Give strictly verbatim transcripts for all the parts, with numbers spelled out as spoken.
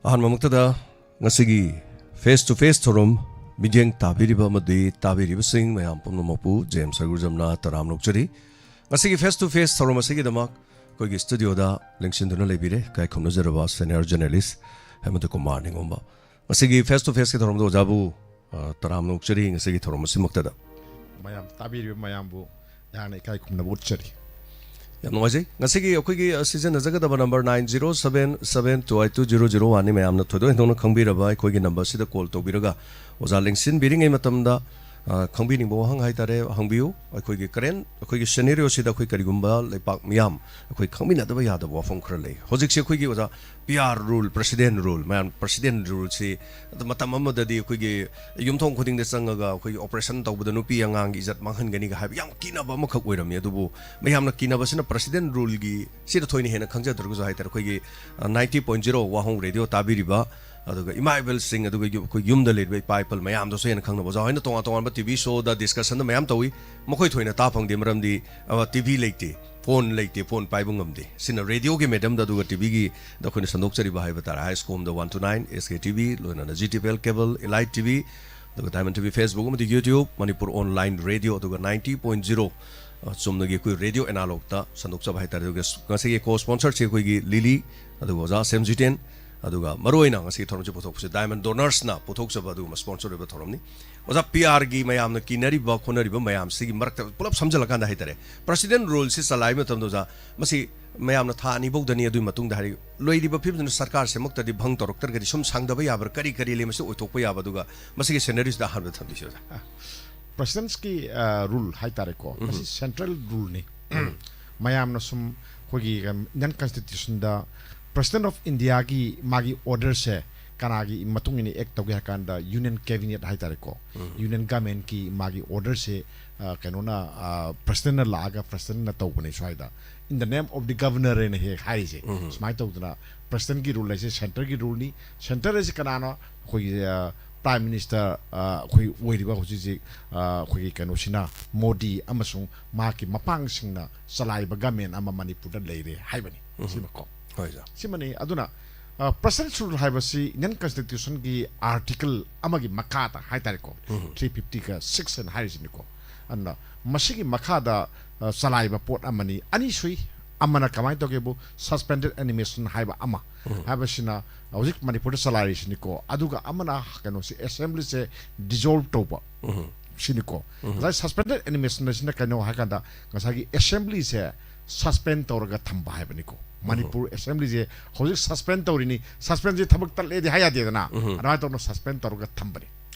ꯑꯍꯥꯟꯕꯃꯛꯇꯗ ꯉꯁꯤꯒꯤ face to face ꯊꯧꯔꯝ ꯃꯤꯠꯌꯦꯡ ꯇꯥꯕꯤꯔꯤꯕ ꯑꯃꯗꯤ ꯇꯥꯕꯤꯔꯤꯕꯁꯤꯡ ꯃꯌꯥꯝ ꯄꯨꯝꯅꯃꯛꯄꯨ ꯖꯦꯝꯁ ꯁꯔꯒꯨꯖꯝꯅ ꯇꯔꯥꯝꯅ ꯑꯣꯛꯆꯔꯤ꯫ ꯉꯁꯤꯒꯤ face to face ꯊꯧꯔꯝ ꯑꯁꯤꯒꯤꯗꯃꯛ ꯑꯩꯈꯣꯏꯒꯤ ꯁ꯭ꯇꯨꯗꯤꯑꯣꯗ ꯂꯦꯡꯁꯤꯟꯗꯨꯅ ꯂꯩꯕꯤꯔꯦ ꯏꯀꯥꯏ ꯈꯨꯝꯅꯖꯔꯕ senior journalist ꯍꯦꯃꯟꯇ ꯀꯨꯃꯥꯔ ꯅꯤꯉꯣꯝꯕ꯫ ꯉꯁꯤꯒꯤ face to faceꯀꯤ ꯊꯧꯔꯝꯗ ꯑꯣꯖꯥꯕꯨ, ꯑ, ꯇꯔꯥꯝꯅ ꯑꯣꯛꯆꯔꯤ꯫ ꯉꯁꯤꯒꯤ ꯊꯧꯔꯝ ꯑꯁꯤꯃꯛꯇꯗ ꯃꯌꯥꯝ ꯇꯥꯕꯤꯔꯤꯕ ꯃꯌꯥꯝꯕꯨ ꯌꯥꯝꯅ ꯏꯀꯥꯏ ꯈꯨꯝꯅꯕ ꯎꯠꯆꯔꯤ꯫ ꯌꯥꯝ ꯅꯨꯡꯉꯥꯏꯖꯩ꯫ ꯉꯁꯤꯒꯤ ꯑꯩꯈꯣꯏꯒꯤ, ꯑ, ꯁꯤꯖꯤꯟꯅꯖꯒꯗꯕ number nine zero seven seven two eight two zero zero one ꯅꯤ꯫ ꯃꯌꯥꯝꯅ ꯊꯣꯏꯗꯣꯛ ꯍꯦꯟꯗꯣꯛꯅ ꯈꯪꯕꯤꯔꯕ ꯑꯩꯈꯣꯏꯒꯤ numberꯁꯤꯗ call ꯇꯧꯕꯤꯔꯒ ꯑꯣꯖꯥ ꯂꯦꯡꯁꯤꯟꯕꯤꯔꯤꯉꯩ ꯃꯇꯝꯗ, ꯑ, ꯈꯪꯕꯤꯅꯤꯡꯕ ꯋꯥꯍꯪ ꯍꯥꯏꯇꯥꯔꯦ, ꯍꯪꯕꯤꯌꯨ꯫ ꯑꯩꯈꯣꯏꯒꯤ current, ꯑꯩꯈꯣꯏꯒꯤ scenarioꯁꯤꯗ ꯑꯩꯈꯣꯏ ꯀꯔꯤꯒꯨꯝꯕ ꯂꯩꯄꯥꯛ ꯃꯤꯌꯥꯝ ꯑꯩꯈꯣꯏ ꯈꯪꯃꯤꯟꯅꯗꯕ ꯌꯥꯗꯕ ꯋꯥꯐꯝ ꯈꯔ ꯂꯩ꯫ ꯍꯧꯖꯤꯛꯁꯦ ꯑꯩꯈꯣꯏꯒꯤ ꯑꯣꯖꯥ P R rule, president rule, ꯃꯌꯥꯝ president ruleꯁꯤ ꯑꯗꯨ ꯃꯇꯝ ꯑꯃꯗꯗꯤ ꯑꯩꯈꯣꯏꯒꯤ ꯌꯨꯝꯊꯣꯡ ꯈꯨꯗꯤꯡꯗ ꯆꯪꯉꯒ ꯑꯩꯈꯣꯏꯒꯤ operation ꯇꯧꯕꯗ ꯅꯨꯄꯤ ꯑꯉꯥꯡꯒꯤ ꯏꯖꯠ ꯃꯥꯡꯍꯟꯒꯅꯤꯒ ꯍꯥꯏꯕ ꯌꯥꯝ ꯀꯤꯅꯕ ꯑꯃꯈꯛ ꯑꯣꯏꯔꯝꯃꯤ꯫ ꯑꯗꯨꯕꯨ ꯃꯌꯥꯝꯅ ꯀꯤꯅꯕꯁꯤꯅ president ruleꯒꯤ ꯁꯤꯗ ꯊꯣꯏꯅ ꯍꯦꯟꯅ ꯈꯪꯖꯗ꯭ꯔꯒꯁꯨ ꯍꯥꯏꯇꯥꯔꯦ, ꯑꯩꯈꯣꯏꯒꯤ, ꯑ, ninety point zero ꯋꯥꯍꯣꯡ radio ꯇꯥꯕꯤꯔꯤꯕ, ꯑꯗꯨꯒ ꯏꯃꯥ ꯏꯕꯦꯜꯁꯤꯡ, ꯑꯗꯨꯒ ꯌꯨꯝ, ꯑꯩꯈꯣꯏ ꯌꯨꯝꯗ ꯂꯩꯔꯤꯕ ꯏꯄꯥ ꯏꯄꯜ ꯃꯌꯥꯝꯗꯁꯨ ꯍꯦꯟꯅ ꯈꯪꯅꯕ꯫ ꯑꯣꯖꯥ ꯍꯣꯏꯅ ꯇꯣꯉꯥꯟ ꯇꯣꯉꯥꯟꯕ T V showꯗ discussionꯗ ꯃꯌꯥꯝ ꯇꯧꯏ, ꯃꯈꯣꯏ ꯊꯣꯏꯅ ꯇꯥ ꯐꯪꯗꯦ, ꯃꯔꯝꯗꯤ, ꯑ, T V ꯂꯩꯇꯦ, phone ꯂꯩꯇꯦ, phone ꯄꯥꯏꯕ ꯉꯝꯗꯦ꯫ ꯁꯤꯅ radioꯒꯤ mediumꯗ, ꯑꯗꯨꯒ TVꯒꯤꯗ ꯑꯩꯈꯣꯏꯅ ꯁꯟꯗꯣꯛꯆꯔꯤꯕ ꯍꯥꯏꯕ ꯇꯥꯔꯦ, ꯍꯥꯏ ꯁ꯭ꯀꯨꯝꯗ one to nine, S K T V, ꯂꯣꯏꯅꯅ G T P L cable, Elite T V, ꯑꯗꯨꯒ Diamond T V Facebook ꯑꯃꯗꯤ YouTube, ꯃꯅꯤꯄꯨꯔ online radio, ꯑꯗꯨꯒ ninety point zero, ꯑ, ꯆꯨꯝꯅꯒꯤ ꯑꯩꯈꯣꯏ radio analogꯇ ꯁꯟꯗꯣꯛꯆꯕ ꯍꯥꯏꯇꯥꯔꯦ꯫ ꯑꯗꯨꯒ ꯉꯁꯤꯒꯤ co-sponsorꯁꯤ ꯑꯩꯈꯣꯏꯒꯤ ꯂꯤꯂꯤ, ꯑꯗꯨꯒ ꯑꯣꯖꯥ ꯁꯦꯝ ꯖꯤꯇꯦꯟ, ꯑꯗꯨꯒ ꯃꯔꯨꯑꯣꯏꯅ ꯉꯁꯤꯒꯤ ꯊꯧꯔꯝꯁꯤ ꯄꯨꯊꯣꯛꯄꯁꯤ Diamond Donorsꯅ ꯄꯨꯊꯣꯛꯆꯕ ꯑꯗꯨꯒꯨꯝꯕ sponsor ꯑꯣꯏꯕ ꯊꯧꯔꯝꯅꯤ꯫ ꯑꯣꯖꯥ, P Rꯒꯤ ꯃꯌꯥꯝꯅ ꯀꯤꯅꯔꯤꯕ ꯈꯣꯠꯅꯔꯤꯕ ꯃꯌꯥꯝꯁꯤꯒꯤ ꯃꯔꯛꯇ ꯄꯨꯂꯞ ꯁꯝꯖꯜꯂꯀꯥꯟꯗ ꯍꯥꯏꯇꯥꯔꯦ, president ruleꯁꯤ ꯆꯂꯥꯏꯕ ꯃꯇꯝꯗ, ꯑꯣꯖꯥ, ꯃꯁꯤ ꯃꯌꯥꯝꯅ ꯊꯥ ꯑꯅꯤ ꯐꯥꯎꯗꯅꯤ, ꯑꯗꯨꯒꯤ ꯃꯇꯨꯡꯗ ꯍꯥꯏꯔꯤ, ꯂꯩꯔꯤꯕ ꯐꯤꯕꯝꯁꯤꯅ ꯁꯔꯀꯥꯔ ꯁꯦꯝꯃꯛꯇ꯭ꯔꯗꯤ ꯚꯪ ꯇꯧꯔꯛꯇ꯭ꯔꯒꯗꯤ ꯁꯨꯝ ꯁꯥꯡꯗꯕ ꯌꯥꯕ꯭ꯔꯥ, ꯀꯔꯤ ꯀꯔꯤ ꯂꯩ ꯃꯁꯤ ꯑꯣꯏꯊꯣꯛꯄ ꯌꯥꯕ, ꯑꯗꯨꯒ ꯃꯁꯤꯒꯤ scenarioꯁꯤꯗ ꯑꯍꯥꯟꯕꯗ ꯊꯝꯕꯤꯁꯤ, ꯑꯣꯖꯥ꯫ Presidentꯀꯤ, ꯑ, rule ꯍꯥꯏꯇꯥꯔꯦꯀꯣ, ꯎꯝ꯫ ꯃꯁꯤ central ruleꯅꯤ꯫ ꯃꯌꯥꯝꯅ ꯁꯨꯝ ꯑꯩꯈꯣꯏꯒꯤ, ꯎꯝ, Indian Constitutionꯗ President of Indiaꯒꯤ ꯃꯥꯒꯤ orderꯁꯦ ꯀꯅꯥꯒꯤ ꯃꯇꯨꯡ ꯏꯟꯅ act ꯇꯧꯒꯦ ꯍꯥꯏ ꯀꯥꯟꯗ Union Cabinet ꯍꯥꯏꯇꯥꯔꯦꯀꯣ, ꯎꯝ꯫ Union Governmentꯀꯤ ꯃꯥꯒꯤ orderꯁꯦ, ꯑ, ꯀꯩꯅꯣꯅ, ꯑ, Presidentꯅ ꯂꯥꯛꯑꯒ Presidentꯅ ꯇꯧꯕꯅꯦ ꯁ꯭ꯋꯥꯏꯗ꯫ In the name of the Governor ꯍꯥꯏꯅ ꯍꯦꯛ ꯍꯥꯏꯔꯤꯁꯦ꯫ ꯎꯝ꯫ ꯁꯨꯃꯥꯏꯅ ꯇꯧꯗꯅ Presidentꯀꯤ rule ꯍꯥꯏꯁꯦ centreꯒꯤ ruleꯅꯤ꯫ Centre ꯍꯥꯏꯁꯦ ꯀꯅꯥꯅꯣ? ꯑꯩꯈꯣꯏꯒꯤ, ꯑ, Prime Minister, ꯑ, ꯑꯩꯈꯣꯏ ꯑꯣꯏꯔꯤꯕ ꯍꯧꯖꯤꯛ ꯍꯧꯖꯤꯛ, ꯑ, ꯑꯩꯈꯣꯏꯒꯤ ꯀꯩꯅꯣꯁꯤꯅ, ꯃꯣꯗꯤ ꯑꯃꯁꯨꯡ ꯃꯍꯥꯛꯀꯤ ꯃꯄꯥꯡꯁꯤꯡꯅ ꯆꯂꯥꯏꯕ government ꯑꯃ ꯃꯅꯤꯄꯨꯔꯗ ꯂꯩꯔꯦ ꯍꯥꯏꯕꯅꯤ꯫ ꯎꯝ꯫ ꯁꯤꯃꯀꯣ꯫ ꯍꯣꯏ, ꯑꯣꯖꯥ꯫ ꯁꯤꯃꯅꯤ꯫ ꯑꯗꯨꯅ ꯄ꯭ꯔꯁꯟ ꯁꯨꯔꯨꯜ ꯍꯥꯏꯕꯁꯤ ꯏꯟꯗꯤꯌꯟ ꯀꯟꯁꯇꯤꯇ꯭ꯌꯨꯁꯟꯒꯤ ꯑꯥꯔꯇꯤꯀꯜ ꯑꯃꯒꯤ ꯃꯈꯥꯗ ꯍꯥꯏꯇꯥꯔꯦꯀꯣ, ꯊ꯭ꯔꯤ ꯐꯤꯐꯇꯤꯒ ꯁꯤꯛꯁ ꯍꯥꯏꯅ ꯍꯥꯏꯔꯤꯁꯤꯅꯤꯀꯣ꯫ ꯑꯗꯨꯅ ꯃꯁꯤꯒꯤ ꯃꯈꯥꯗ ꯑ, ꯆꯂꯥꯏꯕ ꯄꯣꯠ ꯑꯃꯅꯤ꯫ ꯑꯅꯤꯁꯨꯏ꯫ ꯑꯃꯅ ꯀꯃꯥꯏꯅ ꯇꯧꯒꯦꯕꯨ, ꯁꯁꯄꯦꯟꯗꯦꯠ ꯑꯦꯅꯤꯃꯦꯁꯟ ꯍꯥꯏꯕ ꯑꯃ ꯍꯥꯏꯕꯁꯤꯅ ꯍꯧꯖꯤꯛ ꯃꯅꯤꯄꯨꯔꯗ ꯆꯂꯥꯏꯔꯤꯁꯤꯅꯤꯀꯣ꯫ ꯑꯗꯨꯒ ꯑꯃꯅ ꯀꯩꯅꯣꯁꯤ, ꯑꯦꯁꯦꯝꯕ꯭ꯂꯤꯁꯦ ꯗꯤꯖꯣꯜꯕ ꯇꯧꯕ ꯁꯤꯅꯤꯀꯣ꯫ ꯉꯁꯥꯏ ꯁꯁꯄꯦꯟꯗꯦꯠ ꯑꯦꯅꯤꯃꯦꯁꯟ ꯑꯁꯤꯅ ꯀꯩꯅꯣ ꯍꯥꯏꯀꯥꯟꯗ, ꯉꯁꯥꯏꯒꯤ ꯑꯦꯁꯦꯝꯕ꯭ꯂꯤꯁꯦ ꯁꯁꯄꯦꯟ ꯇꯧꯔꯒ ꯊꯝꯕ ꯍꯥꯏꯕꯅꯤꯀꯣ꯫ ꯃꯅꯤꯄꯨꯔ ꯑꯦꯁꯦꯝꯕ꯭ꯂꯤꯁꯦ ꯍꯧꯖꯤꯛ ꯁꯁꯄꯦꯟ ꯇꯧꯔꯤꯅꯤ, ꯁꯁꯄꯦꯟꯁꯦ ꯊꯕꯛ ꯇꯠꯂꯦꯗꯤ ꯍꯥꯏ ꯌꯥꯗꯦꯗꯅ꯫ ꯑꯗꯨꯃꯥꯏꯅ ꯇꯧꯗꯅ ꯁꯁꯄꯦꯟ ꯇꯧꯔꯒ ꯊꯝꯕꯅꯤ꯫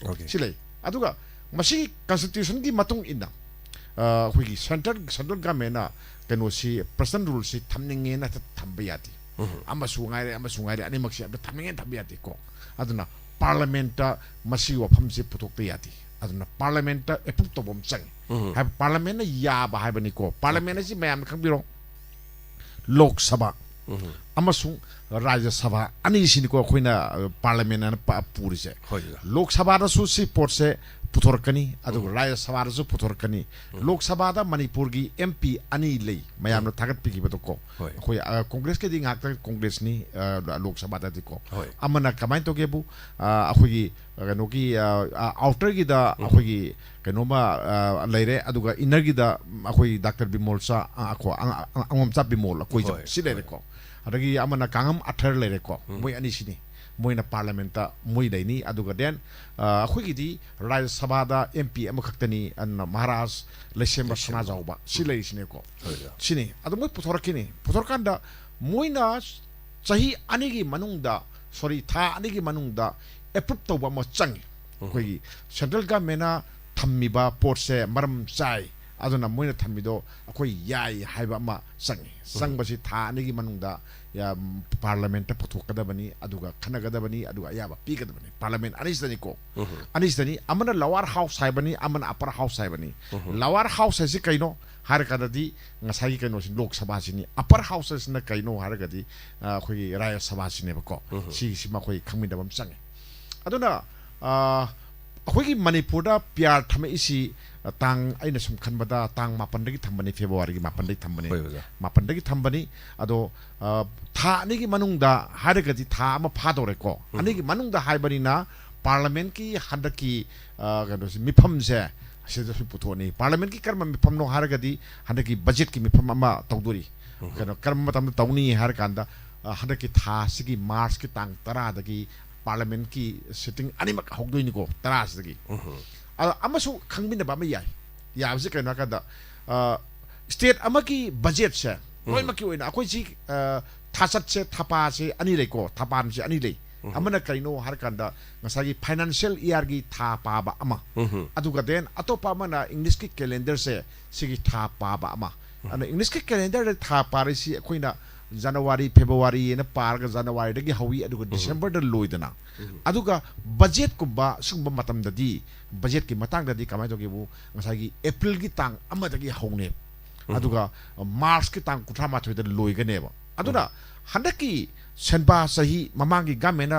ꯁꯤ ꯂꯩ꯫ ꯑꯗꯨꯒ ꯃꯁꯤ ꯀꯟꯁꯇꯤꯇ꯭ꯌꯨꯁꯟꯒꯤ ꯃꯇꯨꯡ ꯏꯟꯅ, ꯑ, ꯑꯩꯈꯣꯏꯒꯤ ꯁꯦꯟꯇ꯭ꯔꯦꯜ, ꯁꯦꯟꯇ꯭ꯔꯦꯜ ꯒꯃꯦꯟꯅ ꯀꯩꯅꯣꯁꯤ, ꯄ꯭ꯔꯁꯟ ꯔꯨꯜꯁꯤ ꯊꯝꯅꯤꯡꯉꯦꯅ ꯍꯦꯛꯇ ꯊꯝꯕ ꯌꯥꯗꯦ꯫ ꯑꯃꯁꯨ ꯉꯥꯏꯔꯦ, ꯑꯃꯁꯨ ꯉꯥꯏꯔꯦ, ꯑꯅꯤꯃꯛꯁꯤ ꯑꯝꯇ ꯊꯝꯅꯤꯡꯉꯦꯅ ꯊꯝꯕ ꯌꯥꯗꯦꯀꯣ꯫ ꯑꯗꯨꯅ ꯄꯥꯔꯂꯃꯦꯟꯠꯇ ꯃꯁꯤꯒꯤ ꯋꯥꯐꯝꯁꯤ ꯄꯨꯊꯣꯛꯄ ꯌꯥꯗꯦ꯫ ꯑꯗꯨꯅ ꯄꯥꯔꯂꯃꯦꯟꯠꯇ ꯑꯦꯄ꯭ꯔꯨꯞ ꯇꯧꯕ ꯑꯃ ꯆꯪꯉꯤ꯫ ꯍꯥꯏꯕ ꯄꯥꯔꯂꯃꯦꯟꯠꯅ ꯌꯥꯕ ꯍꯥꯏꯕꯅꯤꯀꯣ꯫ ꯄꯥꯔꯂꯃꯦꯟꯠ ꯑꯁꯤ ꯃꯌꯥꯝꯅ ꯈꯪꯕꯤꯔꯣ, ꯂꯣꯛ ꯁꯚꯥ ꯑꯃꯁꯨꯡ ꯔꯥꯖ꯭ꯌ ꯁꯚꯥ ꯑꯅꯤꯁꯤꯅꯤꯀꯣ ꯑꯩꯈꯣꯏꯅ, ꯑ, ꯄꯥꯔꯂꯃꯦꯟ ꯑꯅ ꯄ-, ꯄꯨꯔꯤꯁꯦ꯫ ꯂꯣꯛ ꯁꯚꯥꯗꯁꯨ ꯁꯤ ꯄꯣꯠꯁꯦ ꯄꯨꯊꯣꯔꯛꯀꯅꯤ, ꯑꯗꯨꯒ ꯔꯥꯖ꯭ꯌ ꯁꯚꯥꯗꯁꯨ ꯄꯨꯊꯣꯔꯛꯀꯅꯤ꯫ ꯂꯣꯛ ꯁꯚꯥꯗ ꯃꯅꯤꯄꯨꯔꯒꯤ ꯑꯦꯝ ꯄꯤ ꯑꯅꯤ ꯂꯩ, ꯃꯌꯥꯝꯅ ꯊꯥꯒꯠꯄꯤꯈꯤꯕꯗꯣꯀꯣ꯫ ꯑꯩꯈꯣꯏ, ꯑ, ꯀꯣꯡꯒ꯭ꯔꯦꯁꯀꯤꯗꯤ ꯉꯥꯛꯇ ꯀꯣꯡꯒ꯭ꯔꯦꯁꯅꯤ, ꯑ, ꯂꯣꯛ ꯁꯚꯥꯗꯗꯤꯀꯣ꯫ ꯑꯃꯅ ꯀꯃꯥꯏꯅ ꯇꯧꯒꯦꯕꯨ, ꯑ, ꯑꯩꯈꯣꯏꯒꯤ, ꯑ, ꯀꯩꯅꯣꯒꯤ, ꯑ, ꯑ, ꯑꯥꯎꯇꯔꯒꯤꯗ ꯑꯩꯈꯣꯏꯒꯤ ꯀꯩꯅꯣꯃ, ꯑ, ꯂꯩꯔꯦ, ꯑꯗꯨꯒ ꯏꯟꯅꯔꯒꯤꯗ ꯑꯩꯈꯣꯏ ꯗꯥꯛꯇꯔ ꯕꯤꯃꯣꯜ ꯆꯥ, ꯑ, ꯑꯩꯈꯣꯏ, ꯑꯉ-, ꯑꯉ-, ꯑꯉꯣꯝꯆꯥ ꯕꯤꯃꯣꯜ ꯑꯩꯈꯣꯏ ꯁꯤ ꯂꯩꯔꯦꯀꯣ꯫ ꯑꯗꯒꯤ ꯑꯃꯅ ꯀꯥꯡꯉꯝ ꯑꯊꯔ ꯂꯩꯔꯦꯀꯣ꯫ ꯃꯣꯏ ꯑꯅꯤꯁꯤꯅꯤ꯫ ꯃꯣꯏꯅ ꯄꯥꯔꯂꯃꯦꯟꯠꯇ ꯃꯣꯏ ꯂꯩꯅꯤ꯫ ꯑꯗꯨꯒ then, ꯑ, ꯑꯩꯈꯣꯏꯒꯤꯗꯤ ꯔꯥꯖ꯭ꯌ ꯁꯚꯥꯗ ꯑꯦꯝ ꯄꯤ ꯑꯃꯈꯛꯇꯅꯤ, ꯑꯗꯨꯅ ꯃꯍꯥꯔꯥꯖ ꯂꯩꯁꯦꯝꯕ ꯁꯅꯥꯖꯥꯎꯕ ꯁꯤ ꯂꯩꯔꯤꯁꯤꯅꯦꯀꯣ꯫ ꯁꯤꯅꯤ꯫ ꯑꯗꯨ ꯃꯣꯏ ꯄꯨꯊꯣꯔꯛꯈꯤꯅꯤ꯫ ꯄꯨꯊꯣꯔꯀꯥꯟꯗ ꯃꯣꯏꯅ ꯆꯍꯤ ꯑꯅꯤꯒꯤ ꯃꯅꯨꯡꯗ, ꯁꯣꯔꯤ, ꯊꯥ ꯑꯅꯤꯒꯤ ꯃꯅꯨꯡꯗ ꯑꯦꯄ꯭ꯔꯨꯞ ꯇꯧꯕ ꯑꯃ ꯆꯪꯉꯤ꯫ ꯑꯩꯈꯣꯏꯒꯤ ꯁꯦꯟꯇ꯭ꯔꯦꯜ ꯒꯃꯦꯟꯅ ꯊꯝꯃꯤꯕ ꯄꯣꯠꯁꯦ ꯃꯔꯝ ꯆꯥꯏ, ꯑꯗꯨꯅ ꯃꯣꯏꯅ ꯊꯝꯃꯤꯗꯣ ꯑꯩꯈꯣꯏ ꯌꯥꯏ ꯍꯥꯏꯕ ꯑꯃ ꯆꯪꯉꯤ꯫ ꯆꯪꯕꯁꯤ ꯊꯥ ꯑꯅꯤꯒꯤ ꯃꯅꯨꯡꯗ, ꯌꯥꯝ, ꯄꯥꯔꯂꯃꯦꯟꯠꯇ ꯄꯨꯊꯣꯛꯀꯗꯕꯅꯤ, ꯑꯗꯨꯒ ꯈꯟꯅꯒꯗꯕꯅꯤ, ꯑꯗꯨꯒ ꯑꯌꯥꯕ ꯄꯤꯒꯗꯕꯅꯤ꯫ ꯄꯥꯔꯂꯃꯦꯟꯠ ꯑꯅꯤꯁꯤꯗꯅꯤꯀꯣ꯫ ꯑꯅꯤꯁꯤꯗꯅꯤ꯫ ꯑꯃꯅ ꯂꯋꯥꯔ ꯍꯥꯎꯁ ꯍꯥꯏꯕꯅꯤ, ꯑꯃꯅ ꯑꯞꯄꯔ ꯍꯥꯎꯁ ꯍꯥꯏꯕꯅꯤ꯫ ꯂꯋꯥꯔ ꯍꯥꯎꯁ ꯍꯥꯏꯁꯤ ꯀꯩꯅꯣ ꯍꯥꯏꯔꯀꯥꯟꯗꯗꯤ, ꯉꯁꯥꯏꯒꯤ ꯀꯩꯅꯣꯁꯤ, ꯂꯣꯛ ꯁꯚꯥꯁꯤꯅꯤ꯫ ꯑꯞꯄꯔ ꯍꯥꯎꯁ ꯍꯥꯏꯁꯤꯅ ꯀꯩꯅꯣ ꯍꯥꯏꯔꯒꯗꯤ, ꯑ, ꯑꯩꯈꯣꯏꯒꯤ ꯔꯥꯖ꯭ꯌ ꯁꯚꯥꯁꯤꯅꯦꯕꯀꯣ꯫ ꯁꯤꯒꯤꯁꯤꯃ ꯑꯩꯈꯣꯏ ꯈꯪꯃꯤꯟꯅꯕ ꯑꯃ ꯆꯪꯉꯦ꯫ ꯑꯗꯨꯅ, ꯑ, ꯑꯩꯈꯣꯏꯒꯤ ꯃꯅꯤꯄꯨꯔꯗ ꯄꯤ ꯑꯥꯔ ꯊꯝꯃꯛꯏꯁꯤ, ꯇꯥꯡ, ꯑꯩꯅ ꯁꯨꯝ ꯈꯟꯕꯗ ꯇꯥꯡ ꯃꯥꯄꯟꯗꯒꯤ ꯊꯝꯕꯅꯤ, ꯐꯦꯕ꯭ꯔꯨꯋꯥꯔꯤꯒꯤ ꯃꯥꯄꯟꯗꯒꯤ ꯊꯝꯕꯅꯤ꯫ ꯍꯣꯏ, ꯑꯣꯖꯥ꯫ ꯃꯥꯄꯟꯗꯒꯤ ꯊꯝꯕꯅꯤ꯫ ꯑꯗꯣ, ꯑ, ꯊꯥ ꯑꯅꯤꯒꯤ ꯃꯅꯨꯡꯗ ꯍꯥꯏꯔꯒꯗꯤ ꯊꯥ ꯑꯃ ꯐꯥꯗꯧꯔꯦꯀꯣ꯫ ꯎꯝ꯫ ꯑꯅꯤꯒꯤ ꯃꯅꯨꯡꯗ ꯍꯥꯏꯕꯅꯤꯅ ꯄꯥꯔꯂꯤꯌꯥꯃꯦꯟꯠꯀꯤ ꯍꯟꯗꯛꯀꯤ, ꯑ, ꯀꯩꯅꯣꯁꯤ, ꯃꯤꯐꯝꯁꯦ ꯁꯤꯗꯁꯨ ꯄꯨꯊꯣꯛꯑꯅꯤ꯫ ꯄꯥꯔꯂꯤꯌꯥꯃꯦꯟꯠꯀꯤ ꯀꯔꯝꯕ ꯃꯤꯐꯝꯅꯣ ꯍꯥꯏꯔꯒꯗꯤ ꯍꯟꯗꯛꯀꯤ ꯕꯖꯦꯠꯀꯤ ꯃꯤꯐꯝ ꯑꯃ ꯇꯧꯗꯣꯔꯤ꯫ ꯎꯝ꯫ ꯀꯩꯅꯣ, ꯀꯔꯝꯕ ꯃꯇꯝꯗ ꯇꯧꯅꯤ ꯍꯥꯏꯔꯀꯥꯟꯗ, ꯑ, ꯍꯟꯗꯛꯀꯤ ꯊꯥꯁꯤꯒꯤ ꯃꯥꯔꯆꯀꯤ ꯇꯥꯡ ꯇꯔꯥꯗꯒꯤ ꯄꯥꯔꯂꯤꯌꯥꯃꯦꯟꯠꯀꯤ ꯁꯤꯇꯤꯡ ꯑꯅꯤꯃꯛ ꯍꯧꯗꯣꯏꯅꯤꯀꯣ, ꯇꯔꯥꯁꯤꯗꯒꯤ꯫ ꯎꯝ꯫ ꯑꯗꯣ ꯑꯃꯁꯨ ꯈꯪꯃꯤꯟꯅꯕ ꯑꯃ ꯌꯥꯏ꯫ ꯌꯥꯕꯁꯤ ꯀꯩꯅꯣ ꯍꯥꯏꯀꯥꯟꯗ, ꯑ, ꯁ꯭ꯇꯦꯠ ꯑꯃꯒꯤ ꯕꯖꯦꯠꯁꯦ ꯎꯝ꯫ ꯂꯣꯏꯅꯃꯛꯀꯤ ꯑꯣꯏꯅ ꯑꯩꯈꯣꯏꯁꯤ, ꯑ, ꯊꯥꯆꯠꯁꯦ, ꯊꯥꯄꯥꯁꯦ ꯑꯅꯤ ꯂꯩꯀꯣ, ꯊꯥꯄꯥꯟꯁꯦ ꯑꯅꯤ ꯂꯩ꯫ ꯎꯝ꯫ ꯑꯃꯅ ꯀꯔꯤꯅꯣ ꯍꯥꯏꯔꯀꯥꯟꯗ ꯉꯁꯥꯏꯒꯤ ꯐꯥꯏꯅꯥꯟꯁꯤꯌꯦꯜ ꯏꯌꯥꯔꯒꯤ ꯊꯥ ꯄꯥꯕ ꯑꯃ, ꯎꯝ꯫ ꯑꯗꯨꯒ then ꯑꯇꯣꯞꯄ ꯑꯃꯅ ꯏꯪꯂꯤꯁꯀꯤ ꯀꯦꯂꯦꯟꯗꯔꯁꯦ, ꯁꯤꯒꯤ ꯊꯥ ꯄꯥꯕ ꯑꯃ꯫ ꯑꯗꯨꯅ ꯏꯪꯂꯤꯁꯀꯤ ꯀꯦꯂꯦꯟꯗꯔꯗ ꯊꯥ ꯄꯥꯔꯤꯁꯤ ꯑꯩꯈꯣꯏꯅ ꯖꯅꯋꯥꯔꯤ, ꯐꯦꯕ꯭ꯔꯨꯋꯥꯔꯤꯅ ꯄꯥꯔꯒ ꯖꯅꯋꯥꯔꯤꯗꯒꯤ ꯍꯧꯏ, ꯑꯗꯨꯒ ꯗꯤꯁꯦꯝꯕꯔꯗ ꯂꯣꯏꯗꯅ꯫ ꯑꯗꯨꯒ ꯕꯖꯦꯠꯀꯨꯝꯕ ꯁꯤꯒꯨꯝꯕ ꯃꯇꯝꯗꯗꯤ, ꯕꯖꯦꯠꯀꯤ ꯃꯇꯥꯡꯗꯗꯤ ꯀꯃꯥꯏꯅ ꯇꯧꯒꯦꯕꯨ, ꯉꯁꯥꯏꯒꯤ ꯑꯦꯄ꯭ꯔꯤꯜꯒꯤ ꯇꯥꯡ ꯑꯃꯗꯒꯤ ꯍꯧꯅꯦꯕ꯫ ꯑꯗꯨꯒ ꯃꯥꯔꯆꯀꯤ ꯇꯥꯡ ꯀꯨꯟꯊ꯭ꯔꯥ ꯃꯥꯊꯣꯏꯗ ꯂꯣꯏꯒꯅꯦꯕ꯫ ꯑꯗꯨꯅ ꯍꯟꯗꯛꯀꯤ ꯁꯦꯟꯕꯥ ꯆꯍꯤ ꯃꯃꯥꯡꯒꯤ ꯒꯃꯦꯟꯅ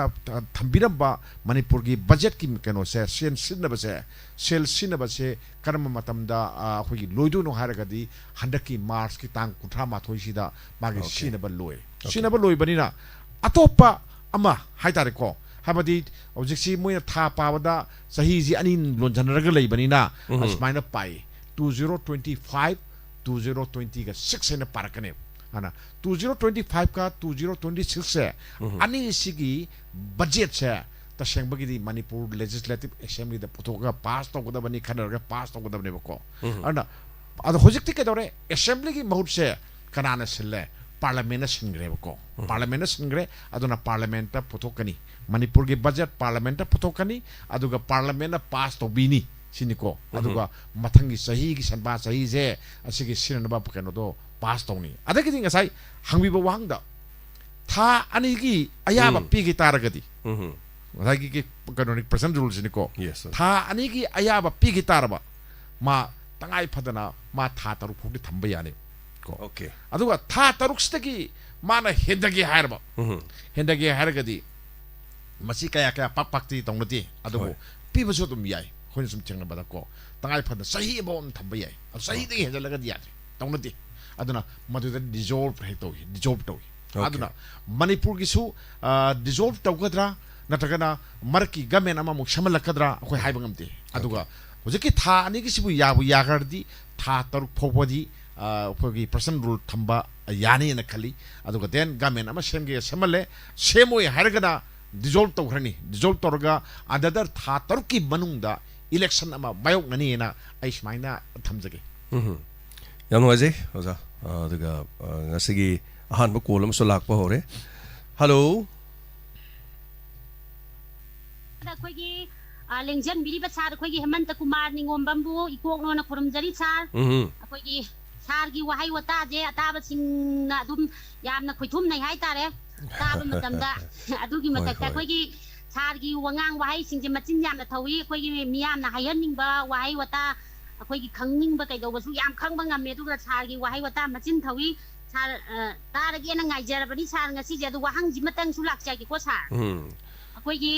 ꯊꯝꯕꯤꯔꯝꯕ ꯃꯅꯤꯄꯨꯔꯒꯤ ꯕꯖꯦꯠꯀꯤ ꯀꯩꯅꯣꯁꯦ, ꯁꯦꯜ ꯁꯤꯖꯤꯟꯅꯕꯁꯦ, ꯁꯦꯜ ꯁꯤꯖꯤꯟꯅꯕꯁꯦ ꯀꯔꯝꯕ ꯃꯇꯝꯗ, ꯑ, ꯑꯩꯈꯣꯏꯒꯤ ꯂꯣꯏꯗꯣꯏꯅꯣ ꯍꯥꯏꯔꯒꯗꯤ ꯍꯟꯗꯛꯀꯤ ꯃꯥꯔꯆꯀꯤ ꯇꯥꯡ ꯀꯨꯟꯊ꯭ꯔꯥ ꯃꯥꯊꯣꯏꯁꯤꯗ ꯃꯥꯒꯤ Okay. ꯁꯤꯖꯤꯟꯅꯕ ꯂꯣꯏ꯫ ꯁꯤꯖꯤꯟꯅꯕ ꯂꯣꯏꯕꯅꯤꯅ ꯑꯇꯣꯞꯄ ꯑꯃ ꯍꯥꯏꯇꯥꯔꯦꯀꯣ, ꯍꯥꯏꯕꯗꯤ ꯍꯧꯖꯤꯛꯁꯤ ꯃꯣꯏꯅ ꯊꯥ ꯄꯥꯕꯗ ꯆꯍꯤꯁꯤ ꯑꯅꯤ ꯂꯣꯟꯁꯤꯟꯅꯔꯒ ꯂꯩꯕꯅꯤꯅ ꯎꯝ꯫ ꯑꯁꯨꯃꯥꯏꯅ ꯄꯥꯏ, two zero twenty five, two zero twenty ꯒ six ꯍꯥꯏꯅ ꯄꯥꯔꯛꯀꯅꯦꯕ꯫ ꯑꯗꯨꯅ two zero twenty five ꯀ two zero twenty six ꯁꯦ, ꯑꯅꯤꯁꯤꯒꯤ ꯕꯖꯦꯠꯁꯦ ꯇꯁꯦꯡꯕꯒꯤꯗꯤ ꯃꯅꯤꯄꯨꯔ ꯂꯦꯖꯤꯁꯂꯦꯇꯤꯚ ꯑꯦꯁꯦꯝꯕ꯭ꯂꯤꯗ ꯄꯨꯊꯣꯛꯑꯒ ꯄꯥꯁ ꯇꯧꯒꯗꯕꯅꯤ, ꯈꯟꯅꯔꯒ ꯄꯥꯁ ꯇꯧꯒꯗꯕꯅꯦꯕꯀꯣ꯫ ꯑꯗꯨꯅ ꯑꯗꯣ ꯍꯧꯖꯤꯛꯇꯤ ꯀꯩꯗꯧꯔꯦ? ꯑꯦꯁꯦꯝꯕ꯭ꯂꯤꯒꯤ ꯃꯍꯨꯠꯁꯦ ꯀꯅꯥꯅ ꯁꯤꯜꯂꯦ? ꯄꯥꯔꯂꯤꯌꯥꯃꯦꯟꯅ ꯁꯤꯟꯈ꯭ꯔꯦꯕꯀꯣ꯫ ꯄꯥꯔꯂꯤꯌꯥꯃꯦꯟꯅ ꯁꯤꯟꯈ꯭ꯔꯦ, ꯑꯗꯨꯅ ꯄꯥꯔꯂꯤꯌꯥꯃꯦꯟꯇ ꯄꯨꯊꯣꯛꯀꯅꯤ꯫ ꯃꯅꯤꯄꯨꯔꯒꯤ ꯕꯖꯦꯠ ꯄꯥꯔꯂꯤꯌꯥꯃꯦꯟꯇ ꯄꯨꯊꯣꯛꯀꯅꯤ, ꯑꯗꯨꯒ ꯄꯥꯔꯂꯤꯌꯥꯃꯦꯟꯅ ꯄꯥꯁ ꯇꯧꯕꯤꯅꯤ ꯁꯤꯅꯤꯀꯣ꯫ ꯑꯗꯨꯒ ꯃꯊꯪꯒꯤ ꯆꯍꯤꯒꯤ ꯁꯦꯟꯕꯥ ꯆꯍꯤꯁꯦ ꯑꯁꯤꯒꯤ ꯁꯤꯖꯤꯟꯅꯅꯕ ꯀꯩꯅꯣꯗꯣ ꯄꯥꯁ ꯇꯧꯅꯤ꯫ ꯑꯗꯒꯤꯗꯤ ꯉꯁꯥꯏ ꯍꯪꯕꯤꯕ ꯋꯥꯍꯪꯗ ꯊꯥ ꯑꯅꯤꯒꯤ ꯑꯌꯥꯕ ꯎꯝ꯫ ꯄꯤꯈꯤ ꯇꯥꯔꯒꯗꯤ, ꯎꯝ꯫ ꯉꯁꯥꯏꯒꯤ ꯀꯩꯅꯣꯅꯤ, ꯄ꯭ꯔꯖꯦꯟꯠ ꯔꯨꯜꯁꯤꯅꯤꯀꯣ꯫ Yes, sir. ꯊꯥ ꯑꯅꯤꯒꯤ ꯑꯌꯥꯕ ꯄꯤꯈꯤ ꯇꯥꯔꯕ, ꯃꯥ ꯇꯉꯥꯏ ꯐꯗꯅ ꯃꯥ ꯊꯥ ꯇꯔꯨꯛ ꯐꯥꯎꯗꯤ ꯊꯝꯕ ꯌꯥꯅꯤ ꯀꯣ꯫ Okay. ꯑꯗꯨꯒ ꯊꯥ ꯇꯔꯨꯛꯁꯤꯗꯒꯤ ꯃꯥꯅ ꯍꯦꯟꯊꯒꯦ ꯍꯥꯏꯔꯕ, ꯎꯝ꯫ ꯍꯦꯟꯊꯒꯦ ꯍꯥꯏꯔꯒꯗꯤ ꯃꯁꯤ ꯀꯌꯥ ꯀꯌꯥ ꯄꯥꯛ ꯄꯥꯛꯇꯤ ꯇꯧꯅꯗꯦ, ꯑꯗꯨꯕꯨ ꯍꯣꯏ꯫ ꯄꯤꯕꯁꯨ ꯑꯗꯨꯝ ꯌꯥꯏ꯫ ꯑꯩꯈꯣꯏꯅ ꯁꯨꯝ ꯊꯦꯡꯅꯕꯗꯀꯣ, ꯇꯉꯥꯏ ꯐꯗꯅ ꯆꯍꯤ ꯑꯃ ꯑꯃ ꯊꯝꯕ ꯌꯥꯏ꯫ ꯑꯗꯨ ꯆꯍꯤꯗꯒꯤ ꯍꯦꯟꯖꯜꯂꯒꯗꯤ ꯌꯥꯗ꯭ꯔꯦ, ꯇꯧꯅꯗꯦ꯫ ꯑꯗꯨꯅ ꯃꯗꯨꯗ ꯗꯤꯖꯣꯜꯕ ꯍꯦꯛ ꯇꯧꯏ, ꯗꯤꯖꯣꯜꯕ ꯇꯧꯏ꯫ Okay. ꯑꯗꯨꯅ ꯃꯅꯤꯄꯨꯔꯒꯤꯁꯨ ꯗꯤꯖꯣꯜꯕ ꯇꯧꯒꯗ꯭ꯔꯥ, ꯅꯠꯇ꯭ꯔꯒꯅ ꯃꯔꯛꯀꯤ ꯒꯃꯦꯟ ꯑꯃꯃꯨꯛ ꯁꯦꯝꯍꯜꯂꯛꯀꯗ꯭ꯔꯥ, ꯑꯩꯈꯣꯏ ꯍꯥꯏꯕ ꯉꯝꯗꯦ꯫ ꯑꯗꯨꯒ ꯍꯧꯖꯤꯛꯀꯤ ꯊꯥ ꯑꯅꯤꯒꯤꯁꯤꯕꯨ ꯌꯥꯕꯨ ꯌꯥꯈ꯭ꯔꯗꯤ, ꯊꯥ ꯇꯔꯨꯛ ꯐꯥꯎꯕꯗꯤ ꯑ, ꯑꯩꯈꯣꯏꯒꯤ ꯄꯔꯁꯅꯦꯜ ꯔꯨꯜ ꯊꯝꯕ ꯌꯥꯅꯤꯅ ꯈꯜꯂꯤ꯫ ꯑꯗꯨꯒ ꯗꯦꯟ ꯒꯃꯦꯟ ꯑꯃ ꯁꯦꯝꯒꯦ ꯁꯦꯝꯍꯜꯂꯦ, ꯁꯦꯝꯃꯣꯏ ꯍꯥꯏꯔꯒꯅ ꯗꯤꯖꯣꯜꯕ ꯇꯧꯈ꯭ꯔꯅꯤ꯫ ꯗꯤꯖꯣꯜꯕ ꯇꯧꯔꯒ ꯑꯟꯗꯔ ꯊꯥ ꯇꯔꯨꯛꯀꯤ ꯃꯅꯨꯡꯗ ꯏꯂꯦꯛꯁꯟ ꯑꯃ ꯃꯥꯌꯣꯛꯅꯅꯤꯅ ꯑꯩ ꯁꯨꯃꯥꯏꯅ ꯊꯝꯖꯒꯦ꯫ ꯎꯝ, ꯌꯥꯝ ꯅꯨꯡꯉꯥꯏꯖꯩ ꯑꯣꯖꯥ꯫ ꯑ, ꯑꯗꯨꯒ, ꯑ, ꯉꯁꯤꯒꯤ ꯑꯍꯥꯟꯕ ꯀꯣꯜ ꯑꯃꯁꯨ ꯂꯥꯛꯄ ꯍꯧꯔꯦ꯫ ꯍꯜꯂꯣ꯫ ꯑꯩꯈꯣꯏꯒꯤ, ꯑ, ꯂꯦꯡꯖꯟꯕꯤꯔꯤꯕ ꯁꯥꯔ ꯑꯩꯈꯣꯏꯒꯤ ꯍꯦꯃꯟꯇ ꯀꯨꯃꯥꯔ ꯅꯤꯉꯣꯝꯕꯝꯕꯨ ꯏꯀꯣꯛꯅꯣꯅ ꯈꯨꯔꯨꯝꯖꯔꯤ ꯁꯥꯔ꯫ ꯎꯝ꯫ ꯑꯩꯈꯣꯏꯒꯤ ꯁꯥꯔꯒꯤ ꯋꯥꯍꯩ ꯋꯥꯇꯥꯁꯦ ꯑꯇꯥꯕꯁꯤꯡꯅ ꯑꯗꯨꯝ ꯌꯥꯝꯅ ꯈꯣꯏꯊꯨꯝꯅꯩ ꯍꯥꯏꯇꯥꯔꯦ꯫ ꯇꯥꯕ ꯃꯇꯝꯗ ꯑꯗꯨꯒꯤ ꯍꯣꯏ, ꯃꯊꯛꯇ ꯍꯣꯏ꯫ ꯑꯩꯈꯣꯏꯒꯤ ꯁꯥꯔꯒꯤ ꯋꯥꯉꯥꯡ ꯋꯥꯍꯩꯁꯤꯡꯁꯦ ꯃꯆꯤꯟ ꯌꯥꯝꯅ ꯊꯧꯏ꯫ ꯑꯩꯈꯣꯏꯒꯤ ꯃꯤꯌꯥꯝꯅ ꯍꯥꯏꯍꯟꯅꯤꯡꯕ ꯋꯥꯍꯩ ꯋꯥꯇꯥ, ꯑꯩꯈꯣꯏꯒꯤ ꯈꯪꯅꯤꯡꯕ ꯀꯩꯗꯧꯕꯁꯨ ꯌꯥꯝ ꯈꯪꯕ ꯉꯝꯃꯦ꯫ ꯑꯗꯨꯒ ꯁꯥꯔꯒꯤ ꯋꯥꯍꯩ ꯋꯥꯇꯥ ꯃꯆꯤꯟ ꯊꯧꯏ꯫ ꯁꯥꯔ, ꯑ, ꯇꯥꯔꯒꯦꯅ ꯉꯥꯏꯖꯔꯕꯅꯤ ꯁꯥꯔ꯫ ꯉꯁꯤꯁꯦ ꯑꯗꯨ ꯋꯥꯍꯪꯁꯤꯃꯇꯪꯁꯨ ꯂꯥꯛꯆꯒꯦꯀꯣ ꯁꯥꯔ꯫ ꯎꯝ꯫ ꯑꯩꯈꯣꯏꯒꯤ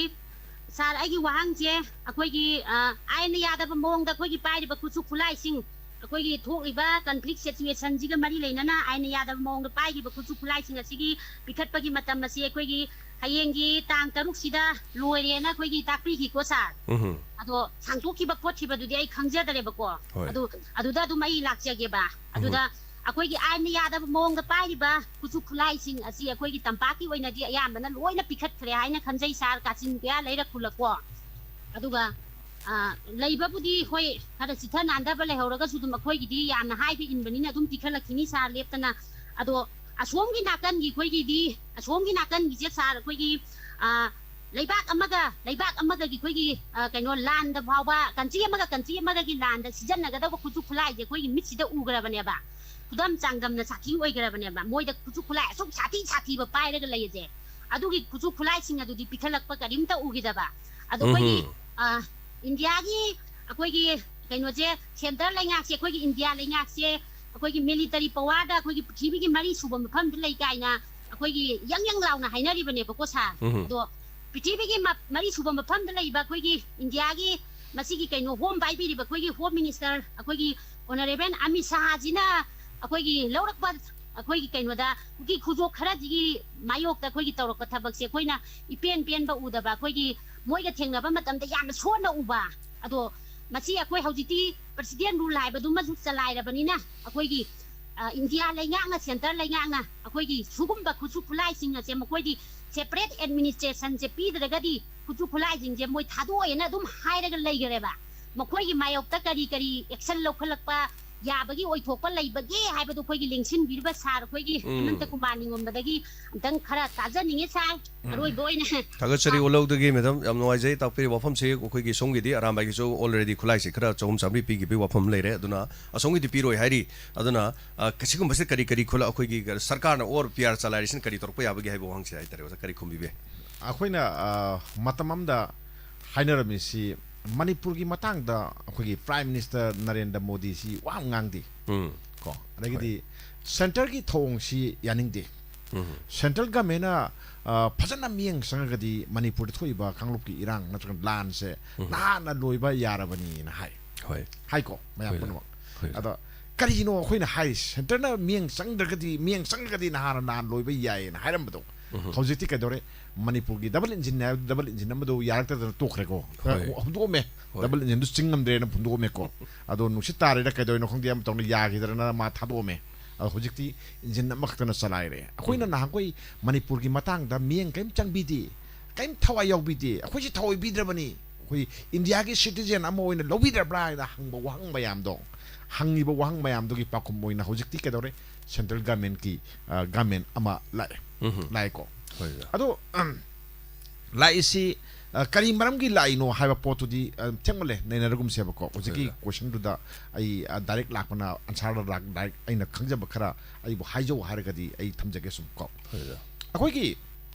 ꯁꯥꯔ, ꯑꯩꯒꯤ ꯋꯥꯍꯪꯁꯦ ꯑꯩꯈꯣꯏꯒꯤ, ꯑ, ꯑꯥꯏꯟꯅ ꯌꯥꯗꯕ ꯃꯑꯣꯡꯗ ꯑꯩꯈꯣꯏꯒꯤ ꯄꯥꯏꯔꯤꯕ ꯈꯨꯠꯁꯨ ꯈꯨꯠꯂꯥꯏꯁꯤꯡ, ꯑꯩꯈꯣꯏꯒꯤ ꯊꯣꯛꯂꯤꯕ ꯀꯟꯐ꯭ꯂꯤꯛ ꯁꯤꯆꯨꯋꯦꯁꯟꯁꯤꯒ ꯃꯔꯤ ꯂꯩꯅꯅ ꯑꯥꯏꯟꯅ ꯌꯥꯗꯕ ꯃꯑꯣꯡꯗ ꯄꯥꯏꯈꯤꯕ ꯈꯨꯠꯁꯨ ꯈꯨꯠꯂꯥꯏꯁꯤꯡ ꯑꯁꯤꯒꯤ ꯄꯤꯈꯠꯄꯒꯤ ꯃꯇꯝ ꯑꯁꯤ ꯑꯩꯈꯣꯏꯒꯤ ꯍꯌꯦꯡꯒꯤ ꯇꯥꯡ ꯇꯔꯨꯛꯁꯤꯗ ꯂꯣꯏꯔꯦꯅ ꯑꯩꯈꯣꯏꯒꯤ ꯇꯥꯛꯄꯤꯈꯤꯀꯣ ꯁꯥꯔ꯫ ꯎꯝ꯫ ꯑꯗꯣ ꯁꯥꯡꯗꯣꯛꯈꯤꯕ ꯈꯣꯠꯈꯤꯕꯗꯨꯗꯤ ꯑꯩ ꯈꯪꯖꯗꯔꯦꯕꯀꯣ꯫ ꯍꯣꯏ꯫ ꯑꯗꯨ, ꯑꯗꯨꯗ ꯑꯗꯨꯝ ꯑꯩ ꯂꯥꯛꯆꯒꯦꯕ꯫ ꯑꯗꯨꯗ ꯑꯩꯈꯣꯏꯒꯤ ꯑꯥꯏꯟꯅ ꯌꯥꯗꯕ ꯃꯑꯣꯡꯗ ꯄꯥꯏꯔꯤꯕ ꯈꯨꯠꯁꯨ ꯈꯨꯠꯂꯥꯏꯁꯤꯡ ꯑꯁꯤ ꯑꯩꯈꯣꯏꯒꯤ ꯇꯝꯄꯥꯛꯀꯤ ꯑꯣꯏꯅꯗꯤ ꯑꯌꯥꯝꯕꯅ ꯂꯣꯏꯅ ꯄꯤꯈꯠꯈ꯭ꯔꯦ ꯍꯥꯏꯅ ꯈꯟꯖꯩ ꯁꯥꯔ, ꯀꯥꯆꯤꯟ ꯀꯣꯌꯥ ꯂꯩꯔꯛ ꯈꯨꯜꯂꯛꯀꯣ꯫ ꯑꯗꯨꯒ, ꯑ, ꯂꯩꯕꯕꯨꯗꯤ ꯍꯣꯏ ꯈꯔ ꯆꯤꯊ ꯅꯥꯟꯊꯕ ꯂꯩꯍꯧꯔꯒꯁꯨ ꯑꯗꯨꯝ ꯑꯩꯈꯣꯏꯒꯤꯗꯤ ꯌꯥꯝꯅ ꯍꯥꯏꯕ ꯏꯟꯕꯅꯤꯅ ꯑꯗꯨꯝ ꯄꯤꯈꯠꯂꯛꯈꯤꯅꯤ ꯁꯥꯔ ꯂꯦꯞꯇꯅ꯫ ꯑꯗꯣ ꯑꯁꯣꯝꯒꯤ ꯅꯥꯀꯟꯒꯤ ꯑꯩꯈꯣꯏꯒꯤꯗꯤ, ꯑꯁꯣꯝꯒꯤ ꯅꯥꯀꯟꯒꯤꯁꯦ ꯁꯥꯔ ꯑꯩꯈꯣꯏꯒꯤ, ꯑ, ꯂꯩꯕꯥꯛ ꯑꯃꯒ ꯂꯩꯕꯥꯛ ꯑꯃꯒꯒꯤ ꯑꯩꯈꯣꯏꯒꯤ, ꯑ, ꯀꯩꯅꯣ ꯂꯥꯟꯗ ꯐꯥꯎꯕ, ꯀꯟꯇ꯭ꯔꯤ ꯑꯃꯒ ꯀꯟꯇ꯭ꯔꯤ ꯑꯃꯒꯒꯤ ꯂꯥꯟꯗ ꯁꯤꯖꯤꯟꯅꯒꯗꯧꯕ ꯈꯨꯠꯁꯨ ꯈꯨꯠꯂꯥꯏꯁꯦ ꯑꯩꯈꯣꯏꯒꯤ ꯃꯤꯠꯁꯤꯗ ꯎꯈ꯭ꯔꯕꯅꯦꯕ꯫ ꯈꯨꯗꯝ ꯆꯥꯡꯗꯝꯅ ꯁꯥꯊꯤ ꯑꯣꯏꯈ꯭ꯔꯕꯅꯦꯕ꯫ ꯃꯣꯏꯗ ꯈꯨꯠꯁꯨ ꯈꯨꯠꯂꯥꯏ ꯑꯁꯨꯛ ꯁꯥꯊꯤ ꯁꯥꯊꯤꯕ ꯄꯥꯏꯔꯒ ꯂꯩꯔꯤꯁꯦ꯫ ꯑꯗꯨꯒꯤ ꯈꯨꯠꯁꯨ ꯈꯨꯠꯂꯥꯏꯁꯤꯡ ꯑꯗꯨꯗꯤ ꯄꯤꯈꯠꯂꯛꯄ ꯀꯔꯤꯝꯇ ꯎꯈꯤꯗꯕ꯫ ꯑꯗꯣ ꯑꯩꯈꯣꯏꯒꯤ, ꯎꯝꯍꯨꯝ꯫ ꯑ, ꯏꯟꯗꯤꯌꯥꯒꯤ ꯑꯩꯈꯣꯏꯒꯤ ꯀꯩꯅꯣꯁꯦ, ꯁꯦꯟꯇꯔ ꯂꯩꯉꯥꯛꯁꯦ, ꯑꯩꯈꯣꯏꯒꯤ ꯏꯟꯗꯤꯌꯥ ꯂꯩꯉꯥꯛꯁꯦ, ꯑꯩꯈꯣꯏꯒꯤ ꯃꯤꯂꯤꯇꯔꯤ ꯄꯋꯥꯔꯗ ꯑꯩꯈꯣꯏꯒꯤ ꯄ꯭ꯔꯤꯊꯤꯕꯤꯒꯤ ꯃꯔꯤ ꯁꯨꯕ ꯃꯐꯝꯗ ꯂꯩ ꯀꯥꯏꯅ ꯑꯩꯈꯣꯏꯒꯤ ꯌꯪ ꯌꯪ ꯂꯥꯎꯅ ꯍꯥꯏꯅꯔꯤꯕꯅꯦꯕꯀꯣ ꯁꯥꯔ꯫ ꯎꯝꯍꯨꯝ꯫ ꯑꯗꯣ ꯄ꯭ꯔꯤꯊꯤꯕꯤꯒꯤ ꯃ-, ꯃꯔꯤ ꯁꯨꯕ ꯃꯐꯝꯗ ꯂꯩꯕ ꯑꯩꯈꯣꯏꯒꯤ ꯏꯟꯗꯤꯌꯥꯒꯤ ꯃꯁꯤꯒꯤ ꯀꯩꯅꯣ ꯍꯣꯝ ꯄꯥꯏꯕꯤꯔꯤꯕ ꯑꯩꯈꯣꯏꯒꯤ ꯍꯣꯝ ꯃꯤꯅꯤꯁꯇꯔ ꯑꯩꯈꯣꯏꯒꯤ ꯑꯣꯅꯔꯦꯕꯜ ꯑꯃꯤꯠ ꯁꯥꯍꯖꯤꯅ ꯑꯩꯈꯣꯏꯒꯤ ꯂꯧꯔꯛꯄ ꯑꯩꯈꯣꯏꯒꯤ ꯀꯩꯅꯣꯗ ꯀꯨꯀꯤ ꯈꯨꯖꯣꯛ ꯈꯔꯁꯤꯒꯤ ꯃꯥꯌꯣꯛꯇ ꯑꯩꯈꯣꯏꯒꯤ ꯇꯧꯔꯛꯄ ꯊꯕꯛꯁꯦ ꯑꯩꯈꯣꯏꯅ ꯏꯄꯦꯟ ꯄꯦꯟꯕ ꯎꯗꯕ, ꯑꯩꯈꯣꯏꯒꯤ ꯃꯣꯏꯒ ꯊꯦꯡꯅꯕ ꯃꯇꯝꯗ ꯌꯥꯝꯅ ꯁꯣꯟꯅ ꯎꯕ꯫ ꯑꯗꯣ ꯃꯁꯤ ꯑꯩꯈꯣꯏ ꯍꯧꯖꯤꯛꯇꯤ ꯄ꯭ꯔꯁꯤꯗꯦꯟ ꯔꯨꯜ ꯍꯥꯏꯕꯗꯨꯃꯁꯨ ꯆꯂꯥꯏꯔꯕꯅꯤꯅ ꯑꯩꯈꯣꯏꯒꯤ ꯏꯟꯗꯤꯌꯥ ꯂꯩꯉꯥꯛꯅ, ꯁꯦꯟꯇꯔ ꯂꯩꯉꯥꯛꯅ ꯑꯩꯈꯣꯏꯒꯤ ꯁꯤꯒꯨꯝꯕ ꯈꯨꯠꯁꯨ ꯈꯨꯠꯂꯥꯏꯁꯤꯡ ꯑꯁꯦ ꯃꯈꯣꯏꯗꯤ ꯁꯦꯄꯔꯦꯠ ꯑꯦꯗꯃꯤꯅꯤꯁꯇ꯭ꯔꯦꯁꯟꯁꯦ ꯄꯤꯗ꯭ꯔꯒꯗꯤ ꯈꯨꯠꯁꯨ ꯈꯨꯠꯂꯥꯏꯁꯤꯡꯁꯦ ꯃꯣꯏ ꯊꯥꯗꯣꯛꯑꯦꯅ ꯑꯗꯨꯝ ꯍꯥꯏꯔꯒ ꯂꯩꯈꯔꯦꯕ꯫ ꯃꯈꯣꯏꯒꯤ ꯃꯥꯌꯣꯛꯇ ꯀꯔꯤ ꯀꯔꯤ ꯑꯦꯛꯁꯟ ꯂꯧꯈꯠꯂꯛꯄ ꯌꯥꯕꯒꯤ ꯑꯣꯏꯊꯣꯛꯄ ꯂꯩꯕꯒꯦ ꯍꯥꯏꯕꯗꯨ ꯑꯩꯈꯣꯏꯒꯤ ꯂꯦꯡꯁꯤꯟꯕꯤꯔꯤꯕ ꯁꯥꯔ ꯑꯩꯈꯣꯏꯒꯤ ꯎꯝ꯫ ꯍꯦꯃꯟꯇ ꯀꯨꯃꯥꯔ ꯅꯤꯡꯉꯣꯝꯕꯗꯒꯤ ꯑꯝꯇꯪ ꯈꯔ ꯇꯥꯖꯅꯤꯡꯉꯤ ꯁꯥꯔ꯫ ꯎꯝ꯫ ꯑꯔꯣꯏꯕ ꯑꯣꯏꯅ ꯊꯥꯒꯠꯆꯔꯤ ꯋꯥꯂꯧꯗꯒꯤ ꯃꯦꯗꯥꯝ, ꯌꯥꯝ ꯅꯨꯡꯉꯥꯏꯖꯩ ꯇꯥꯛꯄꯤꯔꯤꯕ ꯋꯥꯐꯝꯁꯤ꯫ ꯑꯩꯈꯣꯏꯒꯤ ꯁꯣꯝꯒꯤꯗꯤ ꯑꯔꯥꯝꯕꯥꯏꯒꯤꯁꯨ already ꯈꯨꯠꯂꯥꯏꯁꯤ ꯈꯔ ꯆꯍꯨꯝ ꯆꯥꯃꯔꯤ ꯄꯤꯈꯤꯕꯒꯤ ꯋꯥꯐꯝ ꯂꯩꯔꯦ, ꯑꯗꯨꯅ ꯑꯁꯣꯝꯒꯤꯗꯤ ꯄꯤꯔꯣꯏ ꯍꯥꯏꯔꯤ꯫ ꯑꯗꯨꯅ ꯑ, ꯁꯤꯒꯨꯝꯕꯁꯤꯗ ꯀꯔꯤ ꯀꯔꯤ ꯈꯨꯠꯂꯥꯏ ꯑꯩꯈꯣꯏꯒꯤ ꯁꯔꯀꯥꯔꯅ ꯑꯣꯔ ꯄꯤ ꯑꯥꯔ ꯆꯂꯥꯏꯔꯤꯁꯤꯅ ꯀꯔꯤ ꯇꯧꯔꯛꯄ ꯌꯥꯕꯒꯦ ꯍꯥꯏꯕ ꯋꯥꯍꯪꯁꯤ ꯍꯥꯏꯇꯥꯔꯦ ꯑꯣꯖꯥ, ꯀꯔꯤ ꯈꯨꯝꯕꯤꯕ ꯌꯥꯏ? ꯑꯩꯈꯣꯏꯅ ꯑ, ꯃꯇꯝ ꯑꯃꯗ ꯍꯥꯏꯅꯔꯝꯃꯤꯁꯤ ꯃꯅꯤꯄꯨꯔꯒꯤ ꯃꯇꯥꯡꯗ ꯑꯩꯈꯣꯏꯒꯤ ꯄ꯭ꯔꯥꯏꯝ ꯃꯤꯅꯤꯁꯇꯔ ꯅꯔꯦꯟꯗ꯭ꯔ ꯃꯣꯗꯤꯁꯤ ꯋꯥ ꯌꯥꯝ ꯉꯥꯡꯗꯦ ꯎꯝ꯫ ꯀꯣ, ꯑꯗꯒꯤꯗꯤ ꯍꯣꯏ꯫ ꯁꯦꯟꯇꯔꯒꯤ ꯊꯧꯑꯣꯡꯁꯤ ꯌꯥꯅꯤꯡꯗꯦ꯫ ꯎꯝ꯫ ꯁꯦꯟꯇ꯭ꯔꯦꯜ ꯒꯃꯦꯟꯅ ꯑ, ꯐꯖꯅ ꯃꯤꯠꯌꯦꯡ ꯆꯪꯉꯒꯗꯤ ꯃꯅꯤꯄꯨꯔꯗ ꯊꯣꯛꯏꯕ ꯀꯥꯡꯂꯨꯞꯀꯤ ꯏꯔꯥꯡ ꯅꯠꯇ꯭ꯔꯒ ꯂꯥꯟꯁꯦ ꯎꯝ꯫ ꯅꯍꯥꯟꯅ ꯂꯣꯏꯕ ꯌꯥꯔꯕꯅꯤꯅ ꯍꯥꯏ꯫ ꯍꯣꯏ꯫ ꯍꯥꯏꯀꯣ, ꯃꯌꯥꯝ ꯍꯣꯏ꯫ ꯄꯨꯝꯅꯃꯛ꯫ ꯍꯣꯏ꯫ ꯑꯗꯣ ꯀꯔꯤꯅꯣ ꯑꯩꯈꯣꯏꯅ ꯍꯥꯏꯔꯤꯁꯦ? ꯁꯦꯟꯇꯔꯅ ꯃꯤꯠꯌꯦꯡ ꯆꯪꯗ꯭ꯔꯒꯗꯤ, ꯃꯤꯠꯌꯦꯡ ꯆꯪꯉꯒꯗꯤ ꯅꯍꯥꯟꯅ ꯅꯍꯥꯟ ꯂꯣꯏꯕ ꯌꯥꯏꯌꯦꯅ ꯍꯥꯏꯔꯝꯕꯗꯣ꯫ ꯎꯝ꯫ ꯍꯧꯖꯤꯛꯇꯤ ꯀꯩꯗꯧꯔꯦ? ꯃꯅꯤꯄꯨꯔꯒꯤ ꯗꯕꯜ ꯏꯟꯖꯤꯟ ꯍꯥꯏꯕ ꯗꯕꯜ ꯏꯟꯖꯤꯟ ꯑꯃꯗꯣ ꯌꯥꯔꯛꯇꯗꯅ ꯇꯣꯛꯈ꯭ꯔꯦꯀꯣ꯫ ꯍꯣꯏ꯫ ꯍꯧꯗꯣꯛꯑꯝꯃꯦ꯫ ꯍꯣꯏ꯫ ꯗꯕꯜ ꯏꯟꯖꯤꯟꯗꯨ ꯆꯤꯡ ꯉꯝꯗ꯭ꯔꯦꯅ ꯍꯨꯟꯗꯣꯛꯑꯝꯃꯦꯀꯣ꯫ ꯑꯗꯣ ꯅꯨꯡꯁꯤꯠ ꯇꯥꯔꯦꯅ ꯀꯩꯗꯧꯔꯤꯅꯣ ꯈꯪꯗꯦ, ꯑꯃ ꯇꯧꯅ ꯌꯥꯈꯤꯗ꯭ꯔꯅ ꯃꯥ ꯊꯥꯗꯣꯛꯑꯝꯃꯦ꯫ ꯑꯗꯣ ꯍꯧꯖꯤꯛꯇꯤ ꯏꯟꯖꯤꯟ ꯑꯃꯈꯛꯇꯅ ꯆꯂꯥꯏꯔꯦ꯫ ꯑꯩꯈꯣꯏꯅ ꯎꯝ꯫ ꯅꯍꯥꯟꯈꯣꯏ ꯃꯅꯤꯄꯨꯔꯒꯤ ꯃꯇꯥꯡꯗ ꯃꯤꯠꯌꯦꯡ ꯀꯔꯤꯝ ꯆꯪꯕꯤꯗꯦ, ꯀꯔꯤꯝ ꯊꯋꯥꯏ ꯌꯥꯎꯕꯤꯗꯦ, ꯑꯩꯈꯣꯏꯁꯤ ꯊꯑꯣꯏꯕꯤꯗ꯭ꯔꯕꯅꯤ, ꯑꯩꯈꯣꯏ ꯏꯟꯗꯤꯌꯥꯒꯤ ꯁꯤꯇꯤꯖꯦꯟ ꯑꯃ ꯑꯣꯏꯅ ꯂꯧꯕꯤꯗ꯭ꯔꯕ꯭ꯔꯥ ꯍꯥꯏꯅ ꯍꯪꯕ ꯋꯥꯍꯪ ꯃꯌꯥꯝꯗꯣ, ꯍꯪꯉꯤꯕ ꯋꯥꯍꯪ ꯃꯌꯥꯝꯗꯨꯒꯤ ꯄꯥꯎꯈꯨꯝ ꯑꯣꯏꯅ ꯍꯧꯖꯤꯛꯇꯤ ꯀꯩꯗꯧꯔꯦ? ꯁꯦꯟꯇ꯭ꯔꯦꯜ ꯒꯃꯦꯟꯀꯤ, ꯑ, ꯒꯃꯦꯟ ꯑꯃ ꯂꯥꯛꯑꯦ꯫ ꯎꯝ꯫ ꯂꯥꯛꯑꯦꯀꯣ꯫ ꯍꯣꯏ, ꯑꯣꯖꯥ꯫ ꯑꯗꯣ, ꯎꯝ, ꯂꯥꯛꯏꯁꯤ, ꯑ, ꯀꯔꯤ ꯃꯔꯝꯒꯤ ꯂꯥꯛꯏꯅꯣ ꯍꯥꯏꯕ ꯄꯣꯠꯇꯨꯗꯤ, ꯑ, ꯊꯦꯡꯃꯜꯂꯦ, ꯅꯩꯅꯔꯒꯨꯝꯁꯦꯕꯀꯣ꯫ ꯍꯧꯖꯤꯛꯀꯤ ꯍꯣꯏ, ꯑꯣꯖꯥ꯫ ꯀꯣꯏꯁꯟꯗꯨꯗ ꯑꯩ, ꯑ, ꯗꯥꯏꯔꯦꯛ ꯂꯥꯛꯄꯅ, ꯑꯟꯁꯥꯔꯗ ꯂꯥꯛ-, ꯗꯥꯏꯔꯦꯛ ꯑꯩꯅ ꯈꯪꯖꯕ ꯈꯔ ꯑꯩꯕꯨ ꯍꯥꯏꯖꯧ ꯍꯥꯏꯔꯒꯗꯤ ꯑꯩ ꯊꯝꯖꯒꯦ ꯁꯨꯝ ꯀꯣ꯫ ꯍꯣꯏ, ꯑꯣꯖꯥ꯫ ꯑꯩꯈꯣꯏꯒꯤ,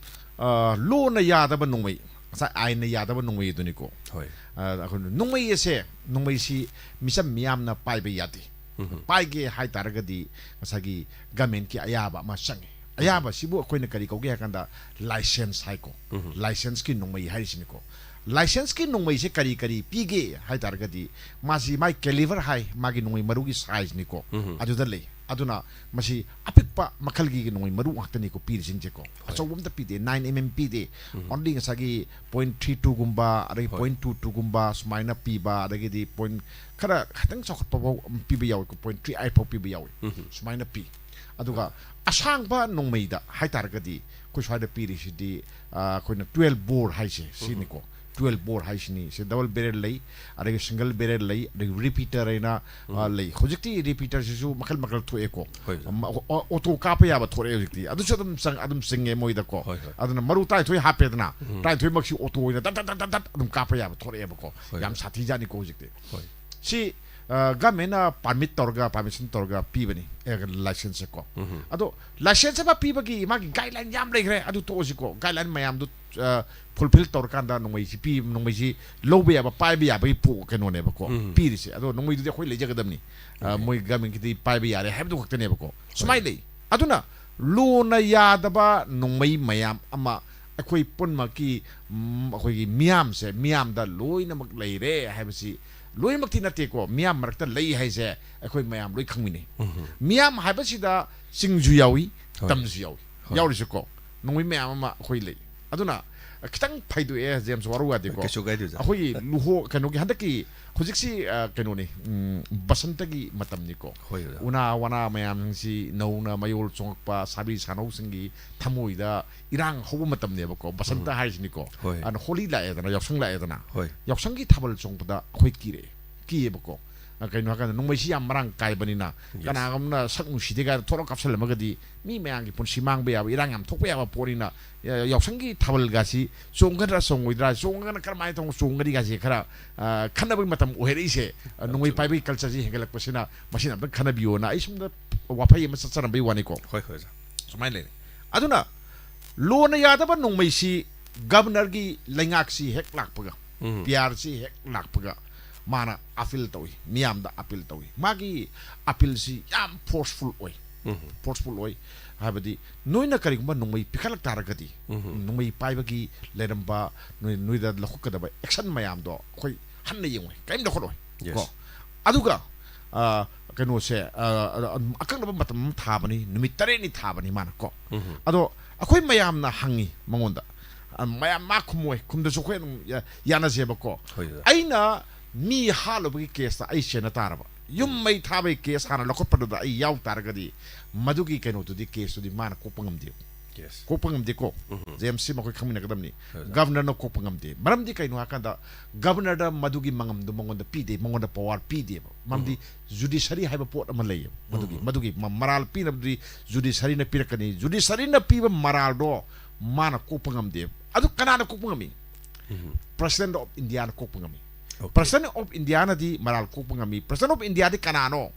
ꯑ, ꯂꯣꯅ ꯌꯥꯗꯕ ꯅꯣꯡꯃꯩ, ꯉꯁꯥꯏ ꯑꯥꯏꯟꯅ ꯌꯥꯗꯕ ꯅꯣꯡꯃꯩ ꯑꯗꯨꯅꯤꯀꯣ꯫ ꯍꯣꯏ꯫ ꯑ, ꯑꯩꯈꯣꯏ ꯅꯣꯡꯃꯩ ꯑꯁꯦ, ꯅꯣꯡꯃꯩꯁꯤ ꯃꯤꯆꯝ ꯃꯤꯌꯥꯝꯅ ꯄꯥꯏꯕ ꯌꯥꯗꯦ꯫ ꯎꯝ꯫ ꯄꯥꯏꯒꯦ ꯍꯥꯏ ꯇꯥꯔꯒꯗꯤ ꯉꯁꯥꯏꯒꯤ ꯒꯃꯦꯟꯀꯤ ꯑꯌꯥꯕ ꯑꯃ ꯆꯪꯉꯤ꯫ ꯑꯌꯥꯕꯁꯤꯕꯨ ꯑꯩꯈꯣꯏꯅ ꯀꯔꯤ ꯀꯧꯒꯦ ꯍꯥꯏ ꯀꯥꯟꯗ ꯂꯥꯏꯁꯦꯟꯁ ꯍꯥꯏꯀꯣ꯫ ꯎꯝ꯫ ꯂꯥꯏꯁꯦꯟꯁꯀꯤ ꯅꯣꯡꯃꯩ ꯍꯥꯏꯔꯤꯁꯤꯅꯤꯀꯣ꯫ ꯂꯥꯏꯁꯦꯟꯁꯀꯤ ꯅꯣꯡꯃꯩꯁꯦ ꯀꯔꯤ ꯀꯔꯤ ꯄꯤꯒꯦ ꯍꯥꯏ ꯇꯥꯔꯒꯗꯤ, ꯃꯥꯁꯤ ꯃꯥꯏ caliber ꯍꯥꯏ, ꯃꯥꯒꯤ ꯅꯣꯡꯃꯩ ꯃꯔꯨꯒꯤ sizeꯅꯤꯀꯣ, ꯎꯝ꯫ ꯑꯗꯨꯗ ꯂꯩ꯫ ꯑꯗꯨꯅ ꯃꯁꯤ ꯑꯄꯤꯛꯄ ꯃꯈꯜꯒꯤ ꯅꯣꯡꯃꯩ ꯃꯔꯨ ꯉꯥꯛꯇꯅꯤꯀꯣ ꯄꯤꯔꯤꯁꯤꯡꯁꯦꯀꯣ꯫ ꯍꯣꯏ꯫ ꯑꯆꯧꯕ ꯑꯝꯇ ꯄꯤꯗꯦ, nine M M ꯄꯤꯗꯦ꯫ ꯎꯝ꯫ Only ꯉꯁꯥꯏꯒꯤ point three twoꯒꯨꯝꯕ, ꯑꯗꯒꯤ ꯍꯣꯏ꯫ Point two twoꯒꯨꯝꯕ ꯁꯨꯃꯥꯏꯅ ꯄꯤꯕ, ꯑꯗꯒꯤꯗꯤ point ꯈꯔ ꯈꯤꯇꯪ ꯆꯥꯎꯈꯠꯄ ꯐꯥꯎ ꯄꯤꯕ ꯌꯥꯎꯏꯀꯣ, point three eight ꯐꯥꯎ ꯄꯤꯕ ꯌꯥꯎꯏ꯫ ꯎꯝ꯫ ꯁꯨꯃꯥꯏꯅ ꯄꯤ꯫ ꯑꯗꯨꯒ ꯑꯁꯥꯡꯕ ꯅꯣꯡꯃꯩꯗ ꯍꯥꯏ ꯇꯥꯔꯒꯗꯤ, ꯑꯩꯈꯣꯏ ꯁ꯭ꯋꯥꯏꯗ ꯄꯤꯔꯤꯁꯤꯗꯤ, ꯑ, ꯑꯩꯈꯣꯏꯅ twelve bore ꯍꯥꯏꯁꯦ ꯁꯤꯅꯤꯀꯣ꯫ Twelve bore ꯍꯥꯏꯁꯤꯅꯤ꯫ ꯁꯤ double barrel ꯂꯩ, ꯑꯗꯒꯤ single barrel ꯂꯩ, ꯑꯗꯒꯤ repeater ꯍꯥꯏꯅ, ꯑ, ꯎꯝ꯫ ꯂꯩ꯫ ꯍꯧꯖꯤꯛꯇꯤ repeaterꯁꯤꯁꯨ ꯃꯈꯜ ꯃꯈꯜ ꯊꯣꯛꯑꯦꯀꯣ꯫ ꯍꯣꯏ, ꯁꯥꯔ꯫ ꯑꯃ, ꯑꯣ-, ꯑꯣ-, auto ꯀꯥꯞꯄ ꯌꯥꯕ ꯊꯣꯛꯂꯛꯑꯦ ꯍꯧꯖꯤꯛꯇꯤ꯫ ꯑꯗꯨꯁꯨ ꯑꯗꯨꯝ ꯆꯪ-, ꯑꯗꯨꯝ ꯆꯤꯡꯉꯦ ꯃꯣꯏꯗꯀꯣ꯫ ꯍꯣꯏ, ꯍꯣꯏ꯫ ꯑꯗꯨꯅ ꯃꯔꯨ ꯇꯔꯥꯅꯤꯊꯣꯏ ꯍꯥꯞꯄꯦꯗꯅ, ꯎꯝ꯫ ꯇꯔꯥꯅꯤꯊꯣꯏꯃꯛꯁꯤ auto ꯑꯣꯏꯅ ꯗꯠ ꯗꯠ ꯗꯠ ꯗꯠ ꯗꯠ ꯑꯗꯨꯝ ꯀꯥꯞꯄ ꯌꯥꯕ ꯊꯣꯛꯂꯛꯑꯦꯕꯀꯣ꯫ ꯍꯣꯏ, ꯌꯥꯝ ꯍꯣꯏ꯫ ꯁꯥꯊꯤꯖꯥꯠꯅꯤꯀꯣ ꯍꯧꯖꯤꯛꯇꯤ꯫ ꯍꯣꯏ꯫ ꯁꯤ, ꯑ, governmentꯅ permit ꯇꯧꯔꯒ, permission ꯇꯧꯔꯒ ꯄꯤꯕꯅꯤ, ꯑꯦ, licenseꯁꯦꯀꯣ꯫ ꯎꯝ꯫ ꯑꯗꯣ license ꯑꯃ ꯄꯤꯕꯒꯤ ꯃꯥꯒꯤ guideline ꯌꯥꯝ ꯂꯩꯈ꯭ꯔꯦ, ꯑꯗꯨ ꯇꯣꯛꯑꯁꯤꯀꯣ꯫ Guideline ꯃꯌꯥꯝꯗꯨ, ꯑ, fulfill ꯇꯧꯔꯀꯥꯟꯗ ꯅꯣꯡꯃꯩꯁꯤ ꯄꯤ-, ꯅꯣꯡꯃꯩꯁꯤ ꯂꯧꯕ ꯌꯥꯕ, ꯄꯥꯏꯕ ꯌꯥꯕꯒꯤ ꯄꯣ-, ꯀꯩꯅꯣꯅꯦꯕꯀꯣ, ꯎꯝ꯫ ꯄꯤꯔꯤꯁꯦ꯫ ꯑꯗꯣ ꯅꯣꯡꯃꯩꯗꯨꯗꯤ ꯑꯩꯈꯣꯏ ꯂꯩꯖꯒꯗꯕꯅꯤ꯫ ꯑ, ꯍꯣꯏ꯫ ꯃꯣꯏ governmentꯀꯤꯗꯤ ꯄꯥꯏꯕ ꯌꯥꯔꯦ ꯍꯥꯏꯕꯗꯨ ꯈꯛꯇꯅꯦꯕꯀꯣ꯫ ꯁꯨꯃꯥꯏꯅ ꯍꯣꯏ꯫ ꯂꯩ꯫ ꯑꯗꯨꯅ ꯂꯣꯅ ꯌꯥꯗꯕ ꯅꯣꯡꯃꯩ ꯃꯌꯥꯝ ꯑꯃ ꯑꯩꯈꯣꯏ ꯄꯨꯝꯅꯃꯛꯀꯤ, ꯎꯝ, ꯑꯩꯈꯣꯏꯒꯤ ꯃꯤꯌꯥꯝꯁꯦ, ꯃꯤꯌꯥꯝꯗ ꯂꯣꯏꯅꯃꯛ ꯂꯩꯔꯦ ꯍꯥꯏꯕꯁꯤ ꯂꯣꯏꯅꯃꯛꯇꯤ ꯅꯠꯇꯦꯀꯣ꯫ ꯃꯤꯌꯥꯝ ꯃꯔꯛꯇ ꯂꯩ ꯍꯥꯏꯁꯦ ꯑꯩꯈꯣꯏ ꯃꯌꯥꯝ ꯂꯣꯏ ꯈꯪꯃꯤꯟꯅꯩ꯫ ꯎꯝ꯫ ꯃꯤꯌꯥꯝ ꯍꯥꯏꯕꯁꯤꯗ ꯆꯤꯡꯁꯨ ꯌꯥꯎꯏ, ꯍꯣꯏ꯫ ꯇꯝꯁꯨ ꯌꯥꯎꯏ꯫ ꯍꯣꯏ꯫ ꯌꯥꯎꯔꯤꯁꯦꯀꯣ꯫ ꯅꯣꯡꯃꯩ ꯃꯌꯥꯝ ꯑꯃ ꯑꯩꯈꯣꯏ ꯂꯩ꯫ ꯑꯗꯨꯅ ꯈꯤꯇꯪ ꯐꯩꯗꯣꯛꯑꯦ, ꯖꯦꯝꯁ, ꯋꯥꯔꯧ ꯌꯥꯗꯦꯀꯣ꯫ ꯀꯩꯁꯨ ꯀꯥꯏꯗꯦ, ꯑꯣꯖꯥ꯫ ꯑꯩꯈꯣꯏꯒꯤ ꯂꯨꯍꯣ-, ꯀꯩꯅꯣꯒꯤ ꯍꯟꯗꯛꯀꯤ ꯍꯧꯖꯤꯛꯁꯤ, ꯑ, ꯀꯩꯅꯣꯅꯤ, ꯎꯝ, ꯕꯁꯟꯇꯒꯤ ꯃꯇꯝꯅꯤꯀꯣ꯫ ꯍꯣꯏ, ꯑꯣꯖꯥ꯫ ꯎꯅꯥ ꯋꯥꯅꯥ ꯃꯌꯥꯝꯁꯤ ꯅꯧꯅ ꯃꯌꯣꯜ ꯆꯣꯡꯉꯛꯄ ꯁꯥꯕꯤ ꯁꯥꯅꯧꯁꯤꯡꯒꯤ ꯊꯃꯣꯏꯗ ꯏꯔꯥꯡ ꯍꯧꯕ ꯃꯇꯝꯅꯦꯕꯀꯣ꯫ ꯕꯁꯟꯇ ꯎꯝ꯫ ꯍꯥꯏꯁꯤꯅꯤꯀꯣ꯫ ꯍꯣꯏ꯫ ꯑꯗꯨꯅ ꯍꯣꯂꯤ ꯂꯥꯛꯑꯦꯗꯅ, ꯌꯥꯎꯁꯪ ꯂꯥꯛꯑꯦꯗꯅ꯫ ꯍꯣꯏ꯫ ꯌꯥꯎꯁꯪꯒꯤ ꯊꯥꯕꯜ ꯆꯣꯡꯕꯗ ꯑꯩꯈꯣꯏ ꯀꯤꯔꯛꯑꯦ, ꯀꯤꯌꯦꯕꯀꯣ꯫ ꯑ, ꯀꯩꯅꯣ ꯍꯥꯏꯀꯥꯟꯗ ꯅꯣꯡꯃꯩꯁꯤ ꯌꯥꯝ ꯃꯔꯥꯡ ꯀꯥꯏꯕꯅꯤꯅ, ꯌꯦꯁ꯫ ꯀꯅꯥꯒꯨꯝꯕꯅ ꯁꯛ ꯅꯨꯡꯁꯤꯗꯦ ꯀꯥꯏꯅ ꯊꯣꯛꯂꯛ ꯀꯥꯞꯁꯜꯂꯝꯃꯒꯗꯤ ꯃꯤ ꯃꯌꯥꯝꯒꯤ ꯄꯨꯟꯁꯤ ꯃꯥꯡꯕ ꯌꯥꯕ, ꯏꯔꯥꯡ ꯌꯥꯝ ꯊꯣꯛꯄ ꯌꯥꯕ ꯄꯣꯠꯅꯤꯅ, ꯌꯥ-, ꯌꯥꯎꯁꯪꯒꯤ ꯊꯥꯕꯜꯒꯁꯤ ꯆꯣꯡꯒꯗ꯭ꯔꯥ ꯆꯣꯡꯉꯣꯏꯗ꯭ꯔꯥ, ꯆꯣꯡꯉꯒꯅ ꯀꯔꯝꯍꯥꯏꯅ ꯇꯧꯅ ꯆꯣꯡꯒꯅꯤꯒꯥꯁꯦ ꯈꯔ, ꯑ, ꯈꯟꯅꯕꯒꯤ ꯃꯇꯝ ꯑꯣꯏꯍꯜꯂꯛꯏꯁꯦ꯫ ꯑ, ꯌꯥꯝ ꯅꯣꯡꯃꯩ ꯆꯨꯝꯃꯤ꯫ ꯄꯥꯏꯕꯒꯤ cultureꯁꯤ ꯍꯦꯟꯒꯠꯂꯛꯄꯁꯤꯅ ꯃꯁꯤꯅ ꯑꯝꯇꯪ ꯈꯟꯅꯕꯤꯌꯣꯅ ꯑꯩ ꯁꯣꯝꯗ ꯋꯥꯐꯩ ꯑꯃ ꯆꯠꯆꯔꯝꯕꯒꯤ ꯋꯥꯅꯤꯀꯣ꯫ ꯍꯣꯏ, ꯍꯣꯏ, ꯑꯣꯖꯥ꯫ ꯁꯨꯃꯥꯏꯅ ꯂꯩꯔꯦ꯫ ꯑꯗꯨꯅ ꯂꯣꯅ ꯌꯥꯗꯕ ꯅꯣꯡꯃꯩꯁꯤ governorꯒꯤ ꯂꯩꯉꯥꯛꯁꯤ ꯍꯦꯛ ꯂꯥꯛꯄꯒ, ꯎꯝ꯫ PRꯁꯤ ꯍꯦꯛ ꯂꯥꯛꯄꯒ ꯃꯥꯅ appeal ꯇꯧꯏ, ꯃꯤꯌꯥꯝꯗ appeal ꯇꯧꯏ꯫ ꯃꯥꯒꯤ appealꯁꯤ ꯌꯥꯝ forceful ꯑꯣꯏ꯫ ꯎꯝ꯫ Forceful ꯑꯣꯏ꯫ ꯍꯥꯏꯕꯗꯤ ꯅꯣꯏꯅ ꯀꯔꯤꯒꯨꯝꯕ ꯅꯣꯡꯃꯩ ꯄꯤꯈꯠꯂꯛ ꯇꯥꯔꯒꯗꯤ, ꯎꯝ꯫ ꯅꯣꯡꯃꯩ ꯄꯥꯏꯕꯒꯤ ꯂꯩꯔꯝꯕ ꯅꯣꯏ, ꯅꯣꯏꯗ ꯂꯧꯈꯠꯀꯗꯕ action ꯃꯌꯥꯝꯗꯣ ꯑꯩꯈꯣꯏ ꯍꯟꯅ ꯌꯦꯡꯉꯣꯏ, ꯀꯔꯤꯝ ꯂꯧꯈꯠꯂꯣꯏ꯫ Yes. ꯀꯣ, ꯑꯗꯨꯒ, ꯑ, ꯀꯩꯅꯣꯁꯦ, ꯑ, ꯑ, ꯑꯀꯛꯅꯕ ꯃꯇꯝ ꯑꯃ ꯊꯥꯕꯅꯤ, ꯅꯨꯃꯤꯠ ꯇꯔꯦꯠꯅꯤ ꯊꯥꯕꯅꯤ ꯃꯥꯅ ꯀꯣ꯫ ꯎꯝ꯫ ꯑꯗꯣ ꯑꯩꯈꯣꯏ ꯃꯌꯥꯝꯅ ꯍꯪꯉꯤ ꯃꯉꯣꯟꯗ, ꯑ, ꯃꯌꯥꯝ ꯃꯥ ꯈꯨꯝꯃꯣꯏ, ꯈꯨꯝꯗꯁꯨ ꯑꯩꯈꯣꯏ ꯑꯗꯨꯝ ꯌꯥ-, ꯌꯥꯅꯖꯦꯕꯀꯣ꯫ ꯍꯣꯏ, ꯍꯣꯏ꯫ ꯑꯩꯅ ꯃꯤ ꯍꯥꯠꯂꯨꯕꯒꯤ caseꯇ ꯑꯩ ꯆꯦꯟꯅ ꯇꯥꯔꯕ, ꯌꯨꯝ ꯎꯝ꯫ ꯃꯩ ꯊꯥꯕꯒꯤ case ꯍꯥꯟꯅ ꯂꯧꯈꯠꯄꯗꯨꯗ ꯑꯩ ꯌꯥꯎ ꯇꯥꯔꯒꯗꯤ, ꯃꯗꯨꯒꯤ ꯀꯩꯅꯣꯗꯨꯗꯤ, caseꯇꯨꯗꯤ ꯃꯥꯅ ꯀꯣꯛꯄ ꯉꯝꯗꯦ꯫ Yes. ꯀꯣꯛꯄ ꯉꯝꯗꯦꯀꯣ꯫ ꯎꯝ꯫ ꯖꯦ ꯑꯦꯝ ꯁꯤ ꯃꯈꯣꯏ ꯈꯪꯃꯤꯟꯅꯒꯗꯕꯅꯤ꯫ ꯍꯣꯏ, ꯍꯣꯏ꯫ Governorꯅ ꯀꯣꯛꯄ ꯉꯝꯗꯦ꯫ ꯃꯔꯝꯗꯤ ꯀꯩꯅꯣ ꯍꯥꯏꯀꯥꯟꯗ, Governorꯗ ꯃꯗꯨꯒꯤ ꯃꯉꯝꯗꯨ ꯃꯉꯣꯟꯗ ꯄꯤꯗꯦ, ꯃꯉꯣꯟꯗ power ꯄꯤꯗꯦꯕ꯫ ꯃꯔꯝꯗꯤ ꯎꯝ꯫ Judiciary ꯍꯥꯏꯕ ꯄꯣꯠ ꯑꯃ ꯂꯩꯌꯦꯕ꯫ ꯃꯗꯨꯒꯤ, ꯎꯝ꯫ ꯃꯗꯨꯒꯤ ꯃ-, ꯃꯔꯥꯜ ꯄꯤꯅꯕꯗꯤ Judiciaryꯅ ꯄꯤꯔꯛꯀꯅꯤ꯫ Judiciaryꯅ ꯄꯤꯕ ꯃꯔꯥꯜꯗꯣ ꯃꯥꯅ ꯀꯣꯛꯄ ꯉꯝꯗꯦꯕ꯫ ꯑꯗꯨ ꯀꯅꯥꯅ ꯀꯣꯛꯄ ꯉꯝꯃꯤ? ꯎꯝ꯫ President of Indiaꯅ ꯀꯣꯛꯄ ꯉꯝꯃꯤ꯫ Okay. President of Indiaꯅꯗꯤ ꯃꯔꯥꯜ ꯀꯣꯛꯄ ꯉꯝꯃꯤ꯫ President of Indiaꯗꯤ ꯀꯅꯥꯅꯣ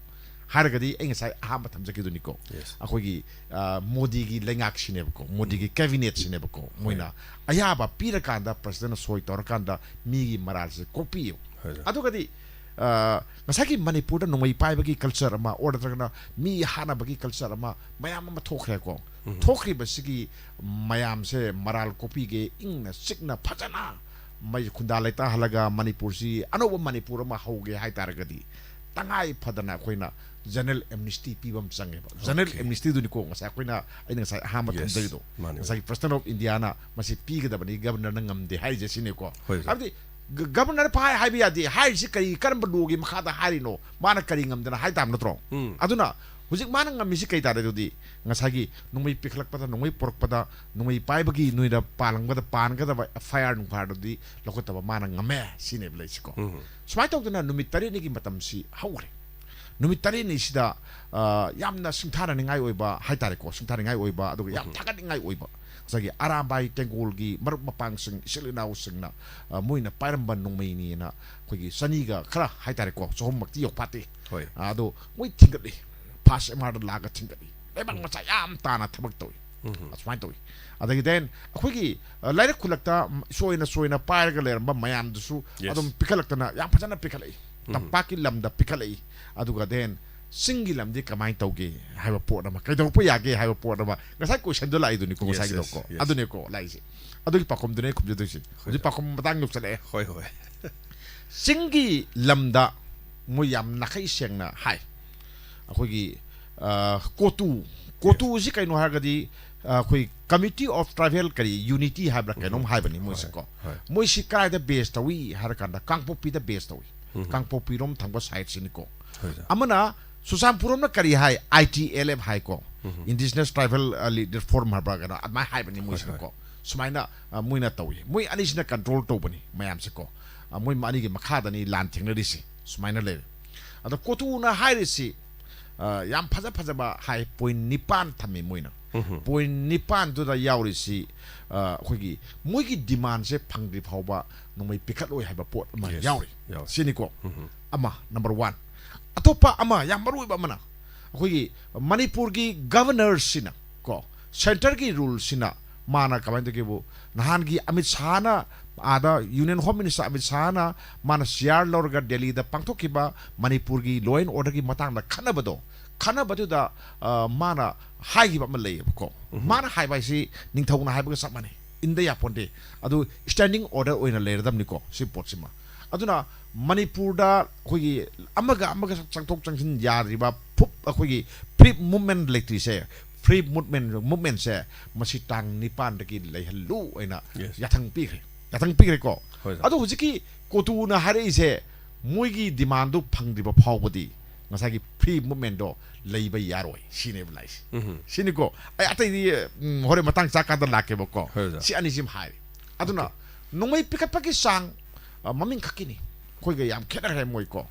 ꯍꯥꯏꯔꯒꯗꯤ, ꯑꯩ ꯉꯁꯥꯏ ꯑꯍꯥꯟꯕ ꯊꯝꯖꯈꯤꯗꯨꯅꯤꯀꯣ꯫ Yes. ꯑꯩꯈꯣꯏꯒꯤ, ꯑ, ꯃꯣꯗꯤꯒꯤ ꯂꯩꯉꯥꯛꯁꯤꯅꯦꯕꯀꯣ, ꯃꯣꯗꯤꯒꯤ ꯎꯝ꯫ Cabinetꯁꯤꯅꯦꯕꯀꯣ꯫ ꯍꯣꯏ꯫ ꯃꯣꯏꯅ ꯑꯌꯥꯕ ꯄꯤꯔꯀꯥꯟꯗ, Presidentꯅ ꯁꯣꯏ ꯇꯧꯔꯀꯥꯟꯗ ꯃꯤꯒꯤ ꯃꯔꯥꯜꯁꯦ ꯀꯣꯛꯄꯤꯌꯦꯕ꯫ ꯍꯣꯏ, ꯍꯣꯏ꯫ ꯑꯗꯨꯒꯗꯤ, ꯑ, ꯉꯁꯥꯏꯒꯤ ꯃꯅꯤꯄꯨꯔꯗ ꯅꯣꯡꯃꯩ ꯄꯥꯏꯕꯒꯤ culture ꯑꯃ, or ꯅꯠꯇ꯭ꯔꯒꯅ ꯃꯤ ꯍꯥꯠꯅꯕꯒꯤ culture ꯑꯃ, ꯃꯌꯥꯝ ꯑꯃ ꯊꯣꯛꯈ꯭ꯔꯦꯀꯣ꯫ ꯎꯝ꯫ ꯊꯣꯛꯈ꯭ꯔꯤꯕꯁꯤꯒꯤ ꯃꯌꯥꯝꯁꯦ ꯃꯔꯥꯜ ꯀꯣꯛꯄꯤꯒꯦ, ꯏꯪꯅ ꯆꯤꯛꯅ ꯐꯖꯅ ꯃꯩ ꯈꯨꯟꯗꯥ ꯂꯩꯇꯥꯍꯜꯂꯒ ꯃꯅꯤꯄꯨꯔꯁꯤ ꯑꯅꯧꯕ ꯃꯅꯤꯄꯨꯔ ꯑꯃ ꯍꯧꯒꯦ ꯍꯥꯏ ꯇꯥꯔꯒꯗꯤ, ꯇꯉꯥꯏ ꯐꯗꯅ ꯑꯩꯈꯣꯏꯅ general amnesty ꯄꯤꯕ ꯑꯃ ꯆꯪꯉꯦꯕ꯫ General Okay. amnestyꯗꯨꯅꯤꯀꯣ ꯉꯁꯥꯏ ꯑꯩꯈꯣꯏꯅ, ꯑꯩꯅ ꯉꯁꯥꯏ ꯑꯍꯥꯟꯕ Yes. ꯊꯝꯖꯔꯤꯗꯣ꯫ ꯃꯥꯅꯦ, ꯃꯥꯅꯦ꯫ ꯉꯁꯥꯏꯒꯤ President of Indiaꯅ ꯃꯁꯤ ꯄꯤꯒꯗꯕꯅꯤ, Governorꯅ ꯉꯝꯗꯦ ꯍꯥꯏꯔꯤꯁꯦ ꯁꯤꯅꯤꯀꯣ꯫ ꯍꯣꯏ, ꯁꯥꯔ꯫ ꯍꯥꯏꯕꯗꯤ ꯒ-, Governorꯅ ꯄꯥꯏ ꯍꯥꯏꯕ ꯌꯥꯗꯦ ꯍꯥꯏꯔꯤꯁꯤ ꯀꯔꯤ, ꯀꯔꯝꯕ lawꯒꯤ ꯃꯈꯥꯗ ꯍꯥꯏꯔꯤꯅꯣ? ꯃꯥꯅ ꯀꯔꯤ ꯉꯝꯗꯅ ꯍꯥꯏ ꯇꯥꯕ ꯅꯠꯇ꯭ꯔꯣ? ꯎꯝ꯫ ꯑꯗꯨꯅ ꯍꯧꯖꯤꯛ ꯃꯥꯅ ꯉꯝꯃꯤꯁꯤ ꯀꯩ ꯇꯥꯔꯦ ꯑꯗꯨꯗꯤ? ꯉꯁꯥꯏꯒꯤ ꯅꯣꯡꯃꯩ ꯄꯤꯈꯠꯂꯛꯄꯗ, ꯅꯣꯡꯃꯩ ꯄꯨꯔꯛꯄꯗ, ꯅꯣꯡꯃꯩ ꯄꯥꯏꯕꯒꯤ ꯅꯣꯏꯗ ꯄꯥꯜꯂꯝꯒꯗ-, ꯄꯥꯟꯒꯗꯕ F I R ꯅꯨꯡꯐꯥꯏꯑꯥꯔꯗꯨꯗꯤ ꯂꯧꯈꯠꯇꯕ ꯃꯥꯅ ꯉꯝꯃꯦ ꯁꯤꯅꯦꯕ ꯂꯩꯁꯤꯀꯣ꯫ ꯎꯝ꯫ ꯁꯨꯃꯥꯏꯅ ꯇꯧꯗꯅ ꯅꯨꯃꯤꯠ ꯇꯔꯦꯠꯅꯤꯒꯤ ꯃꯇꯝꯁꯤ ꯍꯧꯈ꯭ꯔꯦ꯫ ꯅꯨꯃꯤꯠ ꯇꯔꯦꯠꯅꯤꯁꯤꯗ, ꯑ, ꯌꯥꯝꯅ ꯁꯤꯡꯊꯥꯅꯅꯤꯡꯉꯥꯏ ꯑꯣꯏꯕ ꯍꯥꯏꯇꯥꯔꯦꯀꯣ, ꯁꯤꯡꯊꯥꯅꯤꯡꯉꯥꯏ ꯑꯣꯏꯕ, ꯑꯗꯨꯒ ꯌꯥꯝ ꯎꯝ꯫ ꯊꯥꯒꯠꯅꯤꯡꯉꯥꯏ ꯑꯣꯏꯕ, ꯉꯁꯥꯏꯒꯤ ꯑꯔꯥꯝꯕꯥꯏ ꯇꯦꯡꯒꯣꯜꯒꯤ ꯃꯔꯨꯞ ꯃꯄꯥꯡꯁꯤꯡ, ꯏꯆꯤꯜ ꯏꯅꯥꯎꯁꯤꯡꯅ, ꯑ, ꯃꯣꯏꯅ ꯄꯥꯏꯔꯝꯕ ꯅꯣꯡꯃꯩꯅꯦꯅ ꯑꯩꯈꯣꯏꯒꯤ ꯆꯅꯤꯒ ꯈꯔ ꯍꯥꯏꯇꯥꯔꯦꯀꯣ, ꯆꯍꯨꯝꯃꯛꯇꯤ ꯌꯧꯐꯥꯠꯇꯦ꯫ ꯍꯣꯏ꯫ ꯑ, ꯑꯗꯣ ꯃꯣꯏ ꯊꯤꯡꯒꯠꯂꯤ, first M R ꯗ ꯂꯥꯛꯑꯒ ꯊꯤꯡꯒꯠꯂꯤ, ꯂꯩꯕꯥꯛ ꯎꯝ꯫ ꯃꯆꯥ ꯌꯥꯝ ꯇꯥꯅ ꯊꯕꯛ ꯇꯧꯏ꯫ ꯎꯝ꯫ ꯑꯁꯨꯃꯥꯏꯅ ꯇꯧꯏ꯫ ꯑꯗꯒꯤ then ꯑꯩꯈꯣꯏꯒꯤ, ꯑ, ꯂꯥꯏꯔꯛ ꯈꯨꯜꯂꯛꯇ, ꯎꯝ, ꯁꯣꯏꯅ ꯁꯣꯏꯅ ꯄꯥꯏꯔꯒ ꯂꯩꯔꯝꯕ ꯃꯌꯥꯝꯗꯨꯁꯨ Yes. ꯑꯗꯨꯝ ꯄꯤꯈꯠꯂꯛꯇꯅ ꯌꯥꯝ ꯐꯖꯅ ꯄꯤꯈꯠꯂꯛꯏ꯫ ꯎꯝ꯫ ꯇꯝꯄꯥꯛꯀꯤ ꯂꯝꯗ ꯄꯤꯈꯠꯂꯛꯏ꯫ ꯑꯗꯨꯒ then ꯆꯤꯡꯒꯤ ꯂꯝꯗꯤ ꯀꯃꯥꯏꯅ ꯇꯧꯒꯦ ꯍꯥꯏꯕ ꯄꯣꯠ ꯑꯃ, ꯀꯩꯗꯧꯔꯛꯄ ꯌꯥꯒꯦ ꯍꯥꯏꯕ ꯄꯣꯠ ꯑꯃ, ꯉꯁꯥꯏ ꯀꯣꯏꯁꯟꯗꯣ ꯂꯥꯛꯏꯗꯨꯅꯤꯀꯣ, Yes, ꯉꯁꯥꯏꯒꯤꯗꯣ yes, ꯀꯣ꯫ Yes. ꯑꯗꯨꯅꯦꯀꯣ ꯂꯥꯛꯏꯁꯦ꯫ ꯑꯗꯨꯒꯤ ꯄꯥꯎꯈꯨꯝꯗꯨꯅꯦ ꯑꯩ ꯈꯨꯝꯖꯗꯣꯏꯁꯦ꯫ ꯍꯧꯖꯤꯛ ꯄꯥꯎꯈꯨꯝ ꯃꯇꯥꯡ ꯌꯧꯁꯜꯂꯛꯑꯦ꯫ ꯍꯣꯏ, ꯍꯣꯏ꯫ ꯆꯤꯡꯒꯤ ꯂꯝꯗ ꯃꯣꯏ ꯌꯥꯝ ꯅꯥꯈꯩ ꯁꯦꯡꯅ ꯍꯥꯏ꯫ ꯑꯩꯈꯣꯏꯒꯤ, ꯑ, ꯀꯣꯇꯨ, ꯀꯣꯇꯨꯁꯤ ꯀꯩꯅꯣ ꯍꯥꯏꯔꯒꯗꯤ, ꯑ, ꯑꯩꯈꯣꯏ Committee of Tribal ꯀꯔꯤ Unity ꯍꯥꯏꯕ꯭ꯔꯥ ꯀꯩꯅꯣꯝ ꯍꯥꯏꯕꯅꯤ ꯃꯣꯏꯁꯦꯀꯣ꯫ ꯍꯣꯏ꯫ ꯃꯣꯏꯁꯤ ꯀꯗꯥꯏꯗ base ꯇꯧꯏ ꯍꯥꯏꯔꯀꯥꯟꯗ ꯀꯥꯡꯄꯣꯛꯄꯤꯗ base ꯇꯧꯏ꯫ ꯀꯥꯡꯄꯣꯛꯄꯤꯔꯣꯝ ꯊꯪꯕ side ꯁꯤꯅꯤꯀꯣ꯫ ꯍꯣꯏ, sir꯫ ꯑꯃꯅ ꯆꯨꯔꯆꯥꯟꯄꯨꯔ ꯑꯃꯅ ꯀꯔꯤ ꯍꯥꯏ? I T L F ꯍꯥꯏꯀꯣ꯫ Indigenous Tribal, ꯑ, Leader Forum ꯍꯥꯏꯕ꯭ꯔꯥ ꯀꯩꯅꯣ ꯑꯗꯨꯃꯥꯏꯅ ꯍꯥꯏꯕꯅꯤ ꯃꯣꯏꯁꯤꯅꯀꯣ꯫ ꯁꯨꯃꯥꯏꯅ, ꯑ, ꯃꯣꯏꯅ ꯇꯧꯏ꯫ ꯃꯣꯏ ꯑꯅꯤꯁꯤꯅ control ꯇꯧꯕꯅꯤ ꯃꯌꯥꯝꯁꯦꯀꯣ꯫ ꯑ, ꯃꯣꯏ ꯑꯅꯤꯒꯤ ꯃꯈꯥꯗꯅꯤ ꯂꯥꯟ ꯊꯦꯡꯅꯔꯤꯁꯤ꯫ ꯁꯨꯃꯥꯏꯅ ꯂꯩꯔꯦ꯫ ꯑꯗꯣ ꯀꯣꯇꯨꯅ ꯍꯥꯏꯔꯤꯁꯤ, ꯑ, ꯌꯥꯝ ꯐꯖ ꯐꯖꯕ ꯍꯥꯏ, point ꯅꯤꯄꯥꯟ ꯊꯝꯃꯤ ꯃꯣꯏꯅ꯫ Point ꯅꯤꯄꯥꯟꯗꯨꯗ ꯌꯥꯎꯔꯤꯁꯤ, ꯑ, ꯑꯩꯈꯣꯏꯒꯤ ꯃꯣꯏꯒꯤ demandꯁꯦ ꯐꯪꯗ꯭ꯔꯤ ꯐꯥꯎꯕ ꯅꯣꯡꯃꯩ ꯄꯤꯈꯠꯂꯣꯏ ꯍꯥꯏꯕ ꯄꯣꯠ ꯑꯃ Yes, ꯌꯥꯎꯔꯤ꯫ ꯌꯥꯎꯔꯤ꯫ ꯁꯤꯅꯤꯀꯣ꯫ ꯑꯃ, number one꯫ ꯑꯇꯣꯞꯄ ꯑꯃ ꯌꯥꯝ ꯃꯔꯨ ꯑꯣꯏꯕ ꯑꯃꯅ, ꯑꯩꯈꯣꯏꯒꯤ ꯃꯅꯤꯄꯨꯔꯒꯤ Governorꯁꯤꯅ ꯀꯣ, centreꯒꯤ ruleꯁꯤꯅ ꯃꯥꯅ ꯀꯃꯥꯏꯅ ꯇꯧꯒꯦꯕꯨ, ꯅꯍꯥꯟꯒꯤ ꯑꯃꯤꯠ ꯁꯥꯍꯅ ꯑꯥꯗ Union Home Minister ꯑꯃꯤꯠ ꯁꯥꯍꯅ ꯃꯥꯅ chair ꯂꯧꯔꯒ ꯗꯦꯜꯂꯤꯗ ꯄꯥꯡꯊꯣꯛꯈꯤꯕ ꯃꯅꯤꯄꯨꯔꯒꯤ law and orderꯒꯤ ꯃꯇꯥꯡꯗ ꯈꯟꯅꯕꯗꯣ, ꯈꯟꯅꯕꯗꯨꯗ, ꯑ, ꯃꯥꯅ ꯍꯥꯏꯈꯤꯕ ꯑꯃ ꯂꯩꯌꯦꯕꯀꯣ꯫ ꯃꯥꯅ ꯍꯥꯏꯕ ꯍꯥꯏꯁꯤ ꯅꯤꯡꯊꯧꯅ ꯍꯥꯏꯕꯒ ꯆꯞ ꯃꯥꯟꯅꯩ꯫ ꯏꯟꯗ ꯌꯥꯄꯣꯟꯇꯦ꯫ ꯑꯗꯨ standing order ꯑꯣꯏꯅ ꯂꯩꯔꯗꯕꯅꯤꯀꯣ, ꯁꯤ ꯄꯣꯠꯁꯤꯃ꯫ ꯑꯗꯨꯅ ꯃꯅꯤꯄꯨꯔꯗ ꯑꯩꯈꯣꯏꯒꯤ ꯑꯃꯒ ꯑꯃꯒ ꯆꯪꯊꯣꯛ ꯆꯪꯁꯤꯟ ꯌꯥꯗ꯭ꯔꯤꯕ, ꯐꯨꯞ ꯑꯩꯈꯣꯏꯒꯤ free movement ꯂꯩꯇ꯭ꯔꯤꯁꯦ, free movement, movementꯁꯦ ꯃꯁꯤ ꯇꯥꯡ ꯅꯤꯄꯥꯟꯗꯒꯤ ꯂꯩꯍꯜꯂꯨ ꯍꯥꯏꯅ Yes. ꯌꯥꯊꯪ ꯄꯤꯈ꯭ꯔꯦ, ꯌꯥꯊꯪ ꯄꯤꯈ꯭ꯔꯦꯀꯣ꯫ ꯍꯣꯏ, sir꯫ ꯑꯗꯣ ꯍꯧꯖꯤꯛꯀꯤ ꯀꯣꯇꯨꯅ ꯍꯥꯏꯔꯛꯏꯁꯦ, ꯃꯣꯏꯒꯤ demandꯗꯨ ꯐꯪꯗ꯭ꯔꯤꯕ ꯐꯥꯎꯕꯗꯤ ꯉꯁꯥꯏꯒꯤ free movementꯗꯣ ꯂꯩꯕ ꯌꯥꯔꯣꯏ ꯁꯤꯅꯦꯕ ꯂꯥꯛꯏꯁꯦ꯫ ꯁꯤꯅꯤꯀꯣ꯫ ꯑꯩ ꯑꯇꯩꯗꯤ, ꯎꯝ, ꯍꯣꯔꯦꯟ ꯃꯇꯥꯡ ꯆꯥꯀꯥꯟꯗ ꯂꯥꯛꯀꯦꯕꯀꯣ꯫ ꯍꯣꯏ, ꯑꯣꯖꯥ꯫ ꯁꯤ ꯑꯅꯤꯁꯤꯃ ꯍꯥꯏꯔꯦ꯫ ꯑꯗꯨꯅ ꯅꯣꯡꯃꯩ ꯄꯤꯈꯠꯄꯒꯤ ꯆꯥꯡ, ꯑ, ꯃꯃꯤꯡ ꯈꯛꯀꯤꯅꯤ꯫ ꯑꯩꯈꯣꯏꯒ ꯌꯥꯝ ꯈꯦꯠꯅꯈ꯭ꯔꯦ ꯃꯣꯏꯀꯣ꯫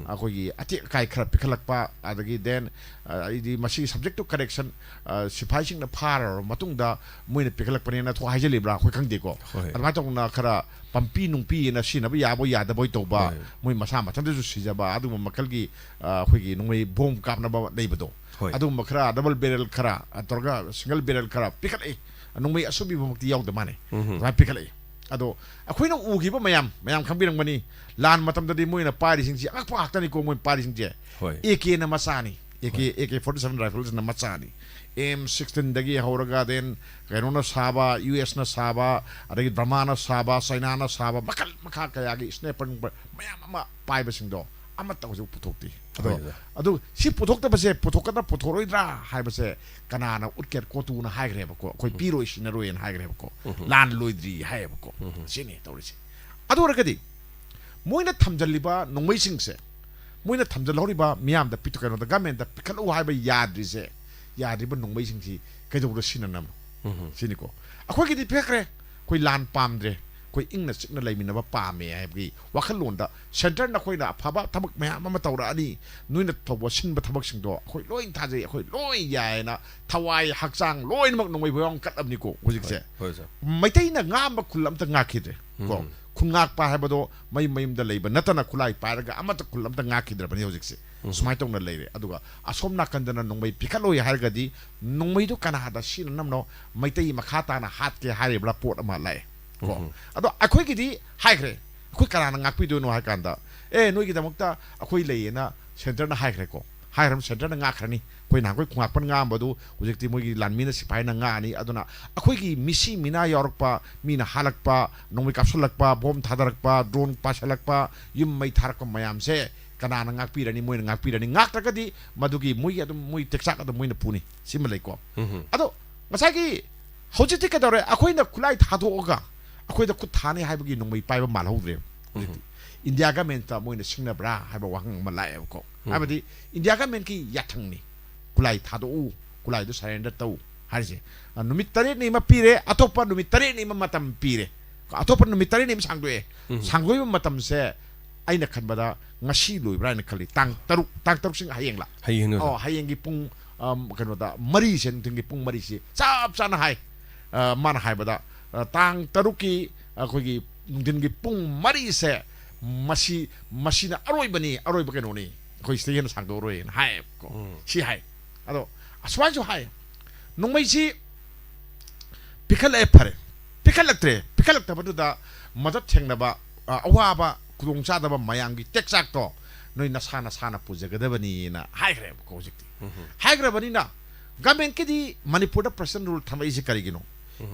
ꯑꯩꯈꯣꯏꯒꯤ ꯑꯇꯦꯛ ꯑꯀꯥꯏ ꯈꯔ ꯄꯤꯈꯠꯂꯛꯄ, ꯑꯗꯒꯤ then, ꯑ, ꯑꯩꯗꯤ ꯃꯁꯤꯒꯤ subject to correction, ꯑ, ꯁꯤꯐꯥꯏꯁꯤꯡꯅ ꯐꯥꯔꯕ ꯃꯇꯨꯡꯗ ꯃꯣꯏꯅ ꯄꯤꯈꯠꯂꯛꯄꯅꯦꯅ ꯊꯣꯛ ꯍꯥꯏꯖꯜꯂꯤꯕ꯭ꯔꯥ ꯑꯩꯈꯣꯏ ꯈꯪꯗꯦꯀꯣ꯫ ꯍꯣꯏ꯫ ꯑꯗꯨꯃꯥꯏꯅ ꯇꯧꯗꯅ ꯈꯔ ꯄꯝꯄꯤ ꯅꯨꯡꯄꯤꯅ ꯁꯤꯖꯤꯟꯅꯕ ꯌꯥꯕꯣꯏ ꯌꯥꯗꯕꯣꯏ ꯇꯧꯕ, ꯍꯣꯏ꯫ ꯃꯣꯏ ꯃꯁꯥ ꯃꯊꯟꯇꯁꯨ ꯁꯤꯖꯕ, ꯑꯗꯨꯒꯨꯝꯕ ꯃꯈꯜꯒꯤ, ꯑ, ꯑꯩꯈꯣꯏꯒꯤ ꯅꯣꯡꯃꯩ ꯕꯣꯝ ꯀꯥꯞꯅꯕ ꯂꯩꯕꯗꯣ꯫ ꯍꯣꯏ꯫ ꯑꯗꯨꯒꯨꯝꯕ ꯈꯔ double barrel ꯈꯔ, ꯑ, ꯇꯧꯔꯒ single barrel ꯈꯔ ꯄꯤꯈꯠꯂꯛꯏ꯫ ꯅꯣꯡꯃꯩ ꯑꯁꯨꯕꯤꯕꯃꯛꯇꯤ ꯌꯥꯎꯗ ꯃꯥꯅꯦ꯫ ꯑꯗꯨꯃꯥꯏꯅ ꯄꯤꯈꯠꯂꯛꯏ꯫ ꯑꯗꯣ ꯑꯩꯈꯣꯏꯅ ꯎꯈꯤꯕ ꯃꯌꯥꯝ, ꯃꯌꯥꯝ ꯈꯪꯕꯤꯔꯝꯒꯅꯤ, ꯂꯥꯟ ꯃꯇꯝꯗꯗꯤ ꯃꯣꯏꯅ ꯄꯥꯏꯔꯤꯁꯤꯡꯁꯤ ꯑꯉꯛꯄ ꯉꯥꯛꯇꯅꯤꯀꯣ ꯃꯣꯏꯅ ꯄꯥꯏꯔꯤꯁꯤꯡꯁꯦ꯫ ꯍꯣꯏ꯫ ꯑꯦ ꯀꯦꯅ ꯃꯆꯥꯅꯤ, ꯑꯦ ꯀꯦ ꯍꯣꯏ꯫ ꯑꯦ ꯀꯦ ꯐꯣꯔꯇꯤ ꯁꯚꯦꯟ ꯔꯥꯏꯐꯜꯁꯤꯅ ꯃꯆꯥꯅꯤ, ꯑꯦꯝ ꯁꯤꯛꯁꯇꯤꯟꯗꯒꯤ ꯍꯧꯔꯒ then ꯀꯩꯅꯣꯅ ꯁꯥꯕ, ꯌꯨ ꯑꯦꯁꯅ ꯁꯥꯕ, ꯑꯗꯒꯤ ꯕ꯭ꯔꯃꯥꯅ ꯁꯥꯕ, ꯆꯩꯅꯥꯅ ꯁꯥꯕ, ꯃꯈꯜ ꯃꯈꯥ ꯀꯌꯥꯒꯤ ꯁ꯭ꯅꯥꯏꯄꯔ ꯃꯌꯥꯝ ꯑꯃ ꯄꯥꯏꯕꯁꯤꯡꯗꯣ ꯑꯃꯠꯇ ꯍꯧꯖꯤꯛ ꯄꯨꯊꯣꯛꯇꯦ꯫ ꯑꯗꯣ ꯍꯣꯏ, ꯑꯣꯖꯥ꯫ ꯑꯗꯨ ꯁꯤ ꯄꯨꯊꯣꯛꯇꯕꯁꯦ, ꯄꯨꯊꯣꯛꯀꯗ꯭ꯔꯥ ꯄꯨꯊꯣꯛꯑꯣꯏꯗ꯭ꯔꯥ ꯍꯥꯏꯕꯁꯦ ꯀꯅꯥꯅ ꯎꯠꯀꯦ ꯀꯣꯇꯨꯅ ꯍꯥꯏꯈ꯭ꯔꯦꯕꯀꯣ, ꯑꯩꯈꯣꯏ ꯄꯤꯔꯣꯏ ꯁꯤꯟꯅꯔꯣꯏꯅ ꯍꯥꯏꯈ꯭ꯔꯦꯕꯀꯣ꯫ ꯎꯝ꯫ ꯂꯥꯟ ꯂꯣꯏꯗ꯭ꯔꯤ ꯍꯥꯏꯌꯦꯕꯀꯣ꯫ ꯎꯝ꯫ ꯁꯤꯅꯤ ꯇꯧꯔꯤꯁꯦ꯫ ꯑꯗꯨ ꯑꯣꯏꯔꯒꯗꯤ ꯃꯣꯏꯅ ꯊꯝꯖꯜꯂꯤꯕ ꯅꯣꯡꯃꯩꯁꯤꯡꯁꯦ, ꯃꯣꯏꯅ ꯊꯝꯖꯜꯍꯧꯔꯤꯕ ꯃꯤꯌꯥꯝꯗ ꯄꯤꯊꯣꯛ ꯀꯩꯅꯣꯗ ꯒꯃꯦꯟꯗ ꯄꯤꯈꯠꯂꯛꯎ ꯍꯥꯏꯕ ꯌꯥꯗ꯭ꯔꯤꯁꯦ, ꯌꯥꯗ꯭ꯔꯤꯕ ꯅꯣꯡꯃꯩꯁꯤꯡꯁꯤ ꯀꯩꯗꯧꯕꯗ ꯁꯤꯖꯤꯟꯅꯅꯕꯅꯣ? ꯎꯝ꯫ ꯁꯤꯅꯤꯀꯣ꯫ ꯑꯩꯈꯣꯏꯒꯤꯗꯤ ꯄꯤꯈ꯭ꯔꯦ, ꯑꯩꯈꯣꯏ ꯂꯥꯟ ꯄꯥꯝꯗ꯭ꯔꯦ, ꯑꯩꯈꯣꯏ ꯏꯪꯅ ꯆꯤꯛꯅ ꯂꯩꯃꯤꯟꯅꯕ ꯄꯥꯝꯃꯦ ꯍꯥꯏꯕꯒꯤ ꯋꯥꯈꯜꯂꯣꯟꯗ ꯁꯦꯟꯇꯔꯅ ꯑꯩꯈꯣꯏꯅ ꯑꯐꯕ ꯊꯕꯛ ꯃꯌꯥꯝ ꯑꯃ ꯇꯧꯔꯛꯑꯅꯤ, ꯅꯣꯏꯅ ꯇꯧꯕ ꯁꯤꯟꯕ ꯊꯕꯛꯁꯤꯡꯗꯣ ꯑꯩꯈꯣꯏ ꯂꯣꯏ ꯊꯥꯖꯩ, ꯑꯩꯈꯣꯏ ꯂꯣꯏ ꯌꯥꯏꯅ ꯊꯋꯥꯏ ꯍꯛꯆꯥꯡ ꯂꯣꯏꯅꯃꯛ ꯅꯣꯡꯃꯩ ꯐꯥꯎ ꯀꯠꯂꯕꯅꯤꯀꯣ ꯍꯧꯖꯤꯛꯁꯦ꯫ ꯍꯣꯏ, ꯁꯥꯔ꯫ ꯃꯩꯇꯩꯅ ꯉꯥꯡꯕ ꯈꯨꯜ ꯑꯝꯇ ꯉꯥꯛꯈꯤꯗ꯭ꯔꯦ ꯀꯣ꯫ ꯎꯝ꯫ ꯈꯨꯜ ꯉꯥꯛꯄ ꯍꯥꯏꯕꯗꯣ ꯃꯌꯨꯝ ꯃꯌꯨꯝꯗ ꯂꯩꯕ ꯅꯠꯇꯅ ꯈꯨꯠꯂꯥꯏ ꯄꯥꯏꯔꯒ ꯑꯃꯠꯇ ꯈꯨꯜ ꯑꯝꯇ ꯉꯥꯛꯈꯤꯗ꯭ꯔꯕꯅꯤ ꯍꯧꯖꯤꯛꯁꯦ꯫ ꯎꯝ꯫ ꯁꯨꯃꯥꯏꯅ ꯇꯧꯅ ꯂꯩꯔꯦ꯫ ꯑꯗꯨꯒ ꯑꯁꯣꯝ ꯅꯥꯀꯟꯗꯅ ꯅꯣꯡꯃꯩ ꯄꯤꯈꯠꯂꯣꯏ ꯍꯥꯏꯔꯒꯗꯤ ꯅꯣꯡꯃꯩꯗꯨ ꯀꯅꯥꯗ ꯁꯤꯖꯤꯟꯅꯅꯕꯅꯣ, ꯃꯩꯇꯩ ꯃꯈꯥ ꯇꯥꯅ ꯍꯥꯠꯀꯦ ꯍꯥꯏꯔꯤꯕ꯭ꯔꯥ ꯄꯣꯠ ꯑꯃ ꯂꯥꯛꯑꯦ ꯀꯣ꯫ ꯎꯝ꯫ ꯑꯗꯣ ꯑꯩꯈꯣꯏꯒꯤꯗꯤ ꯍꯥꯏꯈ꯭ꯔꯦ, ꯑꯩꯈꯣꯏ ꯀꯅꯥꯅ ꯉꯥꯛꯄꯤꯗꯣꯏꯅꯣ ꯍꯥꯏ ꯀꯥꯟꯗ, ꯑꯦ ꯅꯣꯏꯒꯤꯗꯃꯛꯇ ꯑꯩꯈꯣꯏ ꯂꯩꯌꯦꯅ ꯁꯦꯟꯇꯔꯅ ꯍꯥꯏꯈ꯭ꯔꯦꯀꯣ꯫ ꯍꯥꯏꯈ꯭ꯔꯕ ꯁꯦꯟꯇꯔꯅ ꯉꯥꯛꯈ꯭ꯔꯅꯤ꯫ ꯑꯩꯈꯣꯏ ꯅꯍꯥꯟꯈꯣꯏ ꯈꯣꯡꯉꯥꯛꯄꯅ ꯉꯥꯡꯕꯗꯨ ꯍꯧꯖꯤꯛꯇꯤ ꯃꯣꯏꯒꯤ ꯂꯥꯟꯃꯤꯅ ꯁꯤꯐꯥꯏꯅ ꯉꯥꯛꯑꯅꯤ꯫ ꯑꯗꯨꯅ ꯑꯩꯈꯣꯏꯒꯤ ꯃꯤꯁꯤ ꯃꯤꯅꯥ ꯌꯥꯎꯔꯛꯄ, ꯃꯤꯅ ꯍꯥꯠꯂꯛꯄ, ꯅꯣꯡꯃꯩ ꯀꯥꯞꯁꯤꯜꯂꯛꯄ, ꯕꯣꯝ ꯊꯥꯗꯔꯛꯄ, ꯗ꯭ꯔꯣꯟ ꯄꯥꯏꯁꯤꯜꯂꯛꯄ, ꯌꯨꯝ ꯃꯩ ꯊꯥꯔꯛꯄ ꯃꯌꯥꯝꯁꯦ ꯀꯅꯥꯅ ꯉꯥꯛꯄꯤꯔꯅꯤ? ꯃꯣꯏꯅ ꯉꯥꯛꯄꯤꯔꯅꯤ꯫ ꯉꯥꯛꯇ꯭ꯔꯒꯗꯤ ꯃꯗꯨꯒꯤ ꯃꯣꯏꯒꯤ ꯑꯗꯨꯝ ꯃꯣꯏ ꯇꯦꯛꯆꯥꯛ ꯑꯗꯨꯝ ꯃꯣꯏꯅ ꯄꯨꯅꯤ꯫ ꯁꯤꯃ ꯂꯩꯀꯣ꯫ ꯎꯝ꯫ ꯑꯗꯣ ꯉꯁꯥꯏꯒꯤ ꯍꯧꯖꯤꯛꯇꯤ ꯀꯩꯗꯧꯔꯦ? ꯑꯩꯈꯣꯏꯅ ꯈꯨꯠꯂꯥꯏ ꯊꯥꯗꯣꯛꯑꯒ ꯑꯩꯈꯣꯏꯗ ꯈꯨꯠ ꯊꯥꯅꯤ ꯍꯥꯏꯕꯒꯤ ꯅꯣꯡꯃꯩ ꯄꯥꯏꯕ ꯃꯥꯜꯍꯧꯗ꯭ꯔꯦꯕ ꯍꯧꯖꯤꯛꯇꯤ꯫ ꯏꯟꯗꯤꯌꯥ ꯒꯃꯦꯟꯇ ꯃꯣꯏꯅ ꯁꯤꯡꯅꯕ꯭ꯔꯥ ꯍꯥꯏꯕ ꯋꯥꯍꯪ ꯑꯃ ꯂꯥꯛꯑꯦꯕꯀꯣ꯫ ꯎꯝ꯫ ꯍꯥꯏꯕꯗꯤ ꯏꯟꯗꯤꯌꯥ ꯒꯃꯦꯟꯀꯤ ꯌꯥꯊꯪꯅꯤ, ꯈꯨꯠꯂꯥꯏ ꯊꯥꯗꯣꯛꯎ, ꯈꯨꯠꯂꯥꯏꯗꯨ ꯁꯔꯦꯟꯗꯔ ꯇꯧ ꯍꯥꯏꯔꯤꯁꯦ꯫ ꯑ, ꯅꯨꯃꯤꯠ ꯇꯔꯦꯠꯅꯤ ꯑꯃ ꯄꯤꯔꯦ, ꯑꯇꯣꯞꯄ ꯅꯨꯃꯤꯠ ꯇꯔꯦꯠꯅꯤ ꯑꯃ ꯃꯇꯝ ꯄꯤꯔꯦ꯫ ꯑꯇꯣꯞꯄ ꯅꯨꯃꯤꯠ ꯇꯔꯦꯠꯅꯤ ꯑꯃ ꯁꯥꯡꯗꯣꯛꯑꯦ꯫ ꯎꯝ꯫ ꯁꯥꯡꯗꯣꯛꯏꯕ ꯃꯇꯝꯁꯦ ꯑꯩꯅ ꯈꯟꯕꯗ ꯉꯁꯤ ꯂꯣꯏꯕ꯭ꯔꯥ ꯍꯥꯏꯅ ꯈꯜꯂꯤ꯫ ꯇꯥꯡ ꯇꯔꯨꯛ, ꯇꯥꯡ ꯇꯔꯨꯛꯁꯤ ꯍꯌꯦꯡꯂ? ꯍꯌꯦꯡꯅꯦ, ꯑꯣꯖꯥ꯫ ꯑꯣ, ꯍꯌꯦꯡꯒꯤ ꯄꯨꯡ, ꯑꯝ, ꯀꯩꯅꯣꯗ, ꯃꯔꯤꯁꯦ, ꯅꯨꯡꯊꯤꯜꯒꯤ ꯄꯨꯡ ꯃꯔꯤꯁꯤ ꯆꯞ ꯆꯥꯅ ꯍꯥꯏ꯫ ꯑ, ꯃꯥꯅ ꯍꯥꯏꯕꯗ, ꯑ, ꯇꯥꯡ ꯇꯔꯨꯛꯀꯤ ꯑꯩꯈꯣꯏꯒꯤ ꯅꯨꯡꯊꯤꯜꯒꯤ ꯄꯨꯡ ꯃꯔꯤꯁꯦ ꯃꯁꯤ, ꯃꯁꯤꯅ ꯑꯔꯣꯏꯕꯅꯤ, ꯑꯔꯣꯏꯕ ꯀꯩꯅꯣꯅꯤ, ꯑꯩꯈꯣꯏ ꯁꯤꯗꯩ ꯍꯦꯟꯅ ꯁꯥꯡꯗꯣꯛꯑꯔꯣꯏꯅ ꯍꯥꯏꯌꯦꯕꯀꯣ꯫ ꯎꯝ꯫ ꯁꯤ ꯍꯥꯏ꯫ ꯑꯗꯣ ꯑꯁꯨꯃꯥꯏꯅꯁꯨ ꯍꯥꯏ, ꯅꯣꯡꯃꯩꯁꯤ ꯄꯤꯈꯠꯂꯛꯑꯦ, ꯐꯔꯦ, ꯄꯤꯈꯠꯂꯛꯇ꯭ꯔꯦ꯫ ꯄꯤꯈꯠꯂꯛꯇꯕꯗꯨꯗ ꯃꯗ ꯊꯦꯡꯅꯕ, ꯑ, ꯑꯋꯥꯕ, ꯈꯨꯗꯣꯡꯆꯥꯗꯕ ꯃꯌꯥꯝꯒꯤ ꯇꯦꯛꯆꯥꯛꯇꯣ ꯅꯣꯏ ꯅꯁꯥ ꯅꯁꯥꯅ ꯄꯨꯖꯒꯗꯕꯅꯤꯅ ꯍꯥꯏꯈ꯭ꯔꯦꯕꯀꯣ꯫ ꯍꯧꯖꯤꯛꯇꯤ ꯍꯥꯏꯈ꯭ꯔꯕꯅꯤꯅ, ꯒꯃꯦꯟꯀꯤꯗꯤ ꯃꯅꯤꯄꯨꯔꯗ ꯄ꯭ꯔꯦꯁꯤꯗꯦꯟ ꯔꯨꯜ ꯊꯝꯃꯛꯏꯁꯦ ꯀꯔꯤꯒꯤꯅꯣ?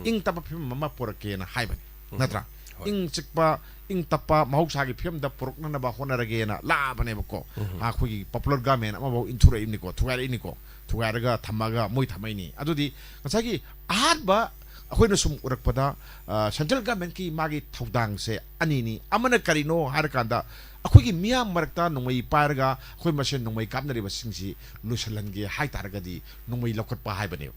ꯏꯪ ꯇꯞꯄ ꯐꯤꯕꯝ ꯑꯃ ꯄꯨꯔꯛꯀꯦꯅ ꯍꯥꯏꯕꯅꯤ, ꯅꯠꯇ꯭ꯔꯥ? ꯍꯣꯏ꯫ ꯏꯪ ꯆꯤꯛꯄ, ꯏꯪ ꯇꯞꯄ ꯃꯍꯧꯁꯥꯒꯤ ꯐꯤꯕꯝꯗ ꯄꯨꯔꯛꯅꯅꯕ ꯍꯣꯠꯅꯔꯒꯦꯅ ꯂꯥꯛꯑꯕꯅꯦꯕꯀꯣ꯫ ꯑꯩꯈꯣꯏꯒꯤ ꯄꯣꯄꯨꯂꯔ ꯒꯃꯦꯟ ꯑꯃꯐꯥꯎ ꯏꯟꯊꯣꯔꯛꯏꯕꯅꯤꯀꯣ, ꯊꯨꯒꯥꯏꯔꯛꯏꯅꯤꯀꯣ, ꯊꯨꯒꯥꯏꯔꯒ ꯊꯝꯃꯒ ꯃꯣꯏ ꯊꯝꯃꯛꯏꯅꯤ꯫ ꯑꯗꯨꯗꯤ ꯉꯁꯥꯏꯒꯤ ꯑꯍꯥꯟꯕ ꯑꯩꯈꯣꯏꯅ ꯁꯨꯝ ꯎꯔꯛꯄꯗ, ꯑ, ꯁꯦꯟꯇ꯭ꯔꯦꯜ ꯒꯃꯦꯟꯀꯤ ꯃꯥꯒꯤ ꯊꯧꯗꯥꯡꯁꯦ ꯑꯅꯤꯅꯤ꯫ ꯑꯃꯅ ꯀꯔꯤꯅꯣ ꯍꯥꯏꯔꯀꯥꯟꯗ, ꯑꯩꯈꯣꯏꯒꯤ ꯃꯤꯌꯥꯝ ꯃꯔꯛꯇ ꯅꯣꯡꯃꯩ ꯄꯥꯏꯔꯒ ꯑꯩꯈꯣꯏ ꯃꯁꯦꯟ ꯅꯣꯡꯃꯩ ꯀꯥꯞꯅꯔꯤꯕꯁꯤꯡꯁꯤ ꯂꯣꯏꯁꯤꯜꯍꯟꯒꯦ ꯍꯥꯏ ꯇꯥꯔꯒꯗꯤ ꯅꯣꯡꯃꯩ ꯂꯧꯈꯠꯄ ꯍꯥꯏꯕꯅꯦꯕ꯫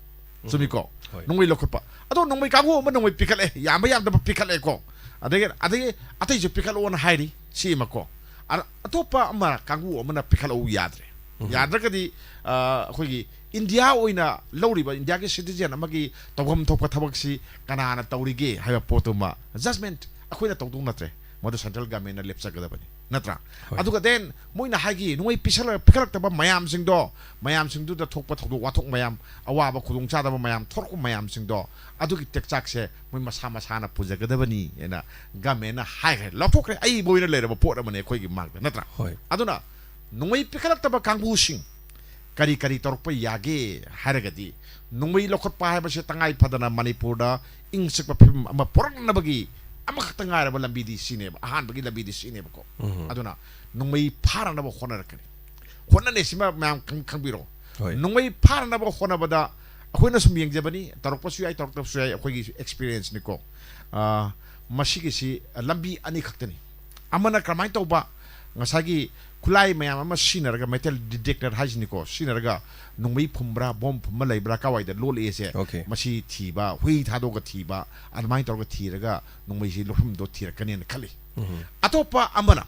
ꯆꯨꯝꯃꯤꯀꯣ? ꯍꯣꯏ꯫ ꯅꯣꯡꯃꯩ ꯂꯧꯈꯠꯄ꯫ ꯑꯗꯣ ꯅꯣꯡꯃꯩ ꯀꯥꯡꯕꯨ ꯑꯃ ꯅꯣꯡꯃꯩ ꯄꯤꯈꯠꯂꯦ, ꯌꯥꯝꯕ ꯌꯥꯝꯗꯕ ꯄꯤꯈꯠꯂꯦꯀꯣ꯫ ꯑꯗꯒꯤ, ꯑꯗꯒꯤ ꯑꯇꯩꯁꯨ ꯄꯤꯈꯠꯂꯛꯑꯣꯅ ꯍꯥꯏꯔꯤ, ꯁꯤ ꯑꯃꯀꯣ꯫ ꯑ-, ꯑꯇꯣꯞꯄ ꯑꯃ ꯀꯥꯡꯕꯨ ꯑꯃꯅ ꯄꯤꯈꯠꯂꯛꯎ ꯌꯥꯗ꯭ꯔꯦ꯫ ꯌꯥꯗ꯭ꯔꯒꯗꯤ, ꯑ, ꯑꯩꯈꯣꯏꯒꯤ ꯏꯟꯗꯤꯌꯥ ꯑꯣꯏꯅ ꯂꯧꯔꯤꯕ ꯏꯟꯗꯤꯌꯥꯒꯤ ꯁꯤꯇꯤꯖꯦꯟ ꯑꯃꯒꯤ ꯇꯧꯐꯝ ꯊꯣꯛꯄ ꯊꯕꯛꯁꯤ ꯀꯅꯥꯅ ꯇꯧꯔꯤꯒꯦ ꯍꯥꯏꯕ ꯄꯣꯠꯇꯨꯃ ꯖꯁꯃꯦꯟ ꯑꯩꯈꯣꯏꯅ ꯇꯧꯗꯧ ꯅꯠꯇ꯭ꯔꯦ, ꯃꯗꯨ ꯁꯦꯟꯇ꯭ꯔꯦꯜ ꯒꯃꯦꯟꯅ ꯂꯦꯞꯆꯒꯗꯕꯅꯤ, ꯅꯠꯇ꯭ꯔꯥ? ꯍꯣꯏ꯫ ꯑꯗꯨꯒ ꯗꯦꯟ ꯃꯣꯏꯅ ꯍꯥꯏꯈꯤ, ꯅꯣꯡꯃꯩ ꯄꯤꯁꯜꯂ-, ꯄꯤꯈꯠꯂꯛꯇꯕ ꯃꯌꯥꯝꯁꯤꯡꯗꯣ, ꯃꯌꯥꯝꯁꯤꯡꯗꯨꯗ ꯊꯣꯛꯄ ꯊꯧꯗꯣꯛ ꯋꯥꯊꯣꯛ ꯃꯌꯥꯝ, ꯑꯋꯥꯕ ꯈꯨꯗꯣꯡꯆꯥꯗꯕ ꯃꯌꯥꯝ ꯊꯣꯔꯛꯄ ꯃꯌꯥꯝꯁꯤꯡꯗꯣ, ꯑꯗꯨꯒꯤ ꯇꯦꯛꯆꯥꯛꯁꯦ ꯃꯣꯏ ꯃꯁꯥ ꯃꯁꯥꯅ ꯄꯨꯖꯒꯗꯕꯅꯤ ꯍꯥꯏꯅ ꯒꯃꯦꯟꯅ ꯍꯥꯏꯈ꯭ꯔꯦ, ꯂꯧꯊꯣꯛꯈ꯭ꯔꯦ꯫ ꯑꯏꯕ ꯑꯣꯏꯅ ꯂꯩꯔꯕ ꯄꯣꯠ ꯑꯃꯅꯤ ꯑꯩꯈꯣꯏꯒꯤ ꯃꯥꯡꯗ, ꯅꯠꯇ꯭ꯔꯥ? ꯍꯣꯏ꯫ ꯑꯗꯨꯅ ꯅꯣꯡꯃꯩ ꯄꯤꯈꯠꯂꯛꯇꯕ ꯀꯥꯡꯕꯨꯁꯤꯡ ꯀꯔꯤ ꯀꯔꯤ ꯇꯧꯔꯛꯄ ꯌꯥꯒꯦ ꯍꯥꯏꯔꯒꯗꯤ, ꯅꯣꯡꯃꯩ ꯂꯧꯈꯠꯄ ꯍꯥꯏꯕꯁꯦ ꯇꯉꯥꯏ ꯐꯗꯅ ꯃꯅꯤꯄꯨꯔꯗ ꯏꯪ ꯆꯤꯛꯄ ꯐꯤꯕꯝ ꯑꯃ ꯄꯨꯔꯛꯅꯕꯒꯤ ꯑꯃꯈꯛꯇ ꯉꯥꯏꯔꯕ ꯂꯝꯕꯤꯗꯤ ꯁꯤꯅꯦꯕ, ꯑꯍꯥꯟꯕꯒꯤ ꯂꯝꯕꯤꯗꯤ ꯁꯤꯅꯦꯕꯀꯣ꯫ ꯎꯝ꯫ ꯑꯗꯨꯅ ꯅꯣꯡꯃꯩ ꯐꯥꯔꯅꯕ ꯍꯣꯠꯅꯔꯛꯀꯅꯤ꯫ ꯍꯣꯠꯅꯅꯤ, ꯁꯤꯃ ꯃꯌꯥꯝ ꯈꯪ-, ꯈꯪꯕꯤꯔꯣ꯫ ꯍꯣꯏ꯫ ꯅꯣꯡꯃꯩ ꯐꯥꯔꯅꯕ ꯍꯣꯠꯅꯕꯗ ꯑꯩꯈꯣꯏꯅ ꯁꯨꯝ ꯌꯦꯡꯖꯕꯅꯤ, ꯇꯧꯔꯛꯄꯁꯨ ꯌꯥꯏ, ꯇꯧꯔꯛꯇꯕꯁꯨ ꯌꯥꯏ, ꯑꯩꯈꯣꯏꯒꯤ ꯑꯦꯛꯁꯄꯤꯔꯤꯌꯦꯟꯁꯅꯤꯀꯣ꯫ ꯑ, ꯃꯁꯤꯒꯤꯁꯤ ꯂꯝꯕꯤ ꯑꯅꯤꯈꯛꯇꯅꯤ꯫ ꯑꯃꯅ ꯀꯔꯝꯍꯥꯏꯅ ꯇꯧꯕ? ꯉꯁꯥꯏꯒꯤ ꯈꯨꯠꯂꯥꯏ ꯃꯌꯥꯝ ꯑꯃ ꯁꯤꯖꯤꯟꯅꯔꯒ, ꯃꯦꯇꯜ ꯗꯤꯇꯦꯛꯇꯔ ꯍꯥꯏꯁꯤꯅꯤꯀꯣ, ꯁꯤꯖꯤꯟꯅꯔꯒ ꯅꯣꯡꯃꯩ ꯐꯨꯝꯕ꯭ꯔꯥ, ꯕꯣꯝ ꯐꯨꯝꯕ ꯂꯩꯕ꯭ꯔꯥ, ꯀꯥꯏꯋꯥꯏꯗ ꯂꯣꯠꯂꯛꯑꯦꯁꯦ, ꯑꯣꯀꯦ꯫ ꯃꯁꯤ ꯊꯤꯕ, ꯍꯨꯏ ꯊꯥꯗꯣꯛꯑꯒ ꯊꯤꯕ, ꯑꯗꯨꯃꯥꯏꯅ ꯇꯧꯔꯒ ꯊꯤꯔꯒ ꯅꯣꯡꯃꯩꯁꯤ ꯂꯣꯠꯐꯝꯗꯣ ꯊꯤꯔꯛꯀꯅꯦꯅ ꯈꯜꯂꯤ꯫ ꯎꯝ꯫ ꯑꯇꯣꯞꯄ ꯑꯃꯅ,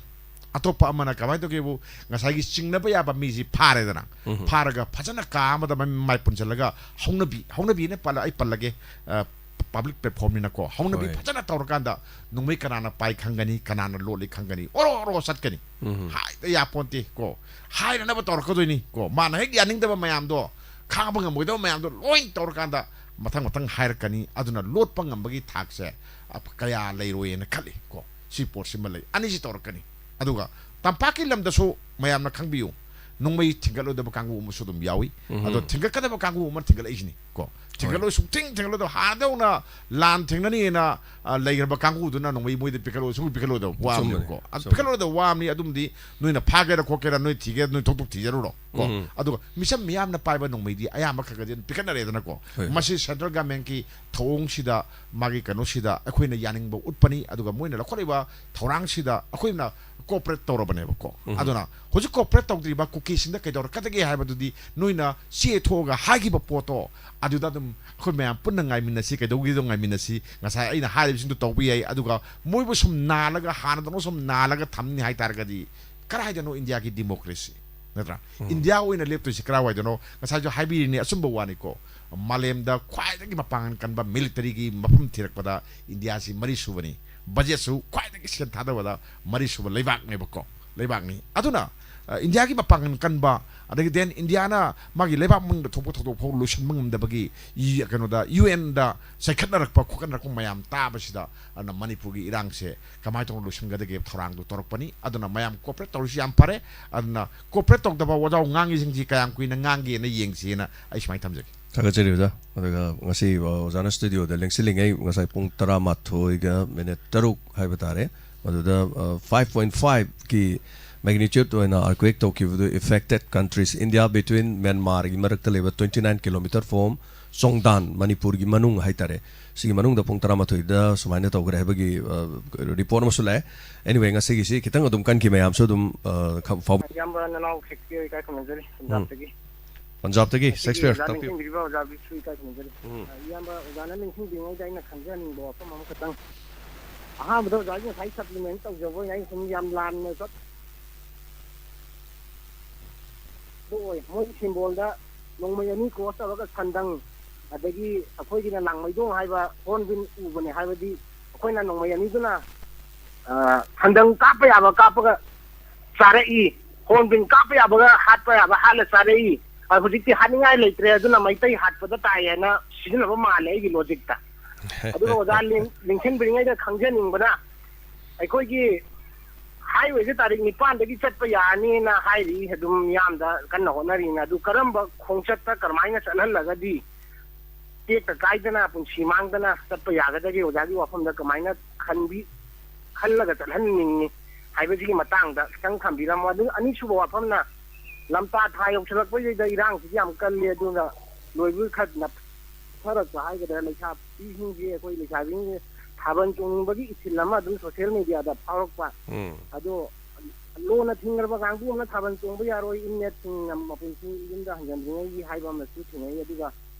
ꯑꯇꯣꯞꯄ ꯑꯃꯅ ꯀꯃꯥꯏꯅ ꯇꯧꯒꯦꯕꯨ, ꯉꯁꯥꯏꯒꯤ ꯆꯤꯡꯅꯕ ꯌꯥꯕ ꯃꯤꯁꯤ ꯐꯥꯔꯦꯗꯅ, ꯎꯝ꯫ ꯐꯥꯔꯒ ꯐꯖꯅ ꯀꯥ ꯑꯃꯗ ꯃ-, ꯃꯥꯏ ꯄꯨꯟꯁꯤꯜꯂꯒ ꯍꯧꯅꯕꯤ, ꯍꯧꯅꯕꯤꯅ ꯄꯜꯂ-, ꯑꯩ ꯄꯜꯂꯒꯦ, ꯑ, ꯄꯕ꯭ꯂꯤꯛ ꯄ꯭ꯂꯦꯠꯐꯣꯝꯅꯤꯅꯀꯣ, ꯍꯧꯅꯕꯤ ꯍꯣꯏ꯫ ꯐꯖꯅ ꯇꯧꯔꯀꯥꯟꯗ ꯅꯣꯡꯃꯩ ꯀꯅꯥꯅ ꯄꯥꯏ ꯈꯪꯒꯅꯤ, ꯀꯅꯥꯅ ꯂꯣꯠꯂꯤ ꯈꯪꯒꯅꯤ, ꯑꯣꯔꯣ ꯑꯣꯔꯣ ꯆꯠꯀꯅꯤ꯫ ꯎꯝ꯫ ꯍꯥꯏꯗ ꯌꯥꯄꯣꯟꯇꯦ ꯀꯣ, ꯍꯥꯏꯅꯅꯕ ꯇꯧꯔꯛꯀꯗꯣꯏꯅꯤ ꯀꯣ꯫ ꯃꯥꯅ ꯍꯦꯛ ꯌꯥꯅꯤꯡꯗꯕ ꯃꯌꯥꯝꯗꯣ, ꯈꯥꯡꯕ ꯉꯝꯃꯣꯏꯗꯕ ꯃꯌꯥꯝꯗꯣ ꯂꯣꯏ ꯇꯧꯔꯀꯥꯟꯗ ꯃꯊꯪ ꯃꯊꯪ ꯍꯥꯏꯔꯛꯀꯅꯤ꯫ ꯑꯗꯨꯅ ꯂꯣꯠꯄ ꯉꯝꯕꯒꯤ ꯊꯥꯛꯁꯦ, ꯑ, ꯀꯌꯥ ꯂꯩꯔꯣꯏꯅ ꯈꯜꯂꯤ ꯀꯣ꯫ ꯁꯤ ꯄꯣꯠꯁꯤꯃ ꯂꯩ꯫ ꯑꯅꯤꯁꯤ ꯇꯧꯔꯛꯀꯅꯤ꯫ ꯑꯗꯨꯒ ꯇꯝꯄꯥꯛꯀꯤ ꯂꯝꯗꯁꯨ ꯃꯌꯥꯝꯅ ꯈꯪꯕꯤꯌꯨ, ꯅꯣꯡꯃꯩ ꯊꯤꯡꯒꯠꯂꯣꯏꯗꯕ ꯀꯥꯡꯕꯨ ꯑꯃꯁꯨ ꯑꯗꯨꯝ ꯌꯥꯎꯏ꯫ ꯎꯝ꯫ ꯑꯗꯣ ꯊꯤꯡꯒꯠꯀꯗꯕ ꯀꯥꯡꯕꯨ ꯑꯃ ꯊꯤꯡꯒꯠꯂꯛꯏꯁꯤꯅꯤ ꯀꯣ꯫ ꯊꯤꯡꯒꯠꯂꯣꯏ, ꯁꯨꯡꯊꯤꯡ ꯊꯤꯡꯒꯠꯂꯣꯏꯗꯕ, ꯍꯥꯟꯅꯗꯧꯅ ꯂꯥꯟ ꯊꯦꯡꯅꯅꯤꯅ, ꯑ, ꯂꯩꯈ꯭ꯔꯕ ꯀꯥꯡꯕꯨꯗꯨꯅ ꯅꯣꯡꯃꯩ ꯃꯣꯏꯗ ꯄꯤꯈꯠꯂꯣꯏ, ꯁꯨꯡ ꯄꯤꯈꯠꯂꯣꯏꯗꯕ ꯋꯥ ꯑꯃꯅꯦꯕꯀꯣ꯫ ꯑꯗꯨ ꯄꯤꯈꯠꯂꯣꯏꯗꯕ ꯋꯥ ꯑꯃꯅꯤ꯫ ꯑꯗꯨꯝꯗꯤ ꯅꯣꯏꯅ ꯐꯥꯒꯦꯔꯥ ꯈꯣꯠꯀꯦꯔꯥ, ꯅꯣꯏ ꯊꯤꯒꯦꯔꯥ, ꯅꯣꯏ ꯊꯣꯛꯇꯣꯛ ꯊꯤꯖꯔꯨꯔꯣ ꯀꯣ꯫ ꯎꯝ꯫ ꯑꯗꯨꯒ ꯃꯤꯆꯝ ꯃꯤꯌꯥꯝꯅ ꯄꯥꯏꯕ ꯅꯣꯡꯃꯩꯗꯤ ꯑꯌꯥꯝꯕ ꯈꯔ ꯈꯔꯗꯤ ꯑꯗꯨꯝ ꯄꯤꯈꯠꯅꯔꯦꯗꯅꯀꯣ꯫ ꯍꯣꯏ, ꯍꯣꯏ꯫ ꯃꯁꯤ central governmentꯀꯤ ꯊꯧꯑꯣꯡꯁꯤꯗ, ꯃꯥꯒꯤ ꯀꯩꯅꯣꯁꯤꯗ ꯑꯩꯈꯣꯏꯅ ꯌꯥꯅꯤꯡꯕ ꯎꯠꯄꯅꯤ꯫ ꯑꯗꯨꯒ ꯃꯣꯏꯅ ꯂꯧꯈꯠꯂꯤꯕ ꯊꯧꯔꯥꯡꯁꯤꯗ ꯑꯩꯈꯣꯏꯅ cooperate ꯇꯧꯔꯕꯅꯦꯕꯀꯣ꯫ ꯎꯝ꯫ ꯑꯗꯨꯅ ꯍꯧꯖꯤꯛ cooperate ꯇꯧꯗ꯭ꯔꯤꯕ ꯀꯨꯀꯤꯁꯤꯡꯗ ꯀꯩꯗꯧꯔꯛꯀꯗꯒꯦ ꯍꯥꯏꯕꯗꯨꯗꯤ ꯅꯣꯏꯅ ꯆꯦ ꯊꯣꯛꯑꯒ ꯍꯥꯏꯈꯤꯕ ꯄꯣꯠꯇꯣ ꯑꯗꯨꯗ ꯑꯗꯨꯝ ꯑꯩꯈꯣꯏ ꯃꯌꯥꯝ ꯄꯨꯟꯅ ꯉꯥꯏꯃꯤꯟꯅꯁꯤ, ꯀꯩꯗꯧꯒꯤꯗꯣ ꯉꯥꯏꯃꯤꯟꯅꯁꯤ꯫ ꯉꯁꯥꯏ ꯑꯩꯅ ꯍꯥꯏꯔꯤꯕꯁꯤꯡꯗꯣ ꯇꯧꯕ ꯌꯥꯏ꯫ ꯑꯗꯨꯒ ꯃꯣꯏꯕꯨ ꯁꯨꯝ ꯅꯥꯜꯂꯒ, ꯍꯥꯟꯅꯗꯧꯅ ꯁꯨꯝ ꯅꯥꯜꯂꯒ ꯊꯝꯅꯤ ꯍꯥꯏꯇꯥꯔꯒꯗꯤ ꯀꯗꯥꯏꯗꯅꯣ ꯏꯟꯗꯤꯌꯥꯒꯤ democracy, ꯅꯠꯇ꯭ꯔꯥ? ꯎꯝ꯫ ꯏꯟꯗꯤꯌꯥ ꯑꯣꯏꯅ ꯂꯦꯞꯇꯣꯏꯁꯤ ꯀꯗꯥꯏꯋꯥꯏꯗꯅꯣ? ꯉꯁꯥꯏꯁꯨ ꯍꯥꯏꯕꯤꯔꯤꯅꯤ, ꯑꯆꯨꯝꯕ ꯋꯥꯅꯤꯀꯣ꯫ ꯃꯥꯂꯦꯝꯗ ꯈ꯭ꯋꯥꯏꯗꯒꯤ ꯃꯄꯥꯡꯒꯜ ꯀꯟꯕ militaryꯒꯤ ꯃꯐꯝ ꯊꯤꯔꯛꯄꯗ ꯏꯟꯗꯤꯌꯥꯁꯤ ꯃꯔꯤ ꯁꯨꯕꯅꯤ꯫ Budgetꯁꯨ ꯈ꯭ꯋꯥꯏꯗꯒꯤ ꯁꯦꯜ ꯊꯥꯗꯕꯗ ꯃꯔꯤ ꯁꯨꯕ ꯂꯩꯕꯥꯛꯅꯦꯕꯀꯣ, ꯂꯩꯕꯥꯛꯅꯤ꯫ ꯑꯗꯨꯅ, ꯑ, ꯏꯟꯗꯤꯌꯥꯒꯤ ꯃꯄꯥꯡꯒꯜ ꯀꯟꯕ, ꯑꯗꯒꯤ then ꯏꯟꯗꯤꯌꯥꯅ ꯃꯥꯒꯤ ꯂꯩꯕꯥꯛ ꯃꯅꯨꯡꯗ ꯊꯣꯛꯄ ꯊꯧꯗꯣꯛ ꯐꯥꯎ ꯂꯣꯏꯁꯤꯟꯕ ꯉꯝꯗꯕꯒꯤ ꯏ-, ꯀꯩꯅꯣꯗ UNꯗ ꯆꯩꯈꯠꯅꯔꯛꯄ ꯈꯣꯠꯀꯠꯅꯔꯛꯄ ꯃꯌꯥꯝ ꯇꯥꯕꯁꯤꯗ, ꯑꯗꯨꯅ ꯃꯅꯤꯄꯨꯔꯒꯤ ꯏꯔꯥꯡꯁꯦ ꯀꯃꯥꯏꯅ ꯇꯧꯅ ꯂꯣꯏꯁꯤꯟꯒꯗꯒꯦ ꯊꯧꯔꯥꯡꯗꯨ ꯇꯧꯔꯛꯄꯅꯤ꯫ ꯑꯗꯨꯅ ꯃꯌꯥꯝ cooperate ꯇꯧꯔꯤꯁꯤ ꯌꯥꯝ ꯐꯔꯦ꯫ ꯑꯗꯨꯅ cooperate ꯇꯧꯗꯕ ꯋꯥꯖꯥꯎ ꯉꯥꯡꯉꯤꯁꯤꯡꯁꯤ ꯀꯌꯥꯝ ꯀꯨꯏꯅ ꯉꯥꯡꯒꯦꯅ ꯌꯦꯡꯁꯦꯅ ꯑꯩ ꯁꯨꯃꯥꯏꯅ ꯊꯝꯖꯒꯦ꯫ ꯊꯥꯒꯠꯆꯔꯤ ꯑꯣꯖꯥ꯫ ꯑꯗꯨꯒ ꯉꯁꯤ, ꯑ, ꯑꯣꯖꯥꯅ studioꯗ ꯂꯦꯡꯁꯤꯜꯂꯤꯉꯩ ꯉꯁꯥꯏ ꯄꯨꯡ ꯇꯔꯥꯃꯥꯊꯣꯏꯒ minute ꯇꯔꯨꯛ ꯍꯥꯏꯕ ꯇꯥꯔꯦ, ꯃꯗꯨꯗ, ꯑ, five point five ꯀꯤ magnitude ꯑꯣꯏꯅ earthquake ꯇꯧꯈꯤꯕꯗꯨ affected countries, India between Myanmarꯒꯤ ꯃꯔꯛꯇ ꯂꯩꯕ twenty nine kilometer form ꯆꯣꯡꯗꯥꯟ, ꯃꯅꯤꯄꯨꯔꯒꯤ ꯃꯅꯨꯡ ꯍꯥꯏꯇꯥꯔꯦ, ꯁꯤꯒꯤ ꯃꯅꯨꯡꯗ ꯄꯨꯡ ꯇꯔꯥꯃꯥꯊꯣꯏꯗ ꯁꯨꯃꯥꯏꯅ ꯇꯧꯈ꯭ꯔꯦ ꯍꯥꯏꯕꯒꯤ, ꯑ, report ꯑꯃꯁꯨ ꯂꯥꯛꯑꯦ꯫ Anyway, ꯉꯁꯤꯒꯤꯁꯤ ꯈꯤꯇꯪ ꯑꯗꯨꯝ ꯀꯟꯈꯤ, ꯃꯌꯥꯝꯁꯨ ꯑꯗꯨꯝ, ꯑ, ꯈ-, ꯐꯥꯎ-, ꯏꯌꯥꯝꯕ ꯅꯅꯥꯎ ꯁꯦꯛꯁꯄꯤꯌꯔ ꯏꯀꯥꯏ ꯈꯨꯝꯅꯖꯔꯤ, ꯎꯝ꯫ ꯄꯟꯖꯥꯕꯇꯒꯤ꯫ ꯄꯟꯖꯥꯕꯇꯒꯤ ꯑꯗꯒꯤ ꯁꯦꯛꯁꯄꯤꯌꯔ ꯑꯣꯖꯥ ꯇꯥꯛꯄꯤꯌꯨ꯫ ꯅꯤꯡꯁꯤꯡꯕꯤꯔꯤꯕ ꯑꯣꯖꯥ ꯕꯤꯁꯨ ꯏꯀꯥꯏ ꯈꯨꯝꯅꯖꯔꯤ꯫ ꯎꯝ꯫ ꯑ, ꯏꯌꯥꯝꯕ ꯑꯣꯖꯥꯅ ꯅꯤꯡꯁꯤꯡꯕꯤꯔꯤꯉꯩꯗ ꯑꯩꯅ ꯈꯪꯖꯍꯟꯅꯤꯡꯕ ꯋꯥꯐꯝ ꯑꯃꯈꯛꯇꯪ꯫ ꯑꯍꯥꯟꯕꯗ ꯑꯣꯖꯥꯒꯤ ꯉꯁꯥꯏ supplement ꯇꯧꯖꯕ ꯑꯣꯏꯅ ꯑꯩ ꯁꯨꯝ ꯌꯥꯝ ꯂꯥꯟꯅ ꯆꯠ-, ꯑꯗꯨ ꯑꯣꯏ꯫ ꯃꯣꯏꯒꯤ symbolꯗ ꯅꯣꯡꯃꯩ ꯑꯅꯤ cross ꯇꯧꯔꯒ ꯁꯟꯗꯪ, ꯑꯗꯒꯤ ꯑꯩꯈꯣꯏꯒꯤꯅ ꯂꯥꯡꯃꯩꯗꯣꯡ ꯍꯥꯏꯕ hornbill ꯎꯕꯅꯦ꯫ ꯍꯥꯏꯕꯗꯤ ꯑꯩꯈꯣꯏꯅ ꯅꯣꯡꯃꯩ ꯑꯅꯤꯗꯨꯅ, ꯑ, ꯁꯟꯗꯪ ꯀꯥꯞꯄ ꯌꯥꯕ ꯀꯥꯞꯄꯒ ꯆꯥꯔꯛꯏ, hornbill ꯀꯥꯞꯄ ꯌꯥꯕꯒ ꯍꯥꯠꯄ ꯌꯥꯕ ꯍꯥꯠꯂ ꯆꯥꯔꯛꯏ꯫ ꯑ, ꯍꯧꯖꯤꯛꯇꯤ ꯍꯥꯠꯅꯤꯡꯉꯥꯏ ꯂꯩꯇ꯭ꯔꯦ, ꯑꯗꯨꯅ ꯃꯩꯇꯩ ꯍꯥꯠꯄꯗ ꯇꯥꯏ ꯍꯥꯏꯅ ꯁꯤꯖꯤꯟꯅꯕ ꯃꯥꯜꯂꯦ ꯑꯩꯒꯤ ꯂꯣꯖꯤꯛꯇ꯫ ꯑꯗꯨꯒ ꯑꯣꯖꯥ ꯂꯤꯡ- ꯂꯤꯡꯁꯤꯟꯕꯤꯔꯤꯉꯩꯗ ꯈꯪꯖꯅꯤꯡꯕꯅ, ꯑꯩꯈꯣꯏꯒꯤ ꯍꯥꯏꯋꯦꯁꯦ ꯇꯥꯔꯤꯛ ꯅꯤꯄꯥꯟꯗꯒꯤ ꯆꯠꯄ ꯌꯥꯔꯅꯤꯅ ꯍꯥꯏꯔꯤ, ꯑꯗꯨꯝ ꯃꯤꯌꯥꯝꯗ ꯀꯟꯅ ꯍꯣꯠꯅꯔꯤꯅ꯫ ꯑꯗꯨ ꯀꯔꯝꯕ ꯈꯣꯡꯆꯠꯇ ꯀꯔꯝꯍꯥꯏꯅ ꯆꯠꯍꯜꯂꯒꯗꯤ ꯇꯦꯛꯇ ꯀꯥꯏꯗꯅ ꯄꯨꯟꯁꯤ ꯃꯥꯡꯗꯅ ꯆꯠꯄ ꯌꯥꯒꯗꯒꯦ? ꯑꯣꯖꯥꯒꯤ ꯋꯥꯐꯝꯗ ꯀꯃꯥꯏꯅ ꯈꯟꯕꯤ ꯈꯜꯂꯒ ꯆꯠꯍꯟꯅꯤꯡꯉꯤ ꯍꯥꯏꯕꯁꯤꯒꯤ ꯃꯇꯥꯡꯗ ꯈꯤꯇꯪ ꯊꯝꯕꯤꯔꯝꯃꯣ꯫ ꯑꯗꯨ ꯑꯅꯤꯁꯨꯕ ꯋꯥꯐꯝꯅ, ꯂꯝꯇꯥ ꯊꯥ ꯌꯧꯁꯤꯜꯂꯛꯄꯩꯁꯤꯗ ꯏꯔꯥꯡꯁꯤꯗꯤ ꯌꯥꯝ ꯀꯜꯂꯤ, ꯑꯗꯨꯅ ꯂꯣꯏꯕ ꯈꯔ ꯅꯛꯊꯔꯛꯄ ꯍꯥꯏꯒꯗ꯭ꯔꯥ, ꯂꯩꯁꯥꯕꯤꯁꯤꯡꯁꯦ, ꯑꯩꯈꯣꯏ ꯂꯩꯁꯥꯕꯤꯁꯤꯡꯁꯦ ꯊꯥꯕꯜ ꯆꯣꯡꯅꯤꯡꯕꯒꯤ ꯏꯊꯤꯜ ꯑꯃ ꯑꯗꯨꯝ ꯁꯣꯁꯤꯌꯦꯜ ꯃꯦꯗꯤꯌꯥꯗ ꯐꯥꯎꯔꯛꯄ꯫ ꯎꯝ꯫ ꯑꯗꯣ ꯂꯣꯅ ꯊꯤꯡꯈ꯭ꯔꯕ ꯀꯥꯡꯕꯨ ꯑꯃꯅ ꯊꯥꯕꯜ ꯆꯣꯡꯕ ꯌꯥꯔꯣꯏ, ꯏꯟꯃꯦꯠꯁꯤꯡꯅ ꯃꯄꯨꯟꯁꯤ ꯌꯨꯝꯗ ꯍꯟꯖꯤꯟꯗ꯭ꯔꯤꯉꯩꯒꯤ ꯍꯥꯏꯕ ꯑꯃꯁꯨ ꯊꯦꯡꯅꯩ꯫ ꯑꯗꯨꯒ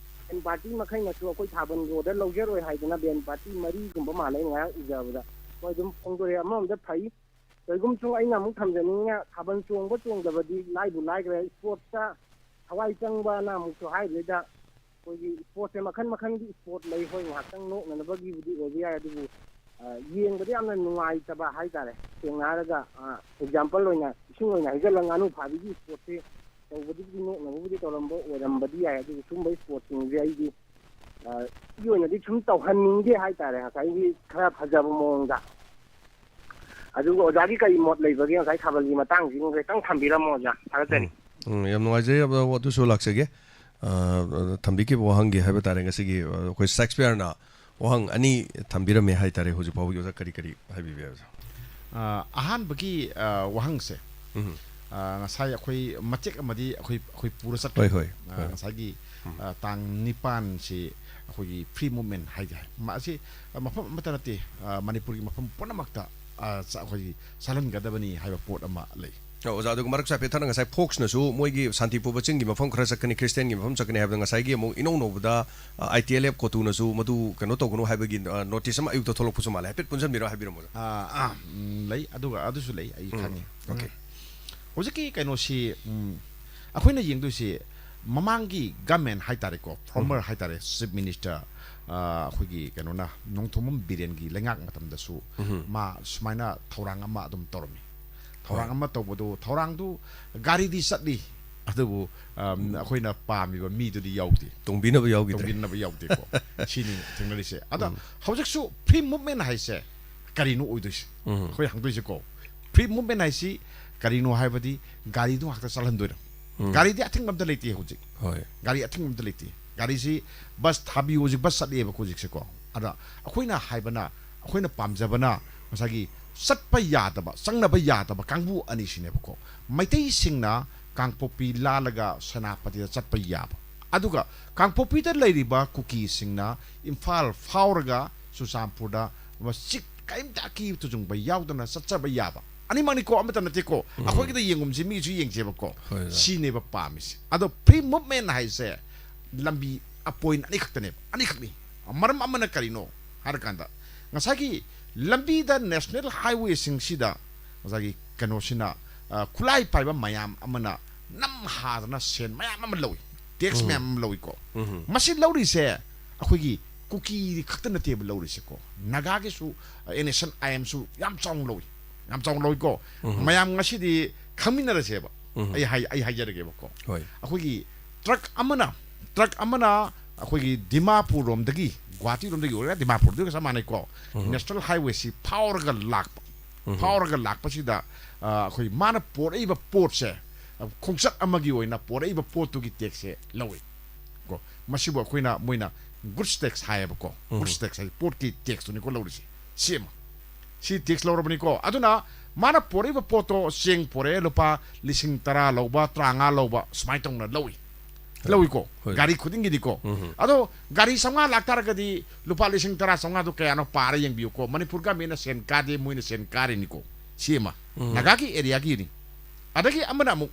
ꯕꯦꯟ ꯄꯥꯔꯇꯤ ꯃꯈꯩꯅꯁꯨ ꯑꯩꯈꯣꯏ ꯊꯥꯕꯜ ꯂꯣꯗ ꯂꯧꯖꯔꯣꯏ ꯍꯥꯏꯗꯅ ꯕꯦꯟ ꯄꯥꯔꯇꯤ ꯃꯔꯤꯒꯨꯝꯕ ꯃꯥꯜꯂꯦ ꯑꯩꯅ ꯉꯔꯥꯡ ꯎꯖꯕꯗ, ꯃꯣꯏ ꯑꯗꯨꯝ ꯐꯣꯡꯗꯣꯔꯛꯑꯦ꯫ ꯑꯃꯔꯣꯝꯗ ꯐꯩ꯫ ꯀꯩꯒꯨꯝꯁꯨ ꯑꯩꯅ ꯑꯃꯨꯛ ꯊꯝꯖꯅꯤꯡꯉꯦ, ꯊꯥꯕꯜ ꯆꯣꯡꯕ ꯆꯣꯡꯗꯕꯗꯤ ꯂꯥꯏꯕꯨ ꯂꯥꯏꯈ꯭ꯔꯦ, ꯏꯁꯄꯣꯔꯠꯇ ꯊꯋꯥꯏ ꯆꯪꯕꯅ ꯑꯃꯨꯛꯁꯨ ꯍꯥꯏꯕꯁꯤꯗ, ꯑꯩꯈꯣꯏꯒꯤ ꯏꯁꯄꯣꯔꯠꯁꯦ ꯃꯈꯜ ꯃꯈꯜꯒꯤ ꯏꯁꯄꯣꯔꯠ ꯂꯩ꯫ ꯍꯣꯏ, ꯉꯥꯏꯍꯥꯛꯇꯪ ꯅꯣꯛꯅꯅꯕꯒꯤꯕꯨꯗꯤ ꯑꯣꯏꯕ ꯌꯥꯏ, ꯑꯗꯨꯕꯨ ꯑ, ꯌꯦꯡꯕꯗ ꯌꯥꯝꯅ ꯅꯨꯡꯉꯥꯏꯇꯕ ꯍꯥꯏꯇꯥꯔꯦ꯫ ꯁꯦꯡꯅ ꯍꯥꯏꯔꯒ, ꯑ, ꯑꯦꯛꯖꯥꯝꯄꯜ ꯑꯣꯏꯅ, ꯏꯁꯤꯡ ꯑꯣꯏꯅ ꯍꯩꯖꯤꯜꯂꯒ ꯉꯥꯅꯨ ꯐꯥꯕꯤꯒꯤ ꯏꯁꯄꯣꯔꯠꯁꯦ ꯇꯧꯕꯗꯨꯕꯨꯗꯤ ꯅꯣꯛꯅꯕꯕꯨꯗꯤ ꯇꯧꯔꯝꯕ ꯑꯣꯏꯔꯝꯕꯗꯤ ꯌꯥꯏ, ꯑꯗꯨꯕꯨ ꯁꯨꯝꯕ ꯏꯁꯄꯣꯔꯠꯁꯤꯡꯁꯦ ꯑꯩꯗꯤ, ꯑ, ꯑꯩꯒꯤ ꯑꯣꯏꯅꯗꯤ ꯁꯨꯝ ꯇꯧꯍꯟꯅꯤꯡꯗꯦ ꯍꯥꯏꯇꯥꯔꯦ, ꯉꯁꯥꯏꯒꯤ ꯈꯔ ꯐꯖꯕ ꯃꯑꯣꯡꯗ꯫ ꯑꯗꯨꯒ ꯑꯣꯖꯥꯒꯤ ꯀꯔꯤ ꯃꯣꯠ ꯂꯩꯕꯒꯦ ꯉꯁꯥꯏ ꯊꯥꯕꯜꯒꯤ ꯃꯇꯥꯡꯁꯤꯒ ꯈꯤꯇꯪ ꯊꯝꯕꯤꯔꯝꯃꯣ ꯑꯣꯖꯥ, ꯊꯥꯒꯠꯆꯔꯤ꯫ ꯎꯝ, ꯎꯝ, ꯌꯥꯝ ꯅꯨꯡꯉꯥꯏꯖꯩ꯫ ꯑꯗꯣ ꯑꯗꯨꯁꯨ ꯂꯥꯛꯆꯒꯦ꯫ ꯑ, ꯊꯝꯕꯤꯈꯤꯕ ꯋꯥꯍꯪꯒꯤ ꯍꯥꯏꯕ ꯇꯥꯔꯦ, ꯉꯁꯤꯒꯤ, ꯑ, ꯑꯩꯈꯣꯏ ꯁꯦꯛꯁꯄꯤꯌꯔꯅ ꯋꯥꯍꯪ ꯑꯅꯤ ꯊꯝꯕꯤꯔꯝꯃꯦ ꯍꯥꯏ ꯇꯥꯔꯦ꯫ ꯍꯧꯖꯤꯛ ꯐꯥꯎꯕꯒꯤ ꯑꯣꯖꯥ ꯀꯔꯤ ꯀꯔꯤ ꯍꯥꯏꯕꯤꯕ ꯌꯥꯏ, ꯑꯣꯖꯥ? ꯑ, ꯑꯍꯥꯟꯕꯒꯤ ꯑ, ꯋꯥꯍꯪꯁꯦ, ꯎꯝ, ꯑ, ꯉꯁꯥꯏ ꯑꯩꯈꯣꯏ ꯃꯇꯦꯛ ꯑꯃꯗꯤ ꯑꯩꯈꯣꯏ ꯑꯩꯈꯣꯏ ꯄꯨꯔ ꯆꯠꯈ꯭ꯔꯦ꯫ ꯍꯣꯏ, ꯍꯣꯏ, ꯑ, ꯍꯣꯏ꯫ ꯉꯁꯥꯏꯒꯤ ꯑ, ꯇꯥꯡ ꯅꯤꯄꯥꯟꯁꯤ ꯑꯩꯈꯣꯏꯒꯤ ꯐ꯭ꯔꯤ ꯃꯨꯞꯃꯦꯟ ꯍꯥꯏꯒꯦ ꯍꯥꯏ꯫ ꯃꯥ-, ꯑꯁꯤ, ꯑ, ꯃꯐꯝ ꯑꯃꯠꯇ ꯅꯠꯇꯦ, ꯑ, ꯃꯅꯤꯄꯨꯔꯒꯤ ꯃꯐꯝ ꯄꯨꯝꯅꯃꯛꯇ, ꯑ, ꯆ-, ꯑꯩꯈꯣꯏꯒꯤ ꯆꯠꯍꯟꯒꯗꯕꯅꯤ ꯍꯥꯏꯕ ꯄꯣꯠ ꯑꯃ ꯂꯩ꯫ ꯑꯣ, ꯑꯣꯖꯥ, ꯑꯗꯨꯒ ꯃꯔꯛ ꯆꯥꯐꯦꯠ ꯊꯠꯅ ꯉꯁꯥꯏ ꯐꯣꯛꯁꯅꯁꯨ ꯃꯣꯏꯒꯤ ꯁꯥꯟꯇꯤ ꯄꯨꯕ ꯆꯤꯡꯒꯤ ꯃꯐꯝ ꯈꯔ ꯆꯠꯀꯅꯤ, ꯈ꯭ꯔꯤꯁꯇꯤꯌꯥꯟꯒꯤ ꯃꯐꯝ ꯆꯠꯀꯅꯤ ꯍꯥꯏꯕꯗ ꯉꯁꯥꯏꯒꯤ ꯑꯃꯨꯛ ꯏꯅꯧ ꯅꯧꯕꯗ, ꯑ, ꯑꯥꯏ ꯇꯤ ꯑꯦꯜ ꯑꯦꯐ ꯀꯣꯇꯨꯅꯁꯨ ꯃꯗꯨ ꯀꯩꯅꯣ ꯇꯧꯒꯅꯨ ꯍꯥꯏꯕꯒꯤ, ꯑ, ꯅꯣꯇꯤꯁ ꯑꯃ ꯑꯌꯨꯛꯇ ꯊꯣꯛꯂꯛꯄꯁꯨ ꯃꯥꯜꯂꯦ꯫ ꯍꯥꯏꯐꯦꯠ ꯄꯨꯟꯁꯤꯟꯕꯤꯔꯣ, ꯍꯥꯏꯕꯤꯔꯝꯃꯣ, ꯑꯣꯖꯥ꯫ ꯑ, ꯑ, ꯎꯝ, ꯂꯩ꯫ ꯑꯗꯨꯒ ꯑꯗꯨꯁꯨ ꯂꯩ, ꯑꯩ ꯎꯝ, ꯈꯪꯉꯤ꯫ ꯑꯣꯀꯦ꯫ ꯍꯧꯖꯤꯛꯀꯤ ꯀꯩꯅꯣꯁꯤ, ꯎꯝ, ꯑꯩꯈꯣꯏꯅ ꯌꯦꯡꯗꯣꯏꯁꯤ ꯃꯃꯥꯡꯒꯤ ꯒꯃꯦꯟ ꯍꯥꯏꯇꯥꯔꯦꯀꯣ, ꯐꯣꯔꯃꯔ ꯍꯥꯏꯇꯥꯔꯦ, ꯆꯤꯐ ꯃꯤꯅꯤꯁꯇꯔ, ꯑ, ꯑꯩꯈꯣꯏꯒꯤ ꯀꯩꯅꯣꯅ, ꯅꯣꯡꯊꯣꯝꯕꯝ ꯕꯤꯔꯦꯟꯒꯤ ꯂꯩꯉꯥꯛ ꯃꯇꯝꯗꯁꯨ ꯎꯝ꯫ ꯃꯥ ꯁꯨꯃꯥꯏꯅ ꯊꯧꯔꯥꯡ ꯑꯃ ꯑꯗꯨꯝ ꯇꯧꯔꯝꯃꯤ꯫ ꯊꯧꯔꯥꯡ ꯍꯣꯏ꯫ ꯑꯃ ꯇꯧꯕꯗꯨ, ꯊꯧꯔꯥꯡꯗꯨ ꯒꯥꯔꯤꯗꯤ ꯆꯠꯂꯤ, ꯑꯗꯨꯕꯨ ꯑꯝ, ꯑꯩꯈꯣꯏꯅ ꯄꯥꯝꯃꯤꯕ ꯃꯤꯗꯨꯗꯤ ꯌꯥꯎꯗꯦ꯫ ꯇꯣꯡꯕꯤꯅꯕ ꯌꯥꯎꯈꯤꯗ꯭ꯔꯦ꯫ ꯇꯣꯡꯕꯤꯅꯕ ꯌꯥꯎꯗꯦꯀꯣ꯫ ꯁꯤꯅꯤ ꯊꯦꯡꯅꯔꯤꯁꯦ꯫ ꯑꯗ ꯍꯧꯖꯤꯛꯁꯨ ꯐ꯭ꯔꯤ ꯃꯨꯚꯃꯦꯟ ꯍꯥꯏꯁꯦ ꯀꯔꯤꯅꯣ ꯑꯣꯏꯗꯣꯏꯁꯦ? ꯎꯝ꯫ ꯑꯩꯈꯣꯏ ꯍꯪꯗꯣꯏꯁꯦꯀꯣ, ꯐ꯭ꯔꯤ ꯃꯨꯚꯃꯦꯟ ꯍꯥꯏꯁꯤ ꯀꯔꯤꯅꯣ ꯍꯥꯏꯕꯗꯤ ꯒꯥꯔꯤꯗꯣ ꯉꯥꯛꯇ ꯆꯠꯍꯟꯗꯣꯏꯔ? ꯎꯝ꯫ ꯒꯥꯔꯤꯗꯤ ꯑꯊꯤꯡꯕ ꯑꯝꯇ ꯂꯩꯇꯦ ꯍꯧꯖꯤꯛ꯫ ꯍꯣꯏ꯫ ꯒꯥꯔꯤ ꯑꯊꯤꯡꯕ ꯑꯝꯇ ꯂꯩꯇꯦ꯫ ꯒꯥꯔꯤꯁꯤ ꯕꯁ ꯊꯥꯕꯤꯌꯨ, ꯍꯧꯖꯤꯛ ꯕꯁ ꯆꯠꯂꯤꯑꯕꯀꯣ ꯍꯧꯖꯤꯛꯁꯦꯀꯣ꯫ ꯑꯗ ꯑꯩꯈꯣꯏꯅ ꯍꯥꯏꯕꯅ, ꯑꯩꯈꯣꯏꯅ ꯄꯥꯝꯖꯕꯅ ꯉꯁꯥꯏꯒꯤ ꯆꯠꯄ ꯌꯥꯗꯕ, ꯆꯪꯅꯕ ꯌꯥꯗꯕ ꯀꯥꯡꯕꯨ ꯑꯅꯤꯁꯤꯅꯦꯕꯀꯣ꯫ ꯃꯩꯇꯩꯁꯤꯡꯅ ꯀꯥꯡꯄꯣꯛꯄꯤ ꯂꯥꯜꯂꯒ ꯁꯦꯅꯥꯄꯇꯤꯗ ꯆꯠꯄ ꯌꯥꯕ, ꯑꯗꯨꯒ ꯀꯥꯡꯄꯣꯛꯄꯤꯗ ꯂꯩꯔꯤꯕ ꯀꯨꯀꯤꯁꯤꯡꯅ ꯏꯝꯐꯥꯜ ꯐꯥꯎꯔꯒ ꯆꯨꯔꯆꯥꯟꯄꯨꯔꯗ ꯃꯁꯤ ꯀꯔꯤꯝꯇ ꯑꯀꯤꯕ ꯇꯨꯖꯨꯡꯕ ꯌꯥꯎꯗꯅ ꯆꯠꯆꯕ ꯌꯥꯕ꯫ ꯑꯅꯤꯃꯛꯅꯤꯀꯣ, ꯑꯃꯠꯇ ꯅꯠꯇꯦꯀꯣ꯫ ꯑꯩꯈꯣꯏꯒꯤꯗ ꯌꯦꯡꯒꯨꯝꯁꯤ, ꯃꯤꯁꯨ ꯌꯦꯡꯖꯦꯕꯀꯣ꯫ ꯍꯣꯏ, ꯑꯣꯖꯥ꯫ ꯁꯤꯅꯦꯕ ꯄꯥꯝꯃꯤꯁꯦ꯫ ꯑꯗꯣ ꯐ꯭ꯔꯤ ꯃꯨꯚꯃꯦꯟ ꯍꯥꯏꯁꯦ ꯂꯝꯕꯤ ꯑꯄꯣꯏꯟ ꯑꯅꯤꯈꯛꯇꯅꯦꯕ, ꯑꯅꯤꯈꯛꯅꯤ꯫ ꯃꯔꯝ ꯑꯃꯅ ꯀꯔꯤꯅꯣ ꯍꯥꯏꯔꯀꯥꯟꯗ, ꯉꯁꯥꯏꯒꯤ ꯂꯝꯕꯤꯗ ꯅꯦꯁꯅꯦꯜ ꯍꯥꯏꯋꯦꯁꯤꯡꯁꯤꯗ ꯉꯁꯥꯏꯒꯤ ꯀꯩꯅꯣꯁꯤꯅ, ꯑ, ꯈꯨꯠꯂꯥꯏ ꯄꯥꯏꯕ ꯃꯌꯥꯝ ꯑꯃꯅ ꯅꯝ ꯍꯥꯗꯅ ꯁꯦꯟ ꯃꯌꯥꯝ ꯑꯃ ꯂꯧꯏ, ꯇꯦꯛꯁ ꯃꯌꯥꯝ ꯑꯃ ꯂꯧꯏꯀꯣ꯫ ꯃꯁꯤ ꯂꯧꯔꯤꯁꯦ ꯑꯩꯈꯣꯏꯒꯤ ꯀꯨꯀꯤ ꯈꯛꯇ ꯅꯠꯇꯦꯕ ꯂꯧꯔꯤꯁꯦꯀꯣ, ꯅꯥꯒꯥꯒꯤꯁꯨ, ꯑꯦꯟ ꯑꯦꯁ ꯑꯦꯟ ꯑꯥꯏ ꯑꯦꯝꯁꯨ ꯌꯥꯝ ꯆꯥꯎꯅ ꯂꯧꯏ, ꯌꯥꯝ ꯆꯥꯎꯅ ꯂꯧꯏꯀꯣ꯫ ꯃꯌꯥꯝ ꯉꯁꯤꯗꯤ ꯈꯪꯃꯤꯟꯅꯔꯁꯦꯕ꯫ ꯑꯩ ꯍꯥꯏ-, ꯑꯩ ꯍꯥꯏꯖꯔꯒꯦꯕꯀꯣ꯫ ꯍꯣꯏ꯫ ꯑꯩꯈꯣꯏꯒꯤ ꯇ꯭ꯔꯛ ꯑꯃꯅ, ꯇ꯭ꯔꯛ ꯑꯃꯅ ꯑꯩꯈꯣꯏꯒꯤ ꯗꯤꯃꯥꯄꯨꯔ ꯔꯣꯝꯗꯒꯤ, ꯒꯨꯍꯥꯇꯤ ꯔꯣꯝꯗꯒꯤ ꯑꯣꯏꯔꯒ ꯗꯤꯃꯥꯄꯨꯔꯗꯨꯒ ꯆꯞ ꯃꯥꯟꯅꯩꯀꯣ꯫ ꯅꯦꯁꯅꯦꯜ ꯍꯥꯏꯋꯦꯁꯤ ꯐꯥꯎꯔꯒ ꯂꯥꯛꯄ, ꯐꯥꯎꯔꯒ ꯂꯥꯛꯄꯁꯤꯗ, ꯑ, ꯑꯩꯈꯣꯏ ꯃꯥꯅ ꯄꯣꯔꯛꯏꯕ ꯄꯣꯠꯁꯦ, ꯑ, ꯈꯣꯡꯆꯠ ꯑꯃꯒꯤ ꯑꯣꯏꯅ ꯄꯣꯔꯛꯏꯕ ꯄꯣꯠꯇꯨꯒꯤ ꯇꯦꯛꯁꯁꯦ ꯂꯧꯏ ꯀꯣ꯫ ꯃꯁꯤꯕꯨ ꯑꯩꯈꯣꯏꯅ, ꯃꯣꯏꯅ ꯒꯨꯗꯁ ꯇꯦꯛꯁ ꯍꯥꯏꯌꯦꯕꯀꯣ꯫ ꯒꯨꯗꯁ ꯇꯦꯛꯁ ꯍꯥꯏꯗꯤ ꯄꯣꯠꯀꯤ ꯇꯦꯛꯁꯇꯨꯅꯤꯀꯣ ꯂꯧꯔꯤꯁꯦ꯫ ꯁꯤ ꯑꯃ, ꯁꯤ ꯇꯦꯛꯁ ꯂꯧꯔꯕꯅꯤꯀꯣ꯫ ꯑꯗꯨꯅ ꯃꯥꯅ ꯄꯣꯔꯛꯏꯕ ꯄꯣꯠꯇꯣ, ꯆꯦꯡ ꯄꯣꯔꯛꯑꯦ, ꯂꯨꯄꯥ ꯂꯤꯁꯤꯡ ꯇꯔꯥ ꯂꯧꯕ, ꯇꯔꯥꯃꯉꯥ ꯂꯧꯕ, ꯁꯨꯃꯥꯏꯅ ꯇꯧꯅ ꯂꯧꯏ, ꯂꯧꯏꯀꯣ꯫ ꯍꯣꯏ꯫ ꯒꯥꯔꯤ ꯈꯨꯗꯤꯡꯒꯤꯗꯤꯀꯣ꯫ ꯑꯗꯣ ꯒꯥꯔꯤ ꯆꯥꯝꯃꯉꯥ ꯂꯥꯛꯇꯥꯔꯒꯗꯤ ꯂꯨꯄꯥ ꯂꯤꯁꯤꯡ ꯇꯔꯥ ꯆꯥꯝꯃꯉꯥꯗꯣ ꯀꯌꯥꯅꯣ ꯄꯥꯔ ꯌꯦꯡꯕꯤꯌꯨꯀꯣ꯫ ꯃꯅꯤꯄꯨꯔ ꯒꯃꯦꯟꯅ ꯁꯦꯟ ꯀꯥꯗꯦ, ꯃꯣꯏꯅ ꯁꯦꯟ ꯀꯥꯔꯤꯅꯤꯀꯣ꯫ ꯁꯤ ꯑꯃ ꯅꯥꯒꯥꯒꯤ ꯑꯦꯔꯤꯌꯥꯒꯤꯅꯤ꯫ ꯑꯗꯒꯤ ꯑꯃꯅ ꯑꯃꯨꯛ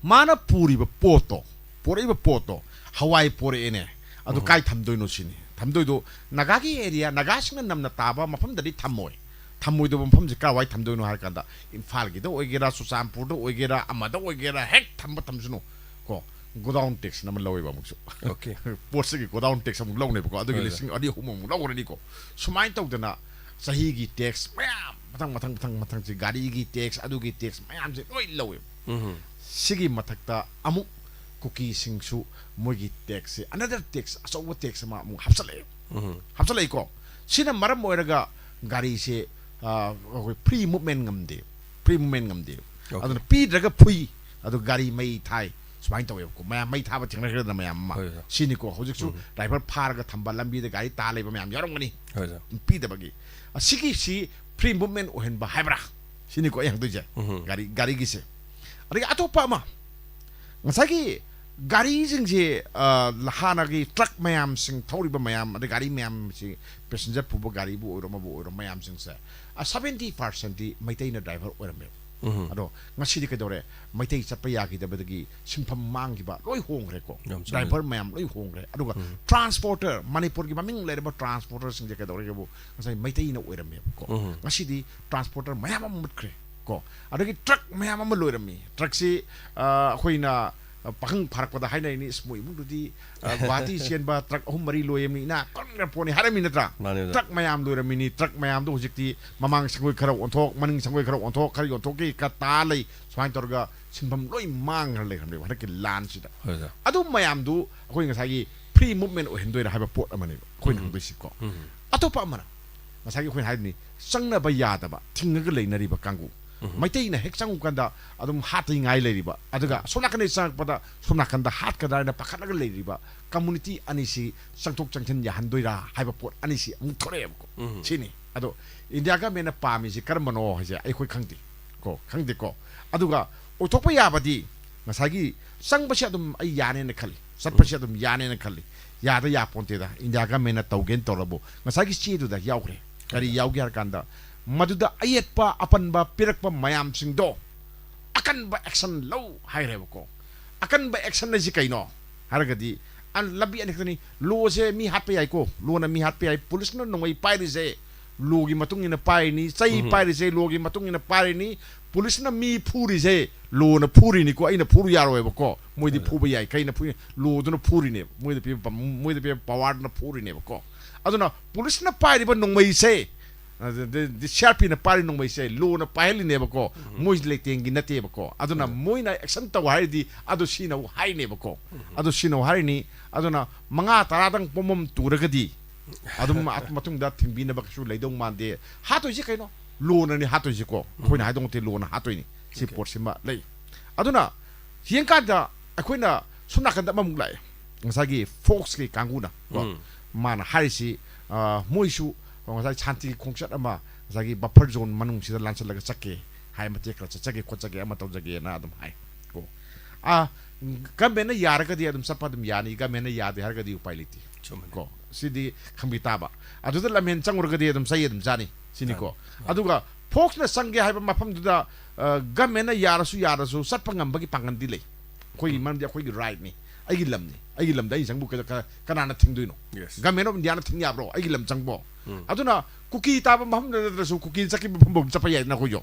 ꯃꯥꯅ ꯄꯨꯔꯤꯕ ꯄꯣꯠꯇꯣ, ꯄꯣꯔꯛꯏꯕ ꯄꯣꯠꯇꯣ, ꯍꯋꯥꯏ ꯄꯣꯔꯛꯑꯦꯅꯦ, ꯑꯗꯨ ꯀꯥꯏ ꯊꯝꯗꯣꯏꯅꯣ ꯁꯤꯅꯤ꯫ ꯊꯝꯗꯣꯏꯗꯣ ꯅꯥꯒꯥꯒꯤ ꯑꯦꯔꯤꯌꯥ, ꯅꯥꯒꯥꯁꯤꯡꯅ ꯅꯝꯅ ꯇꯥꯕ ꯃꯐꯝꯗꯗꯤ ꯊꯝꯃꯣꯏ꯫ ꯊꯝꯃꯣꯏꯗꯕ ꯃꯐꯝꯁꯦ ꯀꯥꯏꯋꯥꯏ ꯊꯝꯗꯣꯏꯅꯣ ꯍꯥꯏꯔ ꯀꯥꯟꯗ, ꯏꯝꯐꯥꯜꯒꯤꯗ ꯑꯣꯏꯒꯦꯔꯥ, ꯆꯨꯔꯆꯥꯟꯄꯨꯔꯗ ꯑꯣꯏꯒꯦꯔꯥ, ꯑꯃꯗ ꯑꯣꯏꯒꯦꯔꯥ, ꯍꯦꯛ ꯊꯝꯕ ꯊꯝꯁꯅꯨ ꯀꯣ꯫ ꯒꯣꯗꯥꯎꯟ ꯇꯦꯛꯁ ꯑꯃ ꯂꯧꯋꯦꯕ ꯑꯃꯨꯛꯁꯨ꯫ ꯑꯣꯀꯦ꯫ ꯄꯣꯠꯁꯤꯒꯤ ꯒꯣꯗꯥꯎꯟ ꯇꯦꯛꯁ ꯑꯃꯨꯛ ꯂꯧꯅꯦꯕꯀꯣ꯫ ꯑꯗꯨꯒꯤ ꯍꯣꯏ, ꯂꯤꯁꯤꯡ ꯑꯅꯤ ꯑꯍꯨꯝ ꯑꯃꯨꯛ ꯂꯧꯈ꯭ꯔꯅꯤꯀꯣ꯫ ꯁꯨꯃꯥꯏꯅ ꯇꯧꯗꯅ ꯆꯍꯤꯒꯤ ꯇꯦꯛꯁ ꯃꯌꯥꯝ ꯃꯊꯪ, ꯃꯊꯪ, ꯃꯊꯪ, ꯃꯊꯪꯁꯦ, ꯒꯥꯔꯤꯒꯤ ꯇꯦꯛꯁ, ꯑꯗꯨꯒꯤ ꯇꯦꯛꯁ ꯃꯌꯥꯝꯁꯦ ꯂꯣꯏ ꯂꯧꯋꯦꯕ꯫ ꯎꯝ꯫ ꯁꯤꯒꯤ ꯃꯊꯛꯇ ꯑꯃꯨꯛ ꯀꯨꯀꯤꯁꯤꯡꯁꯨ ꯃꯣꯏꯒꯤ ꯇꯦꯛꯁꯁꯦ, another tax, ꯑꯆꯧꯕ ꯇꯦꯛꯁ ꯑꯃ ꯑꯃꯨꯛ ꯍꯥꯞꯆꯜꯂꯛꯑꯦ꯫ ꯎꯝ꯫ ꯍꯥꯞꯆꯜꯂꯛꯏꯀꯣ꯫ ꯁꯤꯅ ꯃꯔꯝ ꯑꯣꯏꯔꯒ ꯒꯥꯔꯤꯁꯦ, ꯑ, ꯑꯩꯈꯣꯏ free movement ꯉꯝꯗꯦ, free movement ꯉꯝꯗꯦ꯫ Okay. ꯑꯗꯨꯅ ꯄꯤꯗ꯭ꯔꯒ ꯐꯨꯏ, ꯑꯗꯨ ꯒꯥꯔꯤ ꯃꯩ ꯊꯥꯏ, ꯁꯨꯃꯥꯏꯅ ꯇꯧꯋꯦꯕꯀꯣ꯫ ꯃꯌꯥꯝ ꯃꯩ ꯊꯥꯕ ꯊꯦꯡꯅꯈ꯭ꯔꯦꯗꯅ ꯃꯌꯥꯝ ꯑꯃ꯫ ꯍꯣꯏ, ꯍꯣꯏ꯫ ꯁꯤꯅꯤꯀꯣ ꯍꯧꯖꯤꯛꯁꯨ driver ꯐꯥꯔꯒ ꯊꯝꯕ, ꯂꯝꯕꯤꯗ ꯒꯥꯔꯤ ꯇꯥ ꯂꯩꯕ ꯃꯌꯥꯝ ꯌꯥꯎꯔꯝꯒꯅꯤ꯫ ꯍꯣꯏ, ꯁꯥꯔ꯫ ꯄꯤꯗꯕꯒꯤ꯫ ꯑꯁꯤꯒꯤꯁꯤ free movement ꯑꯣꯏꯍꯟꯕ ꯍꯥꯏꯕ꯭ꯔꯥ? ꯁꯤꯅꯤꯀꯣ ꯑꯩ ꯍꯪꯗꯣꯏꯁꯦ꯫ ꯎꯝ꯫ ꯒꯥꯔꯤ, ꯒꯥꯔꯤꯒꯤꯁꯦ꯫ ꯑꯗꯒꯤ ꯑꯇꯣꯞꯄ ꯑꯃ, ꯉꯁꯥꯏꯒꯤ ꯒꯥꯔꯤꯁꯤꯡꯁꯦ, ꯑ, ꯍꯥꯟꯅꯒꯤ truck ꯃꯌꯥꯝꯁꯤꯡ ꯊꯧꯔꯤꯕ ꯃꯌꯥꯝ, ꯑꯗꯩ ꯒꯥꯔꯤ ꯃꯌꯥꯝꯁꯤ, passenger ꯄꯨꯕ ꯒꯥꯔꯤꯕꯨ ꯑꯣꯏꯔꯣ, ꯑꯃꯕꯨ ꯑꯣꯏꯔꯣ, ꯃꯌꯥꯝꯁꯤꯡꯁꯦ, ꯑ, seventy percentꯇꯤ ꯃꯩꯇꯩꯅ driver ꯑꯣꯏꯔꯝꯃꯦꯕ꯫ ꯎꯝ꯫ ꯑꯗꯣ ꯉꯁꯤꯗꯤ ꯀꯩꯗꯧꯔꯦ? ꯃꯩꯇꯩ ꯆꯠꯄ ꯌꯥꯈꯤꯗꯕꯗꯒꯤ ꯁꯤꯟꯐꯝ ꯃꯥꯡꯈꯤꯕ ꯂꯣꯏ ꯍꯣꯡꯈ꯭ꯔꯦꯀꯣ꯫ ꯌꯥꯝ ꯆꯨꯝꯃꯦ꯫ Driver ꯃꯌꯥꯝ ꯂꯣꯏ ꯍꯣꯡꯈ꯭ꯔꯦ꯫ ꯑꯗꯨꯒ transporter, ꯃꯅꯤꯄꯨꯔꯒꯤ ꯃꯃꯤꯡ ꯂꯩꯔꯕ transporterꯁꯤꯡꯁꯦ ꯀꯩꯗꯧꯔꯒꯦꯕꯨ ꯉꯁꯥꯏ ꯃꯩꯇꯩꯅ ꯑꯣꯏꯔꯝꯃꯦꯕꯀꯣ꯫ ꯎꯝ꯫ ꯉꯁꯤꯗꯤ transporter ꯃꯌꯥꯝ ꯑꯃ ꯃꯨꯠꯈ꯭ꯔꯦ ꯀꯣ꯫ ꯑꯗꯒꯤ truck ꯃꯌꯥꯝ ꯑꯃ ꯂꯣꯏꯔꯝꯃꯤ꯫ Truckꯁꯤ, ꯑ, ꯑꯩꯈꯣꯏꯅ, ꯑ, ꯄꯥꯈꯪ ꯐꯥꯔꯛꯄꯗ ꯍꯥꯏꯅꯔꯤꯅꯤ, "ꯏꯁ, ꯃꯣꯏ ꯏꯃꯨꯡꯗꯨꯗꯤ, ꯑ, ꯒꯨꯍꯥꯇꯤ ꯆꯦꯟꯕ truck ꯑꯍꯨꯝ ꯃꯔꯤ ꯂꯣꯏꯔꯝꯅꯤ, ꯏꯅꯥꯛ ꯈꯨꯟꯈ꯭ꯔ ꯄꯣꯠꯅꯤ" ꯍꯥꯏꯔꯝꯃꯤ ꯅꯠꯇ꯭ꯔꯥ? ꯃꯥꯅꯦ, ꯑꯣꯖꯥ꯫ Truck ꯃꯌꯥꯝ ꯂꯣꯏꯔꯝꯃꯤꯅꯤ꯫ Truck ꯃꯌꯥꯝꯗꯣ ꯍꯧꯖꯤꯛꯇꯤ ꯃꯃꯥꯡ ꯁꯪꯒꯣꯏ ꯈꯔ ꯑꯣꯟꯊꯣꯛ, ꯃꯅꯤꯡ ꯁꯪꯒꯣꯏ ꯈꯔ ꯑꯣꯟꯊꯣꯛ, ꯈꯔ ꯌꯣꯟꯊꯣꯛꯈꯤ, ꯈꯔ ꯇꯥ ꯂꯩ꯫ ꯁꯨꯃꯥꯏꯅ ꯇꯧꯔꯒ ꯁꯤꯟꯐꯝ ꯂꯣꯏ ꯃꯥꯡꯈ꯭ꯔ ꯂꯩꯈ꯭ꯔꯕꯅꯦꯕ ꯍꯟꯗꯛꯀꯤ ꯂꯥꯟꯁꯤꯗ꯫ ꯍꯣꯏ, ꯑꯣꯖꯥ꯫ ꯑꯗꯨ ꯃꯌꯥꯝꯗꯨ ꯑꯩꯈꯣꯏ ꯉꯁꯥꯏꯒꯤ free movement ꯑꯣꯏꯍꯟꯗꯣꯏꯔꯥ ꯍꯥꯏꯕ ꯄꯣꯠ ꯑꯃꯅꯦꯕ ꯑꯩꯈꯣꯏꯅ ꯎꯝ꯫ ꯍꯪꯗꯣꯏꯁꯤꯀꯣ꯫ ꯎꯝ꯫ ꯑꯇꯣꯞꯄ ꯑꯃꯅ ꯉꯁꯥꯏꯒꯤ ꯑꯩꯈꯣꯏꯅ ꯍꯥꯏꯗꯨꯅꯤ, ꯆꯪꯅꯕ ꯌꯥꯗꯕ, ꯊꯤꯡꯉꯒ ꯂꯩꯅꯔꯤꯕ ꯀꯥꯡꯕꯨ꯫ ꯎꯝ꯫ ꯃꯩꯇꯩꯅ ꯍꯦꯛ ꯆꯪꯉꯨꯀꯥꯟꯗ ꯑꯗꯨꯝ ꯍꯥꯠꯇꯉꯥꯏ ꯂꯩꯔꯤꯕ, ꯑꯗꯨꯒ ꯁꯣꯝ ꯅꯥꯀꯟꯗꯒꯤ ꯆꯪꯉꯛꯄꯗ ꯁꯣꯝ ꯅꯥꯀꯟꯗ ꯍꯥꯠꯀꯗ꯭ꯔꯥ ꯍꯥꯏꯅ ꯄꯥꯈꯠꯂꯒ ꯂꯩꯔꯤꯕ community ꯑꯅꯤꯁꯤ ꯆꯪꯊꯣꯛ ꯆꯪꯁꯤꯟ ꯌꯥꯍꯟꯗꯣꯏꯔꯥ ꯍꯥꯏꯕ ꯄꯣꯠ ꯑꯅꯤꯁꯤ ꯑꯃꯨꯛ ꯊꯣꯛꯂꯛꯑꯦꯕꯀꯣ꯫ ꯎꯝ꯫ ꯁꯤꯅꯤ꯫ ꯑꯗꯣ India governmentꯅ ꯄꯥꯝꯃꯤꯁꯤ ꯀꯔꯝꯕꯅꯣ ꯍꯥꯏꯁꯦ ꯑꯩꯈꯣꯏ ꯈꯪꯗꯦ ꯀꯣ, ꯈꯪꯗꯦꯀꯣ꯫ ꯑꯗꯨꯒ ꯑꯣꯏꯊꯣꯛꯄ ꯌꯥꯕꯗꯤ ꯉꯁꯥꯏꯒꯤ ꯆꯪꯕꯁꯦ ꯑꯗꯨꯝ ꯑꯩ ꯌꯥꯅꯦꯅ ꯈꯜꯂꯤ, ꯆꯠꯄꯁꯦ ꯑꯗꯨꯝ ꯌꯥꯅꯦꯅ ꯈꯜꯂꯤ꯫ ꯌꯥꯗ ꯌꯥꯄꯣꯟꯇꯦꯗ, India governmentꯅ ꯇꯧꯒꯦꯅ ꯇꯧꯔꯕꯨ꯫ ꯉꯁꯥꯏꯒꯤ ꯆꯦꯗꯨꯗ ꯌꯥꯎꯈ꯭ꯔꯦ꯫ ꯀꯔꯤ ꯌꯥꯎꯒꯦ ꯍꯥꯏꯔ ꯀꯥꯟꯗ, ꯃꯗꯨꯗ ꯑꯌꯦꯠꯄ ꯑꯄꯟꯕ ꯄꯤꯔꯛꯄ ꯃꯌꯥꯝꯁꯤꯡꯗꯣ ꯑꯀꯟꯕ action ꯂꯧ ꯍꯥꯏꯈ꯭ꯔꯦꯕꯀꯣ꯫ ꯑꯀꯟꯕ action ꯍꯥꯏꯁꯤ ꯀꯩꯅꯣ ꯍꯥꯏꯔꯒꯗꯤ, ꯑ, ꯂꯝꯕꯤ ꯑꯅꯤꯈꯛꯇꯅꯤ꯫ Lawꯁꯦ ꯃꯤ ꯍꯥꯠꯄ ꯌꯥꯏꯀꯣ, lawꯅ ꯃꯤ ꯍꯥꯠꯄ ꯌꯥꯏ, policeꯅ ꯅꯣꯡꯃꯩ ꯄꯥꯏꯔꯤꯁꯦ, lawꯒꯤ ꯃꯇꯨꯡ ꯏꯟꯅ ꯄꯥꯏꯔꯤꯅꯤ, ꯆꯩ ꯎꯝ꯫ ꯄꯥꯏꯔꯤꯁꯦ, lawꯒꯤ ꯃꯇꯨꯡ ꯏꯟꯅ ꯄꯥꯏꯔꯤꯅꯤ, policeꯅ ꯃꯤ ꯐꯨꯔꯤꯁꯦ, lawꯅ ꯐꯨꯔꯤꯅꯤꯀꯣ, ꯑꯩꯅ ꯐꯨꯔꯨ ꯌꯥꯔꯣꯏꯕꯀꯣ, ꯃꯣꯏꯗꯤ ꯐꯨꯕ ꯌꯥꯏ, ꯀꯩꯅ ꯐꯨꯏ? Lawꯗꯨꯅ ꯐꯨꯔꯤꯅꯦꯕ, ꯃꯣꯏꯗ ꯄꯤꯕ ꯄ-, ꯃꯣꯏꯗ ꯄꯤꯕ powerꯗꯨꯅ ꯐꯨꯔꯤꯅꯦꯕꯀꯣ꯫ ꯑꯗꯨꯅ policeꯅ ꯄꯥꯏꯔꯤꯕ ꯅꯣꯡꯃꯩꯁꯦ, ꯁꯤ ꯑꯥꯔ ꯄꯤꯅ ꯄꯥꯏꯔꯤ ꯅꯣꯡꯃꯩꯁꯦ ꯂꯣꯅ ꯄꯥꯏꯍꯜꯂꯤꯅꯦꯕꯀꯣ, ꯃꯣꯏ ꯂꯩꯇꯦꯡꯒꯤ ꯅꯠꯇꯦꯕꯀꯣ꯫ ꯑꯗꯨꯅ ꯃꯣꯏꯅ ꯑꯦꯛꯁꯟ ꯇꯧ ꯍꯥꯏꯔꯗꯤ ꯑꯗꯨ ꯁꯤꯖꯤꯟꯅꯧ ꯍꯥꯏꯅꯦꯕꯀꯣ, ꯑꯗꯨ ꯁꯤꯖꯤꯟꯅꯧ ꯍꯥꯏꯔꯤꯅꯤ꯫ ꯑꯗꯨꯅ ꯃꯉꯥ ꯇꯔꯥꯗꯪ ꯄꯣꯝꯕꯝ ꯇꯨꯔꯒꯗꯤ ꯑꯗꯨꯝ ꯃꯇꯨꯡꯗ ꯊꯤꯡꯕꯤꯅꯕ ꯀꯩꯁꯨ ꯂꯩꯗꯧ ꯃꯥꯟꯗꯦ꯫ ꯍꯥꯠꯇꯣꯏꯁꯦ ꯀꯩꯅꯣ? ꯂꯣꯅꯅꯤ ꯍꯥꯠꯇꯣꯏꯁꯦꯀꯣ꯫ ꯑꯩꯈꯣꯏꯅ ꯍꯥꯏꯗꯧ ꯅꯠꯇꯦ, ꯂꯣꯅ ꯍꯥꯠꯇꯣꯏꯅꯤ꯫ ꯁꯤ ꯄꯣꯠꯁꯤꯃ ꯂꯩ꯫ ꯑꯗꯨꯅ ꯌꯦꯡꯀꯥꯟꯗ ꯑꯩꯈꯣꯏꯅ ꯁꯣꯝ ꯅꯥꯀꯟꯗ ꯑꯃꯃꯨꯛ ꯂꯥꯛꯑꯦ, ꯉꯁꯥꯏꯒꯤ ꯐꯣꯛꯁꯀꯤ ꯀꯥꯡꯕꯨꯅ ꯀꯣ꯫ ꯃꯥꯅ ꯍꯥꯏꯔꯤꯁꯤ, ꯑ, ꯃꯣꯏꯁꯨ ꯉꯁꯥꯏ ꯁꯥꯟꯇꯤꯒꯤ ꯈꯣꯡꯆꯠ ꯑꯃ ꯉꯁꯥꯏꯒꯤ ꯕꯐꯔ ꯖꯣꯟ ꯃꯅꯨꯡꯁꯤꯗ ꯂꯥꯟꯁꯤꯜꯂꯒ ꯆꯠꯀꯦ ꯍꯥꯏ, ꯃꯇꯦꯛ ꯈꯔ ꯆꯠꯆꯒꯦ ꯈꯣꯠꯆꯒꯦ ꯑꯃ ꯇꯧꯖꯒꯦꯅ ꯑꯗꯨꯝ ꯍꯥꯏ ꯀꯣ꯫ ꯑ, ꯒꯃꯦꯟꯅ ꯌꯥꯔꯒꯗꯤ ꯑꯗꯨꯝ ꯆꯠꯄ ꯑꯗꯨꯝ ꯌꯥꯅꯤ, ꯒꯃꯦꯟꯅ ꯌꯥꯗꯦ ꯍꯥꯏꯔꯒꯗꯤ ꯎꯄꯥꯏ ꯂꯩꯇꯦ꯫ ꯆꯨꯝꯃꯤꯅꯦ꯫ ꯀꯣ, ꯁꯤꯗꯤ ꯈꯪꯕꯤ ꯇꯥꯕ꯫ ꯑꯗꯨꯗ ꯂꯝꯍꯦꯟ ꯆꯪꯉꯨꯔꯒꯗꯤ ꯑꯗꯨꯝ ꯆꯩ ꯑꯗꯨꯝ ꯆꯥꯅꯤ ꯁꯤꯅꯤꯀꯣ꯫ ꯆꯥꯅꯤ꯫ ꯑꯗꯨꯒ ꯐꯣꯛꯁꯅ ꯆꯪꯒꯦ ꯍꯥꯏꯕ ꯃꯐꯝꯗꯨꯗ, ꯑ, ꯒꯃꯦꯟꯅ ꯌꯥꯔꯁꯨ ꯌꯥꯔꯁꯨ ꯆꯠꯄ ꯉꯝꯕꯒꯤ ꯄꯥꯡꯒꯜꯗꯤ ꯂꯩ꯫ ꯑꯩꯈꯣꯏꯒꯤ ꯃꯔꯝꯗꯤ ꯑꯩꯈꯣꯏꯒꯤ ꯔꯥꯏꯠꯅꯤ, ꯑꯩꯒꯤ ꯂꯝꯅꯤ, ꯑꯩꯒꯤ ꯂꯝꯗ ꯑꯩ ꯆꯪꯕꯨ ꯀꯩꯗ-, ꯀ-, ꯀꯅꯥꯅ ꯊꯤꯡꯗꯣꯏꯅꯣ? Yes. ꯒꯃꯦꯟ ꯑꯣꯐ ꯏꯟꯗꯤꯌꯥꯅ ꯊꯤꯡ ꯌꯥꯕ꯭ꯔꯣ ꯑꯩꯒꯤ ꯂꯝ ꯆꯪꯕꯣ? ꯑꯗꯨꯅ ꯀꯨꯀꯤ ꯇꯥꯕ ꯃꯐꯝꯗ ꯅꯠꯇ꯭ꯔꯁꯨ ꯀꯨꯀꯤ ꯆꯠꯈꯤꯕ ꯃꯐꯝꯐꯥꯎ ꯆꯠꯄ ꯌꯥꯏꯗꯅ ꯑꯩꯈꯣꯏꯁꯨ꯫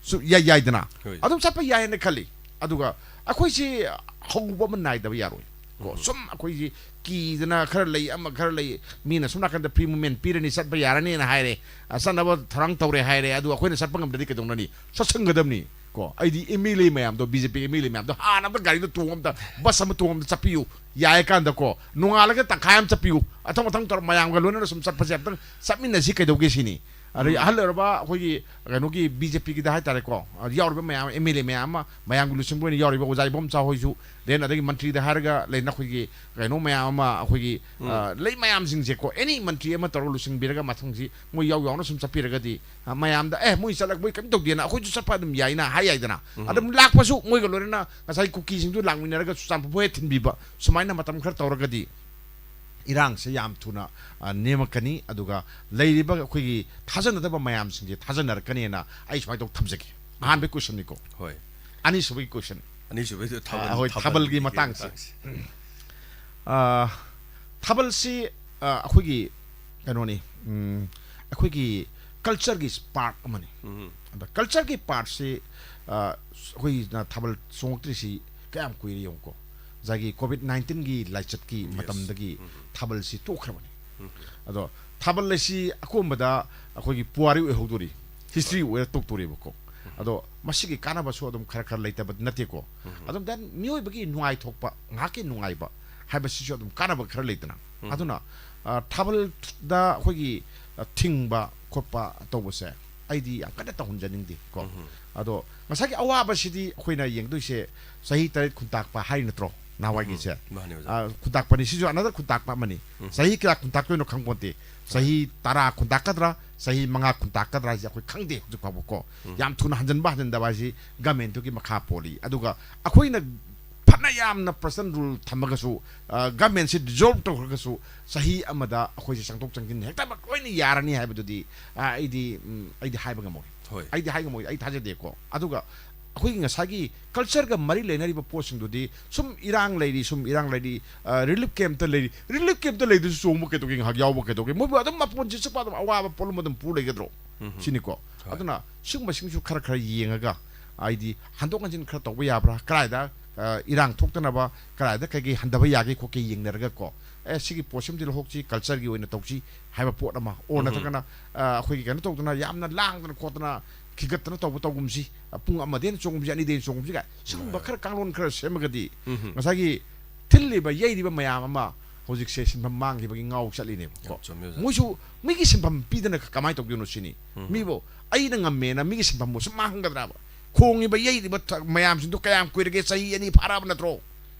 ꯁꯨ-, ꯌꯥꯏ, ꯌꯥꯏꯗꯅ꯫ ꯍꯣꯏ꯫ ꯑꯗꯨꯝ ꯆꯠꯄ ꯌꯥꯏ ꯍꯥꯏꯅ ꯈꯜꯂꯤ꯫ ꯑꯗꯨꯒ ꯑꯩꯈꯣꯏꯁꯤ ꯍꯧꯕ ꯑꯃ ꯅꯥꯏꯗꯕ ꯌꯥꯔꯣꯏ꯫ ꯀꯣ, ꯁꯨꯝ ꯑꯩꯈꯣꯏꯁꯤ ꯀꯤꯗꯅ ꯈꯔ ꯂꯩ, ꯑꯃ ꯈꯔ ꯂꯩ, ꯃꯤꯅ ꯁꯣꯝ ꯅꯥꯀꯟꯗ ꯐ꯭ꯔꯤ ꯃꯨꯞꯃꯦꯟ ꯄꯤꯔꯅꯤ, ꯆꯠꯄ ꯌꯥꯔꯅꯤꯅ ꯍꯥꯏꯔꯦ, ꯑ, ꯆꯠꯅꯕ ꯊꯧꯔꯥꯡ ꯇꯧꯔꯦ ꯍꯥꯏꯔꯦ, ꯑꯗꯨ ꯑꯩꯈꯣꯏꯅ ꯆꯠꯄ ꯉꯝꯗ꯭ꯔꯗꯤ ꯀꯩꯗꯧꯅꯅꯤ? ꯆꯠꯁꯟꯒꯗꯕꯅꯤ꯫ ꯀꯣ, ꯑꯩꯗꯤ ꯑꯦꯝ ꯑꯦꯜ ꯑꯦ ꯃꯌꯥꯝꯗꯣ, B J P M L A ꯃꯌꯥꯝꯗꯣ ꯍꯥꯟꯅ ꯑꯝꯇ ꯒꯥꯔꯤꯗꯣ ꯇꯣꯡ ꯑꯝꯇ, ꯕꯁ ꯑꯃ ꯇꯣꯡ ꯑꯝꯇ ꯆꯠꯄꯤꯌꯨ, ꯌꯥꯏ ꯀꯥꯟꯗꯀꯣ, ꯅꯣꯡꯉꯥꯜꯂꯒ ꯇꯪꯈꯥꯏ ꯑꯃ ꯆꯠꯄꯤꯌꯨ, ꯑꯊꯪ ꯃꯊꯪ ꯇꯧꯔ ꯃꯌꯥꯝꯒ ꯂꯣꯏꯅꯅ ꯁꯨꯝ ꯆꯠꯄꯁꯦ ꯑꯝꯇꯪ ꯆꯠꯃꯤꯟꯅꯁꯤ ꯀꯩꯗꯧꯒꯦ ꯁꯤꯅꯤ꯫ ꯑꯗꯩ ꯑꯍꯜ ꯑꯣꯏꯔꯕ ꯑꯩꯈꯣꯏꯒꯤ ꯀꯩꯅꯣꯒꯤ ꯕꯤ ꯖꯦ ꯄꯤꯒꯤꯗ ꯍꯥꯏꯇꯥꯔꯦꯀꯣ, ꯑ, ꯌꯥꯎꯔꯤꯕ ꯃꯌꯥꯝ, ꯑꯦꯝ ꯑꯦꯜ ꯑꯦ ꯃꯌꯥꯝ ꯑꯃ, ꯃꯌꯥꯝꯒꯤ ꯂꯨꯆꯤꯡꯕ ꯑꯣꯏꯅ ꯌꯥꯎꯔꯤꯕ ꯑꯣꯖꯥ ꯏꯕꯣꯝꯆꯥ ꯍꯣꯏꯁꯨ, then ꯑꯗꯒꯤ ꯃꯟꯇ꯭ꯔꯤꯗ ꯍꯥꯏꯔꯒ ꯂꯩ ꯅꯈꯣꯏꯒꯤ ꯀꯩꯅꯣ ꯃꯌꯥꯝ ꯑꯃ, ꯑꯩꯈꯣꯏꯒꯤ, ꯑ, ꯂꯩ ꯃꯌꯥꯝꯁꯤꯡꯁꯦꯀꯣ, ꯑꯦꯅꯤ ꯃꯟꯇ꯭ꯔꯤ ꯑꯃ ꯇꯧꯔꯒ ꯂꯨꯆꯤꯡꯕꯤꯔꯒ ꯃꯊꯪꯁꯤ ꯃꯣꯏ ꯌꯥꯎ ꯌꯥꯎꯅ ꯁꯨꯝ ꯆꯠꯄꯤꯔꯒꯗꯤ, ꯑ, ꯃꯌꯥꯝꯗ, "ꯑꯦ, ꯃꯣꯏ ꯆꯠꯂꯒ ꯃꯣꯏ ꯀꯩꯝ ꯇꯧꯗꯦꯅ ꯑꯩꯈꯣꯏꯁꯨ ꯆꯠꯄ ꯑꯗꯨꯝ ꯌꯥꯏꯅ" ꯍꯥꯏ ꯌꯥꯏꯗꯅ꯫ ꯑꯗꯨꯝ ꯂꯥꯛꯄꯁꯨ ꯃꯣꯏꯒ ꯂꯣꯏꯅꯅ ꯉꯁꯥꯏ ꯀꯨꯀꯤꯁꯤꯡꯗꯨ ꯂꯥꯛꯃꯤꯟꯅꯔꯒ ꯆꯨꯔꯆꯥꯟꯄꯨꯔ ꯐꯥꯎ ꯍꯦꯛ ꯊꯤꯟꯕꯤꯕ, ꯁꯨꯃꯥꯏꯅ ꯃꯇꯝ ꯈꯔ ꯇꯧꯔꯒꯗꯤ ꯏꯔꯥꯡꯁꯦ ꯌꯥꯝ ꯊꯨꯅ, ꯑ, ꯅꯦꯝꯃꯛꯀꯅꯤ꯫ ꯑꯗꯨꯒ ꯂꯩꯔꯤꯕ ꯑꯩꯈꯣꯏꯒꯤ ꯊꯥꯖꯅꯗꯕ ꯃꯌꯥꯝꯁꯤꯡꯁꯦ ꯊꯥꯖꯅꯔꯛꯀꯅꯤꯅ ꯑꯩ ꯁꯨꯃꯥꯏꯅ ꯇꯧ ꯊꯝꯖꯒꯦ꯫ ꯑꯍꯥꯟꯕꯒꯤ ꯀꯣꯏꯁꯟꯅꯤꯀꯣ꯫ ꯍꯣꯏ꯫ ꯑꯅꯤꯁꯨꯕꯒꯤ ꯀꯣꯏꯁꯟ꯫ ꯑꯅꯤꯁꯨꯕꯩꯗꯨ ꯊꯥꯕꯜ, ꯑ, ꯍꯣꯏ, ꯊꯥꯕꯜꯒꯤ ꯊꯥꯕꯜꯒꯤ ꯃꯇꯥꯡꯁꯦ꯫ ꯃꯇꯥꯡꯁꯦ꯫ ꯑ, ꯊꯥꯕꯜꯁꯤ, ꯑ, ꯑꯩꯈꯣꯏꯒꯤ ꯀꯩꯅꯣꯅꯤ, ꯎꯝ, ꯑꯩꯈꯣꯏꯒꯤ ꯀꯜꯆꯔꯒꯤ ꯄꯥꯔꯠ ꯑꯃꯅꯤ꯫ ꯑꯗ ꯀꯜꯆꯔꯒꯤ ꯄꯥꯔꯠꯁꯤ, ꯑ, ꯑꯩꯈꯣꯏꯅ ꯊꯥꯕꯜ ꯆꯣꯡꯉꯛꯇ꯭ꯔꯤꯁꯤ ꯀꯌꯥꯝ ꯀꯨꯏꯔꯦ ꯌꯦꯡꯉꯨꯀꯣ꯫ ꯉꯁꯥꯏꯒꯤ ꯀꯣꯚꯤꯗ ꯅꯥꯏꯟꯇꯤꯟꯒꯤ ꯂꯥꯏꯆꯠꯀꯤ ꯃꯇꯝꯗꯒꯤ ꯊꯥꯕꯜꯁꯤ ꯇꯣꯛꯈ꯭ꯔꯕꯅꯤ꯫ ꯑꯗꯣ ꯊꯥꯕꯜ ꯑꯁꯤ ꯑꯀꯣꯟꯕꯗ ꯑꯩꯈꯣꯏꯒꯤ ꯄꯨꯋꯥꯔꯤ ꯑꯣꯏꯍꯧꯗꯣꯔꯤ, ꯍꯤꯁꯇ꯭ꯔꯤ ꯑꯣꯏꯔ ꯇꯣꯛꯇꯣꯔꯤꯕꯀꯣ꯫ ꯑꯗꯣ ꯃꯁꯤꯒꯤ ꯀꯥꯟꯅꯕꯁꯨ ꯑꯗꯨꯝ ꯈꯔ ꯈꯔ ꯂꯩꯇꯕ ꯅꯠꯇꯦꯀꯣ꯫ ꯑꯗꯨꯝ ꯗꯦꯟ ꯃꯤꯑꯣꯏꯕꯒꯤ ꯅꯨꯡꯉꯥꯏꯊꯣꯛꯄ, ꯉꯥꯏꯍꯥꯛꯀꯤ ꯅꯨꯡꯉꯥꯏꯕ ꯍꯥꯏꯕꯁꯤꯁꯨ ꯑꯗꯨꯝ ꯀꯥꯟꯅꯕ ꯈꯔ ꯂꯩꯗꯅ꯫ ꯑꯗꯨꯅ ꯑ, ꯊꯥꯕꯜꯗ ꯑꯩꯈꯣꯏꯒꯤ ꯑ, ꯊꯤꯡꯕ ꯈꯣꯠꯄ ꯇꯧꯕꯁꯦ ꯑꯩꯗꯤ ꯌꯥꯝ ꯀꯟꯅ ꯇꯧꯍꯟꯖꯅꯤꯡꯗꯦ ꯀꯣ꯫ ꯑꯗꯣ ꯉꯁꯥꯏꯒꯤ ꯑꯋꯥꯕꯁꯤꯗꯤ ꯑꯩꯈꯣꯏꯅ ꯌꯦꯡꯗꯣꯏꯁꯦ ꯆꯍꯤ ꯇꯔꯦꯠ ꯈꯨꯟꯇꯥꯛꯄ ꯍꯥꯏ ꯅꯠꯇ꯭ꯔꯣ ꯅꯍꯥꯟꯋꯥꯏꯒꯤꯁꯦ? ꯃꯥꯅꯦ ꯑꯣꯖꯥ꯫ ꯑ, ꯈꯨꯟꯇꯥꯛꯄꯅꯤ, ꯁꯤꯁꯨ ꯑꯅꯗꯔ ꯈꯨꯟꯇꯥꯛꯄ ꯑꯃꯅꯤ꯫ ꯆꯍꯤ ꯀꯌꯥ ꯈꯨꯟꯇꯥꯛꯇꯣꯏꯅꯣ ꯈꯪꯄꯣꯟꯇꯦ꯫ ꯆꯍꯤ ꯇꯔꯥ ꯈꯨꯟꯇꯥꯛꯀꯗ꯭ꯔꯥ, ꯆꯍꯤ ꯃꯉꯥ ꯈꯨꯟꯇꯥꯛꯀꯗ꯭ꯔꯥ ꯍꯥꯏꯁꯦ ꯑꯩꯈꯣꯏ ꯈꯪꯗꯦ ꯍꯧꯖꯤꯛ ꯐꯥꯎꯕ ꯀꯣ꯫ ꯌꯥꯝ ꯊꯨꯅ ꯍꯟꯖꯟꯕ ꯍꯟꯖꯟꯗꯕ ꯍꯥꯏꯁꯤ ꯒꯃꯦꯟꯗꯨꯒꯤ ꯃꯈꯥ ꯄꯣꯜꯂꯤ꯫ ꯑꯗꯨꯒ ꯑꯩꯈꯣꯏꯅ ꯐꯅ ꯌꯥꯝꯅ ꯄꯔꯁꯅꯦꯜ ꯔꯨꯜ ꯊꯝꯃꯒꯁꯨ, ꯒꯃꯦꯟꯁꯤ ꯗꯤꯖꯣꯜꯕ ꯇꯧꯈ꯭ꯔꯒꯁꯨ, ꯆꯍꯤ ꯑꯃꯗ ꯑꯩꯈꯣꯏꯁꯦ ꯆꯪꯊꯣꯛ ꯆꯪꯁꯤꯟ ꯍꯦꯛꯇꯃꯛ ꯂꯣꯏꯅ ꯌꯥꯔꯅꯤ ꯍꯥꯏꯕꯗꯨꯗꯤ, ꯑ, ꯑꯩꯗꯤ ꯎꯝ, ꯑꯩꯗꯤ ꯍꯥꯏꯕ ꯉꯝꯃꯣꯏ꯫ ꯍꯣꯏ꯫ ꯑꯩꯗꯤ ꯍꯥꯏ ꯉꯝꯃꯣꯏ, ꯑꯩ ꯊꯥꯖꯗꯦꯀꯣ꯫ ꯑꯗꯨꯒ ꯑꯩꯈꯣꯏꯒꯤ ꯉꯁꯥꯏꯒꯤ ꯀꯜꯆꯔꯒ ꯃꯔꯤ ꯂꯩꯅꯔꯤꯕ ꯄꯣꯠꯁꯤꯡꯗꯨꯗꯤ ꯁꯨꯝ ꯏꯔꯥꯡ ꯂꯩꯔꯤ, ꯁꯨꯝ ꯏꯔꯥꯡ ꯂꯩꯔꯤ, ꯔꯤꯂꯤꯐ ꯀꯦꯝꯞꯇ ꯂꯩꯔꯤ, ꯔꯤꯂꯤꯐ ꯀꯦꯝꯞꯇ ꯂꯩꯗꯨꯁꯨ ꯆꯣꯡꯕ ꯀꯩꯗꯧꯒꯦ, ꯉꯥꯏꯍꯥꯛ ꯌꯥꯎꯕ ꯀꯩꯗꯧꯒꯦ? ꯃꯣꯏꯕꯨ ꯑꯗꯨꯝ ꯃꯄꯨꯟꯁꯤ ꯆꯨꯞꯄ ꯑꯗꯨꯝ ꯑꯋꯥꯕ ꯄꯣꯠꯂꯨꯝ ꯑꯗꯨꯝ ꯄꯨ ꯂꯩꯒꯗ꯭ꯔꯣ? ꯁꯤꯅꯤꯀꯣ꯫ ꯑꯗꯨꯅ ꯁꯤꯒꯨꯝꯕꯁꯤꯡꯁꯨ ꯈꯔ ꯈꯔ ꯌꯦꯡꯉꯒ, ꯍꯥꯏꯗꯤ ꯍꯟꯗꯣꯛ ꯍꯟꯖꯤꯟ ꯈꯔ ꯇꯧꯕ ꯌꯥꯕ꯭ꯔꯥ, ꯀꯗꯥꯏꯗ ꯑ, ꯏꯔꯥꯡ ꯊꯣꯛꯇꯅꯕ ꯀꯗꯥꯏꯗ ꯀꯩꯀꯩ ꯍꯟꯊꯕ ꯌꯥꯒꯦ ꯈꯣꯠꯀꯦ ꯌꯦꯡꯅꯔꯒꯀꯣ, ꯑꯦ, ꯁꯤꯒꯤ ꯄꯣꯠꯁꯤꯃꯗꯤ ꯂꯧꯍꯣꯛꯁꯤ, ꯀꯜꯆꯔꯒꯤ ꯑꯣꯏꯅ ꯇꯧꯁꯤ ꯍꯥꯏꯕ ꯄꯣꯠ ꯑꯃ, ꯑꯣꯔ ꯅꯠꯇ꯭ꯔꯒꯅ ꯑ, ꯑꯩꯈꯣꯏꯒꯤ ꯀꯩꯅꯣ ꯇꯧꯗꯅ ꯌꯥꯝꯅ ꯂꯥꯡꯗꯅ ꯈꯣꯠꯇꯅ ꯈꯤꯒꯠꯇꯅ ꯇꯧꯕ ꯇꯧꯒꯨꯝꯁꯤ, ꯑ, ꯄꯨꯡ ꯑꯃꯗꯩ ꯍꯦꯟꯅ ꯆꯣꯡꯒꯨꯝꯁꯤ, ꯑꯅꯤꯗꯩ ꯍꯦꯟꯅ ꯆꯣꯡꯒꯨꯝꯁꯤ ꯀꯥꯏ ꯁꯤꯒꯨꯝꯕ ꯈꯔ ꯀꯥꯡꯂꯣꯟ ꯈꯔ ꯁꯦꯝꯃꯒꯗꯤ ꯉꯁꯥꯏꯒꯤ ꯊꯤꯜꯂꯤꯕ ꯌꯩꯔꯤꯕ ꯃꯌꯥꯝ ꯑꯃ ꯍꯧꯖꯤꯛꯁꯦ ꯁꯤꯟꯐꯝ ꯃꯥꯡꯈꯤꯕꯒꯤ ꯉꯥꯎ ꯆꯠꯂꯤꯅꯦꯕꯀꯣ꯫ ꯌꯥꯝ ꯆꯨꯝꯃꯦ ꯑꯣꯖꯥ꯫ ꯃꯣꯏꯁꯨ ꯃꯤꯒꯤ ꯁꯤꯟꯐꯝ ꯄꯤꯗꯅ ꯀꯃꯥꯏꯅ ꯇꯧꯗꯣꯏꯅꯣ ꯁꯤꯅꯤ꯫ ꯃꯤꯕꯨ ꯑꯩꯅ ꯉꯝꯃꯦꯅ ꯃꯤꯒꯤ ꯁꯤꯟꯐꯝꯕꯨ ꯁꯨꯝ ꯃꯥꯡꯍꯟꯒꯗ꯭ꯔꯕ? ꯈꯣꯡꯉꯤꯕ ꯌꯩꯔꯤꯕ ꯊ- ꯃꯌꯥꯝꯁꯤꯡꯗꯣ ꯀꯌꯥꯝ ꯀꯨꯏꯔꯒꯦ? ꯆꯍꯤ ꯑꯅꯤ ꯐꯥꯔꯛꯑꯕ ꯅꯠꯇ꯭ꯔꯣ?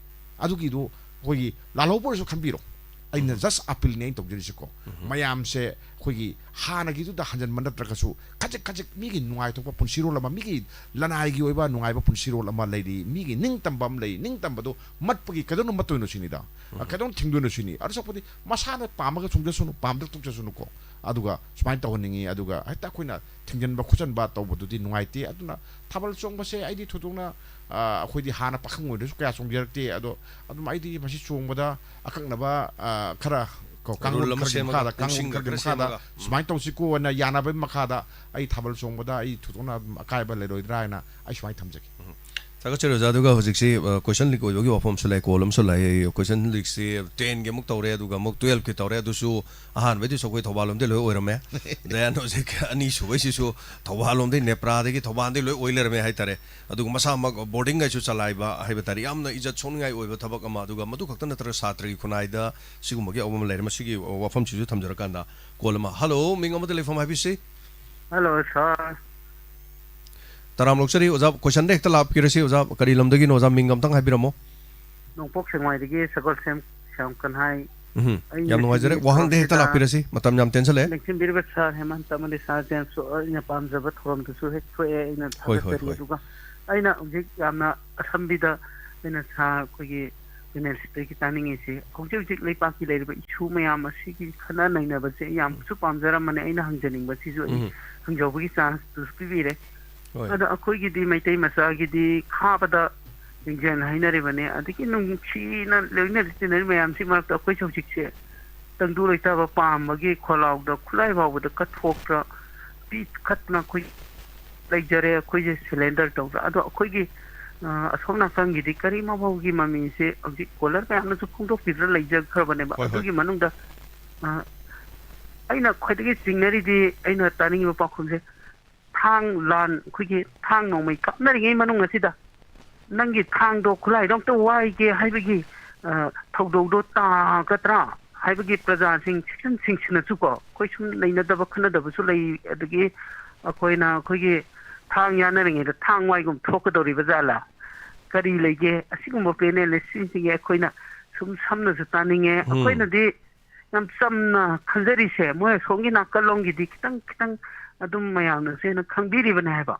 ꯑꯗꯨꯒꯤꯗꯣ ꯑꯩꯈꯣꯏꯒꯤ ꯂꯥꯜꯍꯧꯕ ꯑꯣꯏꯔꯁꯨ ꯈꯟꯕꯤꯔꯣ꯫ ꯑꯩꯅ ꯖꯁ ꯑꯄꯤꯜꯅꯤ ꯑꯩꯅ ꯇꯧꯖꯔꯤꯁꯤꯀꯣ꯫ ꯃꯌꯥꯝꯁꯦ ꯑꯩꯈꯣꯏꯒꯤ ꯍꯥꯟꯅꯒꯤꯗꯨꯗ ꯍꯟꯖꯤꯟꯕ ꯅꯠꯇ꯭ꯔꯒꯁꯨ ꯈꯖꯤꯛ ꯈꯖꯤꯛ ꯃꯤꯒꯤ ꯅꯨꯡꯉꯥꯏꯊꯣꯛꯄ ꯄꯨꯟꯁꯤꯔꯣꯜ ꯑꯃ, ꯃꯤꯒꯤ ꯂꯅꯥꯏꯒꯤ ꯑꯣꯏꯕ ꯅꯨꯡꯉꯥꯏꯕ ꯄꯨꯟꯁꯤꯔꯣꯜ ꯑꯃ ꯂꯩꯔꯤ, ꯃꯤꯒꯤ ꯅꯤꯡꯇꯝꯕ ꯑꯃ ꯂꯩ, ꯅꯤꯡꯇꯝꯕꯗꯣ ꯃꯠꯄꯒꯤ ꯀꯩꯗꯧꯅ ꯃꯠꯇꯣꯏꯅꯣ ꯁꯤꯅꯤꯗ꯫ ꯀꯩꯗꯧꯅ ꯊꯤꯡꯗꯣꯏꯅꯣ ꯁꯤꯅꯤ꯫ ꯑꯗꯨ ꯁꯛꯄꯗꯤ ꯃꯁꯥꯅ ꯄꯥꯝꯃꯒ ꯆꯣꯡꯖꯁꯅꯨ, ꯄꯥꯝꯗ꯭ꯔꯒ ꯇꯣꯛꯆꯁꯅꯨꯀꯣ꯫ ꯑꯗꯨꯒ ꯁꯨꯃꯥꯏꯅ ꯇꯧꯍꯟꯅꯤꯡꯉꯤ꯫ ꯑꯗꯨꯒ ꯍꯦꯛꯇ ꯑꯩꯈꯣꯏꯅ ꯊꯤꯡꯖꯤꯟꯕ ꯈꯣꯠꯆꯟꯕ ꯇꯧꯕꯗꯨꯗꯤ ꯅꯨꯡꯉꯥꯏꯇꯦ꯫ ꯑꯗꯨꯅ ꯊꯥꯕꯜ ꯆꯣꯡꯕꯁꯦ ꯑꯩꯗꯤ ꯊꯣꯏꯗꯣꯛꯅ, ꯑ, ꯑꯩꯈꯣꯏꯗꯤ ꯍꯥꯟꯅ ꯄꯥꯈꯪ ꯑꯣꯏꯔꯁꯨ ꯀꯌꯥ ꯆꯣꯡꯖꯔꯛꯇꯦ꯫ ꯑꯗꯣ ꯑꯗꯨꯝ ꯑꯩꯗꯤ ꯃꯁꯤ ꯆꯣꯡꯕꯗ ꯑꯀꯛꯅꯕ, ꯑ, ꯈꯔ ꯀꯣ, ꯀꯥꯡꯂꯣꯟ ꯔꯨꯜ ꯑꯃ ꯈꯔꯒꯤ ꯁꯦꯝꯃꯒ, ꯃꯈꯥꯗ, ꯀꯥꯡꯂꯣꯟ ꯄꯨꯡꯁꯤꯡꯒ ꯈꯔꯒꯤ ꯈꯔ ꯃꯈꯥꯗ ꯁꯦꯝꯃꯒ꯫ ꯁꯨꯃꯥꯏꯅ ꯇꯧꯁꯤꯀꯣꯅ ꯌꯥꯅꯕꯒꯤ ꯃꯈꯥꯗ ꯑꯩ ꯊꯥꯕꯜ ꯆꯣꯡꯕꯗ ꯑꯩ ꯊꯣꯏꯗꯣꯛꯅ ꯑꯗꯨꯝ ꯑꯀꯥꯏꯕ ꯂꯩꯔꯣꯏꯗ꯭ꯔꯥ ꯍꯥꯏꯅ ꯑꯩ ꯁꯨꯃꯥꯏꯅ ꯊꯝꯖꯒꯦ꯫ ꯊꯥꯒꯠꯆꯔꯤ ꯑꯣꯖꯥ꯫ ꯑꯗꯨꯒ ꯍꯧꯖꯤꯛꯁꯤ, ꯑ, question leak ꯑꯣꯏꯕꯒꯤ ꯋꯥꯐꯝꯁꯨ ꯂꯩ, ꯀꯣꯜ ꯑꯃꯁꯨ ꯂꯥꯛꯑꯦ꯫ Question leakꯁꯤ tenꯒꯤ ꯑꯃꯨꯛ ꯇꯧꯔꯦ, ꯑꯗꯨꯒ ꯑꯃꯨꯛ twelveꯀꯤ ꯇꯧꯔꯦ꯫ ꯑꯗꯨꯁꯨ ꯑꯍꯥꯟꯕꯩꯗꯨꯁꯨ ꯑꯩꯈꯣꯏ ꯊꯧꯕꯥꯜ ꯂꯣꯝꯗꯩ ꯂꯣꯏ ꯑꯣꯏꯔꯝꯃꯦ꯫ Then ꯍꯧꯖꯤꯛ ꯑꯅꯤꯁꯨꯕꯩꯁꯤꯁꯨ ꯊꯧꯕꯥꯜ ꯂꯣꯝꯗꯩ, ꯅꯦꯄ꯭ꯔꯥꯗꯒꯤ, ꯊꯧꯕꯥꯜꯗꯩ ꯂꯣꯏ ꯑꯣꯏ ꯂꯩꯔꯝꯃꯦ ꯍꯥꯏꯇꯥꯔꯦ꯫ ꯑꯗꯨꯒ ꯃꯁꯥꯃꯛ boardingꯒꯁꯨ ꯆꯂꯥꯏꯕ ꯍꯥꯏꯕ ꯇꯥꯔꯦ꯫ ꯌꯥꯝꯅ ꯏꯖꯠ ꯁꯣꯛꯅꯤꯡꯉꯥꯏ ꯑꯣꯏꯕ ꯊꯕꯛ ꯑꯃ꯫ ꯑꯗꯨꯒ ꯃꯗꯨ ꯈꯛꯇ ꯅꯠꯇ꯭ꯔꯒ ꯁꯥꯇ꯭ꯔꯒꯤ ꯈꯨꯟꯅꯥꯏꯗ ꯁꯤꯒꯨꯝꯕꯒꯤ ꯑꯋꯥꯕ ꯑꯃ ꯂꯩꯔꯦ꯫ ꯃꯁꯤꯒꯤ ꯋꯥꯐꯝꯁꯤꯁꯨ ꯊꯝꯖꯔꯀꯥꯟꯗ, ꯀꯣꯜ ꯑꯃ꯫ ꯍꯜꯂꯣ, ꯃꯤꯡ ꯑꯃꯗ ꯂꯩꯐꯝ ꯍꯥꯏꯕꯤꯁꯤ꯫ ꯍꯜꯂꯣ, ꯁꯥꯔ꯫ ꯇꯔꯥꯝ ꯑꯣꯛꯆꯔꯤ ꯑꯣꯖꯥ, questionꯗ ꯍꯦꯛꯇ ꯂꯥꯛꯄꯤꯔꯁꯤ ꯑꯣꯖꯥ꯫ ꯀꯔꯤ ꯂꯝꯗꯒꯤꯅꯣ ꯑꯣꯖꯥ? ꯃꯤꯡ ꯑꯝꯇꯪ ꯍꯥꯏꯕꯤꯔꯝꯃꯣ꯫ ꯅꯣꯡꯄꯣꯛ ꯁꯦꯛꯃꯥꯏꯗꯒꯤ ꯁꯒꯣꯜꯁꯦꯝ ꯁ꯭ꯌꯥꯝ ꯀꯟꯍꯥꯏ꯫ ꯎꯝ, ꯑꯩ ꯌꯥꯝ ꯅꯨꯡꯉꯥꯏꯖꯔꯦ꯫ ꯉꯁꯤꯒꯤ ꯋꯥꯍꯪꯗ ꯍꯦꯛꯇ ꯄꯥꯎꯁꯤꯗ ꯂꯥꯛꯄꯤꯔꯁꯤ, ꯃꯇꯝ ꯌꯥꯝ ꯇꯦꯟꯁꯜꯂꯛꯑꯦ꯫ ꯅꯤꯡꯁꯤꯡꯕꯤꯔꯤꯕ ꯁꯥꯔ ꯍꯦꯃꯟꯇ ꯑꯃꯗꯤ ꯁꯥꯔ ꯖꯦꯝꯁꯁꯨ ꯑꯩꯅ ꯄꯥꯝꯖꯕ ꯊꯧꯔꯝꯗꯨꯁꯨ ꯍꯦꯛ ꯊꯣꯛꯑꯦ, ꯑꯩꯅ ꯍꯣꯏ, ꯍꯣꯏ, ꯊꯥꯒꯠꯆꯔꯤ꯫ ꯍꯣꯏ꯫ ꯑꯗꯨꯒ ꯑꯩꯅ ꯍꯧꯖꯤꯛ ꯌꯥꯝꯅ ꯑꯁꯝꯕꯤꯗ ꯑꯩꯅ ꯁꯥꯔ ꯑꯩꯈꯣꯏꯒꯤ ꯄꯦꯅꯦꯜꯁꯤꯞꯇꯒꯤ ꯇꯥꯅꯤꯡꯉꯤꯁꯤ, ꯍꯧꯖꯤꯛ ꯍꯧꯖꯤꯛ ꯂꯩꯕꯥꯛꯀꯤ ꯂꯩꯔꯤꯕ issue ꯃꯌꯥꯝ ꯑꯁꯤꯒꯤ ꯈꯟꯅ ꯅꯩꯅꯕꯁꯦ ꯑꯩ ꯌꯥꯝꯁꯨ ꯄꯥꯝꯖꯔꯝꯕꯅꯦ꯫ ꯑꯩꯅ ꯍꯪꯖꯅꯤꯡꯕ ꯁꯤꯁꯨ ꯑꯩ ꯎꯝ꯫ ꯍꯪꯖꯍꯧꯕꯒꯤ chanceꯇꯨꯁꯨ ꯄꯤꯕꯤꯔꯦ꯫ ꯍꯣꯏ꯫ ꯑꯗꯣ ꯑꯩꯈꯣꯏꯒꯤꯗꯤ ꯃꯩꯇꯩ ꯃꯆꯥꯒꯤꯗꯤ ꯈꯥꯕꯗ ꯂꯤꯡꯖꯦꯜ ꯍꯥꯏꯅꯔꯤꯕꯅꯦ꯫ ꯑꯗꯒꯤ ꯅꯨꯡꯁꯤꯅ ꯂꯣꯏꯅꯔꯤ ꯇꯤꯟꯅꯔꯤ ꯃꯌꯥꯝꯁꯤ ꯃꯔꯛꯇ ꯑꯩꯈꯣꯏꯁꯨ ꯍꯧꯖꯤꯛꯁꯦ ꯇꯪꯗꯨ ꯂꯩꯇꯥꯕ ꯄꯥꯝꯕꯒꯤ ꯈꯣꯜꯂꯥꯎꯗ ꯈꯨꯠꯂꯥꯏ ꯐꯥꯎꯕꯗ ꯀꯠꯊꯣꯛꯇ꯭ꯔ, ꯄꯤ ꯈꯠꯇꯅ ꯑꯩꯈꯣꯏ ꯂꯩꯖꯔꯦ꯫ ꯑꯩꯈꯣꯏꯁꯦ surrender ꯇꯧꯗ꯭ꯔ꯫ ꯑꯗꯣ ꯑꯩꯈꯣꯏꯒꯤ, ꯑ, ꯑꯁꯣꯝ ꯅꯥꯀꯟꯒꯤꯗꯤ ꯀꯔꯤꯃ ꯐꯥꯎꯒꯤ ꯃꯃꯤꯁꯦ ꯍꯧꯖꯤꯛ caller ꯃꯌꯥꯝꯅꯁꯨ ꯐꯣꯡꯗꯣꯛꯄꯤꯗ꯭ꯔ ꯂꯩꯖꯈ꯭ꯔꯕꯅꯦꯕ꯫ ꯍꯣꯏ, ꯍꯣꯏ꯫ ꯑꯗꯨꯒꯤ ꯃꯅꯨꯡꯗ, ꯑ, ꯑꯩꯅ ꯈ꯭ꯋꯥꯏꯗꯒꯤ ꯆꯤꯡꯅꯔꯤꯗꯤ, ꯑꯩꯅ ꯇꯥꯅꯤꯡꯉꯤꯕ ꯄꯥꯎꯈꯨꯝꯁꯦ, ꯊꯥꯡ ꯂꯥꯟ, ꯑꯩꯈꯣꯏꯒꯤ ꯊꯥꯡ ꯅꯣꯡꯃꯩ ꯀꯥꯞꯅꯔꯤꯉꯩ ꯃꯅꯨꯡ ꯑꯁꯤꯗ ꯅꯪꯒꯤ ꯊꯥꯡꯗꯣ, ꯈꯨꯠꯂꯥꯏꯗꯣ ꯑꯝꯇ ꯋꯥꯏꯒꯦ ꯍꯥꯏꯕꯒꯤ, ꯑ, ꯊꯧꯗꯧꯗꯣ ꯇꯥꯒꯗ꯭ꯔꯥ ꯍꯥꯏꯕꯒꯤ ꯄ꯭ꯔꯖꯥꯁꯤꯡ ꯁꯤꯡꯁꯤꯟ ꯁꯤꯡꯁꯤꯟꯅꯁꯨꯀꯣ, ꯑꯩꯈꯣꯏ ꯁꯨꯝ ꯂꯩꯅꯗꯕ ꯈꯟꯅꯗꯕꯁꯨ ꯂꯩ, ꯑꯗꯒꯤ ꯑꯩꯈꯣꯏꯅ ꯑꯩꯈꯣꯏꯒꯤ ꯊꯥꯡ ꯌꯥꯅꯔꯤꯉꯩꯗ ꯊꯥꯡ ꯋꯥꯏꯒꯨꯝ ꯊꯣꯛꯀꯗꯧꯔꯤꯕ ꯖꯥꯠꯂꯥ, ꯀꯔꯤ ꯂꯩꯒꯦ? ꯑꯁꯤꯒꯨꯝꯕ ꯄꯦꯅꯦꯜꯁꯤꯡꯁꯤꯒꯤ ꯑꯩꯈꯣꯏꯅ ꯁꯨꯝ ꯁꯝꯅꯁꯨ ꯇꯥꯅꯤꯡꯉꯦ꯫ ꯎꯝ꯫ ꯑꯩꯈꯣꯏꯅꯗꯤ ꯌꯥꯝ ꯆꯝꯅ ꯈꯟꯖꯔꯤꯁꯦ, ꯃꯣꯏ ꯑꯁꯣꯝꯒꯤ ꯅꯥꯀꯜꯂꯣꯝꯒꯤꯗꯤ ꯈꯤꯇꯪ ꯈꯤꯇꯪ ꯑꯗꯨꯝ ꯃꯌꯥꯝꯅꯁꯨ ꯍꯦꯟꯅ ꯈꯪꯕꯤꯔꯤꯕꯅꯦ ꯍꯥꯏꯕ꯫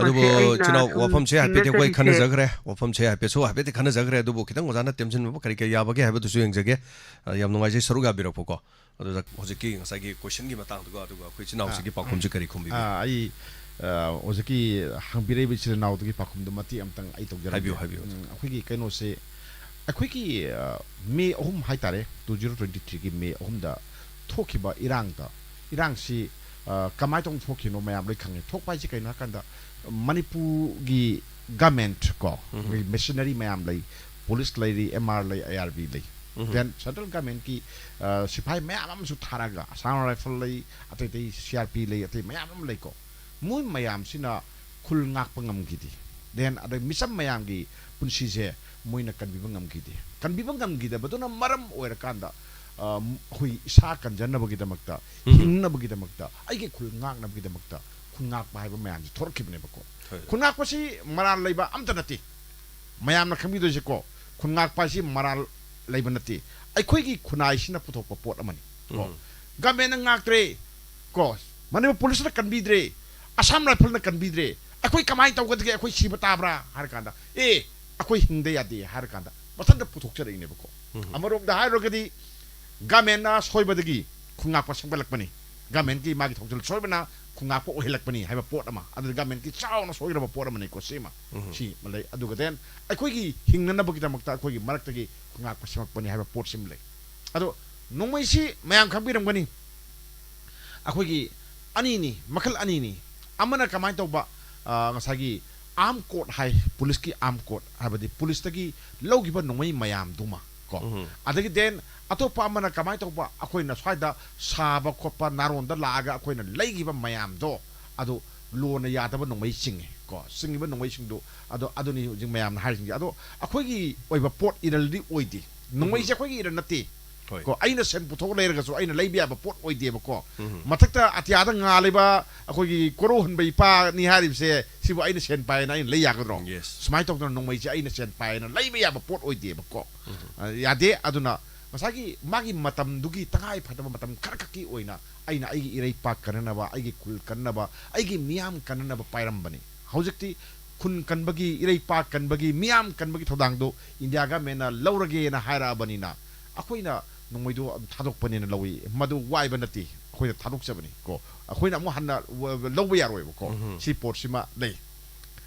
ꯑꯗꯨꯕꯨ ꯃꯁꯤ ꯑꯩꯅ ꯏꯆꯤꯟ ꯏꯅꯥꯎ, ꯁꯨꯝ ꯋꯥꯐꯝꯁꯦ ꯍꯥꯏꯐꯦꯠꯇꯤ ꯑꯩꯈꯣꯏ ꯆꯤꯡꯅꯖꯔꯤꯁꯦ꯫ ꯈꯟꯅꯖꯈ꯭ꯔꯦ, ꯋꯥꯐꯝꯁꯦ ꯍꯥꯏꯐꯦꯠꯁꯨ ꯍꯥꯏꯐꯦꯠꯇꯤ ꯈꯟꯅꯖꯈ꯭ꯔꯦ꯫ ꯑꯗꯨꯕꯨ ꯈꯤꯇꯪ ꯑꯣꯖꯥꯅ ꯇꯦꯝꯁꯤꯟꯕ ꯀꯔꯤ ꯀꯔꯤ ꯌꯥꯕꯒꯦ ꯍꯥꯏꯕꯗꯨꯁꯨ ꯌꯦꯡꯖꯒꯦ꯫ ꯑ, ꯌꯥꯝ ꯅꯨꯡꯉꯥꯏꯖꯩ ꯁꯔꯨꯛ ꯌꯥꯕꯤꯔꯛꯄꯀꯣ꯫ ꯑꯗꯨꯗ ꯍꯧꯖꯤꯛꯀꯤ ꯉꯁꯥꯏꯒꯤ questionꯒꯤ ꯃꯇꯥꯡꯗꯨꯒ, ꯑꯗꯨꯒ ꯑꯩꯈꯣꯏ ꯏꯆꯤꯟ ꯏꯅꯥꯎꯁꯤꯒꯤ ꯄꯥꯎꯈꯨꯝꯁꯦ ꯀꯔꯤ ꯈꯨꯝꯕꯤꯒꯦ? ꯑꯥ, ꯑꯩ, ꯑ, ꯍꯧꯖꯤꯛꯀꯤ ꯍꯪꯕꯤꯔꯛꯏꯕ ꯏꯆꯤꯜ ꯏꯅꯥꯎꯗꯨꯒꯤ ꯄꯥꯎꯈꯨꯝꯗꯨ ꯃꯇꯦꯛ ꯑꯃꯇꯪ ꯑꯩ ꯇꯧꯖꯔꯝꯒꯦ꯫ ꯍꯥꯏꯕꯤꯌꯨ, ꯍꯥꯏꯕꯤꯌꯨ꯫ ꯎꯝ, ꯑꯩꯈꯣꯏꯒꯤ ꯀꯩꯅꯣꯁꯦ, ꯑꯩꯈꯣꯏꯒꯤ, ꯑ, May ꯑꯍꯨꯝ ꯍꯥꯏꯇꯥꯔꯦ, two zero twenty threeꯒꯤ May ꯑꯍꯨꯝꯗ ꯊꯣꯛꯈꯤꯕ ꯏꯔꯥꯡꯗ, ꯏꯔꯥꯡꯁꯤ, ꯑ, ꯀꯃꯥꯏꯅ ꯇꯧꯅ ꯊꯣꯛꯈꯤꯕꯅꯣ ꯃꯌꯥꯝ ꯂꯣꯏ ꯈꯪꯉꯦ꯫ ꯊꯣꯛꯄ ꯍꯥꯏꯁꯦ ꯀꯩꯅꯣ ꯍꯥꯏꯀꯥꯟꯗ, ꯃꯅꯤꯄꯨꯔꯒꯤ ꯒꯃꯦꯟꯠ ꯀꯣ, ꯑꯩꯈꯣꯏ ꯃꯦꯁꯤꯅꯔꯤ ꯃꯌꯥꯝ ꯂꯩ, ꯄꯨꯂꯤꯁ ꯂꯩꯔꯤ, ꯑꯦꯝ ꯑꯥꯔ ꯂꯩ, ꯑꯥꯏ ꯑꯥꯔ ꯕꯤ ꯂꯩ, ꯗꯦꯟ ꯁꯦꯟꯇ꯭ꯔꯦꯜ ꯒꯃꯦꯟꯠꯀꯤ ꯁꯤꯐꯥꯏ ꯃꯌꯥꯝ ꯑꯃꯁꯨ ꯊꯥꯔꯒ, ꯑꯁꯥꯝ ꯔꯥꯏꯐꯜ ꯂꯩ, ꯑꯇꯩ ꯑꯇꯩ ꯁꯤ ꯑꯥꯔ ꯄꯤ ꯂꯩ, ꯑꯇꯩ ꯃꯌꯥꯝ ꯑꯃ ꯂꯩꯀꯣ꯫ ꯃꯣꯏ ꯃꯌꯥꯝꯁꯤꯅ ꯈꯨꯜ ꯉꯥꯛꯄ ꯉꯝꯈꯤꯗꯦ, ꯗꯦꯟ ꯑꯗꯩ ꯃꯤꯆꯝ ꯃꯌꯥꯝꯒꯤ ꯄꯨꯟꯁꯤꯁꯦ ꯃꯣꯏꯅ ꯀꯟꯕꯤꯕ ꯉꯝꯈꯤꯗꯦ꯫ ꯀꯟꯕꯤꯕ ꯉꯝꯈꯤꯗꯕꯗꯨꯅ ꯃꯔꯝ ꯑꯣꯏꯔꯀꯥꯟꯗ, ꯑ, ꯑꯩꯈꯣꯏ ꯏꯁꯥ ꯀꯟꯖꯅꯕꯒꯤꯗꯃꯛꯇ, ꯍꯤꯡꯅꯕꯒꯤꯗꯃꯛꯇ, ꯑꯩꯒꯤ ꯈꯨꯜ ꯉꯥꯛꯅꯕꯒꯤꯗꯃꯛꯇ ꯈꯨꯜ ꯉꯥꯛꯄ ꯍꯥꯏꯕ ꯃꯌꯥꯝꯁꯦ ꯊꯣꯔꯛꯈꯤꯕꯅꯦꯕꯀꯣ꯫ ꯈꯨꯜ ꯉꯥꯛꯄꯁꯤ ꯃꯔꯥꯜ ꯂꯩꯕ ꯑꯝꯇ ꯅꯠꯇꯦ꯫ ꯃꯌꯥꯝꯅ ꯈꯪꯕꯤꯗꯣꯏꯁꯦꯀꯣ, ꯈꯨꯟ ꯉꯥꯛꯄ ꯍꯥꯏꯁꯤ ꯃꯔꯥꯜ ꯂꯩꯕ ꯅꯠꯇꯦ, ꯑꯩꯈꯣꯏꯒꯤ ꯈꯨꯟꯅꯥꯏꯁꯤꯅ ꯄꯨꯊꯣꯛꯄ ꯄꯣꯠ ꯑꯃꯅꯤ ꯀꯣ꯫ ꯒꯃꯦꯟꯅ ꯉꯥꯛꯇ꯭ꯔꯦ ꯀꯣ, ꯃꯅꯤꯄꯨꯔ ꯄꯨꯂꯤꯁꯅ ꯀꯟꯕꯤꯗ꯭ꯔꯦ, ꯑꯁꯥꯝ ꯔꯥꯏꯐꯜꯅ ꯀꯟꯕꯤꯗ꯭ꯔꯦ, ꯑꯩꯈꯣꯏ ꯀꯃꯥꯏꯅ ꯇꯧꯒꯗꯒꯦ? ꯑꯩꯈꯣꯏ ꯁꯤꯕ ꯇꯥꯕ꯭ꯔꯥ ꯍꯥꯏꯔ ꯀꯥꯟꯗ, ꯑꯦ, ꯑꯩꯈꯣꯏ ꯍꯤꯡꯗ ꯌꯥꯗꯦ ꯍꯥꯏꯔ ꯀꯥꯟꯗ ꯃꯊꯟꯇ ꯄꯨꯊꯣꯛꯆꯔꯛꯏꯅꯦꯕꯀꯣ꯫ ꯑꯃꯔꯣꯝꯗ ꯍꯥꯏꯔꯨꯔꯒꯗꯤ ꯒꯃꯦꯟꯅ ꯁꯣꯏꯕꯗꯒꯤ ꯈꯨꯟ ꯉꯥꯛꯄ ꯁꯦꯝꯒꯠꯂꯛꯄꯅꯤ꯫ ꯒꯃꯦꯟꯒꯤ ꯃꯥꯒꯤ ꯊꯧꯁꯤꯜ ꯁꯣꯏꯕꯅ ꯈꯨꯟ ꯉꯥꯛꯄ ꯑꯣꯏꯍꯜꯂꯛꯄꯅꯤ ꯍꯥꯏꯕ ꯄꯣꯠ ꯑꯃ, ꯑꯗꯨꯗꯤ ꯒꯃꯦꯟꯒꯤ ꯆꯥꯎꯅ ꯁꯣꯏꯈ꯭ꯔꯕ ꯄꯣꯠ ꯑꯃꯅꯤꯀꯣ ꯁꯤꯃ꯫ ꯁꯤ ꯑꯃ ꯂꯩ꯫ ꯑꯗꯨꯒ ꯗꯦꯟ ꯑꯩꯈꯣꯏꯒꯤ ꯍꯤꯡꯅꯅꯕꯒꯤꯗꯃꯛꯇ ꯑꯩꯈꯣꯏꯒꯤ ꯃꯔꯛꯇꯒꯤ ꯈꯨꯟ ꯉꯥꯛꯄ ꯁꯦꯝꯃꯛꯄꯅꯤ ꯍꯥꯏꯕ ꯄꯣꯠꯁꯤꯃ ꯂꯩ꯫ ꯑꯗꯣ ꯅꯣꯡꯃꯩꯁꯤ ꯃꯌꯥꯝ ꯈꯪꯕꯤꯔꯝꯒꯅꯤ, ꯑꯩꯈꯣꯏꯒꯤ ꯑꯅꯤꯅꯤ, ꯃꯈꯜ ꯑꯅꯤꯅꯤ꯫ ꯑꯃꯅ ꯀꯃꯥꯏꯅ ꯇꯧꯕ? ꯑ, ꯉꯁꯥꯏꯒꯤ ꯑꯥꯔꯝ ꯀꯣꯔꯠ ꯍꯥꯏ, ꯄꯨꯂꯤꯁꯀꯤ ꯑꯥꯔꯝ ꯀꯣꯔꯠ ꯍꯥꯏꯕꯗꯤ ꯄꯨꯂꯤꯁꯇꯒꯤ ꯂꯧꯈꯤꯕ ꯅꯣꯡꯃꯩ ꯃꯌꯥꯝꯗꯨꯃ ꯀꯣ꯫ ꯑꯗꯒꯤ ꯗꯦꯟ ꯑꯇꯣꯞꯄ ꯑꯃꯅ ꯀꯃꯥꯏꯅ ꯇꯧꯕ? ꯑꯩꯈꯣꯏꯅ ꯁ꯭ꯋꯥꯏꯗ ꯁꯥꯕ ꯈꯣꯠꯄ ꯅꯥꯔꯣꯟꯗ ꯂꯥꯛꯑꯒ ꯑꯩꯈꯣꯏꯅ ꯂꯩꯈꯤꯕ ꯃꯌꯥꯝꯗꯣ, ꯑꯗꯨ ꯂꯣꯅ ꯌꯥꯗꯕ ꯅꯣꯡꯃꯩ ꯆꯤꯡꯉꯦ ꯀꯣ꯫ ꯆꯤꯡꯉꯤꯕ ꯅꯣꯡꯃꯩꯁꯤꯡꯗꯣ, ꯑꯗꯣ ꯑꯗꯨꯅꯤ ꯍꯧꯖꯤꯛ ꯃꯌꯥꯝꯅ ꯍꯥꯏꯔꯤꯁꯤꯡꯁꯦ꯫ ꯑꯗꯣ ꯑꯩꯈꯣꯏꯒꯤ ꯑꯣꯏꯕ ꯄꯣꯠ, ꯏꯔꯜꯗꯤ ꯑꯣꯏꯗꯦ꯫ ꯅꯣꯡꯃꯩꯁꯦ ꯑꯩꯈꯣꯏꯒꯤ ꯏꯔꯜ ꯅꯠꯇꯦ꯫ ꯀꯣ, ꯑꯩꯅ ꯁꯦꯟ ꯄꯨꯊꯣꯛ ꯂꯩꯔꯒꯁꯨ ꯑꯩꯅ ꯂꯩꯕ ꯌꯥꯕ ꯄꯣꯠ ꯑꯣꯏꯗꯦꯕꯀꯣ꯫ ꯃꯊꯛꯇ ꯑꯇꯤꯌꯥꯗ ꯉꯥꯜꯂꯤꯕ ꯑꯩꯈꯣꯏꯒꯤ ꯀꯣꯔꯧꯍꯟꯕ ꯏꯄꯥꯅꯤ ꯍꯥꯏꯔꯤꯕꯁꯦ, ꯁꯤꯕꯨ ꯑꯩꯅ ꯁꯦꯟ ꯄꯥꯏꯅ ꯑꯩꯅ ꯂꯩ ꯌꯥꯒꯗ꯭ꯔꯣ? ꯁꯨꯃꯥꯏꯅ ꯇꯧꯗꯅ ꯅꯣꯡꯃꯩꯁꯦ ꯑꯩꯅ ꯁꯦꯟ ꯄꯥꯏꯅ ꯂꯩꯕ ꯌꯥꯕ ꯄꯣꯠ ꯑꯣꯏꯗꯦꯕꯀꯣ꯫ ꯑ, ꯌꯥꯗꯦ꯫ ꯑꯗꯨꯅ ꯉꯁꯥꯏꯒꯤ ꯃꯥꯒꯤ ꯃꯇꯝꯗꯨꯒꯤ ꯇꯉꯥꯏ ꯐꯗꯕ ꯃꯇꯝ ꯈꯔꯈꯛꯀꯤ ꯑꯣꯏꯅ ꯑꯩꯅ ꯑꯩꯒꯤ ꯏꯔꯩꯄꯥꯛ ꯀꯟꯅꯅꯕ, ꯑꯩꯒꯤ ꯈꯨꯜ ꯀꯟꯅꯕ, ꯑꯩꯒꯤ ꯃꯤꯌꯥꯝ ꯀꯟꯅꯅꯕ ꯄꯥꯏꯔꯝꯕꯅꯤ꯫ ꯍꯧꯖꯤꯛꯇꯤ ꯈꯨꯟ ꯀꯟꯕꯒꯤ, ꯏꯔꯩꯄꯥꯛ ꯀꯟꯕꯒꯤ, ꯃꯤꯌꯥꯝ ꯀꯟꯕꯒꯤ ꯊꯧꯗꯥꯡꯗꯣ ꯏꯟꯗꯤꯌꯥ ꯒꯃꯦꯟꯅ ꯂꯧꯔꯒꯦꯅ ꯍꯥꯏꯔꯛꯑꯕꯅꯤꯅ, ꯑꯩꯈꯣꯏꯅ ꯅꯣꯡꯃꯩꯗꯣ ꯑꯗꯨꯝ ꯊꯥꯗꯣꯛꯄꯅꯦꯅ ꯂꯧꯏ꯫ ꯃꯗꯨ ꯋꯥꯏꯕ ꯅꯠꯇꯦ, ꯑꯩꯈꯣꯏꯅ ꯊꯥꯗꯣꯛꯆꯕꯅꯤ ꯀꯣ꯫ ꯑꯩꯈꯣꯏꯅ ꯑꯃꯨꯛ ꯍꯟꯅ ꯂꯧꯕ ꯌꯥꯔꯣꯏꯕꯀꯣ꯫ ꯁꯤ ꯄꯣꯠꯁꯤꯃ ꯂꯩ꯫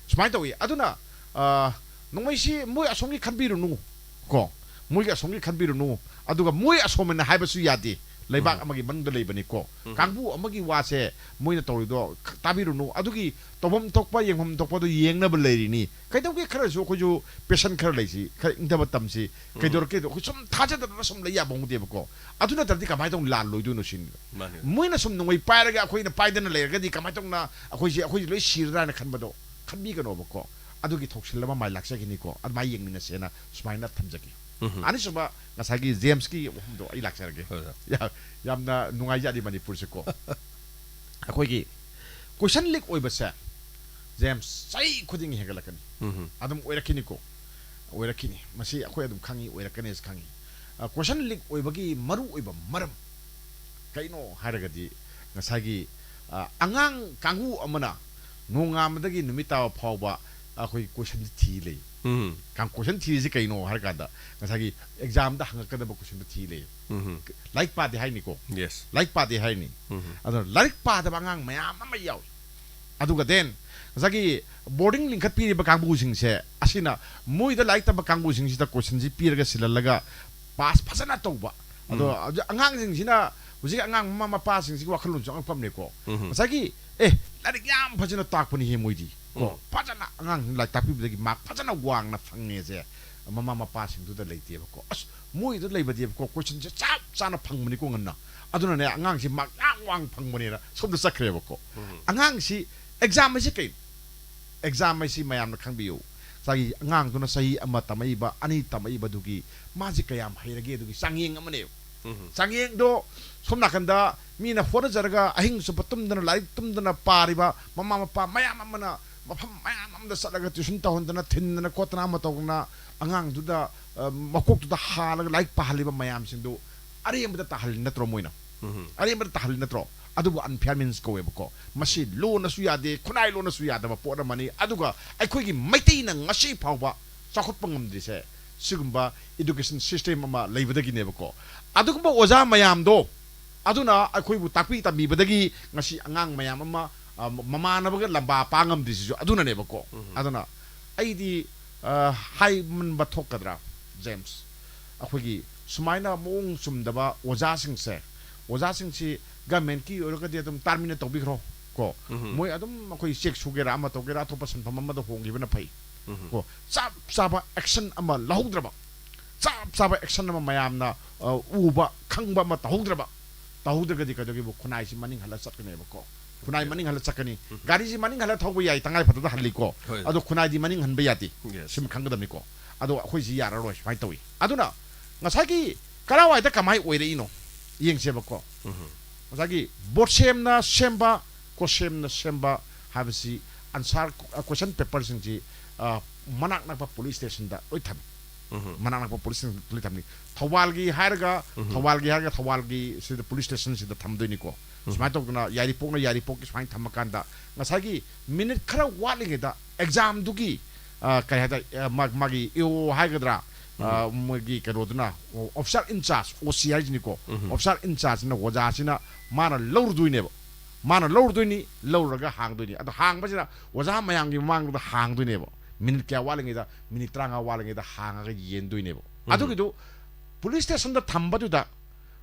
ꯁꯨꯃꯥꯏꯅ ꯇꯧꯏ꯫ ꯑꯗꯨꯅ, ꯑ, ꯅꯣꯡꯃꯩꯁꯤ ꯃꯣꯏ ꯑꯁꯣꯝꯒꯤ ꯈꯟꯕꯤꯔꯨꯅꯨ ꯀꯣ, ꯃꯣꯏꯒꯤ ꯑꯁꯣꯝꯒꯤ ꯈꯟꯕꯤꯔꯨꯅꯨ꯫ ꯑꯗꯨꯒ ꯃꯣꯏ ꯑꯁꯣꯝꯅ ꯍꯥꯏꯕꯁꯨ ꯌꯥꯗꯦ꯫ ꯂꯩꯕꯥꯛ ꯑꯃꯒꯤ ꯃꯅꯨꯡꯗ ꯂꯩꯕꯅꯤꯀꯣ꯫ ꯀꯥꯡꯕꯨ ꯑꯃꯒꯤ ꯋꯥꯁꯦ ꯃꯣꯏꯅ ꯇꯧꯔꯤꯗꯣ ꯈ- ꯇꯥꯕꯤꯔꯨꯅꯨ꯫ ꯑꯗꯨꯒꯤ ꯇꯧꯐꯝ ꯊꯣꯛꯄ, ꯌꯦꯡꯐꯝ ꯊꯣꯛꯄꯗꯣ ꯌꯦꯡꯅꯕ ꯂꯩꯔꯤꯅꯤ꯫ ꯀꯩꯗꯧꯒꯦ, ꯈꯔꯁꯨ ꯑꯩꯈꯣꯏꯁꯨ ꯄꯦꯁꯟ ꯈꯔ ꯂꯩꯁꯤ, ꯈꯔ ꯏꯪꯊꯕ ꯇꯝꯁꯤ꯫ ꯀꯩꯗꯧꯔꯛꯀꯦꯗꯣ ꯑꯩꯈꯣꯏ ꯁꯨꯝ ꯊꯥꯖꯗꯅ ꯁꯨꯝ ꯂꯩ ꯌꯥꯕ ꯍꯧꯅꯗꯦꯕꯀꯣ꯫ ꯑꯗꯨ ꯅꯠꯇ꯭ꯔꯗꯤ ꯀꯃꯥꯏꯅ ꯇꯧꯅ ꯂꯥꯜꯂꯣꯏꯗꯣꯏꯅꯣ ꯁꯤꯅꯤꯗ꯫ ꯃꯥꯅꯤ꯫ ꯃꯣꯏꯅ ꯁꯨꯝ ꯅꯣꯡꯃꯩ ꯄꯥꯏꯔꯒ ꯑꯩꯈꯣꯏꯅ ꯄꯥꯏꯗꯅ ꯂꯩꯔꯒꯗꯤ ꯀꯃꯥꯏꯅ ꯇꯧꯅ ꯑꯩꯈꯣꯏꯁꯦ, ꯑꯩꯈꯣꯏꯁꯦ ꯂꯣꯏ ꯁꯤꯔꯗ꯭ꯔꯥ ꯍꯥꯏꯅ ꯈꯟꯕꯗꯣ ꯈꯟꯕꯤꯒꯅꯣꯕꯀꯣ꯫ ꯑꯗꯨꯒꯤ ꯊꯧꯁꯤꯜ ꯑꯃ ꯃꯥꯏ ꯂꯥꯛꯆꯈꯤꯅꯤꯀꯣ꯫ ꯑꯗꯨꯃꯥꯏꯅ ꯌꯦꯡꯃꯤꯟꯅꯁꯦꯅ ꯁꯨꯃꯥꯏꯅ ꯊꯝꯖꯒꯦ꯫ ꯎꯝ꯫ ꯑꯅꯤꯁꯨꯕ, ꯉꯁꯥꯏꯒꯤ ꯖꯦꯝꯁꯀꯤ ꯋꯥꯐꯝꯗꯣ ꯑꯩ ꯂꯥꯛꯆꯔꯒꯦ꯫ ꯍꯣꯏ, ꯍꯣꯏ꯫ ꯌꯥ-, ꯌꯥꯝꯅ ꯅꯨꯡꯉꯥꯏꯖꯥꯠꯅꯤ ꯃꯅꯤꯄꯨꯔꯁꯦꯀꯣ꯫ ꯑꯩꯈꯣꯏꯒꯤ ꯀꯣꯏꯁꯟ ꯂꯤꯛ ꯑꯣꯏꯕꯁꯦ, ꯖꯦꯝꯁ, ꯆꯍꯤ ꯈꯨꯗꯤꯡꯒꯤ ꯍꯦꯟꯒꯠꯂꯛꯀꯅꯤ꯫ ꯎꯝ꯫ ꯑꯗꯨꯝ ꯑꯣꯏꯔꯛꯈꯤꯅꯤꯀꯣ꯫ ꯑꯣꯏꯔꯛꯈꯤꯅꯤ꯫ ꯃꯁꯤ ꯑꯩꯈꯣꯏ ꯑꯗꯨꯝ ꯈꯪꯉꯤ, ꯑꯣꯏꯔꯛꯀꯅꯤꯁꯨ ꯈꯪꯉꯤ꯫ ꯑ, ꯀꯣꯏꯁꯟ ꯂꯤꯛ ꯑꯣꯏꯕꯒꯤ ꯃꯔꯨ ꯑꯣꯏꯕ ꯃꯔꯝ ꯀꯩꯅꯣ ꯍꯥꯏꯔꯒꯗꯤ, ꯉꯁꯥꯏꯒꯤ, ꯑ, ꯑꯉꯥꯡ ꯀꯥꯡꯕꯨ ꯑꯃꯅ ꯅꯣꯡꯉꯥꯟꯕꯗꯒꯤ ꯅꯨꯃꯤꯠ ꯇꯥꯕ ꯐꯥꯎꯕ ꯑꯩꯈꯣꯏ ꯀꯣꯏꯁꯟꯁꯤ ꯊꯤ ꯂꯩ꯫ ꯎꯝ꯫ ꯀꯥꯡ-, ꯀꯣꯏꯁꯟ ꯊꯤꯔꯤꯁꯤ ꯀꯩꯅꯣ ꯍꯥꯏꯔ ꯀꯥꯟꯗ, ꯉꯁꯥꯏꯒꯤ ꯑꯦꯛꯖꯥꯝꯗ ꯍꯪꯉꯛꯀꯗꯕ ꯀꯣꯏꯁꯟꯗꯣ ꯊꯤ ꯂꯩ꯫ ꯎꯝ꯫ ꯂꯥꯏꯔꯤꯛ ꯄꯥꯗꯦ ꯍꯥꯏꯅꯤꯀꯣ꯫ Yes꯫ ꯂꯥꯏꯔꯤꯛ ꯄꯥꯗꯦ ꯍꯥꯏꯅꯤ꯫ ꯎꯝ꯫ ꯑꯗꯨꯅ ꯂꯥꯏꯔꯤꯛ ꯄꯥꯗꯕ ꯑꯉꯥꯡ ꯃꯌꯥꯝ ꯑꯃ ꯌꯥꯎꯏ꯫ ꯑꯗꯨꯒ then ꯉꯁꯥꯏꯒꯤ ꯕꯣꯔꯗꯤꯡ ꯂꯤꯡꯈꯠꯄꯤꯔꯤꯕ ꯀꯥꯡꯕꯨꯁꯤꯡꯁꯦ, ꯑꯁꯤꯅ ꯃꯣꯏꯗ ꯂꯥꯏꯔꯤꯛ ꯇꯝꯕ ꯀꯥꯡꯕꯨꯁꯤꯡꯁꯤꯗ ꯀꯣꯏꯁꯟꯁꯤ ꯄꯤꯔꯒ ꯁꯤꯜꯍꯜꯂꯒ ꯄꯥꯁ ꯐꯖꯅ ꯇꯧꯕ꯫ ꯑꯗꯣ ꯎꯝ꯫ ꯍꯧꯖꯤꯛ ꯑꯉꯥꯡꯁꯤꯡꯁꯤꯅ, ꯍꯧꯖꯤꯛ ꯑꯉꯥꯡ ꯃꯃꯥ ꯃꯄꯥꯁꯤꯡꯁꯤꯒꯤ ꯋꯥꯈꯜꯂꯣꯟꯁꯨ ꯑꯉꯛꯄ ꯑꯃꯅꯦꯀꯣ꯫ ꯎꯝ꯫ ꯉꯁꯥꯏꯒꯤ, "ꯑꯦ, ꯂꯥꯏꯔꯤꯛ ꯌꯥꯝ ꯐꯖꯅ ꯇꯥꯛꯄꯅꯤꯍꯦ ꯃꯣꯏꯗꯤ", ꯀꯣ꯫ ꯎꯝ꯫ ꯐꯖꯅ ꯑꯉꯥꯡꯁꯤꯡ ꯂꯥꯏꯔꯤꯛ ꯇꯥꯛꯄꯤꯕꯗꯒꯤ ꯃꯥꯔꯛ ꯐꯖꯅ ꯋꯥꯡꯅ ꯐꯪꯉꯦꯁꯦ ꯃꯃꯥ ꯃꯄꯥꯁꯤꯡꯗꯨꯗ ꯂꯩꯇꯦꯕꯀꯣ꯫ "ꯑꯁ, ꯃꯣꯏꯗ ꯂꯩꯕꯗꯤꯕꯀꯣ, ꯀꯣꯏꯁꯟꯁꯦ ꯆꯞ ꯆꯥꯅ ꯐꯪꯕꯅꯤꯀꯣ ꯉꯟꯅ꯫ ꯑꯗꯨꯅꯅꯦ, ꯑꯉꯥꯡꯁꯤ ꯃꯥꯔꯛ ꯌꯥꯝ ꯋꯥꯡ ꯐꯪꯕꯅꯦꯅ" ꯁꯣꯝꯗ ꯆꯠꯈ꯭ꯔꯦꯕꯀꯣ꯫ ꯎꯝ꯫ ꯑꯉꯥꯡꯁꯤ, ꯑꯦꯛꯖꯥꯝ ꯍꯥꯏꯁꯤ ꯀꯩꯅꯣ? ꯑꯦꯛꯖꯥꯝ ꯍꯥꯏꯁꯤ ꯃꯌꯥꯝꯅ ꯈꯪꯕꯤꯌꯨ꯫ ꯉꯁꯥꯏꯒꯤ ꯑꯉꯥꯡꯗꯨꯅ ꯆꯍꯤ ꯑꯃ ꯇꯝꯃꯛꯏꯕ, ꯑꯅꯤ ꯇꯝꯃꯛꯏꯕꯗꯨꯒꯤ ꯃꯥꯁꯤ ꯀꯌꯥꯝ ꯍꯩꯔꯒꯦ ꯑꯗꯨꯒꯤ ꯆꯥꯡꯌꯦꯡ ꯑꯃꯅꯦꯕ꯫ ꯎꯝ꯫ ꯆꯥꯡꯌꯦꯡꯗꯣ ꯁꯣꯝ ꯅꯥꯀꯟꯗ ꯃꯤꯅ ꯍꯣꯠꯅꯖꯔꯒ ꯑꯍꯤꯡ ꯆꯨꯞꯄ ꯇꯨꯝꯗꯅ, ꯂꯥꯏꯔꯤꯛ ꯇꯨꯝꯗꯅ ꯄꯥꯔꯤꯕ ꯃꯃꯥ ꯃꯄꯥ ꯃꯌꯥꯝ ꯑꯃꯅ ꯃꯐꯝ ꯃꯌꯥꯝ ꯑꯃꯗ ꯆꯠꯂꯒ ꯇ꯭ꯌꯨꯁꯟ ꯇꯧꯍꯟꯗꯅ, ꯊꯤꯟꯗꯅ ꯈꯣꯠꯇꯅ ꯑꯃ ꯇꯧꯗꯅ ꯑꯉꯥꯡꯗꯨꯗ, ꯑ, ꯃꯀꯣꯛꯇꯨꯗ ꯍꯥꯜꯂꯒ ꯂꯥꯏꯔꯤꯛ ꯄꯥꯍꯜꯂꯤꯕ ꯃꯌꯥꯝꯁꯤꯡꯗꯨ ꯑꯔꯦꯝꯕꯗ ꯇꯥꯍꯜꯂꯤ ꯅꯠꯇ꯭ꯔꯣ ꯃꯣꯏꯅ? ꯎꯝ꯫ ꯑꯔꯦꯝꯕꯗ ꯇꯥꯍꯜꯂꯤ ꯅꯠꯇ꯭ꯔꯣ? ꯑꯗꯨꯕꯨ unfair means ꯀꯧꯋꯦꯕꯀꯣ꯫ ꯃꯁꯤ ꯂꯣꯟꯅꯁꯨ ꯌꯥꯗꯦ, ꯈꯨꯟꯅꯥꯏ ꯂꯣꯟꯅꯁꯨ ꯌꯥꯗꯕ ꯄꯣꯠ ꯑꯃꯅꯤ꯫ ꯑꯗꯨꯒ ꯑꯩꯈꯣꯏꯒꯤ ꯃꯩꯇꯩꯅ ꯉꯁꯤ ꯐꯥꯎꯕ ꯆꯥꯎꯈꯠꯄ ꯉꯝꯗ꯭ꯔꯤꯁꯦ ꯁꯤꯒꯨꯝꯕ education system ꯑꯃ ꯂꯩꯕꯗꯒꯤꯅꯦꯕꯀꯣ꯫ ꯑꯗꯨꯒꯨꯝꯕ ꯑꯣꯖꯥ ꯃꯌꯥꯝꯗꯣ, ꯑꯗꯨꯅ ꯑꯩꯈꯣꯏꯕꯨ ꯇꯥꯛꯄꯤ ꯇꯝꯕꯤꯕꯗꯒꯤ ꯉꯁꯤ ꯑꯉꯥꯡ ꯃꯌꯥꯝ ꯑꯃ, ꯑ, ꯃꯃꯥꯟꯅꯕꯒ ꯂꯝꯕꯥ ꯄꯥ ꯉꯝꯗ꯭ꯔꯤꯁꯤꯁꯨ ꯑꯗꯨꯅꯅꯦꯕꯀꯣ꯫ ꯎꯝ꯫ ꯑꯗꯨꯅ ꯑꯩꯗꯤ, ꯑ, ꯍꯥꯏꯃꯟꯕ ꯊꯣꯛꯀꯗ꯭ꯔꯥ, ꯖꯦꯝꯁ? ꯑꯩꯈꯣꯏꯒꯤ ꯁꯨꯃꯥꯏꯅ ꯃꯑꯣꯡ ꯆꯨꯝꯗꯕ ꯑꯣꯖꯥꯁꯤꯡꯁꯦ ꯑꯣꯖꯥꯁꯤꯡꯁꯤ ꯒꯃꯦꯟꯀꯤ ꯑꯣꯏꯔꯒꯗꯤ ꯑꯗꯨꯝ ꯇꯥꯔꯃꯤꯅꯦꯠ ꯇꯧꯕꯤꯈ꯭ꯔꯣ ꯀꯣ꯫ ꯎꯝ꯫ ꯃꯣꯏ ꯑꯗꯨꯝ ꯑꯩꯈꯣꯏ ꯆꯦꯛ ꯁꯨꯒꯦꯔꯥ ꯑꯃ ꯇꯧꯒꯦꯔꯥ ꯑꯇꯣꯞꯄ ꯁꯤꯟꯐꯝ ꯑꯃꯗ ꯍꯣꯡꯈꯤꯕꯅ ꯐꯩ ꯎꯝ꯫ ꯀꯣ꯫ ꯆꯞ ꯆꯥꯕ ꯑꯦꯛꯁꯟ ꯑꯃ ꯂꯧꯍꯧꯗ꯭ꯔꯕ, ꯆꯞ ꯆꯥꯕ ꯑꯦꯛꯁꯟ ꯑꯃ ꯃꯌꯥꯝꯅ ꯑ, ꯎꯕ ꯈꯪꯕ ꯑꯃ ꯇꯧꯍꯧꯗ꯭ꯔꯕ, ꯇꯧꯍꯧꯗ꯭ꯔꯒꯗꯤ ꯀꯩꯗꯧꯒꯦꯕꯨ ꯈꯨꯟꯅꯥꯏꯁꯤ ꯃꯅꯤꯡ ꯍꯜꯂ ꯆꯠꯀꯅꯦꯕꯀꯣ꯫ ꯈꯨꯟꯅꯥꯏ ꯃꯅꯤꯡ ꯍꯜꯂ ꯆꯠꯀꯅꯤ꯫ ꯒꯥꯔꯤꯁꯤ ꯃꯅꯤꯡ ꯍꯜꯂ ꯊꯧꯕ ꯌꯥꯏ, ꯇꯉꯥꯏ ꯐꯗꯗ ꯍꯜꯂꯤꯀꯣ꯫ ꯍꯣꯏ꯫ ꯑꯗꯣ ꯈꯨꯟꯅꯥꯏꯗꯤ ꯃꯅꯤꯡ ꯍꯟꯕ ꯌꯥꯗꯦ꯫ Yes. ꯁꯤꯃ ꯈꯪꯒꯗꯕꯅꯤꯀꯣ꯫ ꯑꯗꯣ ꯑꯩꯈꯣꯏꯁꯤ ꯌꯥꯔꯔꯣꯏ ꯁꯨꯃꯥꯏꯅ ꯇꯧꯏ꯫ ꯑꯗꯨꯅ ꯉꯁꯥꯏꯒꯤ ꯀꯔꯥꯏꯋꯥꯏꯗ ꯀꯃꯥꯏ ꯑꯣꯏꯔꯛꯏꯅꯣ ꯌꯦꯡꯁꯦꯕꯀꯣ꯫ ꯎꯝ꯫ ꯉꯁꯥꯏꯒꯤ ꯕꯣꯠꯁꯦꯝꯅ ꯁꯦꯝꯕ, ꯀꯣꯁꯦꯝꯅ ꯁꯦꯝꯕ ꯍꯥꯏꯕꯁꯤ ꯑꯟꯁꯥꯔ, ꯑ, ꯀꯣꯏꯁꯟ ꯄꯦꯄꯔꯁꯤꯡꯁꯤ, ꯑ, ꯃꯅꯥꯛ ꯅꯛꯄ ꯄꯨꯂꯤꯁ ꯁ꯭ꯇꯦꯁꯟꯗ ꯂꯣꯏ ꯊꯝꯃꯤ꯫ ꯎꯝ꯫ ꯃꯅꯥꯛ ꯅꯛꯄ ꯄꯨꯂꯤꯁ ꯁ꯭ꯇꯦꯁꯟꯗ ꯂꯣꯏ ꯊꯝꯃꯤ꯫ ꯊꯧꯕꯥꯜꯒꯤ ꯍꯥꯏꯔꯒ, ꯎꯝ꯫ ꯊꯧꯕꯥꯜꯒꯤ ꯍꯥꯏꯔꯒ ꯊꯧꯕꯥꯜꯒꯤ ꯁꯤꯗ ꯄꯨꯂꯤꯁ ꯁ꯭ꯇꯦꯁꯟꯁꯤꯗ ꯊꯝꯗꯣꯏꯅꯤꯀꯣ꯫ ꯁꯨꯃꯥꯏꯅ ꯇꯧꯗꯅ ꯌꯥꯏꯔꯤꯄꯣꯛꯅ ꯌꯥꯏꯔꯤꯄꯣꯛꯀꯤ ꯁꯨꯃꯥꯏꯅ ꯊꯝꯃꯀꯥꯟꯗ ꯉꯁꯥꯏꯒꯤ ꯃꯤꯅꯤꯠ ꯈꯔ ꯋꯥꯠꯂꯤꯉꯩꯗ ꯑꯦꯛꯖꯥꯝꯗꯨꯒꯤ, ꯑ, ꯀꯩ ꯍꯥꯏꯇꯥꯔꯦ, ꯑ, ꯃꯥ-, ꯃꯥꯒꯤ ꯏ ꯑꯣ ꯍꯥꯏꯒꯗ꯭ꯔꯥ, ꯑ, ꯃꯣꯏꯒꯤ ꯀꯩꯅꯣꯗꯨꯅ, ꯑꯣ, ꯑꯣꯐꯤꯁꯥꯔ ꯏꯟꯆꯥꯔꯖ, ꯑꯣ ꯁꯤ ꯍꯥꯏꯁꯤꯅꯤꯀꯣ, ꯎꯝ꯫ ꯑꯣꯐꯤꯁꯥꯔ ꯏꯟꯆꯥꯔꯖꯁꯤꯅ ꯑꯣꯖꯥꯁꯤꯅ ꯃꯥꯅ ꯂꯧꯔꯨꯗꯣꯏꯅꯦꯕ꯫ ꯃꯥꯅ ꯂꯧꯔꯨꯗꯣꯏꯅꯤ, ꯂꯧꯔꯒ ꯍꯥꯡꯗꯣꯏꯅꯤ꯫ ꯑꯗꯣ ꯍꯥꯡꯕꯁꯤꯅ ꯑꯣꯖꯥ ꯃꯌꯥꯝꯒꯤ ꯃꯃꯥꯡꯗ ꯍꯥꯡꯗꯣꯏꯅꯦꯕ꯫ ꯃꯤꯅꯤꯠ ꯀꯌꯥ ꯋꯥꯠꯂꯤꯉꯩꯗ? ꯃꯤꯅꯤꯠ ꯇꯔꯥꯃꯉꯥ ꯋꯥꯠꯂꯤꯉꯩꯗ ꯍꯥꯡꯉꯒ ꯌꯦꯟꯗꯣꯏꯅꯦꯕ꯫ ꯎꯝ꯫ ꯑꯗꯨꯒꯤꯗꯨ ꯄꯨꯂꯤꯁ ꯁ꯭ꯇꯦꯁꯟꯗ ꯊꯝꯕꯗꯨꯗ,